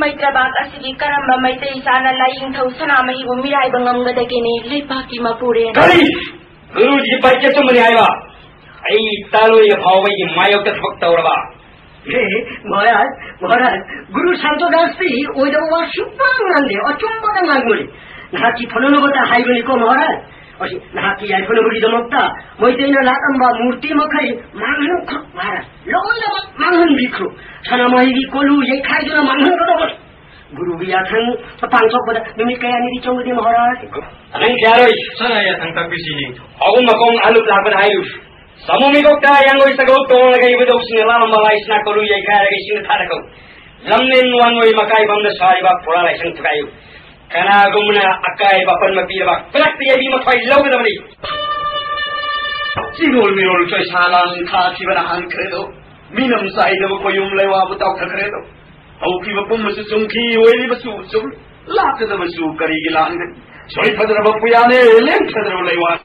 ꯃꯩꯇ꯭ꯔꯕꯥꯛ ꯑꯁꯤꯒꯤ ꯀꯔꯝꯕ ꯃꯩꯇꯩ ꯏꯆꯥꯅ ꯂꯥꯏꯅꯤꯡꯊꯧ ꯁꯅꯥꯃꯍꯤꯕꯨ ꯃꯤꯔꯥꯏꯕ ꯉꯝꯒꯗꯒꯦꯅꯦ ꯂꯩꯄꯥꯛꯀꯤ ꯃꯄꯨꯔꯦꯟ? ꯀꯔꯤ? ꯒꯨꯔꯨꯖꯤ ꯄꯥꯏꯆꯦꯠ ꯆꯨꯝꯕꯅꯤ ꯍꯥꯏꯕ? ꯑꯩ ꯇꯥꯂꯣꯏꯅ ꯐꯥꯎꯕ ꯑꯩꯒꯤ ꯃꯥꯌꯣꯛꯇ ꯊꯕꯛ ꯇꯧꯔꯕ? ꯍꯦ, ꯃꯍꯥꯔꯥꯖ, ꯃꯍꯥꯔꯥꯖ, ꯒꯨꯔꯨ ꯁꯥꯟꯇꯣꯗꯥꯁꯇꯤ ꯑꯣꯏꯗꯕ ꯋꯥ ꯁꯨꯛꯉꯥꯡ ꯉꯥꯡꯗꯦ, ꯑꯆꯨꯝꯕꯗ ꯉꯥꯡꯕꯅꯤ꯫ ꯅꯍꯥꯛꯀꯤ ꯐꯅꯅꯕꯇ ꯍꯥꯏꯕꯅꯤꯀꯣ ꯃꯍꯥꯔꯥꯖ꯫ ꯑꯁꯤ ꯅꯍꯥꯛꯀꯤ ꯌꯥꯏꯐꯅꯕꯒꯤꯗꯃꯛꯇ ꯃꯩꯇꯩꯅ ꯂꯥꯠꯂꯝꯕ ꯃꯨꯔꯇꯤ ꯃꯈꯩ ꯃꯥꯡꯍꯟꯈ꯭ꯔꯣ ꯍꯥꯏꯔ ꯂꯣꯏꯅꯃꯛ ꯃꯥꯡꯍꯟꯕꯤꯈ꯭ꯔꯣ꯫ ꯁꯅꯥꯃꯍꯤꯒꯤ ꯀꯣꯂꯨ ꯌꯩꯈꯥꯏꯗꯨꯅ ꯃꯥꯡꯍꯟꯒꯗꯧꯕꯅꯤ꯫ ꯒꯨꯔꯨꯒꯤ ꯌꯥꯊꯪ ꯄꯥꯡꯊꯣꯛꯄꯗ ꯅꯨꯃꯤꯠ ꯀꯌꯥꯅꯤꯗꯤ ꯆꯪꯒꯅꯤ ꯃꯍꯥꯔꯥꯖ? ꯅꯪ ꯌꯥꯔꯣꯏ꯫ ꯁꯅꯥ ꯌꯥꯊꯪ ꯇꯞꯄꯤꯁꯤ ꯅꯤꯡꯊꯧ꯫ ꯑꯍꯨꯝ ꯃꯈꯣꯡ ꯑꯂꯨꯞ ꯂꯥꯛꯄꯗ ꯍꯥꯏꯔꯨ꯫ ꯁꯥꯃꯨ ꯃꯤꯀꯣꯛꯇ ꯌꯥꯡꯒꯣꯏ ꯁꯒꯧ ꯇꯣꯡꯂꯒ ꯏꯕꯨꯙꯧꯁꯤꯡꯅ ꯂꯥꯛꯂꯝꯕ ꯂꯥꯏ ꯁꯅꯥ ꯀꯣꯂꯨ ꯌꯩꯈꯥꯏꯔꯒ ꯏꯁꯤꯡꯗ ꯊꯥꯗꯈꯣ꯫ ꯂꯝꯂꯦꯟ ꯋꯥꯡꯉꯣꯏ ꯃꯀꯥꯏꯐꯝꯗ ꯁꯥꯔꯤꯕ ꯐꯨꯔꯥ ꯂꯥꯏꯁꯪ ꯊꯨꯒꯥꯏꯌꯨ꯫ ꯀꯅꯥꯒꯨꯝꯕꯅ ꯑꯀꯥꯏꯕ ꯑꯄꯟꯕ ꯄꯤꯔꯕ ꯈꯨꯗꯛꯇ ꯌꯩꯕꯤ ꯃꯊ꯭ꯋꯥꯏ ꯂꯧꯒꯗꯕꯅꯤ꯫ ꯆꯤꯔꯣꯜ ꯃꯤꯔꯣꯜ ꯆꯣꯏꯁꯥ ꯂꯥꯡ ꯊꯥꯈꯤꯕꯅ ꯍꯥꯟꯈ꯭ꯔꯦꯗꯣ꯫ ꯃꯤꯅꯝ ꯆꯥꯏꯗꯕ ꯈꯣꯌꯨꯝ ꯂꯩꯋꯥꯕꯨ ꯇꯥꯎꯊꯈ꯭ꯔꯦꯗꯣ꯫ ꯍꯧꯈꯤꯕ ꯄꯨꯝꯕꯁꯨ ꯆꯨꯝꯈꯤ, ꯑꯣꯏꯔꯤꯕꯁꯨ ꯆꯨꯝ, ꯂꯥꯛꯀꯗꯕꯁꯨ ꯀꯔꯤꯒꯤ ꯂꯥꯟꯒꯅꯤ? ꯁꯣꯏ ꯐꯗ꯭ꯔꯕ ꯄꯨꯌꯥꯅꯦ, ꯂꯦꯝ ꯐꯗ꯭ꯔꯕ ꯂꯩꯋꯥꯅꯦ꯫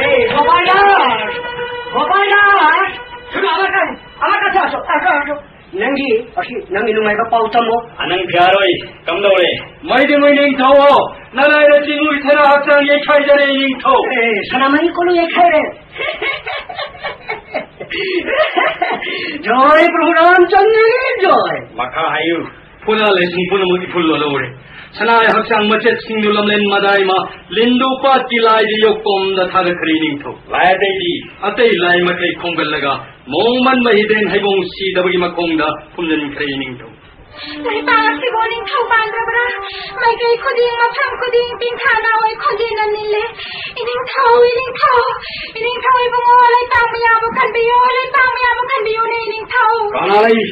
ꯑꯦ, ꯒꯣꯄꯥꯜꯗꯥꯁ! ꯒꯣꯄꯥꯜꯗꯥꯁ! ꯊꯨꯅ ꯑꯃꯇꯪ, ꯑꯃꯇ ꯆꯠꯁꯣ, ꯆꯠꯁꯣ, ꯆꯠꯁꯣ꯫ ꯅꯪꯒꯤ, ꯑꯁꯤ, ꯅꯪꯒꯤ ꯅꯨꯡꯉꯥꯏꯕ ꯄꯥꯎ ꯇꯝꯃꯣ꯫ ꯑꯅꯪ ꯐꯤꯌꯥꯔꯣꯏ, ꯀꯝꯗꯧꯔꯦ? ꯃꯩꯗꯤ ꯃꯩ ꯅꯤꯡꯊꯧ, ꯅꯅꯥꯏꯅ ꯆꯤꯡꯂꯨ ꯏꯊꯔ ꯍꯛꯆꯥꯡ ꯌꯩꯈꯥꯏꯖꯔꯦ ꯅꯤꯡꯊꯧ꯫ ꯑꯦ, ꯁꯅꯥꯃꯍꯤ ꯀꯣꯂꯨ ꯌꯩꯈꯥꯏꯔꯦ꯫ ꯖꯣꯏ ꯄ꯭ꯔꯚꯨ ꯔꯥꯝꯆꯟꯗ꯭ꯔꯒꯤ ꯖꯣꯏ꯫ ꯃꯈꯥ ꯍꯥꯏꯌꯨ꯫ ꯐꯨꯅꯥ ꯂꯩꯁꯤꯡ ꯄꯨꯝꯅꯃꯛ ꯏꯐꯨꯜ ꯂꯣꯜꯍꯧꯔꯦ꯫ ꯁꯅꯥꯏ ꯍꯛꯆꯥꯡ ꯃꯆꯦꯠꯁꯤꯡꯗꯨ ꯂꯝꯂꯦꯟ ꯃꯗꯥꯏꯃ ꯂꯤꯟꯗꯨ ꯄꯥꯠꯀꯤ ꯂꯥꯏꯗ ꯌꯣꯛꯄꯝꯗ ꯊꯥꯒꯠꯈ꯭ꯔꯦ ꯅꯤꯡꯊꯧ꯫ ꯂꯥꯏ ꯑꯇꯩꯗꯤ? ꯑꯇꯩ ꯂꯥꯏ ꯃꯈꯩ ꯈꯣꯝꯒꯠꯂꯒ ꯃꯣꯡꯃꯟꯕ ꯍꯤꯗꯦꯟ ꯍꯩꯕꯣꯡ ꯁꯤꯗꯕꯒꯤ ꯃꯈꯣꯡꯗ ꯐꯨꯝꯖꯤꯟꯈ꯭ꯔꯦ ꯅꯤꯡꯊꯧ꯫ ꯂꯩꯕꯥꯛ ꯑꯁꯤꯕꯨ ꯅꯤꯡꯊꯧ ꯄꯥꯟꯗ꯭ꯔꯕ꯭ꯔꯥ? ꯃꯥꯏꯀꯩ ꯈꯨꯗꯤꯡ, ꯃꯐꯝ ꯈꯨꯗꯤꯡ ꯇꯤꯟꯊꯥ ꯅꯥꯎꯋꯩ ꯈꯣꯟꯖꯦꯜꯅ ꯅꯤꯜꯂꯦ꯫ ꯏꯅꯤꯡꯊꯧ, ꯏꯅꯤꯡꯊꯧ, ꯏꯅꯤꯡꯊꯧ ꯏꯕꯨꯡꯉꯣ, ꯂꯩꯄꯥꯛ ꯃꯤꯌꯥꯝꯕꯨ ꯀꯟꯕꯤꯌꯨ, ꯂꯩꯄꯥꯛ ꯃꯤꯌꯥꯝꯕꯨ ꯀꯟꯕꯤꯌꯨꯅꯦ, ꯏꯅꯤꯡꯊꯧ꯫ ꯀꯅꯥ ꯂꯩ?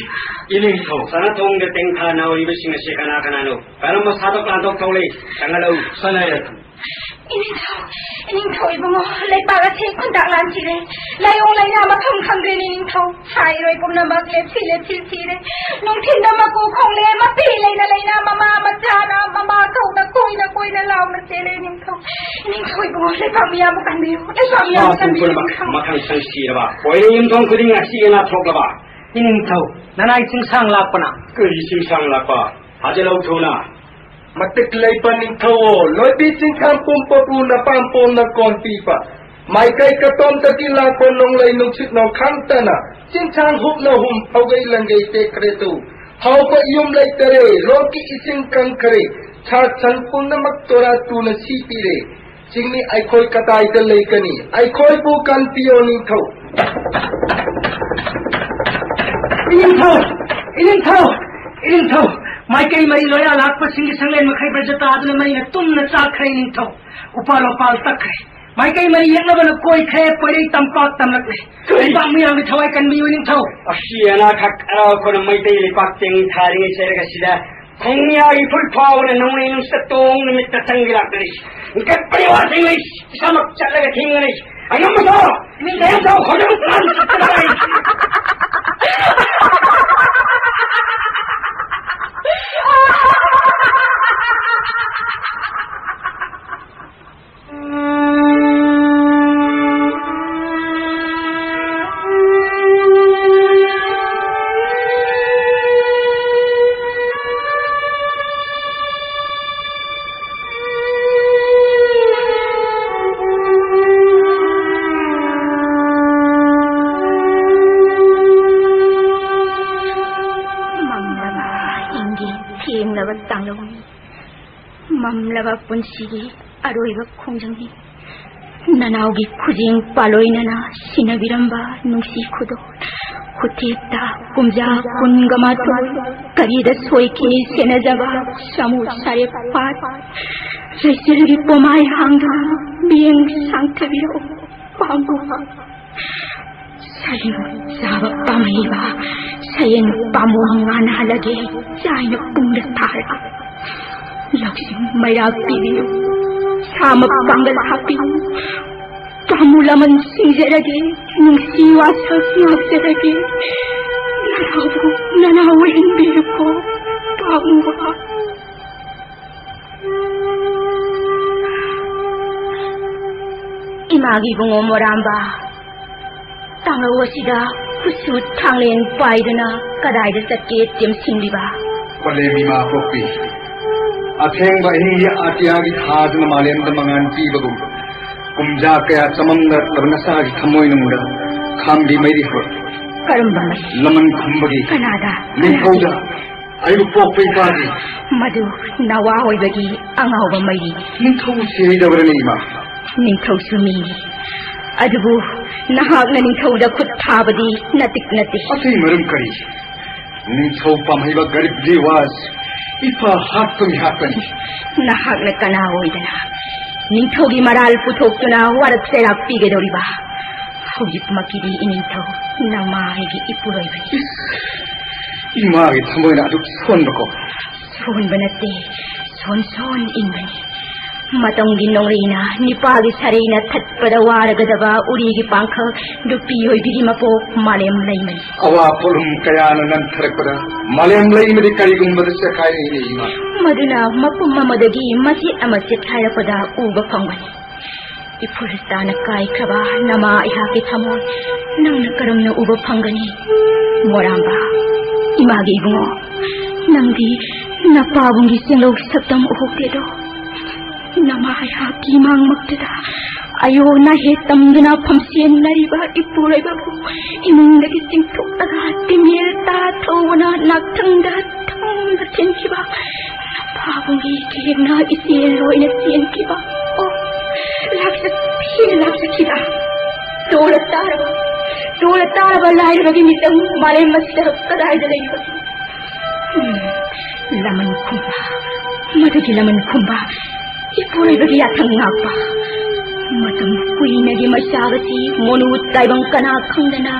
ꯏꯅꯤꯡꯊꯧ꯫ ꯁꯅꯥꯊꯣꯡꯗ ꯇꯦꯡꯊꯥ ꯅꯥꯎꯔꯤꯕꯁꯤꯡ ꯑꯁꯤ ꯀꯅꯥ ꯀꯅꯥꯅꯣ? ꯀꯔꯝꯕ ꯁꯥꯗꯣꯛ ꯂꯥꯟꯊꯣꯛ ꯊꯣꯛꯂꯤ? ꯆꯪꯍꯜꯂꯛꯎ꯫ ꯁꯅꯥꯌꯥꯊꯪ꯫ ꯏꯅꯤꯡꯊꯧ, ꯏꯅꯤꯡꯊꯧ ꯏꯕꯨꯡꯉꯣ, ꯂꯩꯄꯥꯛ ꯑꯁꯤ ꯈꯨꯟꯇꯥꯛ ꯂꯥꯟꯁꯤꯔꯦ꯫ ꯂꯥꯏꯑꯣꯡ ꯂꯥꯏꯅꯥ ꯃꯐꯝ ꯈꯪꯗ꯭ꯔꯦꯅꯦ, ꯏꯅꯤꯡꯊꯧ꯫ ꯁꯥ ꯏꯔꯣꯏ ꯄꯨꯝꯅꯃꯛ ꯂꯦꯞꯁꯤ ꯂꯦꯞꯁꯤ ꯊꯤꯔꯦ꯫ ꯅꯨꯡꯊꯤꯟꯗ ꯃꯀꯨ ꯈꯣꯡꯂꯦ, ꯃꯄꯤ ꯂꯩꯅ ꯂꯩꯅ ꯃꯃꯥ ꯃꯆꯥꯅ ꯃꯃꯥ ꯀꯧꯅ ꯀꯣꯏꯅ ꯀꯣꯏꯅ ꯂꯥꯎꯅ ꯆꯦꯜꯂꯦ, ꯏꯅꯤꯡꯊꯧ꯫ ꯏꯅꯤꯡꯊꯧ ꯏꯕꯨꯡꯉꯣ, ꯂꯩꯄꯥꯛ ꯃꯤꯌꯥꯝꯕꯨ ꯀꯟꯕꯤꯌꯨ, ꯂꯩꯄꯥꯛ ꯃꯤꯌꯥꯝꯕꯨ ꯁꯥꯁꯤꯡ ꯀꯟꯕꯤꯌꯨ, ꯄꯨꯝꯅꯃꯛ ꯏꯅꯤꯡꯊꯧ꯫ ꯃꯈꯜ ꯁꯪ ꯁꯤꯔꯕ, ꯀꯣꯏꯔꯦ ꯌꯨꯝꯊꯣꯡ ꯈꯨꯗꯤꯡ ꯑꯁꯤ ꯑꯅꯥ ꯊꯣꯛꯂꯕ꯫ ꯏꯅꯤꯡꯊꯧ, ꯅꯅꯥꯏ ꯆꯤꯡꯁꯥꯡ ꯂꯥꯛꯄꯅ꯫ ꯀꯔꯤ ꯆꯤꯡꯁꯥꯡ ꯂꯥꯛꯄ? ꯊꯥꯖꯤꯜꯂꯧ ꯊꯨꯅ꯫ ꯃꯇꯤꯛ ꯂꯩꯕ ꯅꯤꯡꯊꯧ, ꯂꯣꯏꯕꯤ ꯆꯤꯡꯈꯥꯡ ꯄꯨꯝꯕꯕꯨ ꯅꯄꯥꯝ ꯄꯣꯝꯅ ꯀꯣꯟꯕꯤꯕ꯫ ꯃꯥꯏꯀꯩ ꯀꯇꯣꯝꯗꯒꯤ ꯂꯥꯛꯄ ꯅꯣꯡꯂꯩ ꯅꯨꯡꯁꯤꯠꯅꯣ ꯈꯪꯇꯅ, ꯆꯤꯡꯁꯥꯡ ꯍꯨꯞꯅ ꯍꯨꯝ ꯐꯧꯒꯩ ꯂꯪꯒꯩ ꯇꯦꯛꯈ꯭ꯔꯦ ꯇꯨ꯫ ꯍꯧꯕ ꯌꯨꯝ ꯂꯩꯇꯔꯦ, ꯂꯣꯛꯀꯤ ꯏꯁꯤꯡ ꯀꯪꯈꯔꯦ, ꯁꯥ ꯁꯟ ꯄꯨꯝꯅꯃꯛ ꯇꯣꯔꯥ ꯇꯨꯅ ꯁꯤ ꯄꯤꯔꯦ꯫ ꯆꯤꯡꯃꯤ ꯑꯩꯈꯣꯏ ꯀꯗꯥꯏꯗ ꯂꯩꯒꯅꯤ? ꯑꯩꯈꯣꯏꯕꯨ ꯀꯟꯕꯤꯌꯣ ꯅꯤꯡꯊꯧ꯫ ꯏꯅꯤꯡꯊꯧ! ꯏꯅꯤꯡꯊꯧ! ꯏꯅꯤꯡꯊꯧ! ꯃꯥꯏꯀꯩ ꯃꯔꯤ ꯂꯣꯌꯥ ꯂꯥꯛꯄꯁꯤꯡꯒꯤ ꯁꯪꯂꯦꯟ ꯃꯈꯩ ꯕ꯭ꯔꯖ ꯇꯥꯗꯨꯅ ꯃꯩꯅ ꯇꯨꯝꯅ ꯆꯥꯛꯈ꯭ꯔꯦ ꯏꯅꯤꯡꯊꯧ꯫ ꯎꯄꯥꯜ ꯋꯥꯄꯥꯜ ꯇꯛꯈ꯭ꯔꯦ꯫ ꯃꯥꯏꯀꯩ ꯃꯔꯤ ꯌꯦꯛꯅꯕꯅ ꯀꯣꯏꯈ꯭ꯔꯦ, ꯄꯣꯏꯔꯩ ꯇꯝꯄꯥꯛ ꯇꯝꯂꯛꯂꯦ꯫ ꯀꯔꯤ? ꯂꯩꯕꯥꯛ ꯃꯤꯌꯥꯝꯒꯤ ꯊꯋꯥꯏ ꯀꯟꯕꯤꯌꯨ ꯏꯅꯤꯡꯊꯧ꯫ ꯑꯁꯤ ꯑꯅꯥ ꯈꯛ ꯑꯩꯈꯣꯏꯅ ꯃꯩꯇꯩ ꯂꯩꯄꯥꯛ ꯇꯦꯡ ꯊꯥꯔꯤꯉꯩ ꯆꯩꯔꯒ ꯁꯤꯗ ꯈꯣꯡꯌꯥꯒꯤ ꯐꯨꯔꯨꯞ ꯐꯥꯎꯕꯅ ꯅꯣꯡꯂꯩ ꯅꯨꯡꯁꯤꯠꯇ ꯇꯣꯡ ꯅꯨꯃꯤꯠꯇ ꯆꯪꯒꯤ ꯂꯥꯛꯇꯔꯤ꯫ ꯀꯠꯄꯅꯤ ꯋꯥ ꯊꯦꯡꯅꯩ, ꯏꯁꯥꯃꯛ ꯆꯠꯂꯒ ꯊꯦꯡꯅꯔꯤ꯫ ꯑꯉꯝꯕꯗꯣ! ꯃꯤ ꯂꯩꯔꯝꯗꯧ ꯍꯣꯠꯅꯕ ꯄ꯭ꯂꯥꯟ ꯆꯠꯇꯅ ꯂꯩ꯫ ꯃꯝꯂꯕ ꯏꯪꯒꯤ ꯊꯦꯡꯂꯕ ꯇꯥꯡꯂꯧꯅꯤ꯫ ꯃꯝꯂꯕ ꯄꯨꯟꯁꯤꯒꯤ ꯑꯔꯣꯏꯕ ꯈꯣꯡꯖꯪꯅꯤ꯫ ꯅꯅꯥꯎꯒꯤ ꯈꯨꯖꯦꯡ ꯄꯥꯂꯣꯏꯅꯅ ꯁꯤꯟꯅꯕꯤꯔꯝꯕ ꯅꯨꯡꯁꯤ ꯈꯨꯗꯣꯜ, ꯈꯨꯊꯦꯛꯇ ꯀꯨꯝꯖꯥ ꯀꯨꯟꯒ ꯃꯥꯊꯣꯏ, ꯀꯔꯤꯗ ꯁꯣꯏꯈꯤ ꯁꯦꯟꯅꯖꯕ ꯁꯥꯃꯨ ꯁꯥꯔꯦꯞ ꯄꯥꯠ, ꯂꯩꯆꯤꯜꯒꯤ ꯄꯣꯃꯥꯏ ꯍꯥꯡꯗꯨꯅ ꯃꯤꯠꯌꯦꯡ ꯁꯥꯡꯊꯕꯤꯔꯛꯎ ꯄꯥꯝꯕꯨ꯫ ꯁꯥꯌꯦꯡ ꯆꯥꯕ ꯄꯥꯝꯃꯛꯏꯕ ꯁꯥꯌꯦꯡ ꯄꯥꯝꯕꯣꯝ ꯉꯥꯟꯅꯍꯜꯂꯒꯦ ꯆꯥꯏꯅ ꯄꯨꯡꯗ ꯊꯥꯔꯒ꯫ ꯂꯧꯁꯤꯡ ꯃꯩꯔꯥ ꯄꯤꯕꯤꯌꯨ, ꯁꯥ ꯃꯄꯥꯡꯒꯜ ꯍꯥꯞꯄꯤꯌꯨ, ꯄꯥꯝꯃꯨ ꯂꯃꯟ ꯁꯤꯡꯖꯔꯒꯦ, ꯅꯨꯡꯁꯤ ꯋꯥꯁꯛ ꯉꯥꯛꯆꯔꯒꯦ꯫ ꯅꯅꯥꯎꯕꯨ ꯅꯅꯥꯎ ꯑꯣꯏꯍꯟꯕꯤꯌꯨꯀꯣ ꯄꯥꯝꯃꯨꯕ꯫ ꯏꯃꯥꯒꯤ ꯏꯕꯨꯡꯉꯣ ꯃꯣꯔꯥꯝꯕ, ꯇꯥꯡꯂꯧ ꯑꯁꯤꯗ ꯈꯨꯠꯁꯨ ꯊꯥꯡꯂꯦꯟ ꯄꯥꯏꯗꯨꯅ ꯀꯗꯥꯏꯗ ꯆꯠꯀꯦ ꯇꯦꯝꯁꯤꯜꯂꯤꯕ? ꯄꯂꯦꯝ ꯏꯃꯥ ꯄꯣꯛꯄꯤ, ꯑꯊꯦꯡꯕ ꯑꯍꯤꯡꯒꯤ ꯑꯇꯤꯌꯥꯒꯤ ꯊꯥꯗꯨꯅ ꯃꯥꯂꯦꯝꯗ ꯃꯉꯥꯜ ꯄꯤꯕꯒꯨꯝ, ꯀꯨꯝꯖꯥ ꯀꯌꯥ ꯆꯃꯝꯅꯔꯛꯂꯕ ꯅꯆꯥꯒꯤ ꯊꯃꯣꯏꯅꯨꯡꯗ ꯈꯥꯝꯕꯤ ꯃꯩꯔꯤ ꯍꯧꯔꯛꯂꯤ꯫ ꯀꯔꯝꯕ ꯃꯩ? ꯂꯃꯟ ꯈꯨꯝꯕꯒꯤ꯫ ꯀꯅꯥꯗ? ꯅꯤꯡꯊꯧꯗ꯫ ꯑꯩꯕꯨ ꯄꯣꯛꯄ ꯏꯄꯥꯒꯤ꯫ ꯃꯗꯨ ꯅꯋꯥ ꯑꯣꯏꯕꯒꯤ ꯑꯉꯥꯎꯕ ꯃꯩꯔꯤꯅꯤ꯫ ꯅꯤꯡꯊꯧ ꯁꯤꯍꯩꯗꯕꯔꯅꯦ, ꯏꯃꯥ? ꯅꯤꯡꯊꯧꯁꯨ ꯃꯤꯅꯤ꯫ ꯑꯗꯨꯕꯨ ꯅꯍꯥꯛꯅ ꯅꯤꯡꯊꯧꯗ ꯈꯨꯠ ꯊꯥꯕꯗꯤ ꯅꯇꯤꯛ ꯅꯠꯇꯦ꯫ ꯑꯇꯩ ꯃꯔꯝ ꯀꯔꯤ? ꯅꯤꯡꯊꯧ ꯄꯥꯝꯍꯩꯕ ꯒꯔꯤꯕ ꯔꯤꯋꯥꯖ ꯏꯐ ꯍꯥꯠꯄ ꯃꯤꯍꯥꯠꯄꯅꯤ꯫ ꯅꯍꯥꯛꯅ ꯀꯅꯥ ꯑꯣꯏꯗꯅ ꯅꯤꯡꯊꯧꯒꯤ ꯃꯔꯥꯜ ꯄꯨꯊꯣꯛꯇꯨꯅ ꯋꯥꯔꯛ ꯆꯩꯔꯥꯛ ꯄꯤꯒꯗꯧꯔꯤꯕ? ꯍꯧꯖꯤꯛꯃꯛꯀꯤꯗꯤ ꯏꯅꯤꯡꯊꯧ ꯅꯃꯥ ꯑꯩꯒꯤ ꯏꯄꯨꯔꯣꯏꯕꯅꯤ꯫ ꯏꯁ, ꯏꯃꯥꯒꯤ ꯊꯃꯣꯏꯅ ꯑꯗꯨꯛ ꯁꯣꯟꯕꯀꯣ? ꯁꯣꯟꯕ ꯅꯠꯇꯦ, ꯁꯣꯟ ꯁꯣꯟ ꯏꯟꯕꯅꯤ꯫ ꯃꯇꯝꯒꯤ ꯅꯣꯡꯂꯩꯅ ꯅꯤꯄꯥꯒꯤ ꯁꯔꯩꯅ ꯊꯠꯄꯗ ꯋꯥꯔꯒꯗꯕ ꯎꯔꯤꯒꯤ ꯄꯥꯡꯈꯛ ꯅꯨꯄꯤ ꯑꯣꯏꯕꯤꯒꯤ ꯃꯄꯣꯛ ꯃꯥꯂꯦꯝ ꯂꯩꯃꯅꯤ꯫ ꯑꯋꯥ ꯄꯣꯠꯂꯨꯝ ꯀꯌꯥꯅ ꯅꯟꯊꯔꯛꯄꯗ ꯃꯥꯂꯦꯝ ꯂꯩꯃꯗꯤ ꯀꯔꯤꯒꯨꯝꯕꯗ ꯆꯦꯈꯥꯏꯔꯛꯏꯅꯦ, ꯏꯃꯥ? ꯃꯗꯨꯅ ꯃꯄꯨꯝ ꯑꯃꯗꯒꯤ ꯃꯆꯦꯠ ꯑꯃ ꯆꯦꯠꯈꯥꯏꯔꯛꯄꯗ ꯎꯕ ꯐꯪꯕꯅꯤ꯫ ꯏꯐꯨꯜ ꯇꯥꯅ ꯀꯥꯏꯈ꯭ꯔꯕ ꯅꯃꯥ ꯑꯩꯍꯥꯛꯀꯤ ꯊꯃꯣꯏ ꯅꯪꯅ ꯀꯔꯝꯅ ꯎꯕ ꯐꯪꯒꯅꯤ? ꯃꯣꯔꯥꯝꯕ, ꯏꯃꯥꯒꯤ ꯏꯕꯨꯡꯉꯣ, ꯅꯪꯗꯤ ꯅꯄꯥꯕꯨꯡꯒꯤ ꯆꯦꯡꯂꯧ ꯁꯛꯇꯝ ꯎꯍꯧꯗꯦꯗꯣ꯫ ꯅꯃꯥ ꯑꯩꯍꯥꯛꯀꯤ ꯃꯥꯡꯃꯛꯇꯨꯗ ꯑꯌꯣ ꯅꯥꯍꯦ ꯇꯝꯗꯨꯅ ꯐꯝꯁꯦꯟꯅꯔꯤꯕ ꯏꯄꯨꯔꯣꯏꯕꯕꯨ ꯏꯃꯨꯡꯗꯒꯤ ꯆꯤꯡꯊꯣꯛꯂꯒ ꯇꯤꯃꯦꯜ ꯇꯥ ꯊꯧꯕꯅ ꯅꯥꯛꯊꯪꯗ ꯊꯝꯅ ꯊꯤꯟꯈꯤꯕ ꯅꯄꯥꯕꯨꯡꯒꯤ ꯀꯤꯔꯦꯝꯅ ꯏꯆꯦꯜ ꯑꯣꯏꯅ ꯆꯦꯟꯈꯤꯕ꯫ ꯑꯣ, ꯂꯥꯛꯆꯈꯤ, ꯂꯥꯛꯆꯈꯤꯕ꯫ ꯇꯣꯂ ꯇꯥꯔꯕ, ꯇꯣꯂ ꯇꯥꯔꯕ ꯂꯥꯏꯔꯕꯒꯤ ꯃꯤꯆꯪ ꯃꯥꯂꯦꯝ ꯑꯁꯤꯗ ꯀꯗꯥꯏꯗ ꯂꯩꯕꯒꯦ? ꯎꯝ, ꯂꯃꯟ ꯈꯨꯝꯕ, ꯃꯗꯨꯒꯤ ꯂꯃꯟ ꯈꯨꯝꯕ, ꯏꯄꯨꯔꯣꯏꯕꯒꯤ ꯌꯥꯊꯪ ꯉꯥꯛꯄ꯫ ꯃꯇꯝ ꯀꯨꯏꯅꯒꯤ ꯃꯩꯁꯥꯒꯁꯤ ꯃꯣꯅꯨ ꯇꯥꯏꯕꯪ ꯀꯅꯥ ꯈꯪꯗꯅ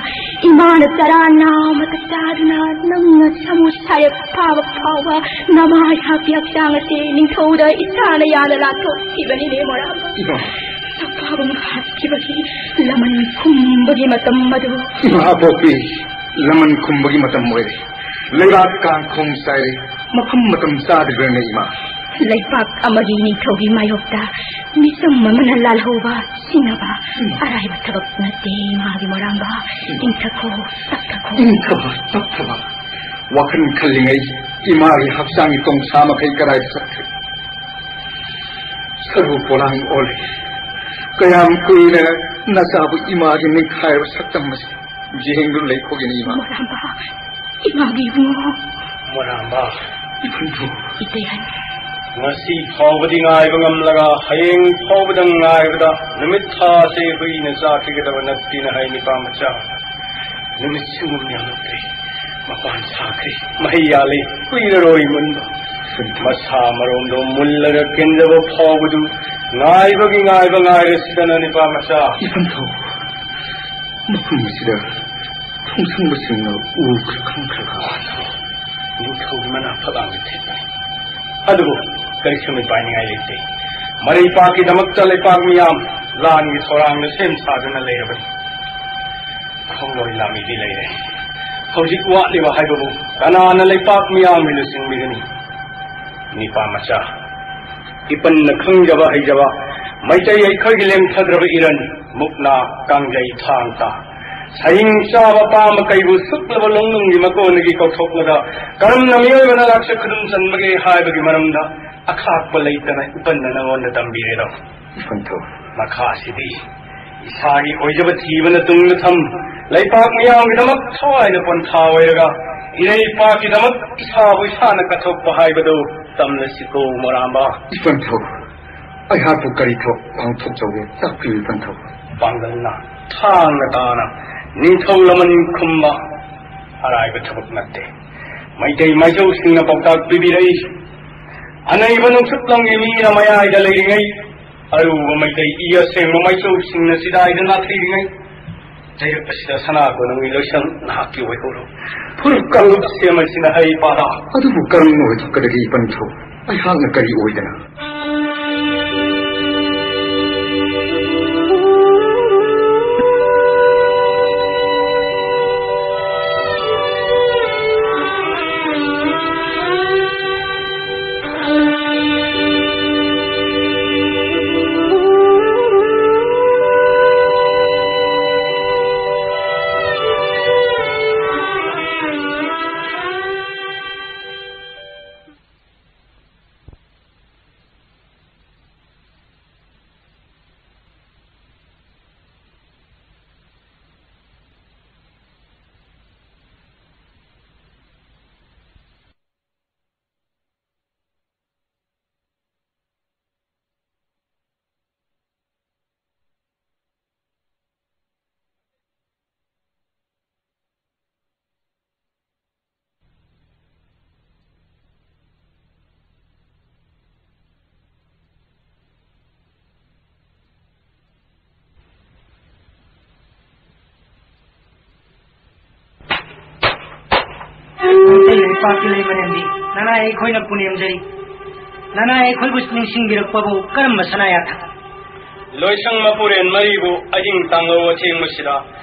ꯏꯃꯥꯅ ꯆꯔꯥ ꯅꯥꯃꯇ ꯆꯥꯗꯨꯅ ꯅꯪꯅ ꯁꯃꯨ ꯁꯥꯌꯦꯛ ꯐꯥꯕ ꯐꯥꯎꯕ ꯅꯃꯥ ꯏꯍꯥꯛꯀꯤ ꯍꯛꯆꯥꯡ ꯑꯁꯤ ꯅꯤꯡꯊꯧꯗ ꯏꯁꯥꯅ ꯌꯥꯅ ꯂꯥꯟꯊꯣꯛꯈꯤꯕꯅꯤꯅꯦ ꯃꯣꯔꯥꯝꯕ꯫ ꯏꯃꯥ꯫ ꯅꯄꯥꯕꯨꯡ ꯍꯥꯠꯈꯤꯕꯒꯤ ꯂꯃꯟ ꯈꯨꯝꯕꯒꯤ ꯃꯇꯝ ꯑꯗꯨ꯫ ꯏꯃꯥ ꯄꯣꯛꯄꯤ, ꯂꯃꯟ ꯈꯨꯝꯕꯒꯤ ꯃꯇꯝ ꯑꯣꯏꯔꯦ꯫ ꯂꯩꯕꯥꯛ ꯀꯥꯡꯈꯣꯡ ꯆꯥꯏꯔꯦ꯫ ꯃꯐꯝ ꯃꯇꯝ ꯆꯥꯗ꯭ꯔꯤꯕ꯭ꯔꯅꯦ, ꯏꯃꯥ? ꯂꯩꯕꯥꯛ ꯑꯃꯒꯤ ꯅꯤꯡꯊꯧꯒꯤ ꯃꯥꯌꯣꯛꯇ ꯃꯤꯆꯝ ꯑꯃꯅ ꯂꯥꯜꯍꯧꯕ, ꯁꯤꯅꯕ ꯎꯝ꯫ ꯑꯔꯥꯏꯕ ꯊꯕꯛ ꯅꯠꯇꯦ, ꯏꯃꯥꯒꯤ ꯃꯣꯔꯥꯝꯕ꯫ ꯎꯝ꯫ ꯏꯪꯊꯈꯣ, ꯇꯞꯊꯈꯣ꯫ ꯏꯪꯊꯕ, ꯇꯞꯊꯕ꯫ ꯋꯥꯈꯜ ꯈꯜꯂꯤꯉꯩ ꯏꯃꯥꯒꯤ ꯍꯛꯆꯥꯡꯒꯤ ꯇꯣꯡꯁꯥ ꯃꯈꯩ ꯀꯗꯥꯏꯗ ꯆꯠꯈ꯭ꯔꯦ? ꯁꯔꯨ ꯄꯣꯂꯥꯡ ꯑꯣꯜꯂꯦ꯫ ꯀꯌꯥꯝ ꯀꯨꯏꯅ ꯅꯆꯥꯕꯨ ꯏꯃꯥꯒꯤ ꯅꯩꯈꯥꯏꯔꯕ ꯁꯛꯇꯝ ꯑꯁꯤ ꯌꯦꯡꯗꯨꯅ ꯂꯩꯈꯣꯒꯦꯅꯦ, ꯏꯃꯥ? ꯃꯣꯔꯥꯝꯕ, ꯏꯃꯥꯒꯤ ꯏꯕꯨꯡꯉꯣ꯫ ꯃꯣꯔꯥꯝꯕ꯫ ꯏꯐꯝꯊꯨ꯫ ꯏꯇꯩꯍꯟ꯫ ꯉꯁꯤ ꯐꯥꯎꯕꯗꯤ ꯉꯥꯏꯕ ꯉꯝꯂꯒ, ꯍꯌꯦꯡ ꯐꯥꯎꯕꯗ ꯉꯥꯏꯕꯗ ꯅꯨꯃꯤꯠ ꯊꯥꯁꯦ ꯍꯨꯏꯅ ꯆꯥꯈꯤꯒꯗꯕ ꯅꯠꯇꯦꯅ ꯍꯥꯏ, ꯅꯤꯄꯥ ꯃꯆꯥ꯫ ꯅꯨꯃꯤꯠ ꯁꯤꯡꯒꯨꯝ ꯌꯥꯝꯂꯛꯇ꯭ꯔꯦ꯫ ꯃꯄꯥꯟ ꯁꯥꯈ꯭ꯔꯦ꯫ ꯃꯍꯩ ꯌꯥꯜꯂꯦ꯫ ꯀꯨꯏꯔꯔꯣꯏ ꯃꯨꯟꯕ꯫ ꯃꯁꯥ ꯃꯔꯣꯝꯗꯣ ꯃꯨꯜꯂꯒ ꯀꯦꯟꯖꯕ ꯐꯥꯎꯕꯗꯨ ꯉꯥꯏꯕꯒꯤ ꯉꯥꯏꯕ ꯉꯥꯏꯔꯁꯤꯗꯅ, ꯅꯤꯄꯥ ꯃꯆꯥ꯫ ꯏꯐꯝꯊꯧ, ꯃꯐꯝ ꯑꯁꯤꯗ ꯊꯣꯡꯁꯪꯕꯁꯤꯡꯅ ꯎꯈ꯭ꯔ ꯈꯪꯈ꯭ꯔꯒ꯫ ꯅꯤꯡꯊꯧꯒꯤ ꯃꯅꯥ ꯐꯛꯂꯥꯡꯗ ꯊꯦꯠꯄꯅꯤ꯫ ꯑꯗꯨꯕꯨ ꯀꯔꯤꯁꯨ ꯃꯤꯄꯥꯏꯅꯤꯡꯉꯥꯏ ꯂꯩꯇꯦ꯫ ꯃꯔꯩꯄꯥꯛꯀꯤꯗꯃꯛꯇ ꯂꯩꯄꯥꯛ ꯃꯤꯌꯥꯝ ꯂꯥꯟꯒꯤ ꯊꯧꯔꯥꯡꯗ ꯁꯦꯝ ꯁꯥꯗꯨꯅ ꯂꯩꯔꯕꯅꯤ꯫ ꯈꯣꯡꯂꯣꯏ ꯂꯥꯝꯃꯤꯗꯤ ꯂꯩꯔꯦ꯫ ꯍꯧꯖꯤꯛ ꯋꯥꯠꯂꯤꯕ ꯍꯥꯏꯕꯕꯨ ꯀꯅꯥꯅ ꯂꯩꯄꯥꯛ ꯃꯤꯌꯥꯝꯒꯤ ꯂꯨꯆꯤꯡꯕꯤꯒꯅꯤ? ꯅꯤꯄꯥ ꯃꯆꯥ, ꯏꯄꯟꯅ ꯈꯪꯖꯕ ꯍꯩꯖꯕ ꯃꯩꯇꯩ ꯑꯩꯈꯣꯏꯒꯤ ꯂꯦꯝꯊꯗ꯭ꯔꯕ ꯏꯔꯟ, ꯃꯨꯛꯅꯥ, ꯀꯥꯡꯖꯩ, ꯊꯥꯡ ꯇꯥ, ꯁꯍꯤꯡ ꯆꯥꯕ ꯄꯥꯝꯕ ꯀꯩꯕꯨ ꯁꯨꯛꯂꯕ ꯂꯣꯡꯅꯨꯡꯒꯤ ꯃꯀꯣꯟꯗꯒꯤ ꯀꯧꯊꯣꯛꯂꯒ ꯀꯔꯝꯅ ꯃꯤꯑꯣꯏꯕꯅ ꯂꯥꯛꯆ ꯈꯨꯗꯨꯝ ꯆꯟꯕꯒꯦ ꯍꯥꯏꯕꯒꯤ ꯃꯔꯝꯗ ꯑꯈꯥꯛꯄ ꯂꯩꯇꯅ ꯏꯄꯟꯅ ꯅꯉꯣꯟꯗ ꯇꯝꯕꯤꯔꯦꯗꯣ꯫ ꯏꯄꯟꯊꯧ꯫ ꯃꯈꯥꯁꯤꯗꯤ ꯏꯁꯥꯒꯤ ꯑꯣꯏꯖꯕ ꯊꯤꯕꯅ ꯇꯨꯡꯗ ꯊꯝ, ꯂꯩꯄꯥꯛ ꯃꯤꯌꯥꯝꯒꯤꯗꯃꯛ ꯊꯋꯥꯏꯅ ꯄꯣꯟꯊꯥ ꯑꯣꯏꯔꯒ ꯏꯔꯩꯄꯥꯛꯀꯤꯗꯃꯛ ꯏꯁꯥꯕꯨ ꯏꯁꯥꯅ ꯀꯠꯊꯣꯛꯄ ꯍꯥꯏꯕꯗꯨ ꯇꯝꯂꯁꯤꯀꯣ, ꯃꯣꯔꯥꯝꯕ꯫ ꯏꯄꯟꯊꯧ, ꯑꯩꯍꯥꯛꯄꯨ ꯀꯔꯤ ꯊꯕꯛ ꯄꯥꯡꯊꯣꯛꯆꯧꯒꯦ? ꯇꯥꯛꯄꯤꯌꯨ, ꯏꯄꯟꯊꯧ꯫ ꯄꯥꯡꯒꯜꯅ ꯊꯥꯡꯅ ꯇꯥꯅ ꯅꯤꯡꯊꯧ ꯂꯃꯟ ꯈꯨꯝꯕ ꯑꯔꯥꯏꯕ ꯊꯕꯛ ꯅꯠꯇꯦ꯫ ꯃꯩꯇꯩ ꯃꯥꯏꯆꯧꯁꯤꯡꯅ ꯄꯥꯎꯇꯥꯛ ꯄꯤꯕꯤꯔꯛꯏ꯫ ꯑꯅꯩꯕ ꯅꯨꯡꯁꯤꯠ ꯂꯝꯒꯤ ꯃꯤꯅ ꯃꯌꯥꯏꯗ ꯂꯩꯔꯤꯉꯩ, ꯑꯔꯨꯕ ꯃꯩꯇꯩ ꯏ ꯑꯁꯦꯡꯕ ꯃꯥꯏꯆꯧꯁꯤꯡꯅ ꯆꯤꯗꯥꯏꯗ ꯅꯥꯊꯩꯔꯤꯉꯩ, ꯂꯩꯔꯛ ꯑꯁꯤꯗ ꯁꯅꯥ ꯀꯣꯅꯨꯡꯒꯤ ꯂꯣꯏꯁꯪ ꯅꯍꯥꯛꯀꯤ ꯑꯣꯏꯍꯧꯔꯣ꯫ ꯐꯨꯔꯨꯞ ꯀꯥꯡꯂꯨꯞ ꯁꯦꯝ ꯑꯁꯤꯅ ꯍꯩ ꯄꯥꯔꯥ꯫ ꯑꯗꯨꯕꯨ ꯀꯔꯝꯅ ꯑꯣꯏꯊꯣꯛꯀꯗꯒꯦ, ꯏꯄꯟꯊꯧ? ꯑꯩꯍꯥꯛꯅ ꯀꯔꯤ ꯑꯣꯏꯗꯅ? ꯄꯥꯛꯀꯤ ꯂꯩꯃꯔꯦꯝꯕꯤ, ꯅꯅꯥꯏ ꯑꯩꯈꯣꯏꯅ ꯄꯨꯅꯦꯝꯖꯔꯤ꯫ ꯅꯅꯥꯏ ꯑꯩꯈꯣꯏꯕꯨ ꯅꯤꯡꯁꯤꯡꯕꯤꯔꯛꯄꯕꯨ ꯀꯔꯝꯕ ꯁꯅꯥ ꯌꯥꯊꯪ? ꯂꯣꯏꯁꯪ ꯃꯄꯨꯔꯦꯟ ꯃꯔꯤꯕꯨ ꯑꯍꯤꯡ ꯇꯥꯡꯂꯧ ꯑꯊꯦꯡꯕꯁꯤꯗ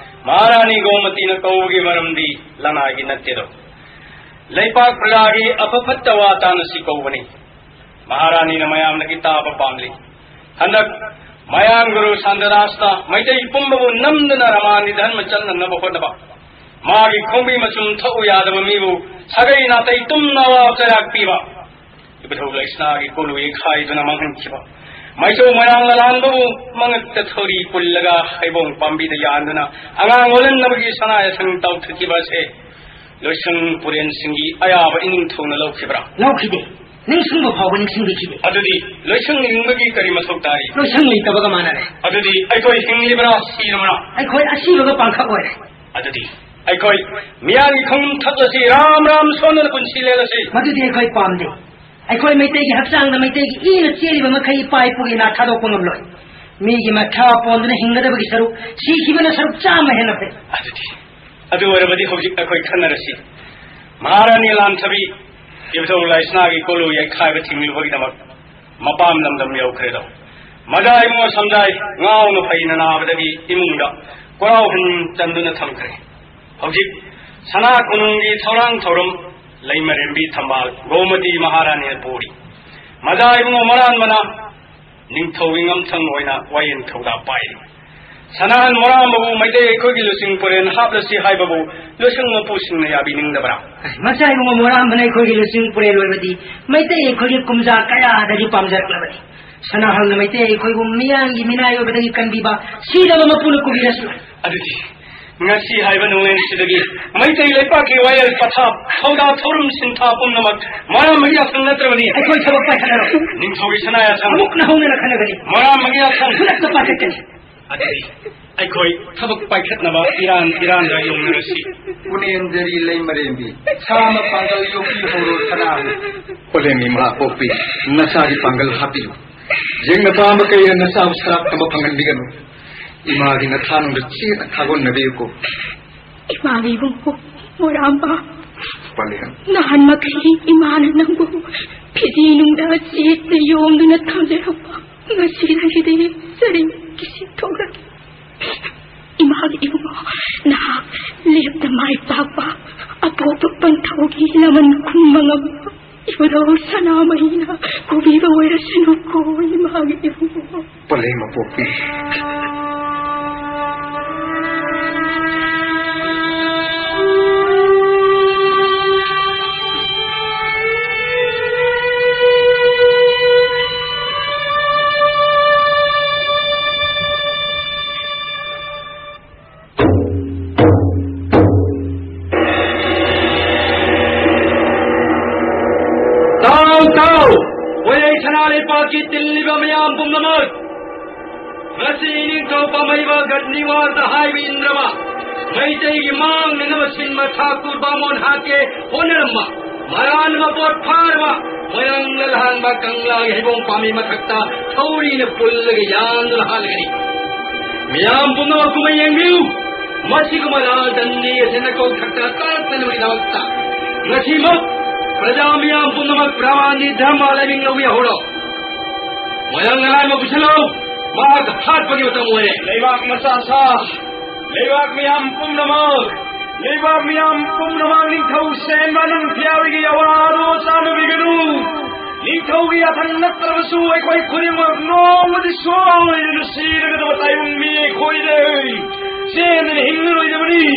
ꯃꯍꯥꯔꯥꯅꯤ ꯒꯣꯃꯇꯤꯅ ꯀꯧꯕꯒꯤ ꯃꯔꯝꯗꯤ ꯂꯅꯥꯏꯒꯤ ꯅꯠꯇꯦꯗꯣ꯫ ꯂꯩꯄꯥꯛ ꯄ꯭ꯔꯖꯥꯒꯤ ꯑꯐ ꯐꯠꯇ ꯋꯥ ꯇꯥꯅꯁꯤ ꯀꯧꯕꯅꯤ꯫ ꯃꯍꯥꯔꯥꯅꯤꯅ ꯃꯌꯥꯝꯗꯒꯤ ꯇꯥꯕ ꯄꯥꯝꯂꯤ꯫ ꯍꯟꯗꯛ ꯃꯌꯥꯡ ꯒꯨꯔꯨ ꯁꯥꯟꯇꯗꯥꯁꯅ ꯃꯩꯇꯩ ꯄꯨꯝꯕꯕꯨ ꯅꯝꯗꯨꯅ ꯔꯃꯥꯅꯤ ꯙꯔꯃ ꯆꯠꯅꯅꯕ ꯍꯣꯠꯅꯕ, ꯃꯥꯒꯤ ꯈꯣꯡꯕꯤ ꯃꯆꯨꯝ ꯊꯛꯎ ꯌꯥꯗꯕ ꯃꯤꯕꯨ ꯁꯥꯒꯩ ꯅꯥꯇꯩ ꯇꯨꯝꯅ ꯑꯋꯥ ꯆꯩꯔꯥꯛ ꯄꯤꯕ, ꯏꯕꯨꯙꯧ ꯂꯩꯁꯅꯥꯒꯤ ꯀꯣꯂꯨ ꯌꯩꯈꯥꯏꯗꯨꯅ ꯃꯥꯡꯍꯟꯈꯤꯕ, ꯃꯥꯏꯆꯧ ꯃꯣꯏꯔꯥꯡ ꯂꯂꯥꯟꯕꯕꯨ ꯃꯉꯛꯇ ꯊꯧꯔꯤ ꯄꯨꯜꯂꯒ ꯍꯩꯕꯣꯡ ꯄꯥꯝꯕꯤꯗ ꯌꯥꯟꯗꯨꯅ ꯑꯉꯥꯡ ꯑꯣꯜꯍꯟꯅꯕꯒꯤ ꯁꯅꯥ ꯌꯥꯊꯪ ꯇꯥꯎꯊꯈꯤꯕ ꯑꯁꯦ ꯂꯣꯏꯁꯪ ꯄꯨꯔꯦꯟꯁꯤꯡꯒꯤ ꯑꯌꯥꯕ ꯏꯅꯤꯡꯊꯧꯅ ꯂꯧꯈꯤꯕ꯭ꯔꯥ? ꯂꯧꯈꯤꯗꯦ꯫ ꯅꯤꯡꯁꯤꯡꯕ ꯐꯥꯎꯕ ꯅꯤꯡꯁꯤꯡꯕꯤꯈꯤꯗꯦ꯫ ꯑꯗꯨꯗꯤ ꯂꯣꯏꯁꯪ ꯂꯤꯡꯕꯒꯤ ꯀꯔꯤ ꯃꯊꯧ ꯇꯥꯔꯤ? ꯂꯣꯏꯁꯪ ꯂꯩꯇꯕꯒ ꯃꯥꯟꯅꯔꯦ꯫ ꯑꯗꯨꯗꯤ ꯑꯩꯈꯣꯏ ꯍꯤꯡꯂꯤꯕ꯭ꯔꯥ ꯁꯤꯔꯕ꯭ꯔꯥ? ꯑꯩꯈꯣꯏ ꯑꯁꯤꯕꯒ ꯄꯥꯡꯈꯛ ꯑꯣꯏꯔꯦ꯫ ꯑꯗꯨꯗꯤ ꯑꯩꯈꯣꯏ ꯃꯤꯌꯥꯝꯒꯤ ꯈꯣꯡ ꯊꯛꯂꯁꯤ ꯔꯥꯝ ꯔꯥꯝ ꯁꯣꯟꯗꯅ ꯄꯨꯟꯁꯤ ꯂꯦꯜꯂꯁꯤ꯫ ꯃꯗꯨꯗꯤ ꯑꯩꯈꯣꯏ ꯄꯥꯝꯗꯦ꯫ ꯑꯩꯈꯣꯏ ꯃꯩꯇꯩꯒꯤ ꯍꯛꯆꯥꯡꯗ ꯃꯩꯇꯩꯒꯤ ꯏꯅ ꯆꯦꯜꯂꯤꯕ ꯃꯈꯩ ꯏꯄꯥ ꯏꯄꯨꯒꯤ ꯅꯥ ꯊꯥꯗꯣꯛꯄ ꯉꯝꯂꯣꯏ꯫ ꯃꯤꯒꯤ ꯃꯈꯥ ꯄꯣꯟꯗꯨꯅ ꯍꯤꯡꯒꯗꯕꯒꯤ ꯁꯔꯨꯛ, ꯁꯤꯈꯤꯕꯅ ꯁꯔꯨꯛ ꯆꯥꯝꯃ ꯍꯦꯟꯅ ꯐꯩ꯫ ꯑꯗꯨꯗꯤ, ꯑꯗꯨ ꯑꯣꯏꯔꯕꯗꯤ ꯍꯧꯖꯤꯛ ꯑꯩꯈꯣꯏ ꯈꯟꯅꯔꯁꯤ꯫ ꯃꯍꯥꯔꯥꯅꯤ ꯂꯥꯟꯊꯕꯤ ꯏꯕꯨꯙꯧ ꯂꯥꯏꯁꯅꯥꯒꯤ ꯀꯣꯂꯨ ꯌꯩꯈꯥꯏꯕ ꯊꯤꯡꯂꯨꯕꯒꯤꯗꯃꯛ ꯃꯄꯥꯝ ꯂꯝꯗꯝ ꯌꯧꯈ꯭ꯔꯦꯗꯣ꯫ ꯃꯖꯥ ꯏꯕꯨꯡꯉꯣ ꯁꯝꯖꯥꯏ ꯉꯥꯎꯅ ꯐꯩꯅ ꯅꯥꯕꯗꯒꯤ ꯏꯃꯨꯡꯗ ꯀꯣꯔꯥꯎ ꯍꯟ ꯆꯟꯗꯨꯅ ꯊꯝꯈ꯭ꯔꯦ꯫ ꯍꯧꯖꯤꯛ ꯁꯅꯥ ꯀꯣꯅꯨꯡꯒꯤ ꯊꯧꯔꯥꯡ ꯊꯧꯔꯝ ꯂꯩꯃꯔꯦꯝꯕꯤ ꯊꯝꯕꯥꯜ ꯒꯣꯃꯇꯤ ꯃꯍꯥꯔꯥꯅꯤꯅ ꯄꯨꯔꯤ꯫ ꯃꯖꯥ ꯏꯕꯨꯡꯉꯣ ꯃꯔꯥꯟꯕꯅ ꯅꯤꯡꯊꯧꯒꯤ ꯉꯝꯊꯪ ꯑꯣꯏꯅ ꯋꯥꯌꯦꯜ ꯊꯧꯗꯥ ꯄꯥꯏꯔꯤ꯫ ꯁꯅꯥꯍꯟ ꯃꯣꯔꯥꯝꯕꯕꯨ ꯃꯩꯇꯩ ꯑꯩꯈꯣꯏꯒꯤ ꯂꯨꯆꯤꯡ ꯄꯨꯔꯦꯜ ꯍꯥꯞꯂꯁꯤ ꯍꯥꯏꯕꯕꯨ ꯂꯣꯏꯁꯪ ꯃꯄꯨꯁꯤꯡꯅ ꯌꯥꯕꯤꯅꯤꯡꯗꯕ꯭ꯔꯥ? ꯃꯆꯥ ꯏꯕꯨꯡꯉꯣ ꯃꯣꯔꯥꯝꯕꯅ ꯑꯩꯈꯣꯏꯒꯤ ꯂꯨꯆꯤꯡ ꯄꯨꯔꯦꯜ ꯑꯣꯏꯕꯗꯤ ꯃꯩꯇꯩ ꯑꯩꯈꯣꯏꯒꯤ ꯀꯨꯝꯖꯥ ꯀꯌꯥꯗꯒꯤ ꯄꯥꯝꯖꯔꯛꯂꯕꯅꯤ꯫ ꯁꯅꯥꯍꯜꯅ ꯃꯩꯇꯩ ꯑꯩꯈꯣꯏꯕꯨ ꯃꯤꯌꯥꯝꯒꯤ ꯃꯤꯅꯥꯏ ꯑꯣꯏꯕꯗꯒꯤ ꯀꯟꯕꯤꯕ ꯁꯤꯗꯕ ꯃꯄꯨꯅ ꯀꯨꯕꯤꯔꯁꯨ꯫ ꯑꯗꯨꯗꯤ ꯉꯁꯤ ꯍꯥꯏꯕ ꯅꯣꯡꯂꯦꯟꯁꯤꯗꯒꯤ ꯃꯩꯇꯩ ꯂꯩꯄꯥꯛꯀꯤ ꯋꯥꯌꯦꯜ ꯄꯊꯥꯞ ꯊꯧꯗꯥ ꯊꯧꯔꯝ ꯁꯤꯟꯊꯥ ꯄꯨꯝꯅꯃꯛ ꯃꯣꯔꯥꯝꯕꯒꯤ ꯌꯥꯊꯪ ꯅꯠꯇ꯭ꯔꯕꯅꯤ꯫ ꯑꯩꯈꯣꯏ ꯊꯕꯛ ꯄꯥꯏꯈꯠꯂꯔꯣꯏ꯫ ꯅꯤꯡꯊꯧꯒꯤ ꯁꯅꯥ ꯌꯥꯊꯪ꯫ ꯑꯃꯨꯛ ꯅꯧꯍꯧꯅꯅ ꯈꯟꯅꯒꯅꯤ꯫ ꯃꯣꯔꯥꯝꯕꯒꯤ ꯌꯥꯊꯪ꯫ ꯈꯨꯗꯛꯇ ꯄꯥꯏꯈꯠꯀꯅꯤ꯫ ꯑꯗꯨꯗꯤ ꯑꯩꯈꯣꯏ ꯊꯕꯛ ꯄꯥꯏꯈꯠꯅꯕ ꯏꯔꯥꯟ ꯏꯔꯥꯟꯗ ꯌꯧꯅꯔꯁꯤ꯫ ꯄꯨꯅꯦꯝꯖꯔꯤ ꯂꯩꯃꯔꯦꯝꯕꯤ, ꯁꯥ ꯑꯃ ꯄꯥꯡꯒꯜ ꯌꯣꯛꯄꯤ ꯍꯧꯔꯣ ꯁꯅꯥꯍꯜ꯫ ꯑꯣꯂꯦꯝ ꯏꯃꯥ ꯄꯣꯛꯄꯤ, ꯅꯆꯥꯒꯤ ꯄꯥꯡꯒꯜ ꯍꯥꯞꯄꯤꯌꯨ꯫ ꯌꯦꯡꯅꯕ ꯑꯃ ꯀꯩꯅ ꯅꯆꯥꯕꯨ ꯁꯔꯥꯞ ꯇꯝꯕ ꯐꯪꯍꯟꯕꯤꯒꯅꯨ꯫ ꯏꯃꯥꯒꯤ ꯅꯊꯥꯅꯨꯡꯗ ꯆꯦꯠꯅ ꯊꯥꯒꯣꯟꯅꯕꯤꯌꯨꯀꯣ꯫ ꯏꯃꯥꯒꯤ ꯏꯕꯨꯡꯉꯣ ꯃꯣꯏꯔꯥꯝꯕ꯫ ꯄꯂꯦꯝ꯫ ꯅꯍꯥꯟ ꯃꯈꯩ ꯏꯃꯥꯅ ꯅꯪꯕꯨ ꯐꯤꯖꯤ ꯅꯨꯡꯗ ꯆꯦꯠꯅ ꯌꯣꯝꯗꯨꯅ ꯊꯝꯖꯔꯛꯄ, ꯉꯁꯤꯗꯒꯤꯗꯤ ꯆꯔꯤꯡ ꯀꯤꯁꯤ ꯊꯣꯛꯂꯒꯦ꯫ ꯏꯃꯥꯒꯤ ꯏꯕꯨꯡꯉꯣ, ꯅꯍꯥꯛ ꯂꯦꯞꯇ ꯃꯥꯏ ꯄꯥꯛꯄ, ꯑꯄꯣꯛꯄ ꯄꯟꯊꯧꯒꯤ ꯂꯃꯟ ꯈꯨꯝꯕ ꯉꯝꯕ ꯏꯕꯨꯙꯧ ꯁꯅꯥꯃꯍꯤꯅ ꯀꯧꯕꯤꯕ ꯑꯣꯏꯔꯁꯅꯨꯀꯣ, ꯏꯃꯥꯒꯤ ꯏꯕꯨꯡꯉꯣ꯫ ꯄꯂꯦꯝ ꯑꯄꯣꯛꯄꯤ꯫ ꯇꯥꯎ, ꯇꯥꯎ! ꯃꯣꯏꯔꯩ ꯁꯅꯥ ꯂꯩꯄꯥꯛꯀꯤ ꯇꯤꯜꯂꯤꯕ ꯃꯤꯌꯥꯝ ꯄꯨꯝꯅꯃꯛ, ꯉꯁꯤ ꯏꯅꯤꯡꯊꯧ ꯄꯥꯝꯍꯩꯕ ꯒꯗꯅꯤꯋꯥꯔꯗ ꯍꯥꯏꯕ ꯏꯟꯗ꯭ꯔꯕ ꯃꯩꯇꯩꯒꯤ ꯃꯥꯡꯅꯅꯕ ꯁꯤꯟꯕ ꯊꯥꯀꯨꯔ ꯕꯥꯃꯣꯟ ꯍꯥꯠꯀꯦ ꯍꯣꯠꯅꯔꯝꯕ, ꯃꯔꯥꯟꯕ ꯄꯣꯠ ꯐꯥꯔꯕ, ꯃꯣꯏꯔꯥꯡ ꯂꯜꯍꯥꯟꯕ ꯀꯪꯂꯥꯒꯤ ꯍꯩꯕꯣꯡ ꯄꯥꯝꯕꯤ ꯃꯊꯛꯇ ꯊꯧꯔꯤꯅ ꯄꯨꯜꯂꯒ ꯌꯥꯟꯗꯨꯅ ꯍꯥꯠꯂꯒꯅꯤ꯫ ꯃꯤꯌꯥꯝ ꯄꯨꯝꯅꯃꯛ ꯀꯨꯝꯍꯩ ꯌꯦꯡꯕꯤꯌꯨ꯫ ꯃꯁꯤꯒꯨꯝꯕ ꯂꯥꯜ ꯗꯟꯗꯤ ꯑꯁꯤ ꯅꯀꯣꯛ ꯊꯛꯇ ꯀꯥꯔꯛꯇꯅꯕꯒꯤꯗꯃꯛꯇ ꯉꯁꯤꯃꯛ ꯄ꯭ꯔꯖꯥ ꯃꯤꯌꯥꯝ ꯄꯨꯝꯅꯃꯛ ꯄ꯭ꯔꯃꯥꯟꯗꯤ ꯙꯔꯃ ꯂꯥꯏꯃꯤꯡ ꯂꯧꯕ ꯌꯥꯍꯧꯔꯣ꯫ ꯃꯣꯏꯔꯥꯡ ꯂꯜꯍꯥꯟꯕ ꯄꯨꯁꯤꯜꯂꯨ꯫ ꯃꯍꯥꯛ ꯍꯥꯠꯄꯒꯤ ꯃꯇꯝ ꯑꯣꯏꯔꯦ꯫ ꯂꯩꯕꯥꯛ ꯃꯆꯥ ꯁꯥ, ꯂꯩꯕꯥꯛ ꯃꯤꯌꯥꯝ ꯄꯨꯝꯅꯃꯛ, ꯂꯩꯕꯥꯛ ꯃꯤꯌꯥꯝ ꯄꯨꯝꯅꯃꯛ ꯅꯤꯡꯊꯧ ꯁꯦꯟꯕ ꯅꯪ ꯐꯤꯌꯥꯕꯤꯒꯤ ꯑꯋꯥꯗꯣ ꯆꯥꯟꯅꯕꯤꯒꯅꯨ꯫ ꯅꯤꯡꯊꯧꯒꯤ ꯌꯥꯊꯪ ꯅꯠꯇ꯭ꯔꯕꯁꯨ ꯑꯩꯈꯣꯏ ꯈꯨꯗꯤꯡꯃꯛ ꯅꯣꯡꯃꯗꯤ ꯁꯣꯏꯗꯅ ꯁꯤꯔꯒꯗꯕ ꯇꯥꯏꯕꯪ ꯃꯤ ꯑꯩꯈꯣꯏꯗꯤ꯫ ꯆꯦꯟꯗꯅ ꯍꯤꯡꯂꯔꯣꯏꯗꯕꯅꯤ꯫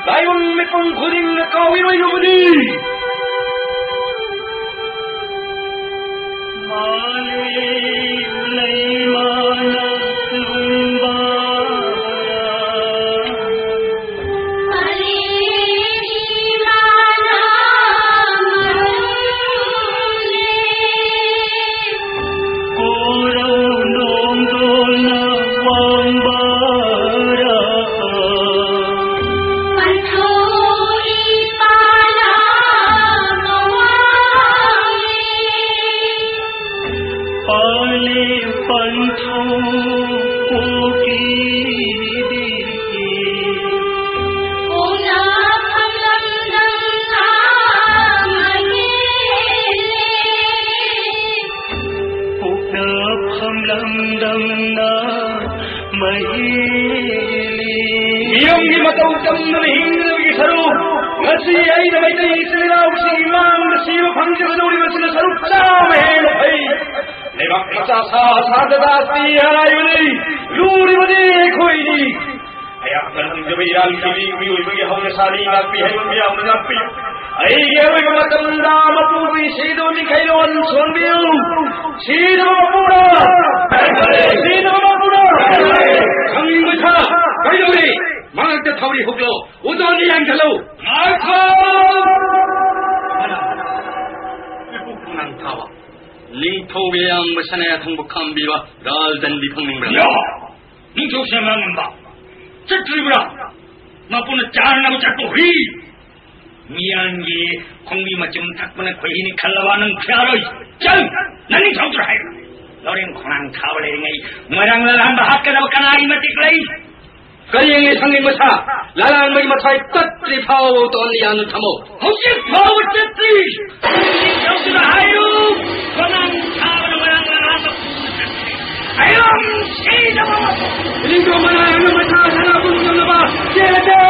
ꯇꯥꯏꯕꯪ ꯃꯤꯄꯨꯝ ꯈꯨꯗꯤꯡꯅ ꯀꯥꯎꯏꯔꯣꯏꯗꯕꯅꯤ꯫ ꯆꯝꯅ ꯍꯤꯡꯅꯕꯒꯤ ꯁꯔꯨꯛ, ꯉꯁꯤ ꯑꯩꯅ ꯃꯩꯇꯩ ꯏꯆꯤꯜ ꯏꯅꯥꯎꯁꯤꯡꯒꯤ ꯃꯥꯡꯗ ꯁꯤꯕ ꯐꯪꯖꯒꯗꯧꯔꯤꯕꯁꯤꯅ ꯁꯔꯨꯛ ꯆꯥꯝꯃ ꯍꯦꯟꯅ ꯐꯩ꯫ ꯂꯩꯕꯥꯛ ꯃꯆꯥ ꯁꯥ ꯁꯥꯗ ꯇꯥꯁꯤ ꯍꯥꯏꯕꯅꯤ꯫ ꯂꯨꯔꯤꯕꯗꯤ ꯑꯩꯈꯣꯏꯅꯤ꯫ ꯑꯩꯍꯥꯛꯅ ꯅꯝꯖꯕ ꯏꯔꯥꯜ ꯀꯤꯕꯤ ꯃꯤꯑꯣꯏꯕꯒꯤ ꯍꯧꯅꯁꯥꯅꯤ꯫ ꯉꯥꯛꯄꯤ ꯍꯥꯏꯕ ꯃꯤꯌꯥꯝꯅ ꯉꯥꯛꯄꯤ꯫ ꯑꯩꯒꯤ ꯑꯔꯣꯏꯕ ꯃꯇꯝꯗ ꯃꯄꯨꯒꯤ ꯁꯤꯗꯕ ꯃꯤꯈꯩ ꯂꯣꯟ ꯁꯣꯟꯕꯤꯌꯨ꯫ ꯁꯤꯗꯕ ꯃꯄꯨꯅ! ꯁꯤꯗꯕ ꯃꯄꯨꯅ! ꯈꯪꯅꯤꯡꯕ ꯁꯥ! ꯀꯩꯗꯧꯔꯤ? ꯃꯉꯛꯇ ꯊꯧꯔꯤ ꯍꯨꯛꯂꯣ꯫ ꯎꯗꯣꯟꯗ ꯌꯥꯟꯁꯤꯜꯂꯨ꯫ ꯉꯥꯏꯈꯣ! ꯏꯄꯨ ꯈꯣꯡꯅꯥꯡ ꯊꯥꯕ, ꯅꯤꯡꯊꯧꯒꯤ ꯑꯌꯥꯝꯕ ꯁꯅꯥ ꯊꯣꯡꯕ ꯈꯥꯝꯕꯤꯕ ꯔꯥꯜ ꯗꯟꯗꯤ ꯐꯪꯅꯤꯡꯕ꯭ꯔꯥ? ꯌꯥ! ꯅꯤꯡꯊꯧ ꯁꯦꯝꯕ ꯉꯝꯕ ꯆꯠꯇ꯭ꯔꯤꯕ꯭ꯔꯥ? ꯃꯄꯨꯅ ꯆꯥꯅꯅꯕ ꯆꯠꯄ ꯍꯨꯏ! ꯃꯤꯌꯥꯟꯒꯤ ꯈꯣꯡꯕꯤ ꯃꯆꯨꯝ ꯊꯛꯄꯅ ꯈꯣꯏꯍꯤꯅꯤ ꯈꯜꯂꯕ ꯅꯪ ꯈꯨꯌꯥꯔꯣꯏ! ꯆꯠ! ꯅꯪ ꯅꯤꯡꯊꯧꯗꯨꯔ ꯍꯥꯏ! ꯂꯧꯔꯦꯝ ꯈꯣꯡꯅꯥꯡ ꯊꯥꯕ ꯂꯩꯔꯤꯉꯩ ꯃꯣꯏꯔꯥꯡ ꯂꯥꯜꯍꯟꯕ ꯍꯥꯠꯀꯗꯕ ꯀꯅꯥꯒꯤ ꯃꯇꯤꯛ ꯂꯩ? ꯀꯔꯤ ꯌꯦꯡꯂꯤ ꯁꯪꯒꯤ ꯃꯁꯥ? ꯂꯥꯂꯥꯟꯕꯒꯤ ꯃꯊ꯭ꯋꯥꯏ ꯇꯠꯇ꯭ꯔꯤ ꯐꯥꯎꯕ ꯎꯗꯣꯟꯗ ꯌꯥꯟꯗꯨꯅ ꯊꯝꯃꯣ꯫ ꯍꯧꯖꯤꯛ ꯐꯥꯎꯕ ꯆꯠꯇ꯭ꯔꯤ! ꯅꯤꯡꯊꯧꯗꯨꯗ ꯍꯥꯏꯌꯨ! ꯈꯣꯡꯅꯥꯡ ꯊꯥꯕꯅ ꯃꯣꯏꯔꯥꯡ ꯂꯥꯜꯍꯟꯕ ꯄꯨꯗꯨꯅ ꯆꯠꯈ꯭ꯔꯦ꯫ ꯑꯌꯨꯝ ꯁꯤꯗꯕ ꯃꯄꯨ! ꯏꯅꯤꯡꯊꯧ ꯃꯅꯥ ꯑꯌꯨꯝ ꯃꯁꯥ ꯁꯅꯥꯕꯨꯟ ꯉꯝꯅꯕ ꯆꯦꯜꯂꯁꯦ!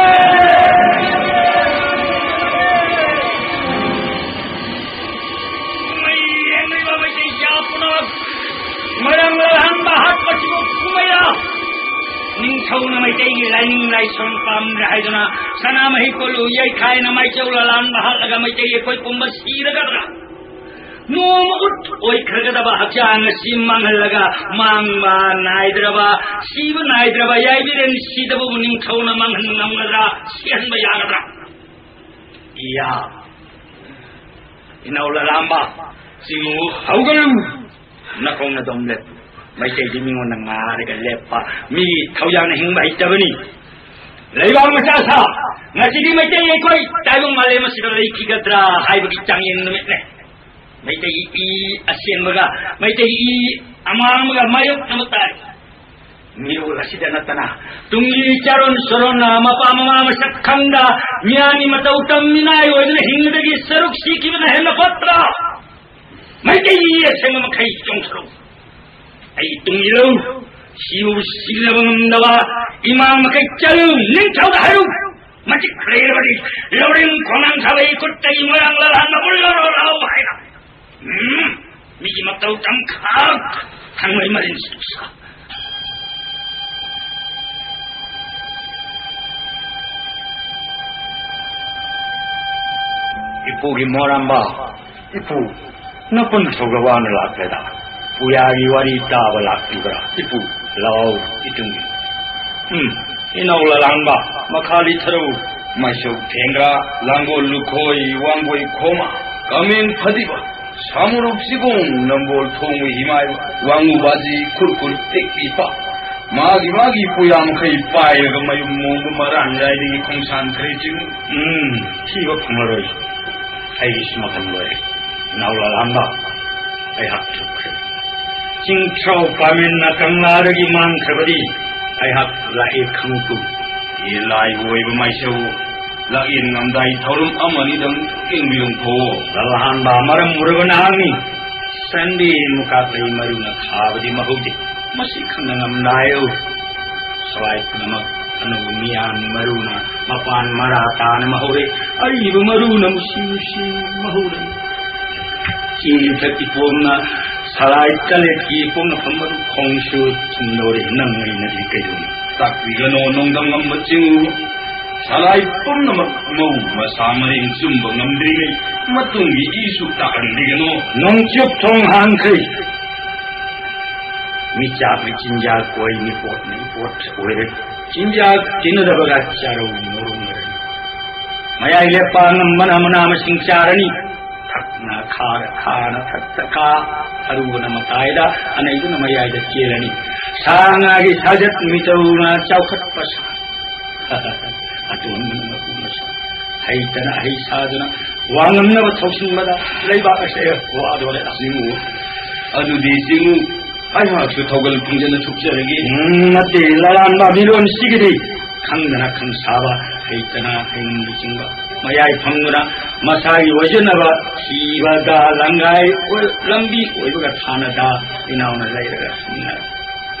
ꯃꯩ ꯌꯦꯡꯂꯤꯕ ꯃꯩꯇꯩ ꯏꯆꯥ ꯄꯨꯝꯅꯃꯛ ꯃꯣꯏꯔꯥꯡ ꯂꯥꯜꯍꯟꯕ ꯍꯥꯠꯄꯁꯤꯕꯨ ꯀꯨꯝꯍꯩꯔꯥ? ꯅꯤꯡꯊꯧꯅ ꯃꯩꯇꯩꯒꯤ ꯂꯥꯏꯅꯤꯡ ꯂꯥꯏꯁꯣꯟ ꯄꯥꯝꯗ꯭ꯔꯦ ꯍꯥꯏꯗꯨꯅ ꯁꯅꯥꯃꯍꯤ ꯀꯣꯂꯨ ꯌꯩꯈꯥꯏꯅ ꯃꯥꯏꯆꯧ ꯂꯥꯂꯥꯟꯕ ꯍꯥꯠꯂꯒ ꯃꯩꯇꯩ ꯑꯩꯈꯣꯏ ꯄꯨꯝꯕ ꯁꯤꯔꯒꯗ꯭ꯔꯥ? ꯅꯣꯡꯃ ꯎꯠ ꯑꯣꯏꯈ꯭ꯔꯒꯗꯕ ꯍꯛꯆꯥꯡ ꯑꯁꯤ ꯃꯥꯡꯍꯜꯂꯒ ꯃꯥꯡꯕ ꯅꯥꯏꯗ꯭ꯔꯕ, ꯁꯤꯕ ꯅꯥꯏꯗ꯭ꯔꯕ ꯌꯥꯏꯕꯤꯔꯦꯟ ꯁꯤꯗꯕꯕꯨ ꯅꯤꯡꯊꯧꯅ ꯃꯥꯡꯍꯟ ꯉꯝꯒꯗ꯭ꯔꯥ? ꯁꯤꯍꯟꯕ ꯌꯥꯒꯗ꯭ꯔꯥ? ꯏꯌꯥ! ꯏꯅꯥꯎ ꯂꯂꯥꯝꯕ, ꯆꯤꯡꯉꯨ, ꯍꯧꯒꯠꯂꯨ! ꯅꯈꯣꯡ ꯅꯗꯣꯝ ꯂꯦꯞꯄꯨ꯫ ꯃꯩꯇꯩꯗꯤ ꯃꯤꯉꯣꯟꯗ ꯉꯥꯔꯒ ꯂꯦꯞꯄ, ꯃꯤ ꯊꯧꯌꯥꯅ ꯍꯤꯡꯕ ꯍꯩꯇꯕꯅꯤ꯫ ꯂꯩꯕꯥꯛ ꯃꯆꯥ ꯁꯥ, ꯉꯁꯤꯗꯤ ꯃꯩꯇꯩ ꯑꯩꯈꯣꯏ ꯇꯥꯏꯕꯪ ꯃꯥꯂꯦꯝ ꯑꯁꯤꯗ ꯂꯩꯈꯤꯒꯗ꯭ꯔꯥ ꯍꯥꯏꯕꯒꯤ ꯆꯥꯡꯌꯦꯡ ꯅꯨꯃꯤꯠꯅꯦ꯫ ꯃꯩꯇꯩꯒꯤ ꯏ ꯑꯁꯦꯡꯕꯒ ꯃꯩꯇꯩꯒꯤ ꯏ ꯑꯃꯥꯡꯕꯒ ꯃꯥꯌꯣꯛꯅꯕ ꯇꯥꯏ꯫ ꯃꯤꯔꯣꯜ ꯑꯁꯤꯗ ꯅꯠꯇꯅ ꯇꯨꯡꯒꯤ ꯆꯥꯔꯣꯟ ꯁꯨꯔꯣꯟꯅ ꯃꯄꯥ ꯃꯃꯥ ꯃꯁꯛ ꯈꯪꯗ ꯃꯤꯌꯥꯝꯒꯤ ꯃꯇꯧ ꯇꯝꯃꯤꯅꯥꯏ ꯑꯣꯏꯗꯨꯅ ꯍꯤꯡꯕꯗꯒꯤ ꯁꯔꯨꯛ ꯁꯤꯈꯤꯕꯅ ꯍꯦꯟꯅ ꯐꯠꯇ꯭ꯔꯥ? ꯃꯩꯇꯩꯒꯤ ꯏ ꯑꯁꯦꯡꯕ ꯃꯈꯩ ꯆꯣꯡꯊꯔꯛꯎ꯫ ꯑꯩ ꯇꯨꯡ ꯏꯜꯂꯨ꯫ ꯁꯤꯕꯨ ꯁꯤꯅꯕ ꯉꯝꯗꯕ ꯏꯃꯥ ꯃꯈꯩ ꯆꯠꯂꯨ, ꯅꯤꯡꯊꯧꯗ ꯍꯥꯏꯔꯨ꯫ ꯃꯇꯤꯛ ꯂꯩꯔꯕꯗꯤ ꯂꯧꯔꯦꯝ ꯈꯣꯡꯅꯥꯡ ꯁꯥꯕꯒꯤ ꯈꯨꯠꯇꯒꯤ ꯃꯣꯏꯔꯥꯡ ꯂꯥꯜꯍꯟꯕꯕꯨ ꯂꯧꯔꯣ ꯂꯥꯛꯑꯣ ꯍꯥꯏꯅ꯫ ꯎꯝ, ꯃꯤꯒꯤ ꯃꯇꯧ ꯇꯝꯈꯥ ꯊꯥꯡꯃꯩ ꯃꯔꯤꯟ ꯁꯨꯛꯁꯥ꯫ ꯏꯄꯨꯒꯤ ꯃꯣꯔꯥꯝꯕ, ꯏꯄꯨ, ꯅꯄꯨꯟ ꯊꯧꯒ ꯋꯥꯅ ꯂꯥꯛꯂꯦꯗ꯫ ꯄꯨꯌꯥꯒꯤ ꯋꯥꯔꯤ ꯇꯥꯕ ꯂꯥꯛꯂꯤꯕ꯭ꯔꯥ? ꯏꯄꯨ, ꯂꯥꯎ, ꯏꯇꯨꯡꯒꯤ꯫ ꯎꯝ, ꯏꯅꯧ ꯂꯂꯥꯟꯕ, ꯃꯈꯥ ꯂꯤꯊꯔꯛꯎ꯫ ꯃꯥꯏꯁꯧ ꯊꯦꯡꯒ꯭ꯔꯥ, ꯂꯥꯡꯒꯣꯜ ꯂꯨꯈꯣꯏ, ꯋꯥꯡꯒꯣꯏ ꯈꯣꯃ, ꯀꯃꯦꯡ ꯐꯗꯤꯕ, ꯁꯥꯃꯨꯔꯨꯞ ꯆꯤꯒꯣꯡ, ꯅꯝꯕꯣꯜ ꯊꯣꯡꯕ ꯍꯤꯃꯥꯏꯕ, ꯋꯥꯡꯉꯨ ꯕꯥꯖꯤ, ꯈꯨꯔꯈꯨꯜ ꯇꯦꯛꯄꯤꯄ, ꯃꯥꯒꯤ ꯃꯥꯒꯤ ꯄꯨꯌꯥ ꯃꯈꯩ ꯄꯥꯏꯔꯒ ꯃꯌꯨꯝ ꯃꯣꯡꯕ ꯃꯔꯥꯟ ꯌꯥꯏꯗꯒꯤ ꯈꯣꯡꯁꯥꯟꯈ꯭ꯔꯦ ꯆꯤꯡ꯫ ꯎꯝ, ꯊꯤꯕ ꯐꯪꯂꯔꯣꯏ꯫ ꯑꯩꯒꯤꯁꯨ ꯃꯇꯝ ꯂꯣꯏꯔꯦ꯫ ꯏꯅꯥꯎ ꯂꯥꯂꯥꯝꯕ, ꯑꯩꯍꯥꯛ ꯊꯣꯛꯈ꯭ꯔꯦ꯫ ꯆꯤꯡꯊ꯭ꯔꯥꯎ ꯄꯥꯃꯦꯟꯅ ꯀꯪꯂꯥꯗꯒꯤ ꯃꯥꯡꯈ꯭ꯔꯕꯗꯤ ꯑꯩꯍꯥꯛ ꯂꯥꯛꯑꯦ ꯈꯪꯉꯨꯀꯨ꯫ ꯏꯂꯥꯏ ꯑꯣꯏꯕ ꯃꯥꯏꯁꯧ, ꯂꯥꯛꯌꯦꯟ ꯉꯝꯗꯥꯏ ꯊꯧꯔꯝ ꯑꯃꯅꯤꯗꯪ ꯌꯦꯡꯕꯤꯔꯝꯈꯣ꯫ ꯂꯥꯂꯥꯝꯕ, ꯃꯔꯝ ꯎꯔꯒ ꯅꯍꯥꯛꯅꯤ꯫ ꯆꯥꯟꯗꯦꯜ ꯃꯨꯀꯥ ꯀꯩ ꯃꯔꯨꯅ ꯊꯥꯕꯗꯤ ꯃꯍꯧꯗꯦ꯫ ꯃꯁꯤ ꯈꯪꯅ ꯉꯝꯂꯥꯏꯌꯨ꯫ ꯁꯋꯥꯏ ꯄꯨꯝꯅꯃꯛ ꯑꯅꯧꯕ ꯃꯤꯌꯥꯝ ꯃꯔꯨꯅ ꯃꯄꯥꯟ ꯃꯔꯥ ꯇꯥꯅ ꯃꯍꯧꯔꯦ꯫ ꯑꯔꯤꯕ ꯃꯔꯨꯅ ꯃꯨꯁꯤ ꯃꯨꯁꯤ ꯃꯍꯧꯔꯦ꯫ ꯆꯦꯡ ꯊꯛꯀꯤ ꯄꯣꯝꯅ ꯁꯂꯥꯏ ꯀꯂꯦꯠꯀꯤ ꯄꯣꯝꯅꯐꯝ ꯃꯔꯨ ꯈꯣꯡꯁꯨ ꯊꯤꯟꯗꯧꯔꯦ꯫ ꯅꯪ ꯑꯩꯅꯗꯤ ꯀꯩꯗꯧꯅꯤ? ꯇꯥꯛꯄꯤꯒꯅꯣ ꯅꯣꯡꯗꯝ ꯉꯝꯕ ꯆꯤꯡꯉꯨ꯫ ꯁꯂꯥꯏ ꯄꯨꯝꯅꯃꯛ ꯃꯧ ꯃꯁꯥ ꯃꯔꯦꯡ ꯆꯨꯝꯕ ꯉꯝꯗ꯭ꯔꯤꯉꯩ ꯃꯇꯨꯡꯒꯤ ꯏꯁꯨ ꯇꯥꯛꯍꯟꯕꯤꯒꯅꯣ꯫ ꯅꯣꯡꯆꯨꯞ ꯊꯣꯡ ꯍꯥꯡꯈ꯭ꯔꯦ꯫ ꯃꯤꯆꯥꯛ ꯃꯆꯤꯟꯖꯥꯛ ꯀꯣꯏ ꯃꯤꯄꯣꯠ ꯃꯤꯄꯣꯠ ꯑꯣꯏꯔꯦ꯫ ꯆꯤꯟꯖꯥꯛ ꯇꯤꯟꯅꯗꯕꯒ ꯆꯥꯔꯧ ꯃꯔꯨꯝ ꯑꯣꯏꯔꯦ꯫ ꯃꯌꯥꯏ ꯂꯦꯞꯄ ꯑꯉꯝꯕꯅ ꯃꯅꯥ ꯃꯁꯤꯡ ꯆꯥꯔꯅꯤ꯫ ꯊꯛꯅ ꯈꯥꯔ ꯈꯥꯅ ꯊꯛꯇ ꯈꯥ, ꯑꯔꯨꯕꯅ ꯃꯇꯥꯏꯗ, ꯑꯅꯩꯗꯨꯅ ꯃꯌꯥꯏꯗ ꯆꯦꯜꯂꯅꯤ꯫ ꯁꯥ ꯉꯥꯒꯤ ꯁꯥꯖꯠ ꯃꯤꯇꯧꯅ ꯆꯥꯎꯈꯠꯄ ꯁꯥ꯫ ꯑꯇꯣꯟꯕꯅ ꯃꯄꯨ ꯃꯁꯥ꯫ ꯍꯩꯇꯅ ꯑꯍꯩ ꯁꯥꯗꯨꯅ ꯋꯥ ꯉꯝꯅꯕ ꯊꯧꯁꯤꯟꯕꯗ ꯂꯩꯕꯥꯛ ꯑꯁꯦ ꯋꯥꯗꯣꯔꯦ꯫ ꯆꯤꯡꯉꯨ꯫ ꯑꯗꯨꯗꯤ ꯆꯤꯡꯉꯨ꯫ ꯑꯩꯍꯥꯛꯁꯨ ꯊꯧꯒꯜ ꯄꯨꯡꯖꯅ ꯊꯣꯛꯆꯔꯒꯦ꯫ ꯎꯝ, ꯅꯠꯇꯦ, ꯂꯂꯥꯟꯕ ꯃꯤꯔꯣꯟꯁꯤꯒꯤꯗꯤ ꯈꯪꯗꯅ ꯈꯪꯁꯥꯕ, ꯍꯩꯇꯅ ꯍꯩꯉꯝꯕ ꯆꯤꯡꯕ, ꯃꯌꯥꯏ ꯐꯝꯗꯨꯅ ꯃꯁꯥꯒꯤ ꯑꯣꯏꯖꯅꯕ ꯊꯤꯕꯒ ꯂꯪꯒꯥꯏ ꯑꯣꯏ-, ꯂꯝꯕꯤ ꯑꯣꯏꯕꯒ ꯊꯥꯅꯗ ꯏꯅꯥꯎꯅ ꯂꯩꯔꯒ ꯍꯤꯡꯅꯔꯦ꯫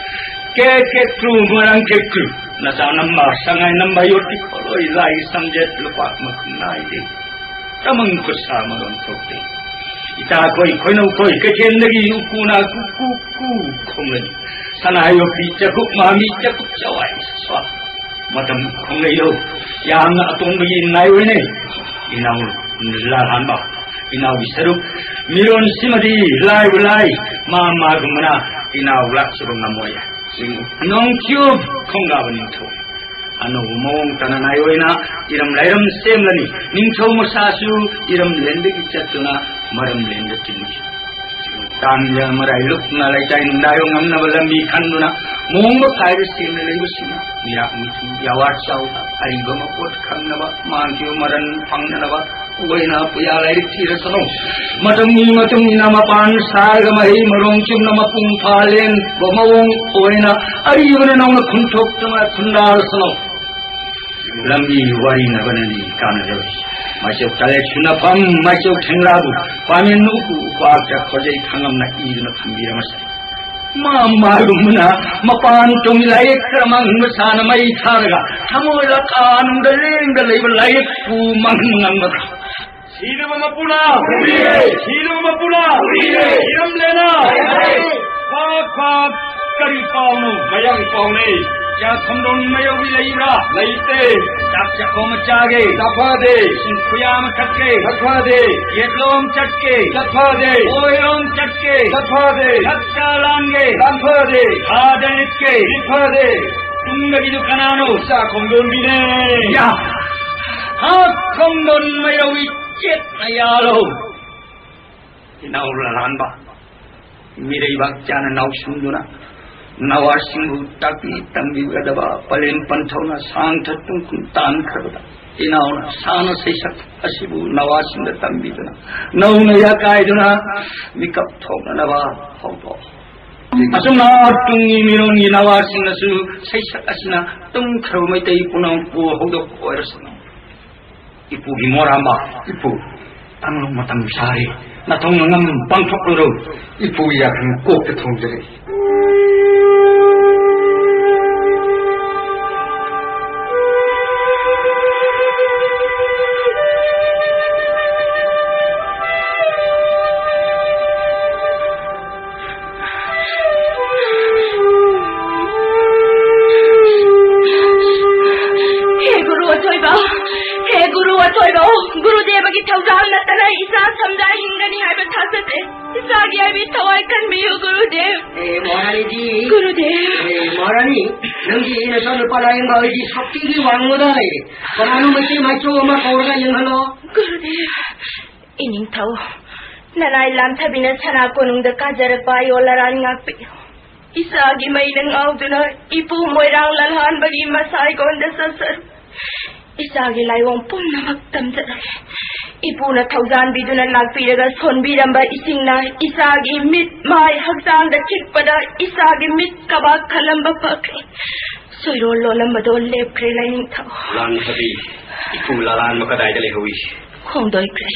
ꯀꯦ ꯀꯦ ꯀ꯭ꯔꯨ ꯃꯔꯥꯡ ꯀꯦ ꯀ꯭ꯔꯨ꯫ ꯅꯆꯥ ꯅꯝꯕ, ꯁꯉꯥꯏ ꯅꯝꯕ, ꯌꯣꯠꯀꯤ ꯄꯣꯠꯂꯣꯏ, ꯂꯥꯏꯒꯤ ꯁꯝꯖꯦꯠ, ꯂꯨꯄꯥ ꯃꯈꯨꯝ ꯅꯥꯏꯗꯦ꯫ ꯇꯃꯪ ꯈꯨꯠꯁꯥ ꯃꯔꯣꯟ ꯊꯣꯛꯇꯦ꯫ ꯏꯇꯥ ꯈꯣꯏ, ꯈꯣꯏꯅꯧ ꯈꯣꯏ, ꯀꯩꯊꯦꯜꯗꯒꯤ ꯎꯀꯨꯅ ꯀꯨ ꯀꯨ ꯀꯨ ꯈꯣꯡꯂꯅꯤ꯫ ꯁꯅꯥ ꯌꯣꯛꯄꯤ, ꯆꯥꯛꯀꯨꯞ ꯃꯥꯃꯤ, ꯆꯥꯛꯀꯨꯞ ꯆꯋꯥꯏ ꯁ꯭ꯋꯥ꯫ ꯃꯇꯝ ꯈꯣꯡꯂꯩꯔꯧ, ꯌꯥꯝꯅ ꯑꯇꯣꯡꯕꯒꯤ ꯅꯥꯏ ꯑꯣꯏꯅꯩ꯫ ꯏꯅꯥꯎ ꯂꯥꯜꯍꯥꯟꯕ, ꯏꯅꯥꯎꯒꯤ ꯁꯔꯨꯛ ꯃꯤꯔꯣꯟꯁꯤꯃꯗꯤ ꯂꯥꯏꯕꯨ ꯂꯥꯏ, ꯃꯥ ꯃꯥꯒꯨꯝꯕꯅ ꯏꯅꯥꯎ ꯂꯥꯛꯆꯕ ꯉꯝꯃꯣꯏ꯫ ꯅꯣꯡꯆꯨꯞ ꯈꯣꯡꯒꯥꯕ ꯅꯤꯡꯊꯧ꯫ ꯑꯅꯧꯕ ꯃꯑꯣꯡ ꯇꯥꯅ ꯅꯥꯏ ꯑꯣꯏꯅ ꯏꯔꯝ ꯂꯥꯏꯔꯝ ꯁꯦꯝꯂꯅꯤ꯫ ꯅꯤꯡꯊꯧ ꯃꯁꯥꯁꯨ ꯏꯔꯝ ꯂꯦꯟꯗꯒꯤ ꯆꯠꯇꯨꯅ ꯃꯔꯝ ꯂꯦꯟꯗ ꯆꯤꯡꯈꯤ꯫ ꯇꯥꯟꯖ ꯃꯔꯥꯏ ꯂꯨꯞꯅ ꯂꯩꯀꯥꯏ ꯅꯨꯡꯗꯥꯏꯕ ꯉꯝꯅꯕ ꯂꯝꯕꯤ ꯈꯟꯗꯨꯅ ꯃꯣꯡꯕ ꯈꯥꯏꯕ ꯁꯦꯝꯅ ꯂꯩꯕꯁꯤꯡꯅ ꯃꯤꯔꯥꯛ ꯃꯤꯊꯨꯡ ꯌꯥꯋꯥꯔ ꯆꯥꯎꯕ ꯑꯔꯤꯕ ꯃꯄꯣꯠ ꯈꯪꯅꯕ ꯃꯥꯡꯈꯤꯕ ꯃꯔꯟ ꯐꯪꯅꯅꯕ ꯑꯣꯏꯅ ꯄꯨꯌꯥ ꯂꯥꯏꯔꯤꯛ ꯊꯤꯔꯁꯅꯨ꯫ ꯃꯇꯝꯒꯤ ꯃꯇꯨꯡ ꯏꯟꯅ ꯃꯄꯥꯟ ꯁꯥꯔꯒ ꯃꯍꯩ ꯃꯔꯣꯡ ꯆꯨꯝꯅ ꯃꯄꯨꯡ ꯐꯥꯍꯟꯕ ꯃꯑꯣꯡ ꯑꯣꯏꯅ ꯑꯔꯤꯕꯅ ꯅꯧꯅ ꯈꯨꯟꯊꯣꯛꯇꯨꯅ ꯈꯨꯟꯗꯥꯔꯁꯅꯨ꯫ ꯂꯝꯕꯤ ꯋꯥꯔꯤꯅꯕꯅꯅꯤ ꯀꯥꯟꯅꯖꯧ꯫ ꯃꯥꯏꯆꯧ ꯇꯂꯦꯠ ꯁꯨꯅꯐꯝ ꯃꯥꯏꯆꯧ ꯊꯦꯡꯂꯥꯕꯨ ꯄꯥꯃꯦꯟ ꯎꯄꯨ ꯎꯄꯥꯛꯇ ꯈꯣꯖꯩ ꯈꯥꯡꯉꯝꯅ ꯏꯗꯨꯅ ꯊꯝꯕꯤꯔꯝꯃꯁꯤ꯫ ꯃꯥ ꯃꯥꯒꯨꯝꯕꯅ ꯃꯄꯥꯟ ꯇꯨꯡꯒꯤ ꯂꯥꯏꯌꯦꯛ ꯈꯔ ꯃꯥꯡꯍꯟꯕ ꯁꯥꯅ ꯃꯩ ꯊꯥꯔꯒ ꯊꯃꯣꯏ ꯂꯀꯥꯅꯨꯡꯗ ꯂꯦꯡꯗ ꯂꯩꯕ ꯂꯥꯏꯌꯦꯛꯄꯨ ꯃꯥꯡꯍꯟꯕ ꯉꯝꯒꯗ꯭ꯔꯥ? ꯁꯤꯔꯕ ꯃꯄꯨꯅ! ꯁꯤꯔꯕ ꯃꯄꯨꯅ! ꯏꯔꯝꯂꯦꯅ! ꯈ꯭ꯋꯥꯛ ꯈ꯭ꯋꯥꯛ ꯀꯔꯤ ꯄꯥꯎꯅꯣ? ꯃꯌꯥꯡ ꯄꯥꯎꯅꯦ꯫ ꯌꯥꯈꯝꯂꯣꯟ ꯃꯌꯧꯕꯤ ꯂꯩꯕ꯭ꯔꯥ? ꯂꯩꯇꯦ꯫ ꯆꯥꯛ ꯆꯥꯛꯈꯣꯝ ꯑꯃ ꯆꯥꯒꯦ꯫ ꯆꯥꯐꯗꯦ꯫ ꯏꯁꯤꯡ ꯈꯨꯌꯥ ꯑꯃ ꯊꯛꯀꯦ꯫ ꯊꯛꯐꯗꯦ꯫ ꯌꯦꯠꯂꯣꯝ ꯆꯠꯀꯦ꯫ ꯆꯠꯐꯗꯦ꯫ ꯑꯣꯏꯔꯣꯝ ꯆꯠꯀꯦ꯫ ꯆꯠꯐꯗꯦ꯫ ꯆꯠꯆꯥ ꯂꯥꯟꯒꯦ꯫ ꯂꯥꯟꯐꯗꯦ꯫ ꯊꯥꯗ ꯂꯤꯠꯀꯦ꯫ ꯂꯤꯠꯐꯗꯦ꯫ ꯇꯨꯡꯗꯒꯤꯗꯨ ꯀꯅꯥꯅꯣ? ꯆꯥꯛꯈꯣꯝ ꯂꯣꯟꯕꯤꯅꯦ꯫ ꯌꯥ! ꯍꯥ! ꯈꯣꯡꯗꯣꯟ ꯃꯩꯔꯧꯏ ꯆꯦꯠꯅ ꯌꯥꯜꯂꯣ꯫ ꯏꯅꯥꯎ ꯂꯥꯂꯥꯟꯕ, ꯃꯤꯔꯩꯕꯥꯛ ꯆꯥꯅ ꯅꯥꯎꯁꯨꯝꯗꯨꯅ ꯅꯋꯥꯁꯤꯡꯕꯨ ꯇꯥꯛꯄꯤ ꯇꯝꯕꯤꯒꯗꯕ ꯄꯂꯦꯝ ꯄꯟꯊꯧꯅ ꯁꯥꯡꯊ ꯇꯨꯡꯈꯨꯟ ꯇꯥꯟꯈ꯭ꯔꯕꯗ, ꯏꯅꯥꯎꯅ ꯁꯥꯅ ꯁꯩꯁꯛ ꯑꯁꯤꯕꯨ ꯅꯋꯥꯁꯤꯡꯗ ꯇꯝꯕꯤꯗꯨꯅ ꯅꯧꯅ ꯌꯥꯀꯥꯏꯗꯨꯅ ꯃꯤꯀꯞ ꯊꯣꯛꯅꯅꯕ ꯍꯧꯗꯣꯛ꯫ ꯑꯁꯨꯝꯅ ꯇꯨꯡꯒꯤ ꯃꯤꯔꯣꯟꯒꯤ ꯅꯋꯥꯁꯤꯡꯅꯁꯨ ꯁꯩꯁꯛ ꯑꯁꯤꯅ ꯇꯨꯝꯈ꯭ꯔꯕ ꯃꯩꯇꯩ ꯄꯨꯝꯅꯃꯛꯄꯨ ꯍꯧꯗꯣꯛꯄ ꯑꯣꯏꯔꯁꯅꯨ꯫ ꯏꯄꯨꯒꯤ ꯃꯣꯔꯥꯝꯕ, ꯏꯄꯨ, ꯇꯥꯡꯂꯨꯞ ꯃꯇꯝ ꯁꯥꯔꯦ꯫ ꯅꯊꯧ ꯅꯉꯝ ꯄꯥꯡꯊꯣꯛꯂꯨꯔꯣ꯫ ꯏꯄꯨꯒꯤ ꯌꯥꯈꯪ ꯀꯣꯛꯇ ꯊꯣꯡꯖꯔꯦ꯫ ꯑꯩꯕꯨ ꯊꯋꯥꯏ ꯀꯟꯕꯤꯌꯨ, ꯒꯨꯔꯨꯗꯦꯕ꯫ ꯑꯦ, ꯃꯍꯥꯔꯥꯅꯤꯖꯤ꯫ ꯒꯨꯔꯨꯗꯦꯕ꯫ ꯑꯦ, ꯃꯍꯥꯔꯥꯅꯤ, ꯅꯪꯒꯤ ꯅꯆꯥꯅꯨꯄꯥ ꯂꯥꯌꯦꯡꯕ ꯍꯣꯏꯒꯤ ꯁꯛꯇꯤꯒꯤ ꯋꯥꯡꯃꯗ ꯂꯩꯔꯦ꯫ ꯀꯅꯥꯅꯣ ꯃꯩꯇꯩ ꯃꯥꯏꯆꯧ ꯑꯃ ꯀꯧꯔꯒ ꯌꯦꯡꯍꯜꯂꯣ꯫ ꯒꯨꯔꯨꯗꯦꯕ, ꯏꯅꯤꯡꯊꯧ, ꯅꯅꯥꯏ ꯂꯥꯟꯊꯕꯤꯅ ꯁꯅꯥ ꯀꯣꯅꯨꯡꯗ ꯀꯥꯖꯔꯛꯄ ꯑꯌꯣꯜ ꯑꯔꯥꯟ ꯉꯥꯛꯄꯤꯌꯨ꯫ ꯏꯆꯥꯒꯤ ꯃꯩꯅ ꯉꯥꯎꯗꯨꯅ ꯏꯄꯨ ꯃꯣꯏꯔꯥꯡ ꯂꯜꯍꯥꯟꯕꯒꯤ ꯃꯁꯥꯏꯒꯣꯟꯗ ꯆꯠꯆꯔꯨ꯫ ꯏꯆꯥꯒꯤ ꯂꯥꯏꯑꯣꯡ ꯄꯨꯝꯅꯃꯛ ꯇꯝꯖꯔꯒꯦ꯫ ꯏꯄꯨꯅ ꯊꯧꯖꯥꯟꯕꯤꯗꯨꯅ ꯂꯥꯛꯄꯤꯔꯒ ꯁꯣꯟꯕꯤꯔꯝꯕ ꯏꯁꯤꯡꯅ ꯏꯆꯥꯒꯤ ꯃꯤꯠ, ꯃꯥꯏ, ꯍꯛꯆꯥꯡꯗ ꯈꯤꯛꯄꯗ ꯏꯆꯥꯒꯤ ꯃꯤꯠ ꯀꯕꯥꯛ ꯈꯜꯂꯝꯕ ꯐꯈ꯭ꯔꯦ꯫ ꯁꯣꯏꯔꯣꯜ ꯂꯣꯜꯂꯝꯕꯗꯣ ꯂꯦꯞꯈ꯭ꯔꯦ, ꯂꯥꯏꯅꯤꯡꯊꯧ꯫ ꯂꯥꯟꯊꯕꯤ, ꯏꯄꯨ ꯂꯥꯂꯥꯟꯕ ꯀꯗꯥꯏꯗ ꯂꯩꯍꯧꯏ? ꯈꯣꯡꯗꯣꯏꯈ꯭ꯔꯦ꯫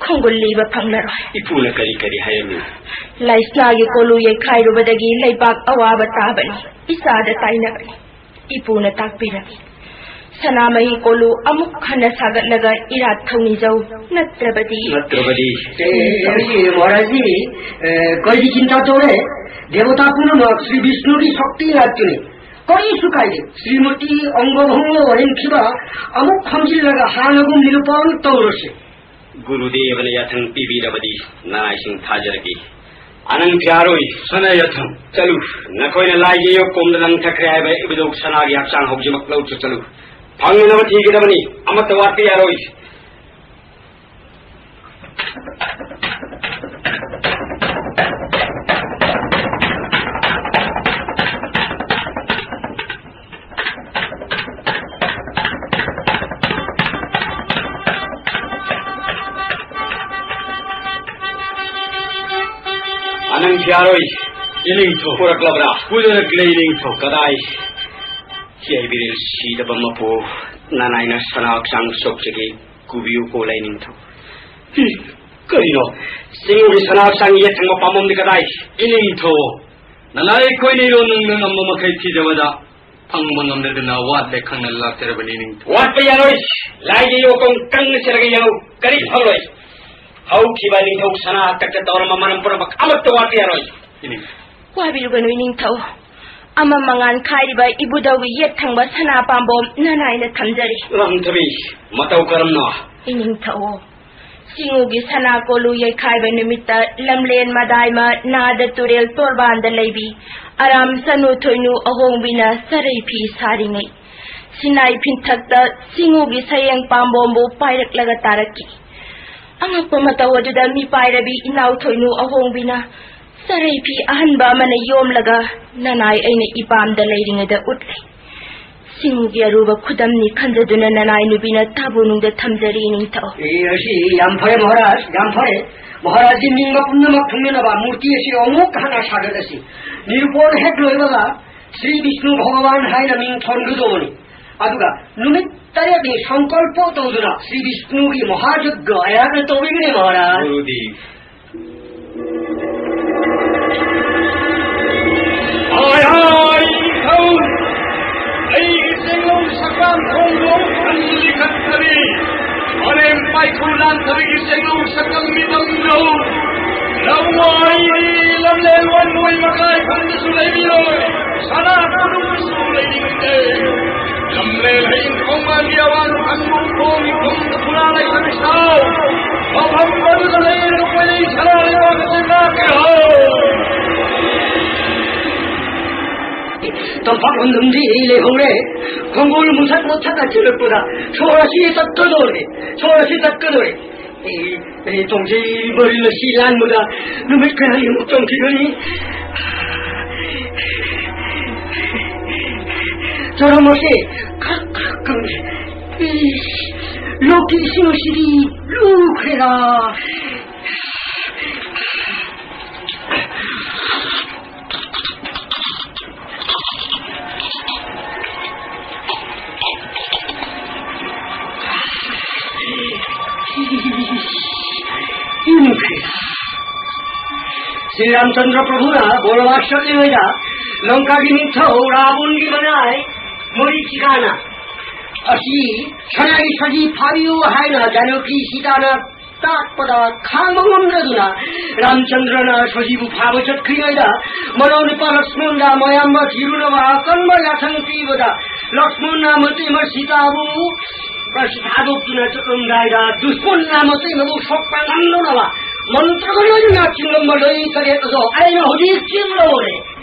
ꯈꯣꯡꯒꯨꯜ ꯂꯤꯕ ꯐꯪꯂꯔꯣꯏ꯫ ꯏꯄꯨꯅ ꯀꯔꯤ ꯀꯔꯤ ꯍꯥꯏꯔꯝꯃꯤ? ꯂꯥꯏꯁꯅꯥꯒꯤ ꯀꯣꯂꯨ ꯌꯩꯈꯥꯏꯔꯨꯕꯗꯒꯤ ꯂꯩꯕꯥꯛ ꯑꯋꯥꯕ ꯇꯥꯕꯅꯤ꯫ ꯏꯆꯥꯗ ꯇꯥꯏꯅꯕꯅꯤ꯫ ꯏꯄꯨꯅ ꯇꯥꯛꯄꯤꯔꯝꯃꯤ, ꯁꯅꯥꯃꯍꯤ ꯀꯣꯂꯨ ꯑꯃꯨꯛ ꯍꯟꯅ ꯁꯥꯒꯠꯂꯒ ꯏꯔꯥꯠ ꯊꯧꯅꯤꯖꯧ, ꯅꯠꯇ꯭ꯔꯕꯗꯤ ꯅꯠꯇ꯭ꯔꯕꯗꯤ? ꯑꯦ, ꯑꯦ, ꯃꯍꯥꯔꯥꯖꯖꯤ, ꯑꯦ, ꯀꯔꯤꯒꯤ ꯆꯤꯟꯇꯥ ꯇꯧꯔꯦ? ꯗꯦꯕꯇꯥ ꯄꯨꯝꯅꯃꯛ ꯁ꯭ꯔꯤ ꯕꯤꯁꯅꯨꯒꯤ ꯁꯛꯇꯤ ꯉꯥꯛꯇꯅꯤ꯫ ꯀꯔꯤꯁꯨ ꯀꯥꯏꯗꯦ꯫ ꯁ꯭ꯔꯤꯃꯇꯤ ꯑꯪꯒ ꯚꯪꯒ ꯑꯣꯏꯍꯟꯈꯤꯕ ꯑꯃꯨꯛ ꯐꯝꯖꯤꯜꯂꯒ ꯍꯥꯟꯅꯒꯨꯝ ꯅꯤꯔꯨꯄꯥꯟ ꯇꯧꯔꯁꯤ꯫ ꯒꯨꯔꯨꯗꯦꯕꯅ ꯌꯥꯊꯪ ꯄꯤꯕꯤꯔꯕꯗꯤ ꯅꯅꯥꯏꯁꯤꯡ ꯊꯥꯖꯔꯒꯦ꯫ ꯑꯅꯪ ꯐꯤꯌꯥꯔꯣꯏ꯫ ꯁꯅꯥ ꯌꯥꯊꯪ꯫ ꯆꯠꯂꯨ, ꯅꯈꯣꯏꯅ ꯂꯥꯏꯒꯤ ꯌꯣꯛꯀꯣꯝꯗ ꯂꯪꯊꯈ꯭ꯔꯦ ꯍꯥꯏꯕ ꯏꯕꯨꯙꯧ ꯁꯅꯥꯒꯤ ꯍꯛꯆꯥꯡ ꯍꯧꯖꯤꯛꯃꯛ ꯂꯧ ꯆꯠꯆꯠꯂꯨ꯫ ꯐꯪꯅꯅꯕ ꯊꯤꯒꯗꯕꯅꯤ, ꯑꯃꯠꯇ ꯋꯥꯠꯄ ꯌꯥꯔꯣꯏ꯫ ꯑꯅꯪ ꯐꯤꯌꯥꯔꯣꯏ꯫ ꯏꯅꯤꯡꯊꯧ꯫ ꯄꯨꯔꯛꯂꯕ꯭ꯔꯥ? ꯄꯨꯔꯛꯂꯦ, ꯏꯅꯤꯡꯊꯧ꯫ ꯀꯗꯥꯏ? ꯌꯥꯏꯕꯤꯔꯦꯜ ꯁꯤꯗꯕ ꯃꯄꯨ, ꯅꯅꯥꯏꯅ ꯁꯅꯥ ꯍꯛꯆꯥꯡ ꯁꯣꯛꯆꯒꯦ, ꯀꯨꯕꯤꯌꯨ ꯀꯣ ꯂꯥꯏꯅꯤꯡꯊꯧ꯫ ꯍꯤ, ꯀꯔꯤꯅꯣ? ꯆꯤꯡꯒꯤ ꯁꯅꯥ ꯍꯛꯆꯥꯡ ꯌꯦꯠ ꯊꯪꯕ ꯄꯥꯝꯕꯣꯝꯗꯤ ꯀꯗꯥꯏ? ꯏꯅꯤꯡꯊꯧ, ꯅꯅꯥꯏ ꯑꯩꯈꯣꯏꯅ ꯏꯔꯣꯟ ꯅꯨꯡꯅ ꯉꯝꯕ ꯃꯈꯩ ꯊꯤꯖꯕꯗ ꯐꯪꯕ ꯉꯝꯗꯗꯅ ꯋꯥꯠꯂꯦ ꯈꯪꯅ ꯂꯥꯛꯆꯔꯕꯅꯤ, ꯏꯅꯤꯡꯊꯧ꯫ ꯋꯥꯠꯄ ꯌꯥꯔꯣꯏ꯫ ꯂꯥꯏꯒꯤ ꯌꯣꯛꯀꯣꯡ ꯀꯪꯅ ꯆꯦꯜꯂꯒ ꯌꯦꯡꯉꯨ, ꯀꯔꯤ ꯐꯪꯂꯣꯏ꯫ ꯍꯧꯈꯤꯕ ꯅꯤꯡꯊꯧ ꯁꯅꯥ ꯍꯥꯛꯇꯛꯇ ꯇꯧꯔꯝꯕ ꯃꯔꯝ ꯄꯨꯝꯅꯃꯛ ꯑꯃꯠꯇ ꯋꯥꯠꯄ ꯌꯥꯔꯣꯏ꯫ ꯏꯅꯤꯡꯊꯧ꯫ ꯋꯥꯕꯤꯔꯨꯒꯅꯨ, ꯏꯅꯤꯡꯊꯧ꯫ ꯑꯃ ꯃꯉꯥꯟ ꯈꯥꯏꯔꯤꯕ ꯏꯕꯨꯙꯧꯒꯤ ꯌꯦꯠ ꯊꯪꯕ ꯁꯅꯥ ꯄꯥꯝꯕꯣꯝ ꯅꯅꯥꯏꯅ ꯊꯝꯖꯔꯤ꯫ ꯂꯥꯟꯊꯕꯤ, ꯃꯇꯧ ꯀꯔꯝꯅ? ꯏꯅꯤꯡꯊꯧ, ꯆꯤꯡꯉꯨꯒꯤ ꯁꯅꯥ ꯀꯣꯂꯨ ꯌꯩꯈꯥꯏꯕ ꯅꯨꯃꯤꯠꯇ ꯂꯝꯂꯦꯟ ꯃꯗꯥꯏꯃ ꯅꯥꯗ ꯇꯨꯔꯦꯜ ꯇꯣꯔꯕꯥꯟꯗ ꯂꯩꯕꯤ ꯑꯔꯥꯝ ꯁꯅꯨ ꯊꯣꯏꯅꯨ ꯑꯍꯣꯡꯕꯤꯅ ꯆꯔꯩ ꯐꯤ ꯁꯥꯔꯤꯉꯩ, ꯁꯤꯅꯥꯏ ꯐꯤꯟꯊꯛꯇ ꯆꯤꯡꯉꯨꯒꯤ ꯁꯌꯦꯡ ꯄꯥꯝꯕꯣꯝꯕꯨ ꯄꯥꯏꯔꯛꯂꯒ ꯇꯥꯔꯛꯈꯤ꯫ ꯑꯉꯛꯄ ꯃꯇꯧ ꯑꯗꯨꯗ ꯃꯤꯄꯥꯏꯔꯕꯤ ꯏꯅꯥꯎ ꯊꯣꯏꯅꯨ ꯑꯍꯣꯡꯕꯤꯅ ꯆꯔꯩ ꯐꯤ ꯑꯍꯟꯕ ꯑꯃꯅ ꯌꯣꯝꯂꯒ ꯅꯅꯥꯏ ꯑꯩꯅ ꯏꯄꯥꯝꯗ ꯂꯩꯔꯤꯉꯩꯗ ꯎꯠꯂꯦ꯫ ꯆꯤꯡꯒꯤ ꯑꯔꯨꯕ ꯈꯨꯗꯝꯅꯤ ꯈꯟꯖꯗꯨꯅ ꯅꯅꯥꯏ ꯅꯨꯄꯤꯅ ꯇꯥꯕꯨ ꯅꯨꯡꯗ ꯊꯝꯖꯔꯤ, ꯅꯤꯡꯊꯧ꯫ ꯑꯦ, ꯑꯁꯤ ꯌꯥꯝ ꯐꯔꯦ ꯃꯍꯥꯔꯥꯖ, ꯌꯥꯝ ꯐꯔꯦ꯫ ꯃꯍꯥꯔꯥꯖꯒꯤ ꯅꯤꯡꯕ ꯄꯨꯝꯅꯃꯛ ꯊꯨꯡꯅꯅꯕ ꯃꯨꯔꯇꯤ ꯑꯁꯤ ꯑꯃꯨꯛ ꯍꯟꯅ ꯁꯥꯒꯠꯂꯁꯤ꯫ ꯅꯤꯔꯨꯄꯣꯟ ꯍꯦꯛ ꯂꯣꯏꯕꯒ ꯁ꯭ꯔꯤ ꯕꯤꯁꯅꯨ ꯚꯒꯋꯥꯟ ꯍꯥꯏꯅ ꯃꯤꯡ ꯊꯣꯟꯒꯗꯧꯕꯅꯤ꯫ ꯑꯗꯨꯒ ꯅꯨꯃꯤꯠ ꯇꯔꯦꯠꯅꯤ ꯁꯪꯀꯜꯄ ꯇꯧꯗꯨꯅ ꯁ꯭ꯔꯤ ꯕꯤꯁꯅꯨꯒꯤ ꯃꯍꯥꯌꯒ꯭ꯌ ꯑꯩꯍꯥꯛꯅ ꯇꯧꯕꯤꯒꯅꯤ ꯃꯍꯥꯔꯥꯖ꯫ ꯒꯨꯔꯨꯗꯦꯕ꯫ ꯍꯥꯏ ꯍꯥꯏ ꯅꯤꯡꯊꯧ, ꯑꯩꯒꯤ ꯆꯦꯡꯂꯧ ꯁꯛꯄꯥꯟ ꯈꯣꯡꯗꯣꯡ ꯈꯟ ꯂꯤꯈꯠꯇꯕꯤ, ꯃꯥꯂꯦꯝ ꯄꯥꯏꯈꯨ ꯂꯥꯟꯊꯕꯤꯒꯤ ꯆꯦꯡꯂꯧ ꯁꯛꯇꯝ ꯃꯤꯇꯝ ꯂꯧ꯫ ꯂꯧꯃꯥꯏꯒꯤ ꯂꯝꯂꯦꯟ ꯋꯥꯟ ꯃꯣꯏ ꯃꯀꯥꯏ ꯐꯝꯗꯁꯨ ꯂꯩꯕꯤꯔꯣꯏ, ꯁꯅꯥ ꯀꯣꯅꯨꯡꯗꯁꯨ ꯂꯩꯅꯤꯡꯗꯦ꯫ ꯂꯝꯂꯦꯟ ꯍꯌꯤꯡ ꯈꯣꯡꯕꯥꯟꯒꯤ ꯑꯋꯥꯡ ꯊꯪꯕ ꯎꯈꯣꯡꯒꯤ ꯈꯣꯡꯗ ꯐꯨꯔꯥ ꯂꯩꯕ ꯏꯁꯥꯎ, ꯃꯐꯝ ꯑꯗꯨꯗ ꯂꯩꯔꯒ ꯀꯣꯏꯂꯩ ꯁꯅꯥ ꯂꯩꯕꯥꯛ ꯑꯁꯤ ꯉꯥꯛꯀꯦ ꯍꯥꯏ꯫ ꯇꯝꯄꯥꯛ ꯂꯝꯗꯝꯗꯤ ꯂꯩꯍꯧꯔꯦ꯫ ꯈꯣꯡꯒꯣꯜ ꯃꯨꯊꯠ ꯃꯨꯊꯠꯅ ꯆꯦꯜꯂꯛꯄꯗ ꯁꯣꯔ ꯑꯁꯤ ꯇꯠꯀꯗꯧꯔꯦ, ꯁꯣꯔ ꯑꯁꯤ ꯇꯠꯀꯗꯧꯔꯦ꯫ ꯑꯦ, ꯑꯦ, ꯇꯣꯡꯖꯩ ꯃꯔꯤꯜ ꯑꯁꯤ ꯂꯥꯟꯕꯗ ꯅꯨꯃꯤꯠ ꯀꯌꯥꯅꯤꯃꯨꯛ ꯆꯪꯈꯤꯒꯅꯤ꯫ ꯆꯔꯝ ꯑꯁꯤ ꯈꯔ ꯈꯔ ꯀꯪꯂꯦ꯫ ꯏꯁ, ꯂꯣꯛꯀꯤ ꯏꯁꯤꯡ ꯑꯁꯤꯗꯤ ꯂꯨꯈ꯭ꯔꯦꯗ꯫ ꯁ꯭ꯔꯤ ꯔꯥꯝꯆꯟꯗ꯭ꯔ ꯄ꯭ꯔꯚꯨꯅ ꯕꯣꯅꯕꯥꯁ ꯆꯠꯂꯤꯉꯩꯗ ꯂꯪꯀꯥꯒꯤ ꯅꯤꯡꯊꯧ ꯔꯥꯕꯨꯟꯒꯤ ꯃꯅꯥꯏ ꯃꯣꯔꯤꯆꯤꯀꯥꯅ ꯑꯁꯤ ꯁꯅꯥꯒꯤ ꯁꯖꯤ ꯐꯥꯕꯤꯌꯨ ꯍꯥꯏꯅ ꯖꯥꯅꯀꯤ ꯁꯤꯇꯥꯅ ꯇꯥꯛꯄꯗ ꯈꯥꯡꯕ ꯉꯝꯗꯗꯨꯅ ꯔꯥꯝꯆꯟꯗ꯭ꯔꯅ ꯁꯖꯤꯕꯨ ꯐꯥꯕ ꯆꯠꯈ꯭ꯔꯤꯉꯩꯗ ꯃꯅꯥꯎ ꯅꯨꯄꯥ ꯂꯛꯁꯃꯟꯗ ꯃꯌꯥꯝꯕ ꯊꯤꯔꯨꯅꯕ ꯑꯀꯟꯕ ꯌꯥꯊꯪ ꯄꯤꯕꯗ ꯂꯛꯁꯃꯟꯅ ꯃꯇꯩꯃ ꯁꯤꯇꯥꯕꯨ ꯃꯁꯤ ꯊꯥꯗꯣꯛꯇꯨꯅ ꯆꯠꯂꯝꯗꯥꯏꯗ ꯗꯨꯁꯃꯟꯅ ꯃꯇꯩ ꯃꯕꯨꯛ ꯁꯣꯛꯄ ꯉꯝꯗꯅꯕ ꯃꯟꯇ꯭ꯔꯒ ꯂꯣꯏꯅꯅ ꯆꯤꯡꯂꯝꯕ ꯂꯣꯏ ꯇꯔꯦꯠ ꯑꯗꯣ ꯑꯩꯅ ꯍꯧꯖꯤꯛ ꯆꯤꯡꯂꯧꯔꯦ꯫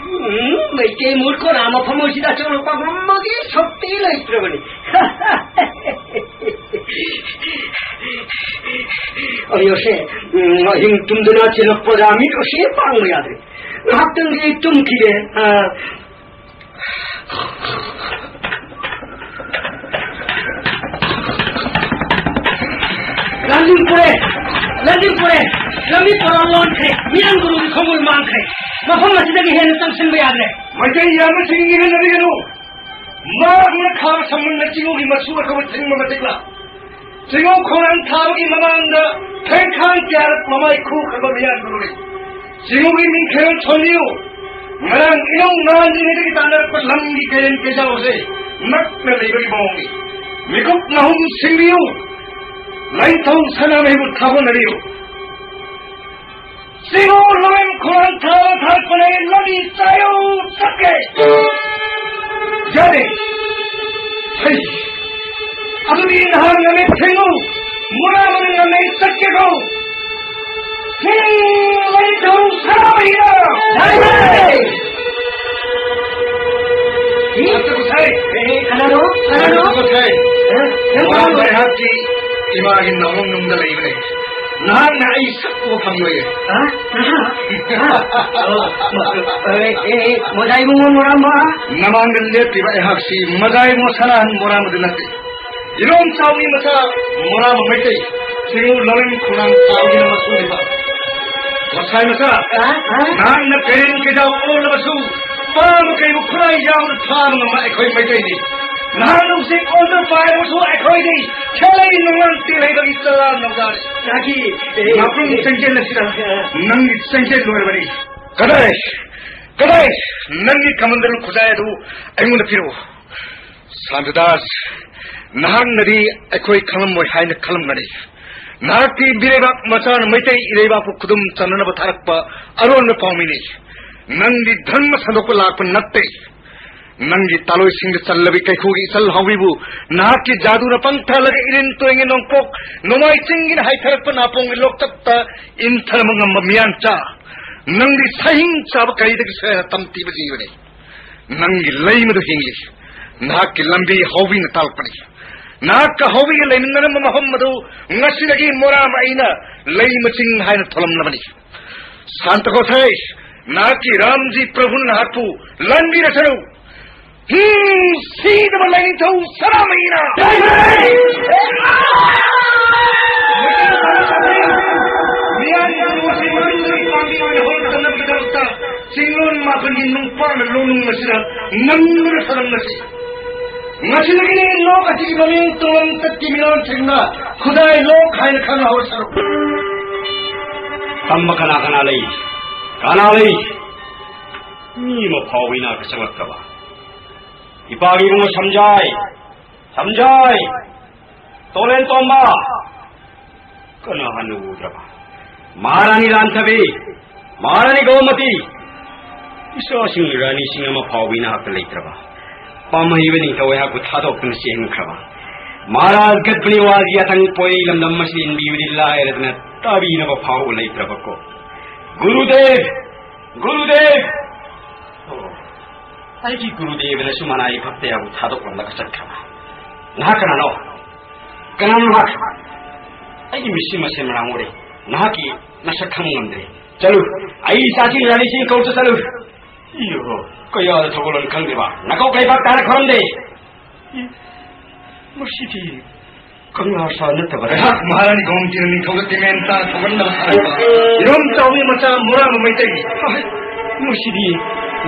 ꯎꯝ, ꯃꯩꯇꯩ ꯃꯨꯔꯈꯣꯔꯥ ꯃꯐꯝ ꯑꯁꯤꯗ ꯆꯪꯂꯛꯄ ꯉꯝꯕꯒꯤ ꯁꯛꯇꯤ ꯂꯩꯇ꯭ꯔꯕꯅꯤ꯫ ꯑꯌꯣꯁꯦ, ꯎꯝ, ꯑꯍꯤꯡ ꯇꯨꯝꯗꯅ ꯆꯦꯜꯂꯛꯄꯗ ꯃꯤꯠ ꯑꯁꯤ ꯄꯥꯡꯕ ꯌꯥꯗ꯭ꯔꯦ꯫ ꯉꯥꯏꯍꯥꯛꯇꯪꯗꯤ ꯇꯨꯝꯈꯤꯒꯦ꯫ ꯑ, ꯂꯥꯟꯖꯤꯡ ꯄꯨꯔꯦ! ꯂꯥꯟꯖꯤꯡ ꯄꯨꯔꯦ! ꯂꯝꯕꯤ ꯊꯣꯔꯥ ꯂꯣꯟꯈ꯭ꯔꯦ! ꯃꯤꯌꯥꯝ ꯒꯨꯔꯨꯒꯤ ꯈꯣꯡꯒꯨꯜ ꯃꯥꯡꯈ꯭ꯔꯦ! ꯃꯐꯝ ꯑꯁꯤꯗꯒꯤ ꯍꯦꯟꯅ ꯆꯪꯁꯤꯟꯕ ꯌꯥꯗ꯭ꯔꯦ! ꯃꯩꯇꯩ ꯌꯥꯝꯕꯁꯤꯡ ꯏꯍꯟꯅꯕꯤꯒꯅꯨ! ꯃꯥꯒꯨꯝꯅ ꯈꯥꯕ ꯁꯝꯕꯨꯟꯗ ꯆꯤꯡꯉꯨꯒꯤ ꯃꯁꯨ ꯑꯊꯧꯕ ꯊꯤꯡꯕ ꯃꯇꯤꯛꯂꯥ! ꯆꯤꯡꯉꯨ ꯈꯣꯡꯅꯥꯡ ꯊꯥꯕꯒꯤ ꯃꯃꯥꯡꯗ ꯊꯦꯡꯈꯥꯡ ꯀꯌꯥꯔꯛ ꯃꯃꯥꯏ ꯈꯨꯈ꯭ꯔꯕ ꯃꯤꯌꯥꯝ ꯒꯨꯔꯨꯅꯤ꯫ ꯆꯤꯡꯉꯨꯒꯤ ꯅꯤꯡꯊꯤꯔꯣꯜ ꯁꯣꯟꯕꯤꯌꯨ꯫ ꯉꯔꯥꯡ ꯏꯅꯧ ꯉꯥꯟꯗ꯭ꯔꯤꯉꯩꯗꯒꯤ ꯇꯥꯟꯅꯔꯛꯄ ꯂꯝꯒꯤ ꯀꯩꯔꯦꯟ ꯀꯩꯖꯥꯎꯁꯦ ꯅꯛꯅ ꯂꯩꯕꯒꯤ ꯃꯑꯣꯡꯅꯤ꯫ ꯃꯤꯀꯨꯞ ꯅꯍꯨꯝ ꯁꯤꯡꯕꯤꯌꯨ꯫ ꯂꯥꯏꯅꯤꯡꯊꯧ ꯁꯅꯥꯃꯍꯤꯕꯨ ꯊꯥꯒꯣꯟꯅꯕꯤꯌꯨ꯫ ꯆꯤꯡꯉꯨ ꯂꯣꯏꯝ ꯈꯣꯡ ꯊꯥꯕ ꯊꯥꯔꯛꯄꯅꯦ, ꯂꯝꯕꯤ ꯆꯥꯏꯌꯨ ꯆꯠꯀꯦ꯫ ꯌꯥꯔꯦ꯫ ꯍꯩ꯫ ꯑꯗꯨꯗꯤ ꯅꯍꯥꯛ ꯉꯝꯃꯦ ꯊꯦꯡꯉꯨ, ꯃꯨꯔꯥ ꯑꯃꯅ ꯉꯝꯃꯦ ꯆꯠꯀꯦꯀꯣ꯫ ꯊꯦꯡ ꯂꯩꯊꯧ ꯁꯥꯕꯤꯔ꯫ ꯌꯥꯔꯦ꯫ ꯑꯝꯇ ꯄꯨꯊꯥꯏ꯫ ꯑꯦ, ꯀꯅꯥꯅꯣ? ꯀꯅꯥꯅꯣ? ꯑꯝꯇ ꯄꯨꯊꯥꯏ꯫ ꯑꯦ, ꯅꯪ ꯃꯣꯔꯥꯡ ꯀꯅꯥꯅꯣ? ꯂꯩꯍꯥꯛꯀꯤ ꯏꯃꯥꯒꯤ ꯅꯥꯎꯔꯣꯝ ꯅꯨꯡꯗ ꯂꯩꯕꯅꯦ꯫ ꯅꯍꯥꯛꯅ ꯑꯩ ꯁꯛ ꯎꯕ ꯐꯪꯂꯣꯏꯌꯦ꯫ ꯍꯥ? ꯍꯥ? ꯑꯣ, ꯑꯦ, ꯑꯦ, ꯃꯣꯖꯥ ꯏꯕꯨꯡꯉꯣ ꯃꯣꯔꯥꯝꯕ? ꯅꯃꯥꯡꯗ ꯂꯦꯞꯄꯤꯕ ꯑꯩꯍꯥꯛꯁꯤ ꯃꯖꯥꯏ ꯃꯣ ꯁꯅꯥꯍꯟ ꯃꯣꯔꯥꯝꯕꯗꯨ ꯅꯠꯇꯦ꯫ ꯏꯔꯣꯝ ꯆꯥꯎꯕꯤ ꯃꯆꯥ ꯃꯣꯔꯥꯝꯕ ꯃꯩꯇꯩ, ꯆꯤꯡꯉꯨ ꯂꯧꯔꯦꯝ ꯈꯣꯡꯅꯥꯡ ꯆꯥꯎꯕꯤꯅ ꯃꯁꯨꯅꯤꯕ꯫ ꯃꯁꯥꯏ ꯃꯆꯥ, ꯍꯥ? ꯍꯥ? ꯅꯍꯥꯛꯅ ꯀꯩꯔꯦꯟ ꯀꯩꯖꯥꯎ ꯑꯣꯜꯂꯕꯁꯨ, ꯄꯥꯕ ꯀꯩꯕꯨ ꯈꯨꯠꯂꯥꯏ ꯌꯥꯎꯅ ꯊꯥꯕ ꯉꯝꯕ ꯑꯩꯈꯣꯏ ꯃꯩꯇꯩꯅꯤ꯫ ꯅꯍꯥꯛꯅ ꯎꯆꯦꯛ ꯑꯣꯟꯗꯨꯅ ꯄꯥꯏꯔꯕꯁꯨ ꯑꯩꯈꯣꯏꯗꯤ ꯈꯦꯂꯩ ꯅꯣꯡꯂꯥꯡ ꯇꯦꯜꯍꯩꯕꯒꯤ ꯆꯔꯥ ꯅꯧꯖꯥꯔꯦ꯫ ꯆꯥꯈꯤ꯫ ꯑꯦ, ꯉꯥꯄ꯭ꯔꯨꯝ ꯑꯦ, ꯆꯪꯖꯦꯜ ꯑꯁꯤꯗ ꯑ, ꯅꯪꯒꯤ ꯆꯪꯖꯦꯜ ꯂꯣꯏꯔꯕꯅꯤ꯫ ꯀꯗꯥꯏ? ꯀꯗꯥꯏ? ꯅꯪꯒꯤ ꯀꯃꯟꯗꯜ ꯈꯨꯖꯥꯏ ꯑꯗꯨ ꯑꯩꯉꯣꯟꯗ ꯄꯤꯔꯛꯎ꯫ ꯁꯥꯟꯇꯗꯥꯁ, ꯅꯍꯥꯛꯅꯗꯤ ꯑꯩꯈꯣꯏ ꯈꯪꯂꯝꯃꯣꯏ ꯍꯥꯏꯅ ꯈꯜꯂꯝꯒꯅꯤ꯫ ꯅꯍꯥꯛꯇꯤ ꯃꯤꯔꯩꯕꯥꯛ ꯃꯆꯥꯅ ꯃꯩꯇꯩ ꯏꯔꯩꯕꯥꯛꯄꯨ ꯈꯨꯗꯨꯝ ꯆꯟꯅꯅꯕ ꯊꯥꯔꯛꯄ ꯑꯔꯣꯟꯕ ꯄꯥꯎꯃꯤꯅꯤ꯫ ꯅꯪꯗꯤ ꯙꯔꯃ ꯁꯟꯗꯣꯛꯄ ꯂꯥꯛꯄ ꯅꯠꯇꯦ꯫ ꯅꯪꯒꯤ ꯇꯥꯂꯣꯏꯁꯤꯡꯗ ꯆꯜꯂꯕꯤ ꯀꯩꯈꯨꯒꯤ ꯏꯆꯜ ꯍꯥꯎꯕꯤꯕꯨ ꯅꯍꯥꯛꯀꯤ ꯖꯥꯗꯨꯅ ꯄꯪꯊꯍꯜꯂꯒ ꯏꯔꯤꯟ ꯇꯣꯏꯉꯤ ꯅꯣꯡꯄꯣꯛ ꯅꯣꯡꯃꯥꯏ ꯆꯤꯡꯒꯤꯅ ꯍꯥꯏꯊꯔꯛꯄ ꯅꯥꯄꯣꯡꯒꯤ ꯂꯣꯛꯇꯛꯇ ꯏꯟꯊꯔꯝꯕ ꯉꯝꯕ ꯃꯤꯌꯥꯟꯆꯥ, ꯅꯪꯗꯤ ꯁꯍꯤꯡ ꯆꯥꯕ ꯀꯩꯗꯒꯤ ꯁꯣꯏꯅ ꯇꯝꯊꯤꯕ ꯖꯤꯕꯅꯤ꯫ ꯅꯪꯒꯤ ꯂꯩꯃꯗꯨ ꯍꯤꯡꯂꯤ꯫ ꯅꯍꯥꯛꯀꯤ ꯂꯝꯕꯤ ꯍꯥꯎꯕꯤꯅ ꯇꯥꯛꯂꯛꯄꯅꯤ꯫ ꯅꯍꯥꯛꯀ ꯍꯥꯎꯕꯤꯒ ꯂꯩꯃꯤꯟꯅꯔꯝꯕ ꯃꯐꯝ ꯑꯗꯨ ꯉꯁꯤꯗꯒꯤ ꯃꯣꯔꯥꯝ ꯑꯩꯅ ꯂꯩꯃ ꯆꯤꯡ ꯍꯥꯏꯅ ꯊꯣꯜꯂꯝꯂꯕꯅꯤ꯫ ꯁꯥꯟꯇ ꯒꯣꯁꯥꯏ, ꯅꯍꯥꯛꯀꯤ ꯔꯥꯝꯖꯤ ꯄ꯭ꯔꯚꯨꯅ ꯅꯍꯥꯛꯄꯨ ꯂꯥꯟꯕꯤꯔꯁꯅꯨ꯫ ꯍꯨꯝ, ꯁꯤꯗꯕ ꯂꯥꯏꯅꯤꯡꯊꯧ ꯁꯅꯥꯃꯍꯤꯅ! ꯃꯤꯌꯥꯝꯒꯤ ꯊꯃꯣꯏꯁꯤ ꯃꯔꯨꯗꯒꯤ ꯄꯥꯝꯕꯤ ꯑꯣꯏꯅ ꯍꯧꯔꯛꯅꯕꯒꯤꯗꯃꯛꯇ ꯆꯤꯡꯂꯣꯟ ꯃꯥꯄꯟꯒꯤ ꯅꯨꯡꯄꯥꯛꯅ ꯂꯣꯅꯨꯡ ꯑꯁꯤꯗ ꯅꯝꯗꯨꯅ ꯊꯅꯝꯂꯁꯤ꯫ ꯉꯁꯤꯗꯒꯤꯗꯤ ꯂꯣꯛ ꯑꯁꯤꯒꯤ ꯃꯃꯤꯡ ꯇꯨꯡꯂꯝ ꯆꯠꯀꯤ ꯃꯤꯔꯣꯟꯁꯤꯡꯅ ꯈꯨꯗꯥꯏ ꯂꯣꯛ ꯍꯥꯏꯅ ꯈꯪꯅꯍꯧꯔꯁꯅꯨ꯫ ꯇꯝꯕ ꯀꯅꯥ ꯀꯅꯥ ꯂꯩ? ꯀꯅꯥ ꯂꯩ? ꯃꯤ ꯑꯃ ꯐꯥꯎꯕ ꯏꯅꯥꯛꯇ ꯆꯪꯂꯛꯇꯕ꯫ ꯏꯄꯥꯒꯤ ꯏꯕꯨꯡꯉꯣ ꯁꯝꯖꯥꯏ, ꯁꯝꯖꯥꯏ, ꯇꯣꯂꯦꯟ ꯇꯣꯝꯕ, ꯀꯅꯥ ꯍꯟꯅ ꯎꯗ꯭ꯔꯕ? ꯃꯍꯥꯔꯥꯅꯤ ꯂꯥꯟꯊꯕꯤ, ꯃꯍꯥꯔꯥꯅꯤ ꯒꯣꯃꯇꯤ, ꯏꯆꯥꯁꯤꯡ ꯔꯥꯅꯤꯁꯤꯡ ꯑꯃ ꯐꯥꯎꯕ ꯏꯅꯥꯛꯇ ꯂꯩꯇ꯭ꯔꯕ? ꯄꯥꯝꯍꯩꯕ ꯅꯤꯡꯊꯧ ꯑꯩꯍꯥꯛꯄꯨ ꯊꯥꯗꯣꯛꯇꯨꯅ ꯆꯦꯟꯈ꯭ꯔꯕ? ꯃꯍꯥꯔꯥꯖ ꯒꯠꯄꯅꯤ ꯋꯥꯁꯤ ꯌꯥꯊꯪ ꯄꯣꯏ ꯂꯝꯗꯝ ꯑꯁꯤ ꯏꯟꯕꯤꯕꯗꯤ ꯂꯥꯏꯔꯗꯅ ꯇꯥꯕꯤꯅꯕ ꯐꯥꯎꯕ ꯂꯩꯇ꯭ꯔꯕꯀꯣ? ꯒꯨꯔꯨꯗꯦꯕ! ꯒꯨꯔꯨꯗꯦꯕ! ꯑꯣ, ꯑꯩꯒꯤ ꯒꯨꯔꯨꯗꯦꯕꯅꯁꯨ ꯃꯅꯥꯏ ꯐꯛꯇ ꯌꯥꯕꯨ ꯊꯥꯗꯣꯛꯂꯝꯂꯒ ꯆꯠꯈ꯭ꯔꯕ꯫ ꯅꯍꯥꯛ ꯀꯅꯥꯅꯣ? ꯀꯅꯥꯅꯣ ꯅꯍꯥꯛ? ꯑꯩꯒꯤ ꯃꯤꯠꯁꯤ ꯃꯁꯦꯟ ꯃꯔꯥꯡ ꯎꯔꯦ꯫ ꯅꯍꯥꯛꯀꯤ ꯅꯁꯛ ꯈꯪꯕ ꯉꯝꯗ꯭ꯔꯦ꯫ ꯆꯠꯂꯨ, ꯑꯩ ꯏꯆꯥꯁꯤꯡ ꯔꯥꯅꯤꯁꯤꯡ ꯀꯧꯇ ꯆꯠꯂꯨ꯫ ꯏꯌꯣ, ꯀꯌꯥꯗ ꯊꯧꯒꯜꯂꯣꯟ ꯈꯪꯗꯦꯕ? ꯅꯀꯧ ꯀꯩꯕꯥꯛ ꯇꯥꯅ ꯈꯨꯔꯝꯗꯦ꯫ ꯏ, ꯃꯁꯤꯗꯤ ꯀꯪꯂꯥ ꯁꯥ ꯅꯠꯇꯕ ꯑꯩꯍꯥꯛ ꯃꯍꯥꯔꯥꯅꯤ ꯒꯣꯃꯇꯤꯅ ꯅꯤꯡꯊꯧꯗ ꯇꯤꯃꯦꯟ ꯇꯥ ꯊꯧꯒꯟꯗꯕ ꯁꯥꯔꯛꯄ ꯏꯔꯣꯝ ꯆꯥꯎꯕꯤ ꯃꯆꯥ ꯃꯨꯔꯥꯃ ꯃꯩꯇꯩ꯫ ꯑꯍ, ꯃꯁꯤꯗꯤ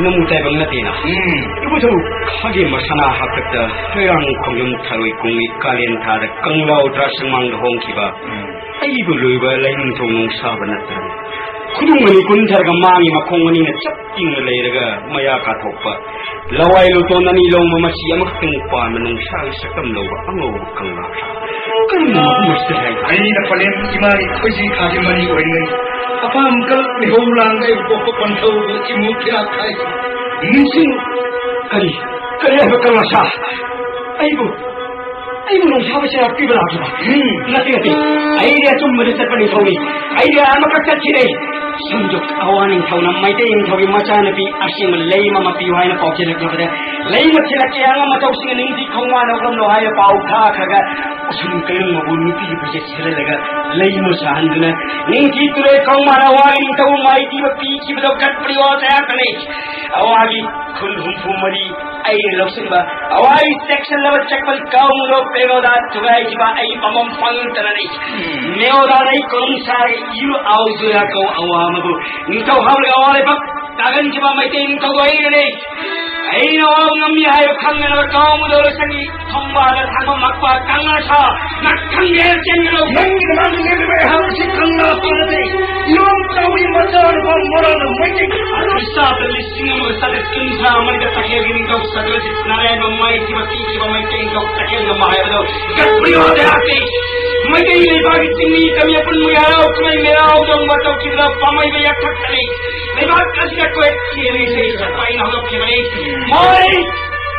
ꯅꯃꯨ ꯇꯥꯏꯕꯪ ꯅꯠꯇꯦꯅ꯫ ꯎꯝ꯫ ꯏꯕꯨꯙꯧ, ꯈꯥꯒꯦ ꯃꯁꯥꯅ ꯍꯥꯛꯇꯛꯇ ꯍꯩꯔꯥꯡ ꯈꯣꯡꯖꯨꯝ ꯊꯔꯣꯏ ꯀꯨꯡꯉꯤ ꯀꯥꯂꯦꯟ ꯊꯥꯗ ꯀꯪꯂꯥ ꯎꯗ꯭ꯔꯥ ꯁꯪꯃꯥꯡꯗ ꯍꯣꯡꯈꯤꯕ ꯎꯝ꯫ ꯑꯩꯕꯨ ꯂꯣꯏꯕ ꯂꯥꯏꯅꯤꯡꯊꯧ ꯅꯨꯡꯁꯥꯕ ꯅꯠꯇ꯭ꯔꯅꯤ꯫ ꯈꯨꯅꯨꯡ ꯑꯅꯤ ꯀꯨꯟꯊꯔꯒ ꯃꯥꯡꯉꯤ ꯃꯈꯣꯡ ꯑꯅꯤꯅ ꯆꯞ ꯇꯤꯡꯅ ꯂꯩꯔꯒ ꯃꯌꯥ ꯀꯥꯊꯣꯛꯄ ꯂꯋꯥꯏ ꯂꯨꯇꯣꯟ ꯑꯅꯤ ꯂꯣꯡꯕ ꯃꯆꯤ ꯑꯃꯈꯛꯇꯪ ꯄꯥꯟꯕ ꯅꯨꯡꯁꯥꯒꯤ ꯁꯛꯇꯝ ꯂꯧꯕ ꯑꯉꯧꯕ ꯀꯪꯂꯥ꯫ ꯀꯔꯝꯕ ꯃꯐꯝ ꯑꯁꯤꯗ ꯂꯩ? ꯑꯩꯅ ꯄꯂꯦꯝ ꯏꯃꯥꯒꯤ ꯈꯣꯏꯖꯤ ꯈꯥꯒꯤ ꯃꯅꯤ ꯑꯣꯏꯔꯤꯉꯩ ꯑꯄꯥꯝ ꯀꯜꯂꯛ ꯃꯤꯍꯧ ꯂꯥꯡꯗ ꯑꯩꯕꯨ ꯄꯣꯛꯄ ꯄꯟꯊꯧꯕꯨ ꯏꯃꯨ ꯐꯤꯔꯥꯛ ꯈꯥꯏ꯫ ꯅꯤꯡꯁꯤꯡ ꯀꯔꯤ? ꯀꯔꯤ ꯍꯥꯏꯕ ꯀꯪꯂꯥꯁꯥ? ꯑꯩꯕꯨ, ꯑꯩꯕꯨ ꯅꯣꯡꯁꯥꯕ ꯆꯩꯔꯥꯛ ꯄꯤꯕ ꯂꯥꯛꯂꯤꯕ? ꯎꯝ꯫ ꯅꯠꯇꯦ, ꯅꯠꯇꯦ꯫ ꯑꯩꯗꯤ ꯑꯆꯨꯝꯕꯗ ꯆꯠꯄ ꯅꯤꯡꯊꯧꯅꯤ꯫ ꯑꯩꯗꯤ ꯑꯃꯈꯛ ꯆꯠꯈꯤꯗꯦ꯫ ꯁꯝꯖꯨꯛ ꯑꯋꯥ ꯅꯤꯡꯊꯧꯅ ꯃꯩꯇꯩ ꯅꯤꯡꯊꯧꯒꯤ ꯃꯆꯥꯅꯨꯄꯤ ꯑꯁꯦꯡꯕ ꯂꯩꯃ ꯑꯃ ꯄꯤꯌꯨ ꯍꯥꯏꯅ ꯄꯥꯎ ꯆꯦꯜꯂꯛꯂꯕꯗ, ꯂꯩꯃ ꯊꯤꯜꯂꯛꯀꯦ, ꯑꯉꯝ ꯑꯊꯧꯁꯤꯡꯅ ꯅꯤꯡꯊꯤ ꯈꯣꯡꯃꯥꯟ ꯍꯧꯔꯝꯂꯣ ꯍꯥꯏꯅ ꯄꯥꯎ ꯊꯥꯈ꯭ꯔꯒ, ꯑꯁꯨꯝ ꯀꯩꯔꯨꯝ ꯃꯕꯨ ꯅꯨꯄꯤꯒꯤ ꯐꯤꯖꯦꯠ ꯁꯦꯠꯍꯜꯂꯒ ꯂꯩꯃ ꯁꯥꯍꯟꯗꯨꯅ ꯅꯤꯡꯊꯤ ꯇꯨꯔꯦꯜ ꯈꯣꯡꯃꯥꯟ ꯑꯋꯥꯒꯤ ꯅꯤꯡꯊꯧ ꯃꯥꯏꯊꯤꯕ ꯄꯤꯈꯤꯕꯗꯣ ꯒꯠꯄ꯭ꯔꯤꯌꯣ ꯆꯩꯔꯥꯛꯅꯤ꯫ ꯑꯋꯥꯒꯤ ꯈꯨꯜ ꯍꯨꯝꯐꯨ ꯃꯔꯤ ꯑꯩꯅ ꯂꯧꯁꯤꯟꯕ, ꯑꯋꯥꯏ ꯆꯦꯛꯁꯤꯜꯂꯕ ꯆꯦꯛꯄꯜ ꯀꯥꯎꯅꯔꯣ ꯄꯦꯔꯣꯗꯥ ꯊꯨꯒꯥꯏꯈꯤꯕ ꯑꯩ ꯃꯃꯝ ꯐꯪꯗꯅꯅꯤ꯫ ꯃꯦꯑꯣꯗꯥꯗ ꯑꯩ ꯀꯣꯂꯨꯝ ꯁꯥꯔꯒ ꯏꯔꯨ ꯑꯥꯎꯖꯨꯔꯥ ꯀꯧ ꯑꯋꯥ ꯑꯃꯕꯨ ꯅꯤꯡꯊꯧ ꯍꯥꯎꯔꯒ ꯑꯋꯥ ꯂꯩꯕꯥꯛ ꯇꯥꯒꯟꯈꯤꯕ ꯃꯩꯇꯩ ꯅꯤꯡꯊꯧꯗꯣ ꯑꯩꯅꯅꯤ꯫ ꯑꯩꯅ ꯑꯋꯥꯕ ꯉꯝꯃꯤ ꯍꯥꯏꯕ ꯈꯪꯗꯅꯕ ꯀꯥꯎꯅꯗꯧꯔ ꯆꯪꯉꯤ꯫ ꯊꯣꯡꯕꯥꯗ ꯊꯥꯡꯕ ꯃꯛꯄ ꯀꯪꯂꯥ ꯁꯥ ꯅꯛ ꯈꯪꯗꯦ ꯆꯦꯟꯒꯅꯨ꯫ ꯅꯪꯒꯤ ꯅꯃꯥꯡꯗ ꯂꯦꯞꯂꯤꯕ ꯑꯩꯍꯥꯛ ꯑꯁꯤ ꯀꯪꯂꯥ ꯁꯥ ꯅꯠꯇꯦ꯫ ꯏꯔꯣꯝ ꯆꯥꯎꯕꯤ ꯃꯆꯥꯅꯨꯄꯥ ꯃꯣꯔꯥꯅ ꯃꯩꯇꯩ꯫ ꯈ꯭ꯔꯤꯁꯇꯥꯕꯗ ꯂꯤꯁꯤꯡ ꯑꯃꯒ ꯆꯥꯇ꯭ꯔꯦꯠ ꯀꯨꯟꯊ꯭ꯔꯥ ꯃꯔꯤꯗ ꯇꯈꯦꯜꯒꯤ ꯅꯤꯡꯊꯧ ꯁꯇ꯭ꯔꯖꯤꯠ ꯅꯥꯔꯥꯌꯟꯕꯨ ꯃꯥꯏꯊꯤꯕ ꯄꯤꯈꯤꯕ ꯃꯩꯇꯩ ꯅꯤꯡꯊꯧ ꯇꯈꯦꯜ ꯉꯝꯕ ꯍꯥꯏꯕꯗꯨ ꯒꯠꯄ꯭ꯔꯤꯌꯣ ꯂꯩꯔꯥꯛꯇꯦ꯫ ꯃꯩꯇꯩ ꯂꯩꯕꯥꯛꯀꯤ ꯆꯤꯡꯃꯤ ꯇꯝꯃꯤ ꯑꯄꯨꯟꯕꯒꯤ ꯍꯔꯥꯎ ꯀꯨꯝꯍꯩ ꯃꯦꯔꯥ ꯍꯧꯗꯣꯡꯕ ꯇꯧꯈꯤꯕꯗ ꯄꯥꯝꯃꯩꯕ ꯌꯥꯊꯛꯇꯅꯤ꯫ ꯂꯩꯕꯥꯛ ꯑꯁꯤꯗ ꯀꯣꯏ ꯆꯦꯜꯂꯤ ꯏꯁꯩ ꯁꯛꯄ ꯑꯩꯅ ꯍꯧꯗꯣꯛꯈꯤꯕꯅꯤ꯫ ꯃꯣꯏ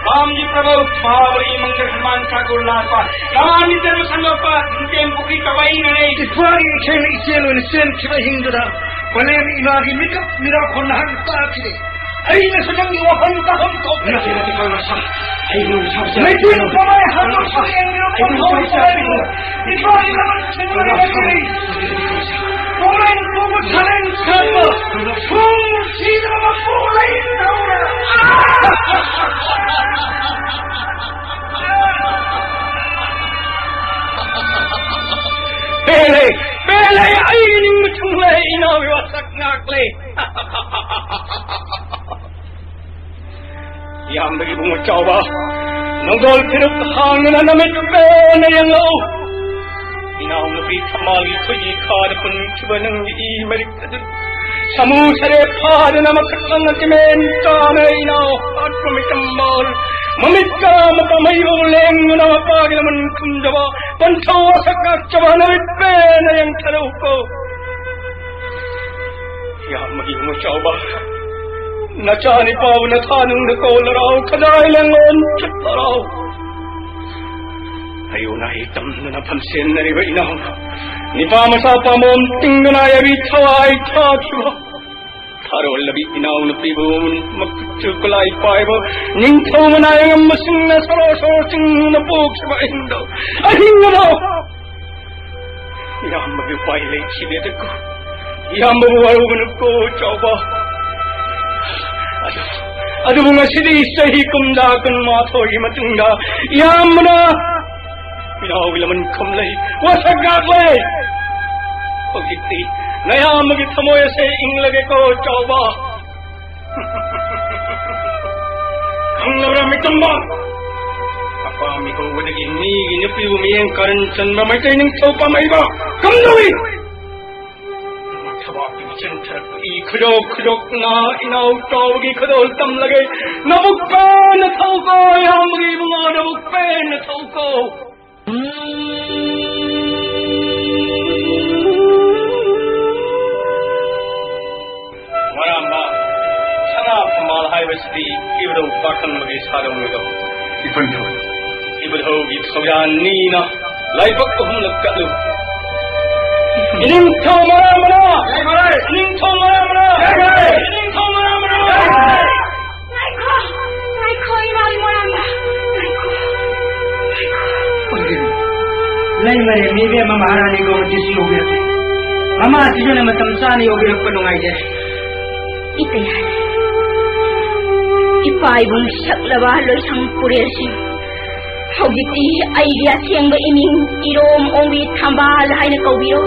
ꯄꯥꯝꯖꯤ ꯄ꯭ꯔꯚꯨ ꯃꯍꯥꯕꯂꯤ ꯃꯪꯒꯜ ꯍꯅꯨꯃꯥꯟ ꯊꯥꯀꯨꯔ ꯂꯥꯛꯄ ꯀꯥꯟꯗꯤ ꯇꯔꯨ ꯁꯟꯗꯣꯛꯄ ꯅꯤꯡꯊꯦꯝ ꯄꯨꯈ꯭ꯔꯤ ꯀꯋꯥꯏꯅꯔꯦ꯫ ꯏꯄꯥꯒꯤ ꯏꯈꯦꯜ ꯏꯆꯦꯜ ꯑꯣꯏꯅ ꯆꯦꯟꯈꯤꯕ ꯑꯍꯤꯡꯗꯨꯗ ꯄꯂꯦꯝ ꯏꯃꯥꯒꯤ ꯃꯤꯀꯞ ꯃꯤꯔꯥꯎꯈꯣꯟ ꯅꯍꯥꯛ ꯇꯥꯈꯤꯗꯦ꯫ ꯑꯩꯅꯁꯨ ꯅꯪꯒꯤ ꯋꯥꯐꯝ ꯇꯥꯐꯝ ꯊꯣꯛꯇꯦ꯫ ꯅꯠꯇꯦ, ꯅꯠꯇꯦ, ꯀꯪꯂꯥꯁꯥ꯫ ꯑꯩ ꯅꯣꯡ ꯁꯥꯕ ꯆꯩꯔꯥꯛ ꯃꯩꯇꯩ ꯄꯤꯒꯅꯨ꯫ ꯀꯃꯥꯏ ꯍꯥꯠꯇꯣꯛꯄ ꯀꯪꯂꯥꯁꯥ꯫ ꯌꯦꯡꯂꯤꯕ ꯑꯩ ꯅꯣꯡ ꯁꯥꯕ ꯆꯩꯔꯥꯛ ꯄꯤꯒꯅꯨ꯫ ꯏꯄꯥꯒꯤ ꯂꯃꯟ ꯁꯤꯡꯕ ꯂꯩꯔꯝꯃꯤ꯫ ꯄꯣꯡꯂꯩ ꯄꯣꯡꯕ ꯁꯥꯂꯦꯟ ꯁꯥꯠꯄ ꯁꯣꯡ ꯁꯤꯗ꯭ꯔꯕ ꯄꯣꯡꯂꯩ ꯇꯧꯔ꯫ ꯄꯦꯜꯂꯦ, ꯄꯦꯜꯂꯦ, ꯑꯩꯒꯤ ꯅꯤꯡꯕ ꯊꯨꯡꯂꯦ, ꯏꯅꯥꯎꯒꯤ ꯋꯥꯁꯛ ꯉꯥꯛꯂꯦ꯫ ꯏꯌꯥꯝꯕꯒꯤ ꯏꯕꯨꯡꯉꯣ ꯆꯥꯎꯕ, ꯅꯪꯗꯣꯜ ꯐꯤꯔꯨꯛ ꯍꯥꯡꯗꯨꯅ ꯅꯃꯤꯠ ꯄꯦꯟꯅ ꯌꯦꯡꯂꯛꯎ꯫ ꯏꯅꯥꯎꯅꯨꯄꯤ ꯊꯝꯕꯥꯜꯒꯤ ꯈꯣꯏꯖꯤ ꯈꯥꯗ ꯄꯨꯟꯈꯤꯕ ꯅꯪꯒꯤ ꯏ ꯃꯔꯤꯛ ꯑꯗꯨ ꯁꯃꯨ ꯁꯔꯦꯞ ꯐꯥꯗꯨꯅ ꯃꯈꯠ ꯂꯪꯅ ꯆꯤꯃꯦꯟ ꯆꯥꯅ ꯏꯅꯥꯎ ꯍꯥꯠꯄ ꯃꯤꯇꯝꯕꯥꯜ ꯃꯃꯤꯠ ꯀꯥ ꯃꯇꯝ ꯑꯩꯕꯨ ꯂꯦꯡꯗꯨꯅ ꯃꯄꯥꯒꯤ ꯂꯃꯟ ꯈꯨꯝꯖꯕ ꯄꯟꯊꯧ ꯑꯁꯛ ꯉꯥꯛꯆꯕ ꯅꯃꯤꯠ ꯄꯦꯟꯅ ꯌꯦꯡꯊꯔꯛꯎꯀꯣ꯫ ꯏꯌꯥꯝꯕꯒꯤ ꯏꯕꯨꯡꯉꯣ ꯆꯥꯎꯕ, ꯅꯆꯥ ꯅꯤꯄꯥꯕꯨ ꯅꯊꯥꯅꯨꯡꯗ ꯀꯣꯜꯂꯔꯥꯎ, ꯈꯗꯥꯏ ꯂꯦꯡꯉꯣꯟ ꯆꯠꯂꯔꯥꯎ꯫ ꯑꯌꯨ ꯅꯥꯍꯩ ꯇꯝꯗꯨꯅ ꯐꯝꯁꯦꯟꯅꯔꯤꯕ ꯏꯅꯥꯎ, ꯅꯤꯄꯥ ꯃꯆꯥ ꯄꯥꯝꯕꯣꯝ ꯇꯤꯡꯗꯨꯅ ꯌꯥꯕꯤ ꯊꯋꯥꯏ ꯊꯥꯈꯤꯕ, ꯊꯥꯔꯣꯜꯂꯕꯤ ꯏꯅꯥꯎꯅꯨꯄꯤꯕꯨ ꯃꯈꯨꯠꯁꯨ ꯈꯨꯠꯂꯥꯏ ꯄꯥꯏꯕ ꯅꯤꯡꯊꯧ ꯃꯅꯥꯏ ꯑꯉꯝꯕꯁꯤꯡꯅ ꯁꯣꯔꯣ ꯁꯣꯔꯣ ꯆꯤꯡꯅ ꯄꯣꯛꯈꯤꯕ ꯑꯍꯤꯡꯗꯣ, ꯑꯍꯤꯡ ꯑꯗꯣ ꯏꯌꯥꯝꯕꯒꯤ ꯎꯄꯥꯏ ꯂꯩꯈꯤꯗꯦꯗꯀꯣ꯫ ꯏꯌꯥꯝꯕꯕꯨ ꯋꯥꯔꯧꯒꯅꯨꯀꯣ, ꯆꯥꯎꯕ꯫ ꯑꯗꯨ, ꯑꯗꯨꯕꯨ ꯉꯁꯤꯗꯤ ꯆꯍꯤ ꯀꯨꯟꯗ ꯀꯨꯟꯃꯥꯊꯣꯏꯒꯤ ꯃꯇꯨꯡꯗ ꯏꯌꯥꯝꯕꯅ ꯏꯅꯥꯎꯒꯤ ꯂꯃꯟ ꯈꯨꯝꯂꯩ ꯋꯥꯁꯛ ꯉꯥꯛꯂꯦ꯫ ꯍꯧꯖꯤꯛꯇꯤ ꯅꯌꯥꯝꯕꯒꯤ ꯊꯃꯣꯏ ꯑꯁꯦ ꯏꯪꯂꯒꯦꯀꯣ, ꯆꯥꯎꯕ꯫ ꯈꯪꯂꯕ꯭ꯔꯥ ꯃꯤꯇꯝꯕ? ꯑꯄꯥꯝꯃꯤ ꯍꯧꯕꯗꯒꯤ ꯃꯤꯒꯤ ꯅꯨꯄꯤꯕꯨ ꯃꯤꯠꯌꯦꯡ ꯀꯥꯔꯟ ꯆꯟꯕ ꯃꯩꯇꯩ ꯅꯤꯡꯊꯧ ꯄꯥꯝꯃꯩꯕ ꯀꯝꯗꯧꯏ? ꯊꯕꯥꯛꯀꯤ ꯃꯆꯤꯟ ꯊꯔꯛꯄ ꯏ ꯈꯨꯗꯣꯛ ꯈꯨꯗꯣꯛꯅ ꯏꯅꯥꯎ ꯆꯥꯎꯕꯒꯤ ꯈꯨꯗꯣꯜ ꯇꯝꯂꯒꯦ꯫ ꯅꯕꯨꯛ ꯄꯦꯟꯅ ꯊꯧꯀꯣ, ꯏꯌꯥꯝꯕꯒꯤ ꯏꯕꯨꯡꯉꯣ, ꯅꯕꯨꯛ ꯄꯦꯟꯅ ꯊꯧꯀꯣ꯫ ꯃꯔꯥꯝꯕ, ꯁꯅꯥ ꯐꯝꯕꯥꯜ ꯍꯥꯏꯕꯁꯤꯗꯤ ꯏꯕꯨꯙꯧ ꯄꯥꯈꯪꯕꯒꯤ ꯁꯥꯗꯧꯅꯤꯗꯣ꯫ ꯏꯄꯟꯊꯧ꯫ ꯏꯕꯨꯙꯧꯒꯤ ꯊꯧꯖꯥꯟ ꯅꯤꯅ ꯂꯥꯏꯕꯛ ꯑꯍꯨꯝꯂꯛ ꯀꯠꯂꯨ꯫ ꯏꯅꯤꯡꯊꯧ ꯃꯔꯥꯝꯕꯅ! ꯏꯅꯤꯡꯊꯧ ꯃꯔꯥꯝꯕꯅ! ꯏꯅꯤꯡꯊꯧ ꯃꯔꯥꯝꯕꯅ! ꯉꯥꯏꯈꯣ, ꯉꯥꯏꯈꯣ, ꯏꯃꯥ ꯏꯃꯣꯏꯔꯥꯡꯕ, ꯉꯥꯏꯈꯣ, ꯉꯥꯏꯈꯣ꯫ ꯑꯣꯏꯗꯣꯏꯅꯤ꯫ ꯂꯩꯃꯔꯦꯝ ꯏꯕꯦꯝꯃ ꯃꯍꯥꯔꯥꯅꯤ ꯒꯣꯃꯇꯤꯁꯨ ꯌꯧꯕꯤꯔꯛꯂꯦ꯫ ꯃꯃꯥꯁꯤꯁꯨꯅ ꯃꯇꯝ ꯆꯥꯅ ꯌꯧꯕꯤꯔꯛꯄ ꯅꯨꯡꯉꯥꯏꯖꯔꯦ꯫ ꯏꯇꯩ ꯍꯥꯏꯔꯦ꯫ ꯏꯄꯥ ꯏꯕꯨꯡ ꯁꯛꯂꯕ ꯂꯣꯏꯁꯪ ꯄꯨꯔꯦꯜꯁꯤꯡ, ꯍꯧꯖꯤꯛꯇꯤ ꯑꯩꯒꯤ ꯑꯁꯦꯡꯕ ꯏꯃꯤꯡ ꯏꯔꯣꯝ ꯑꯣꯡꯕꯤ ꯊꯝꯕꯥꯜ ꯍꯥꯏꯅ ꯀꯧꯕꯤꯔꯣ꯫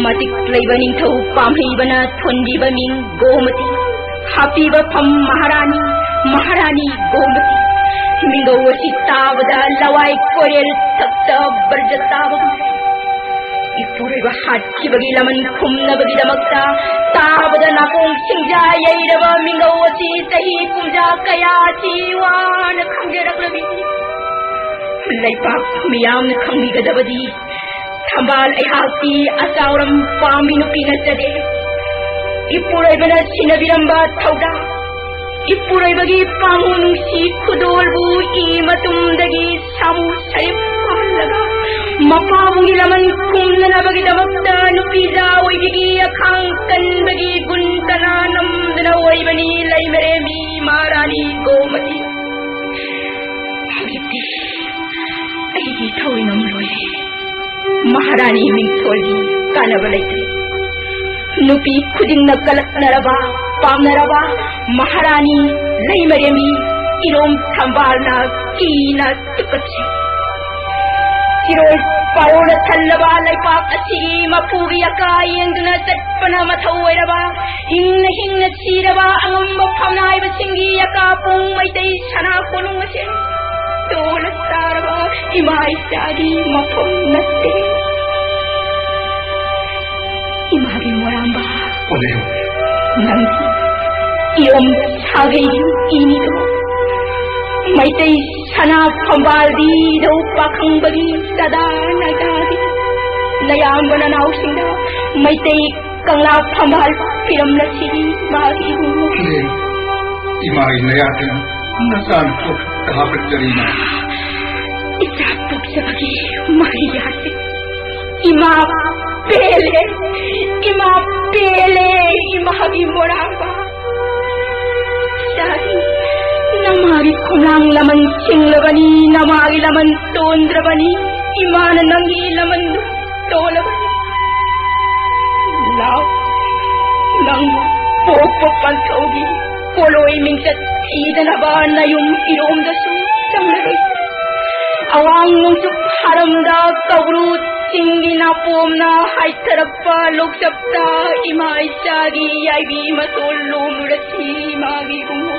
ꯃꯇꯤꯛ ꯂꯩꯕ ꯅꯤꯡꯊꯧ ꯄꯥꯝꯍꯩꯕꯅ ꯊꯣꯟꯕꯤꯕ ꯃꯤꯡ ꯒꯣꯃꯇꯤ, ꯍꯥꯞꯄꯤꯕ ꯐꯝ ꯃꯍꯥꯔꯥꯅꯤ, ꯃꯍꯥꯔꯥꯅꯤ ꯒꯣꯃꯇꯤ꯫ ꯃꯤꯡꯒꯧ ꯑꯁꯤ ꯇꯥꯕꯗ ꯂꯋꯥꯏ ꯀꯣꯏꯔꯦꯜ ꯊꯛꯇ ꯕꯔꯖ ꯇꯥꯕꯒꯨꯝ꯫ ꯏꯄꯨꯔꯣꯏꯕ ꯍꯥꯠꯈꯤꯕꯒꯤ ꯂꯃꯟ ꯈꯨꯝꯅꯕꯒꯤꯗꯃꯛꯇ ꯇꯥꯕꯗ ꯅꯥꯀꯣꯡ ꯁꯤꯡꯖꯥ ꯌꯩꯔꯕ ꯃꯤꯡꯒꯧ ꯑꯁꯤ ꯆꯍꯤ ꯄꯨꯡꯖꯥ ꯀꯌꯥꯁꯤ ꯋꯥꯅ ꯈꯪꯖꯔꯛꯂꯕꯤ꯫ ꯂꯩꯄꯥꯛ ꯃꯤꯌꯥꯝꯅ ꯈꯪꯕꯤꯒꯗꯕꯗꯤ ꯊꯝꯕꯥꯜ ꯑꯩꯍꯥꯛꯇꯤ ꯑꯆꯥꯎꯔꯝ ꯄꯥꯝꯕꯤ ꯅꯨꯄꯤ ꯅꯠꯆꯗꯦ꯫ ꯏꯄꯨꯔꯣꯏꯕꯅ ꯁꯤꯟꯅꯕꯤꯔꯝꯕ ꯊꯧꯗꯥꯡ, ꯏꯄꯨꯔꯣꯏꯕꯒꯤ ꯄꯥꯃꯨ ꯅꯨꯡꯁꯤ ꯈꯨꯗꯣꯜꯕꯨ ꯏ ꯃꯇꯨꯝꯗꯒꯤ ꯁꯥꯃꯨ ꯁꯔꯤꯞ ꯐꯥꯍꯜꯂꯒ, ꯃꯄꯥꯕꯨꯡꯒꯤ ꯂꯃꯟ ꯈꯨꯝꯅꯅꯕꯒꯤꯗꯃꯛꯇ ꯅꯨꯄꯤꯖꯥ ꯑꯣꯏꯕꯤꯒꯤ ꯑꯈꯥꯡ ꯀꯟꯕꯒꯤ ꯒꯨꯟ ꯀꯅꯥ ꯅꯝꯗꯅ ꯑꯣꯏꯕꯅꯤ ꯂꯩꯃꯔꯦꯝꯕꯤ ꯃꯍꯥꯔꯥꯅꯤ ꯒꯣꯃꯇꯤ꯫ ꯍꯧꯖꯤꯛꯇꯤ ꯑꯩꯒꯤ ꯊꯧꯔꯤ ꯉꯝꯂꯣꯏꯔꯦ꯫ ꯃꯍꯥꯔꯥꯅꯤ ꯃꯤꯡꯊꯣꯜꯒꯤ ꯀꯥꯟꯅꯕ ꯂꯩꯇ꯭ꯔꯦ꯫ ꯅꯨꯄꯤ ꯈꯨꯗꯤꯡꯅ ꯀꯂꯛꯅꯔꯕ, ꯄꯥꯝꯅꯔꯕ ꯃꯍꯥꯔꯥꯅꯤ ꯂꯩꯃꯔꯦꯝꯕꯤ ꯏꯔꯣꯝ ꯊꯝꯕꯥꯜꯅ ꯀꯤꯅ ꯇꯨꯀꯠꯆꯩ꯫ ꯆꯤꯔꯣꯏ ꯄꯥꯔꯣꯅ ꯊꯜꯂꯕ ꯂꯩꯄꯥꯛ ꯑꯁꯤꯒꯤ ꯃꯄꯨꯒꯤ ꯑꯀꯥ ꯌꯦꯡꯗꯨꯅ ꯆꯠꯄꯅ ꯃꯊꯧ ꯑꯣꯏꯔꯕ, ꯍꯤꯡꯅ ꯍꯤꯡꯅ ꯁꯤꯔꯕ ꯑꯉꯝꯕ ꯐꯝꯅꯥꯏꯕꯁꯤꯡꯒꯤ ꯑꯀꯥ ꯄꯨꯡ ꯃꯩꯇꯩ ꯁꯅꯥ ꯀꯣꯅꯨꯡ ꯑꯁꯦ ꯇꯣꯜꯂ ꯇꯥꯔꯕ ꯏꯃꯥ ꯏꯆꯥꯒꯤ ꯃꯐꯝ ꯅꯠꯇꯦ꯫ ꯏꯃꯥꯒꯤ ꯃꯣꯔꯥꯝꯕ꯫ ꯑꯣꯂꯦ꯫ ꯅꯪꯒꯤ ꯏꯔꯣꯝ ꯁꯥꯒꯩꯒꯤ ꯏꯅꯤꯗꯣ꯫ ꯃꯩꯇꯩ ꯁꯅꯥ ꯐꯝꯕꯥꯜꯗꯤ ꯏꯙꯧ ꯄꯥꯈꯪꯕꯒꯤ ꯆꯥꯗꯥ ꯅꯥꯗꯥꯒꯤ ꯅꯌꯥꯝꯕ ꯅꯅꯥꯎꯁꯤꯡꯗ ꯃꯩꯇꯩ ꯀꯪꯂꯥ ꯐꯝꯕꯥꯜ ꯄꯤꯔꯝꯂꯁꯤ ꯃꯥꯒꯤ ꯏꯕꯨꯡꯉꯣ꯫ ꯂꯦꯝ, ꯏꯃꯥꯒꯤ ꯅꯌꯥꯇꯅ ꯅꯆꯥꯅ ꯄꯣꯛꯈꯛꯇ ꯍꯥꯞꯀꯠꯆꯔꯤ ꯏꯃꯥ꯫ ꯏꯆꯥ ꯄꯣꯛꯆꯕꯒꯤ ꯃꯍꯩ ꯌꯥꯜꯂꯦ꯫ ꯏꯃꯥ ꯄꯦꯜꯂꯦ, ꯏꯃꯥ ꯄꯦꯜꯂꯦ, ꯏꯃꯥꯒꯤ ꯃꯣꯔꯥꯡꯕ꯫ ꯏꯆꯥꯗꯤ ꯅꯃꯥꯒꯤ ꯈꯣꯡꯂꯥꯡ ꯂꯃꯟ ꯁꯤꯡꯂꯕꯅꯤ, ꯅꯃꯥꯒꯤ ꯂꯃꯟ ꯇꯣꯟꯗ꯭ꯔꯕꯅꯤ, ꯏꯃꯥꯅ ꯅꯪꯒꯤ ꯂꯃꯟꯗꯨ ꯇꯣꯜꯂꯕꯅꯤ꯫ ꯂꯥꯎ, ꯅꯪꯕꯨ ꯄꯣꯛꯄ ꯄꯟꯊꯧꯒꯤ ꯄꯣꯂꯣꯏ ꯃꯤꯡꯆꯠ ꯊꯤꯗꯅꯕ ꯅꯌꯨꯝ ꯏꯔꯣꯝꯗꯁꯨ ꯆꯪꯂꯔꯣꯏ꯫ ꯑꯋꯥꯡ ꯅꯣꯡꯆꯨꯞ ꯍꯥꯔꯝꯗ ꯀꯧꯕ꯭ꯔꯨ ꯆꯤꯡꯒꯤ ꯅꯥꯄꯣꯝꯅ ꯍꯥꯏꯊꯔꯛꯄ ꯂꯣꯛꯆꯞꯇ ꯏꯃꯥ ꯏꯆꯥꯒꯤ ꯌꯥꯏꯕꯤ ꯃꯇꯣꯜ ꯂꯣꯝꯂꯨꯔꯁꯤ ꯏꯃꯥꯒꯤ ꯏꯕꯨꯡꯉꯣ꯫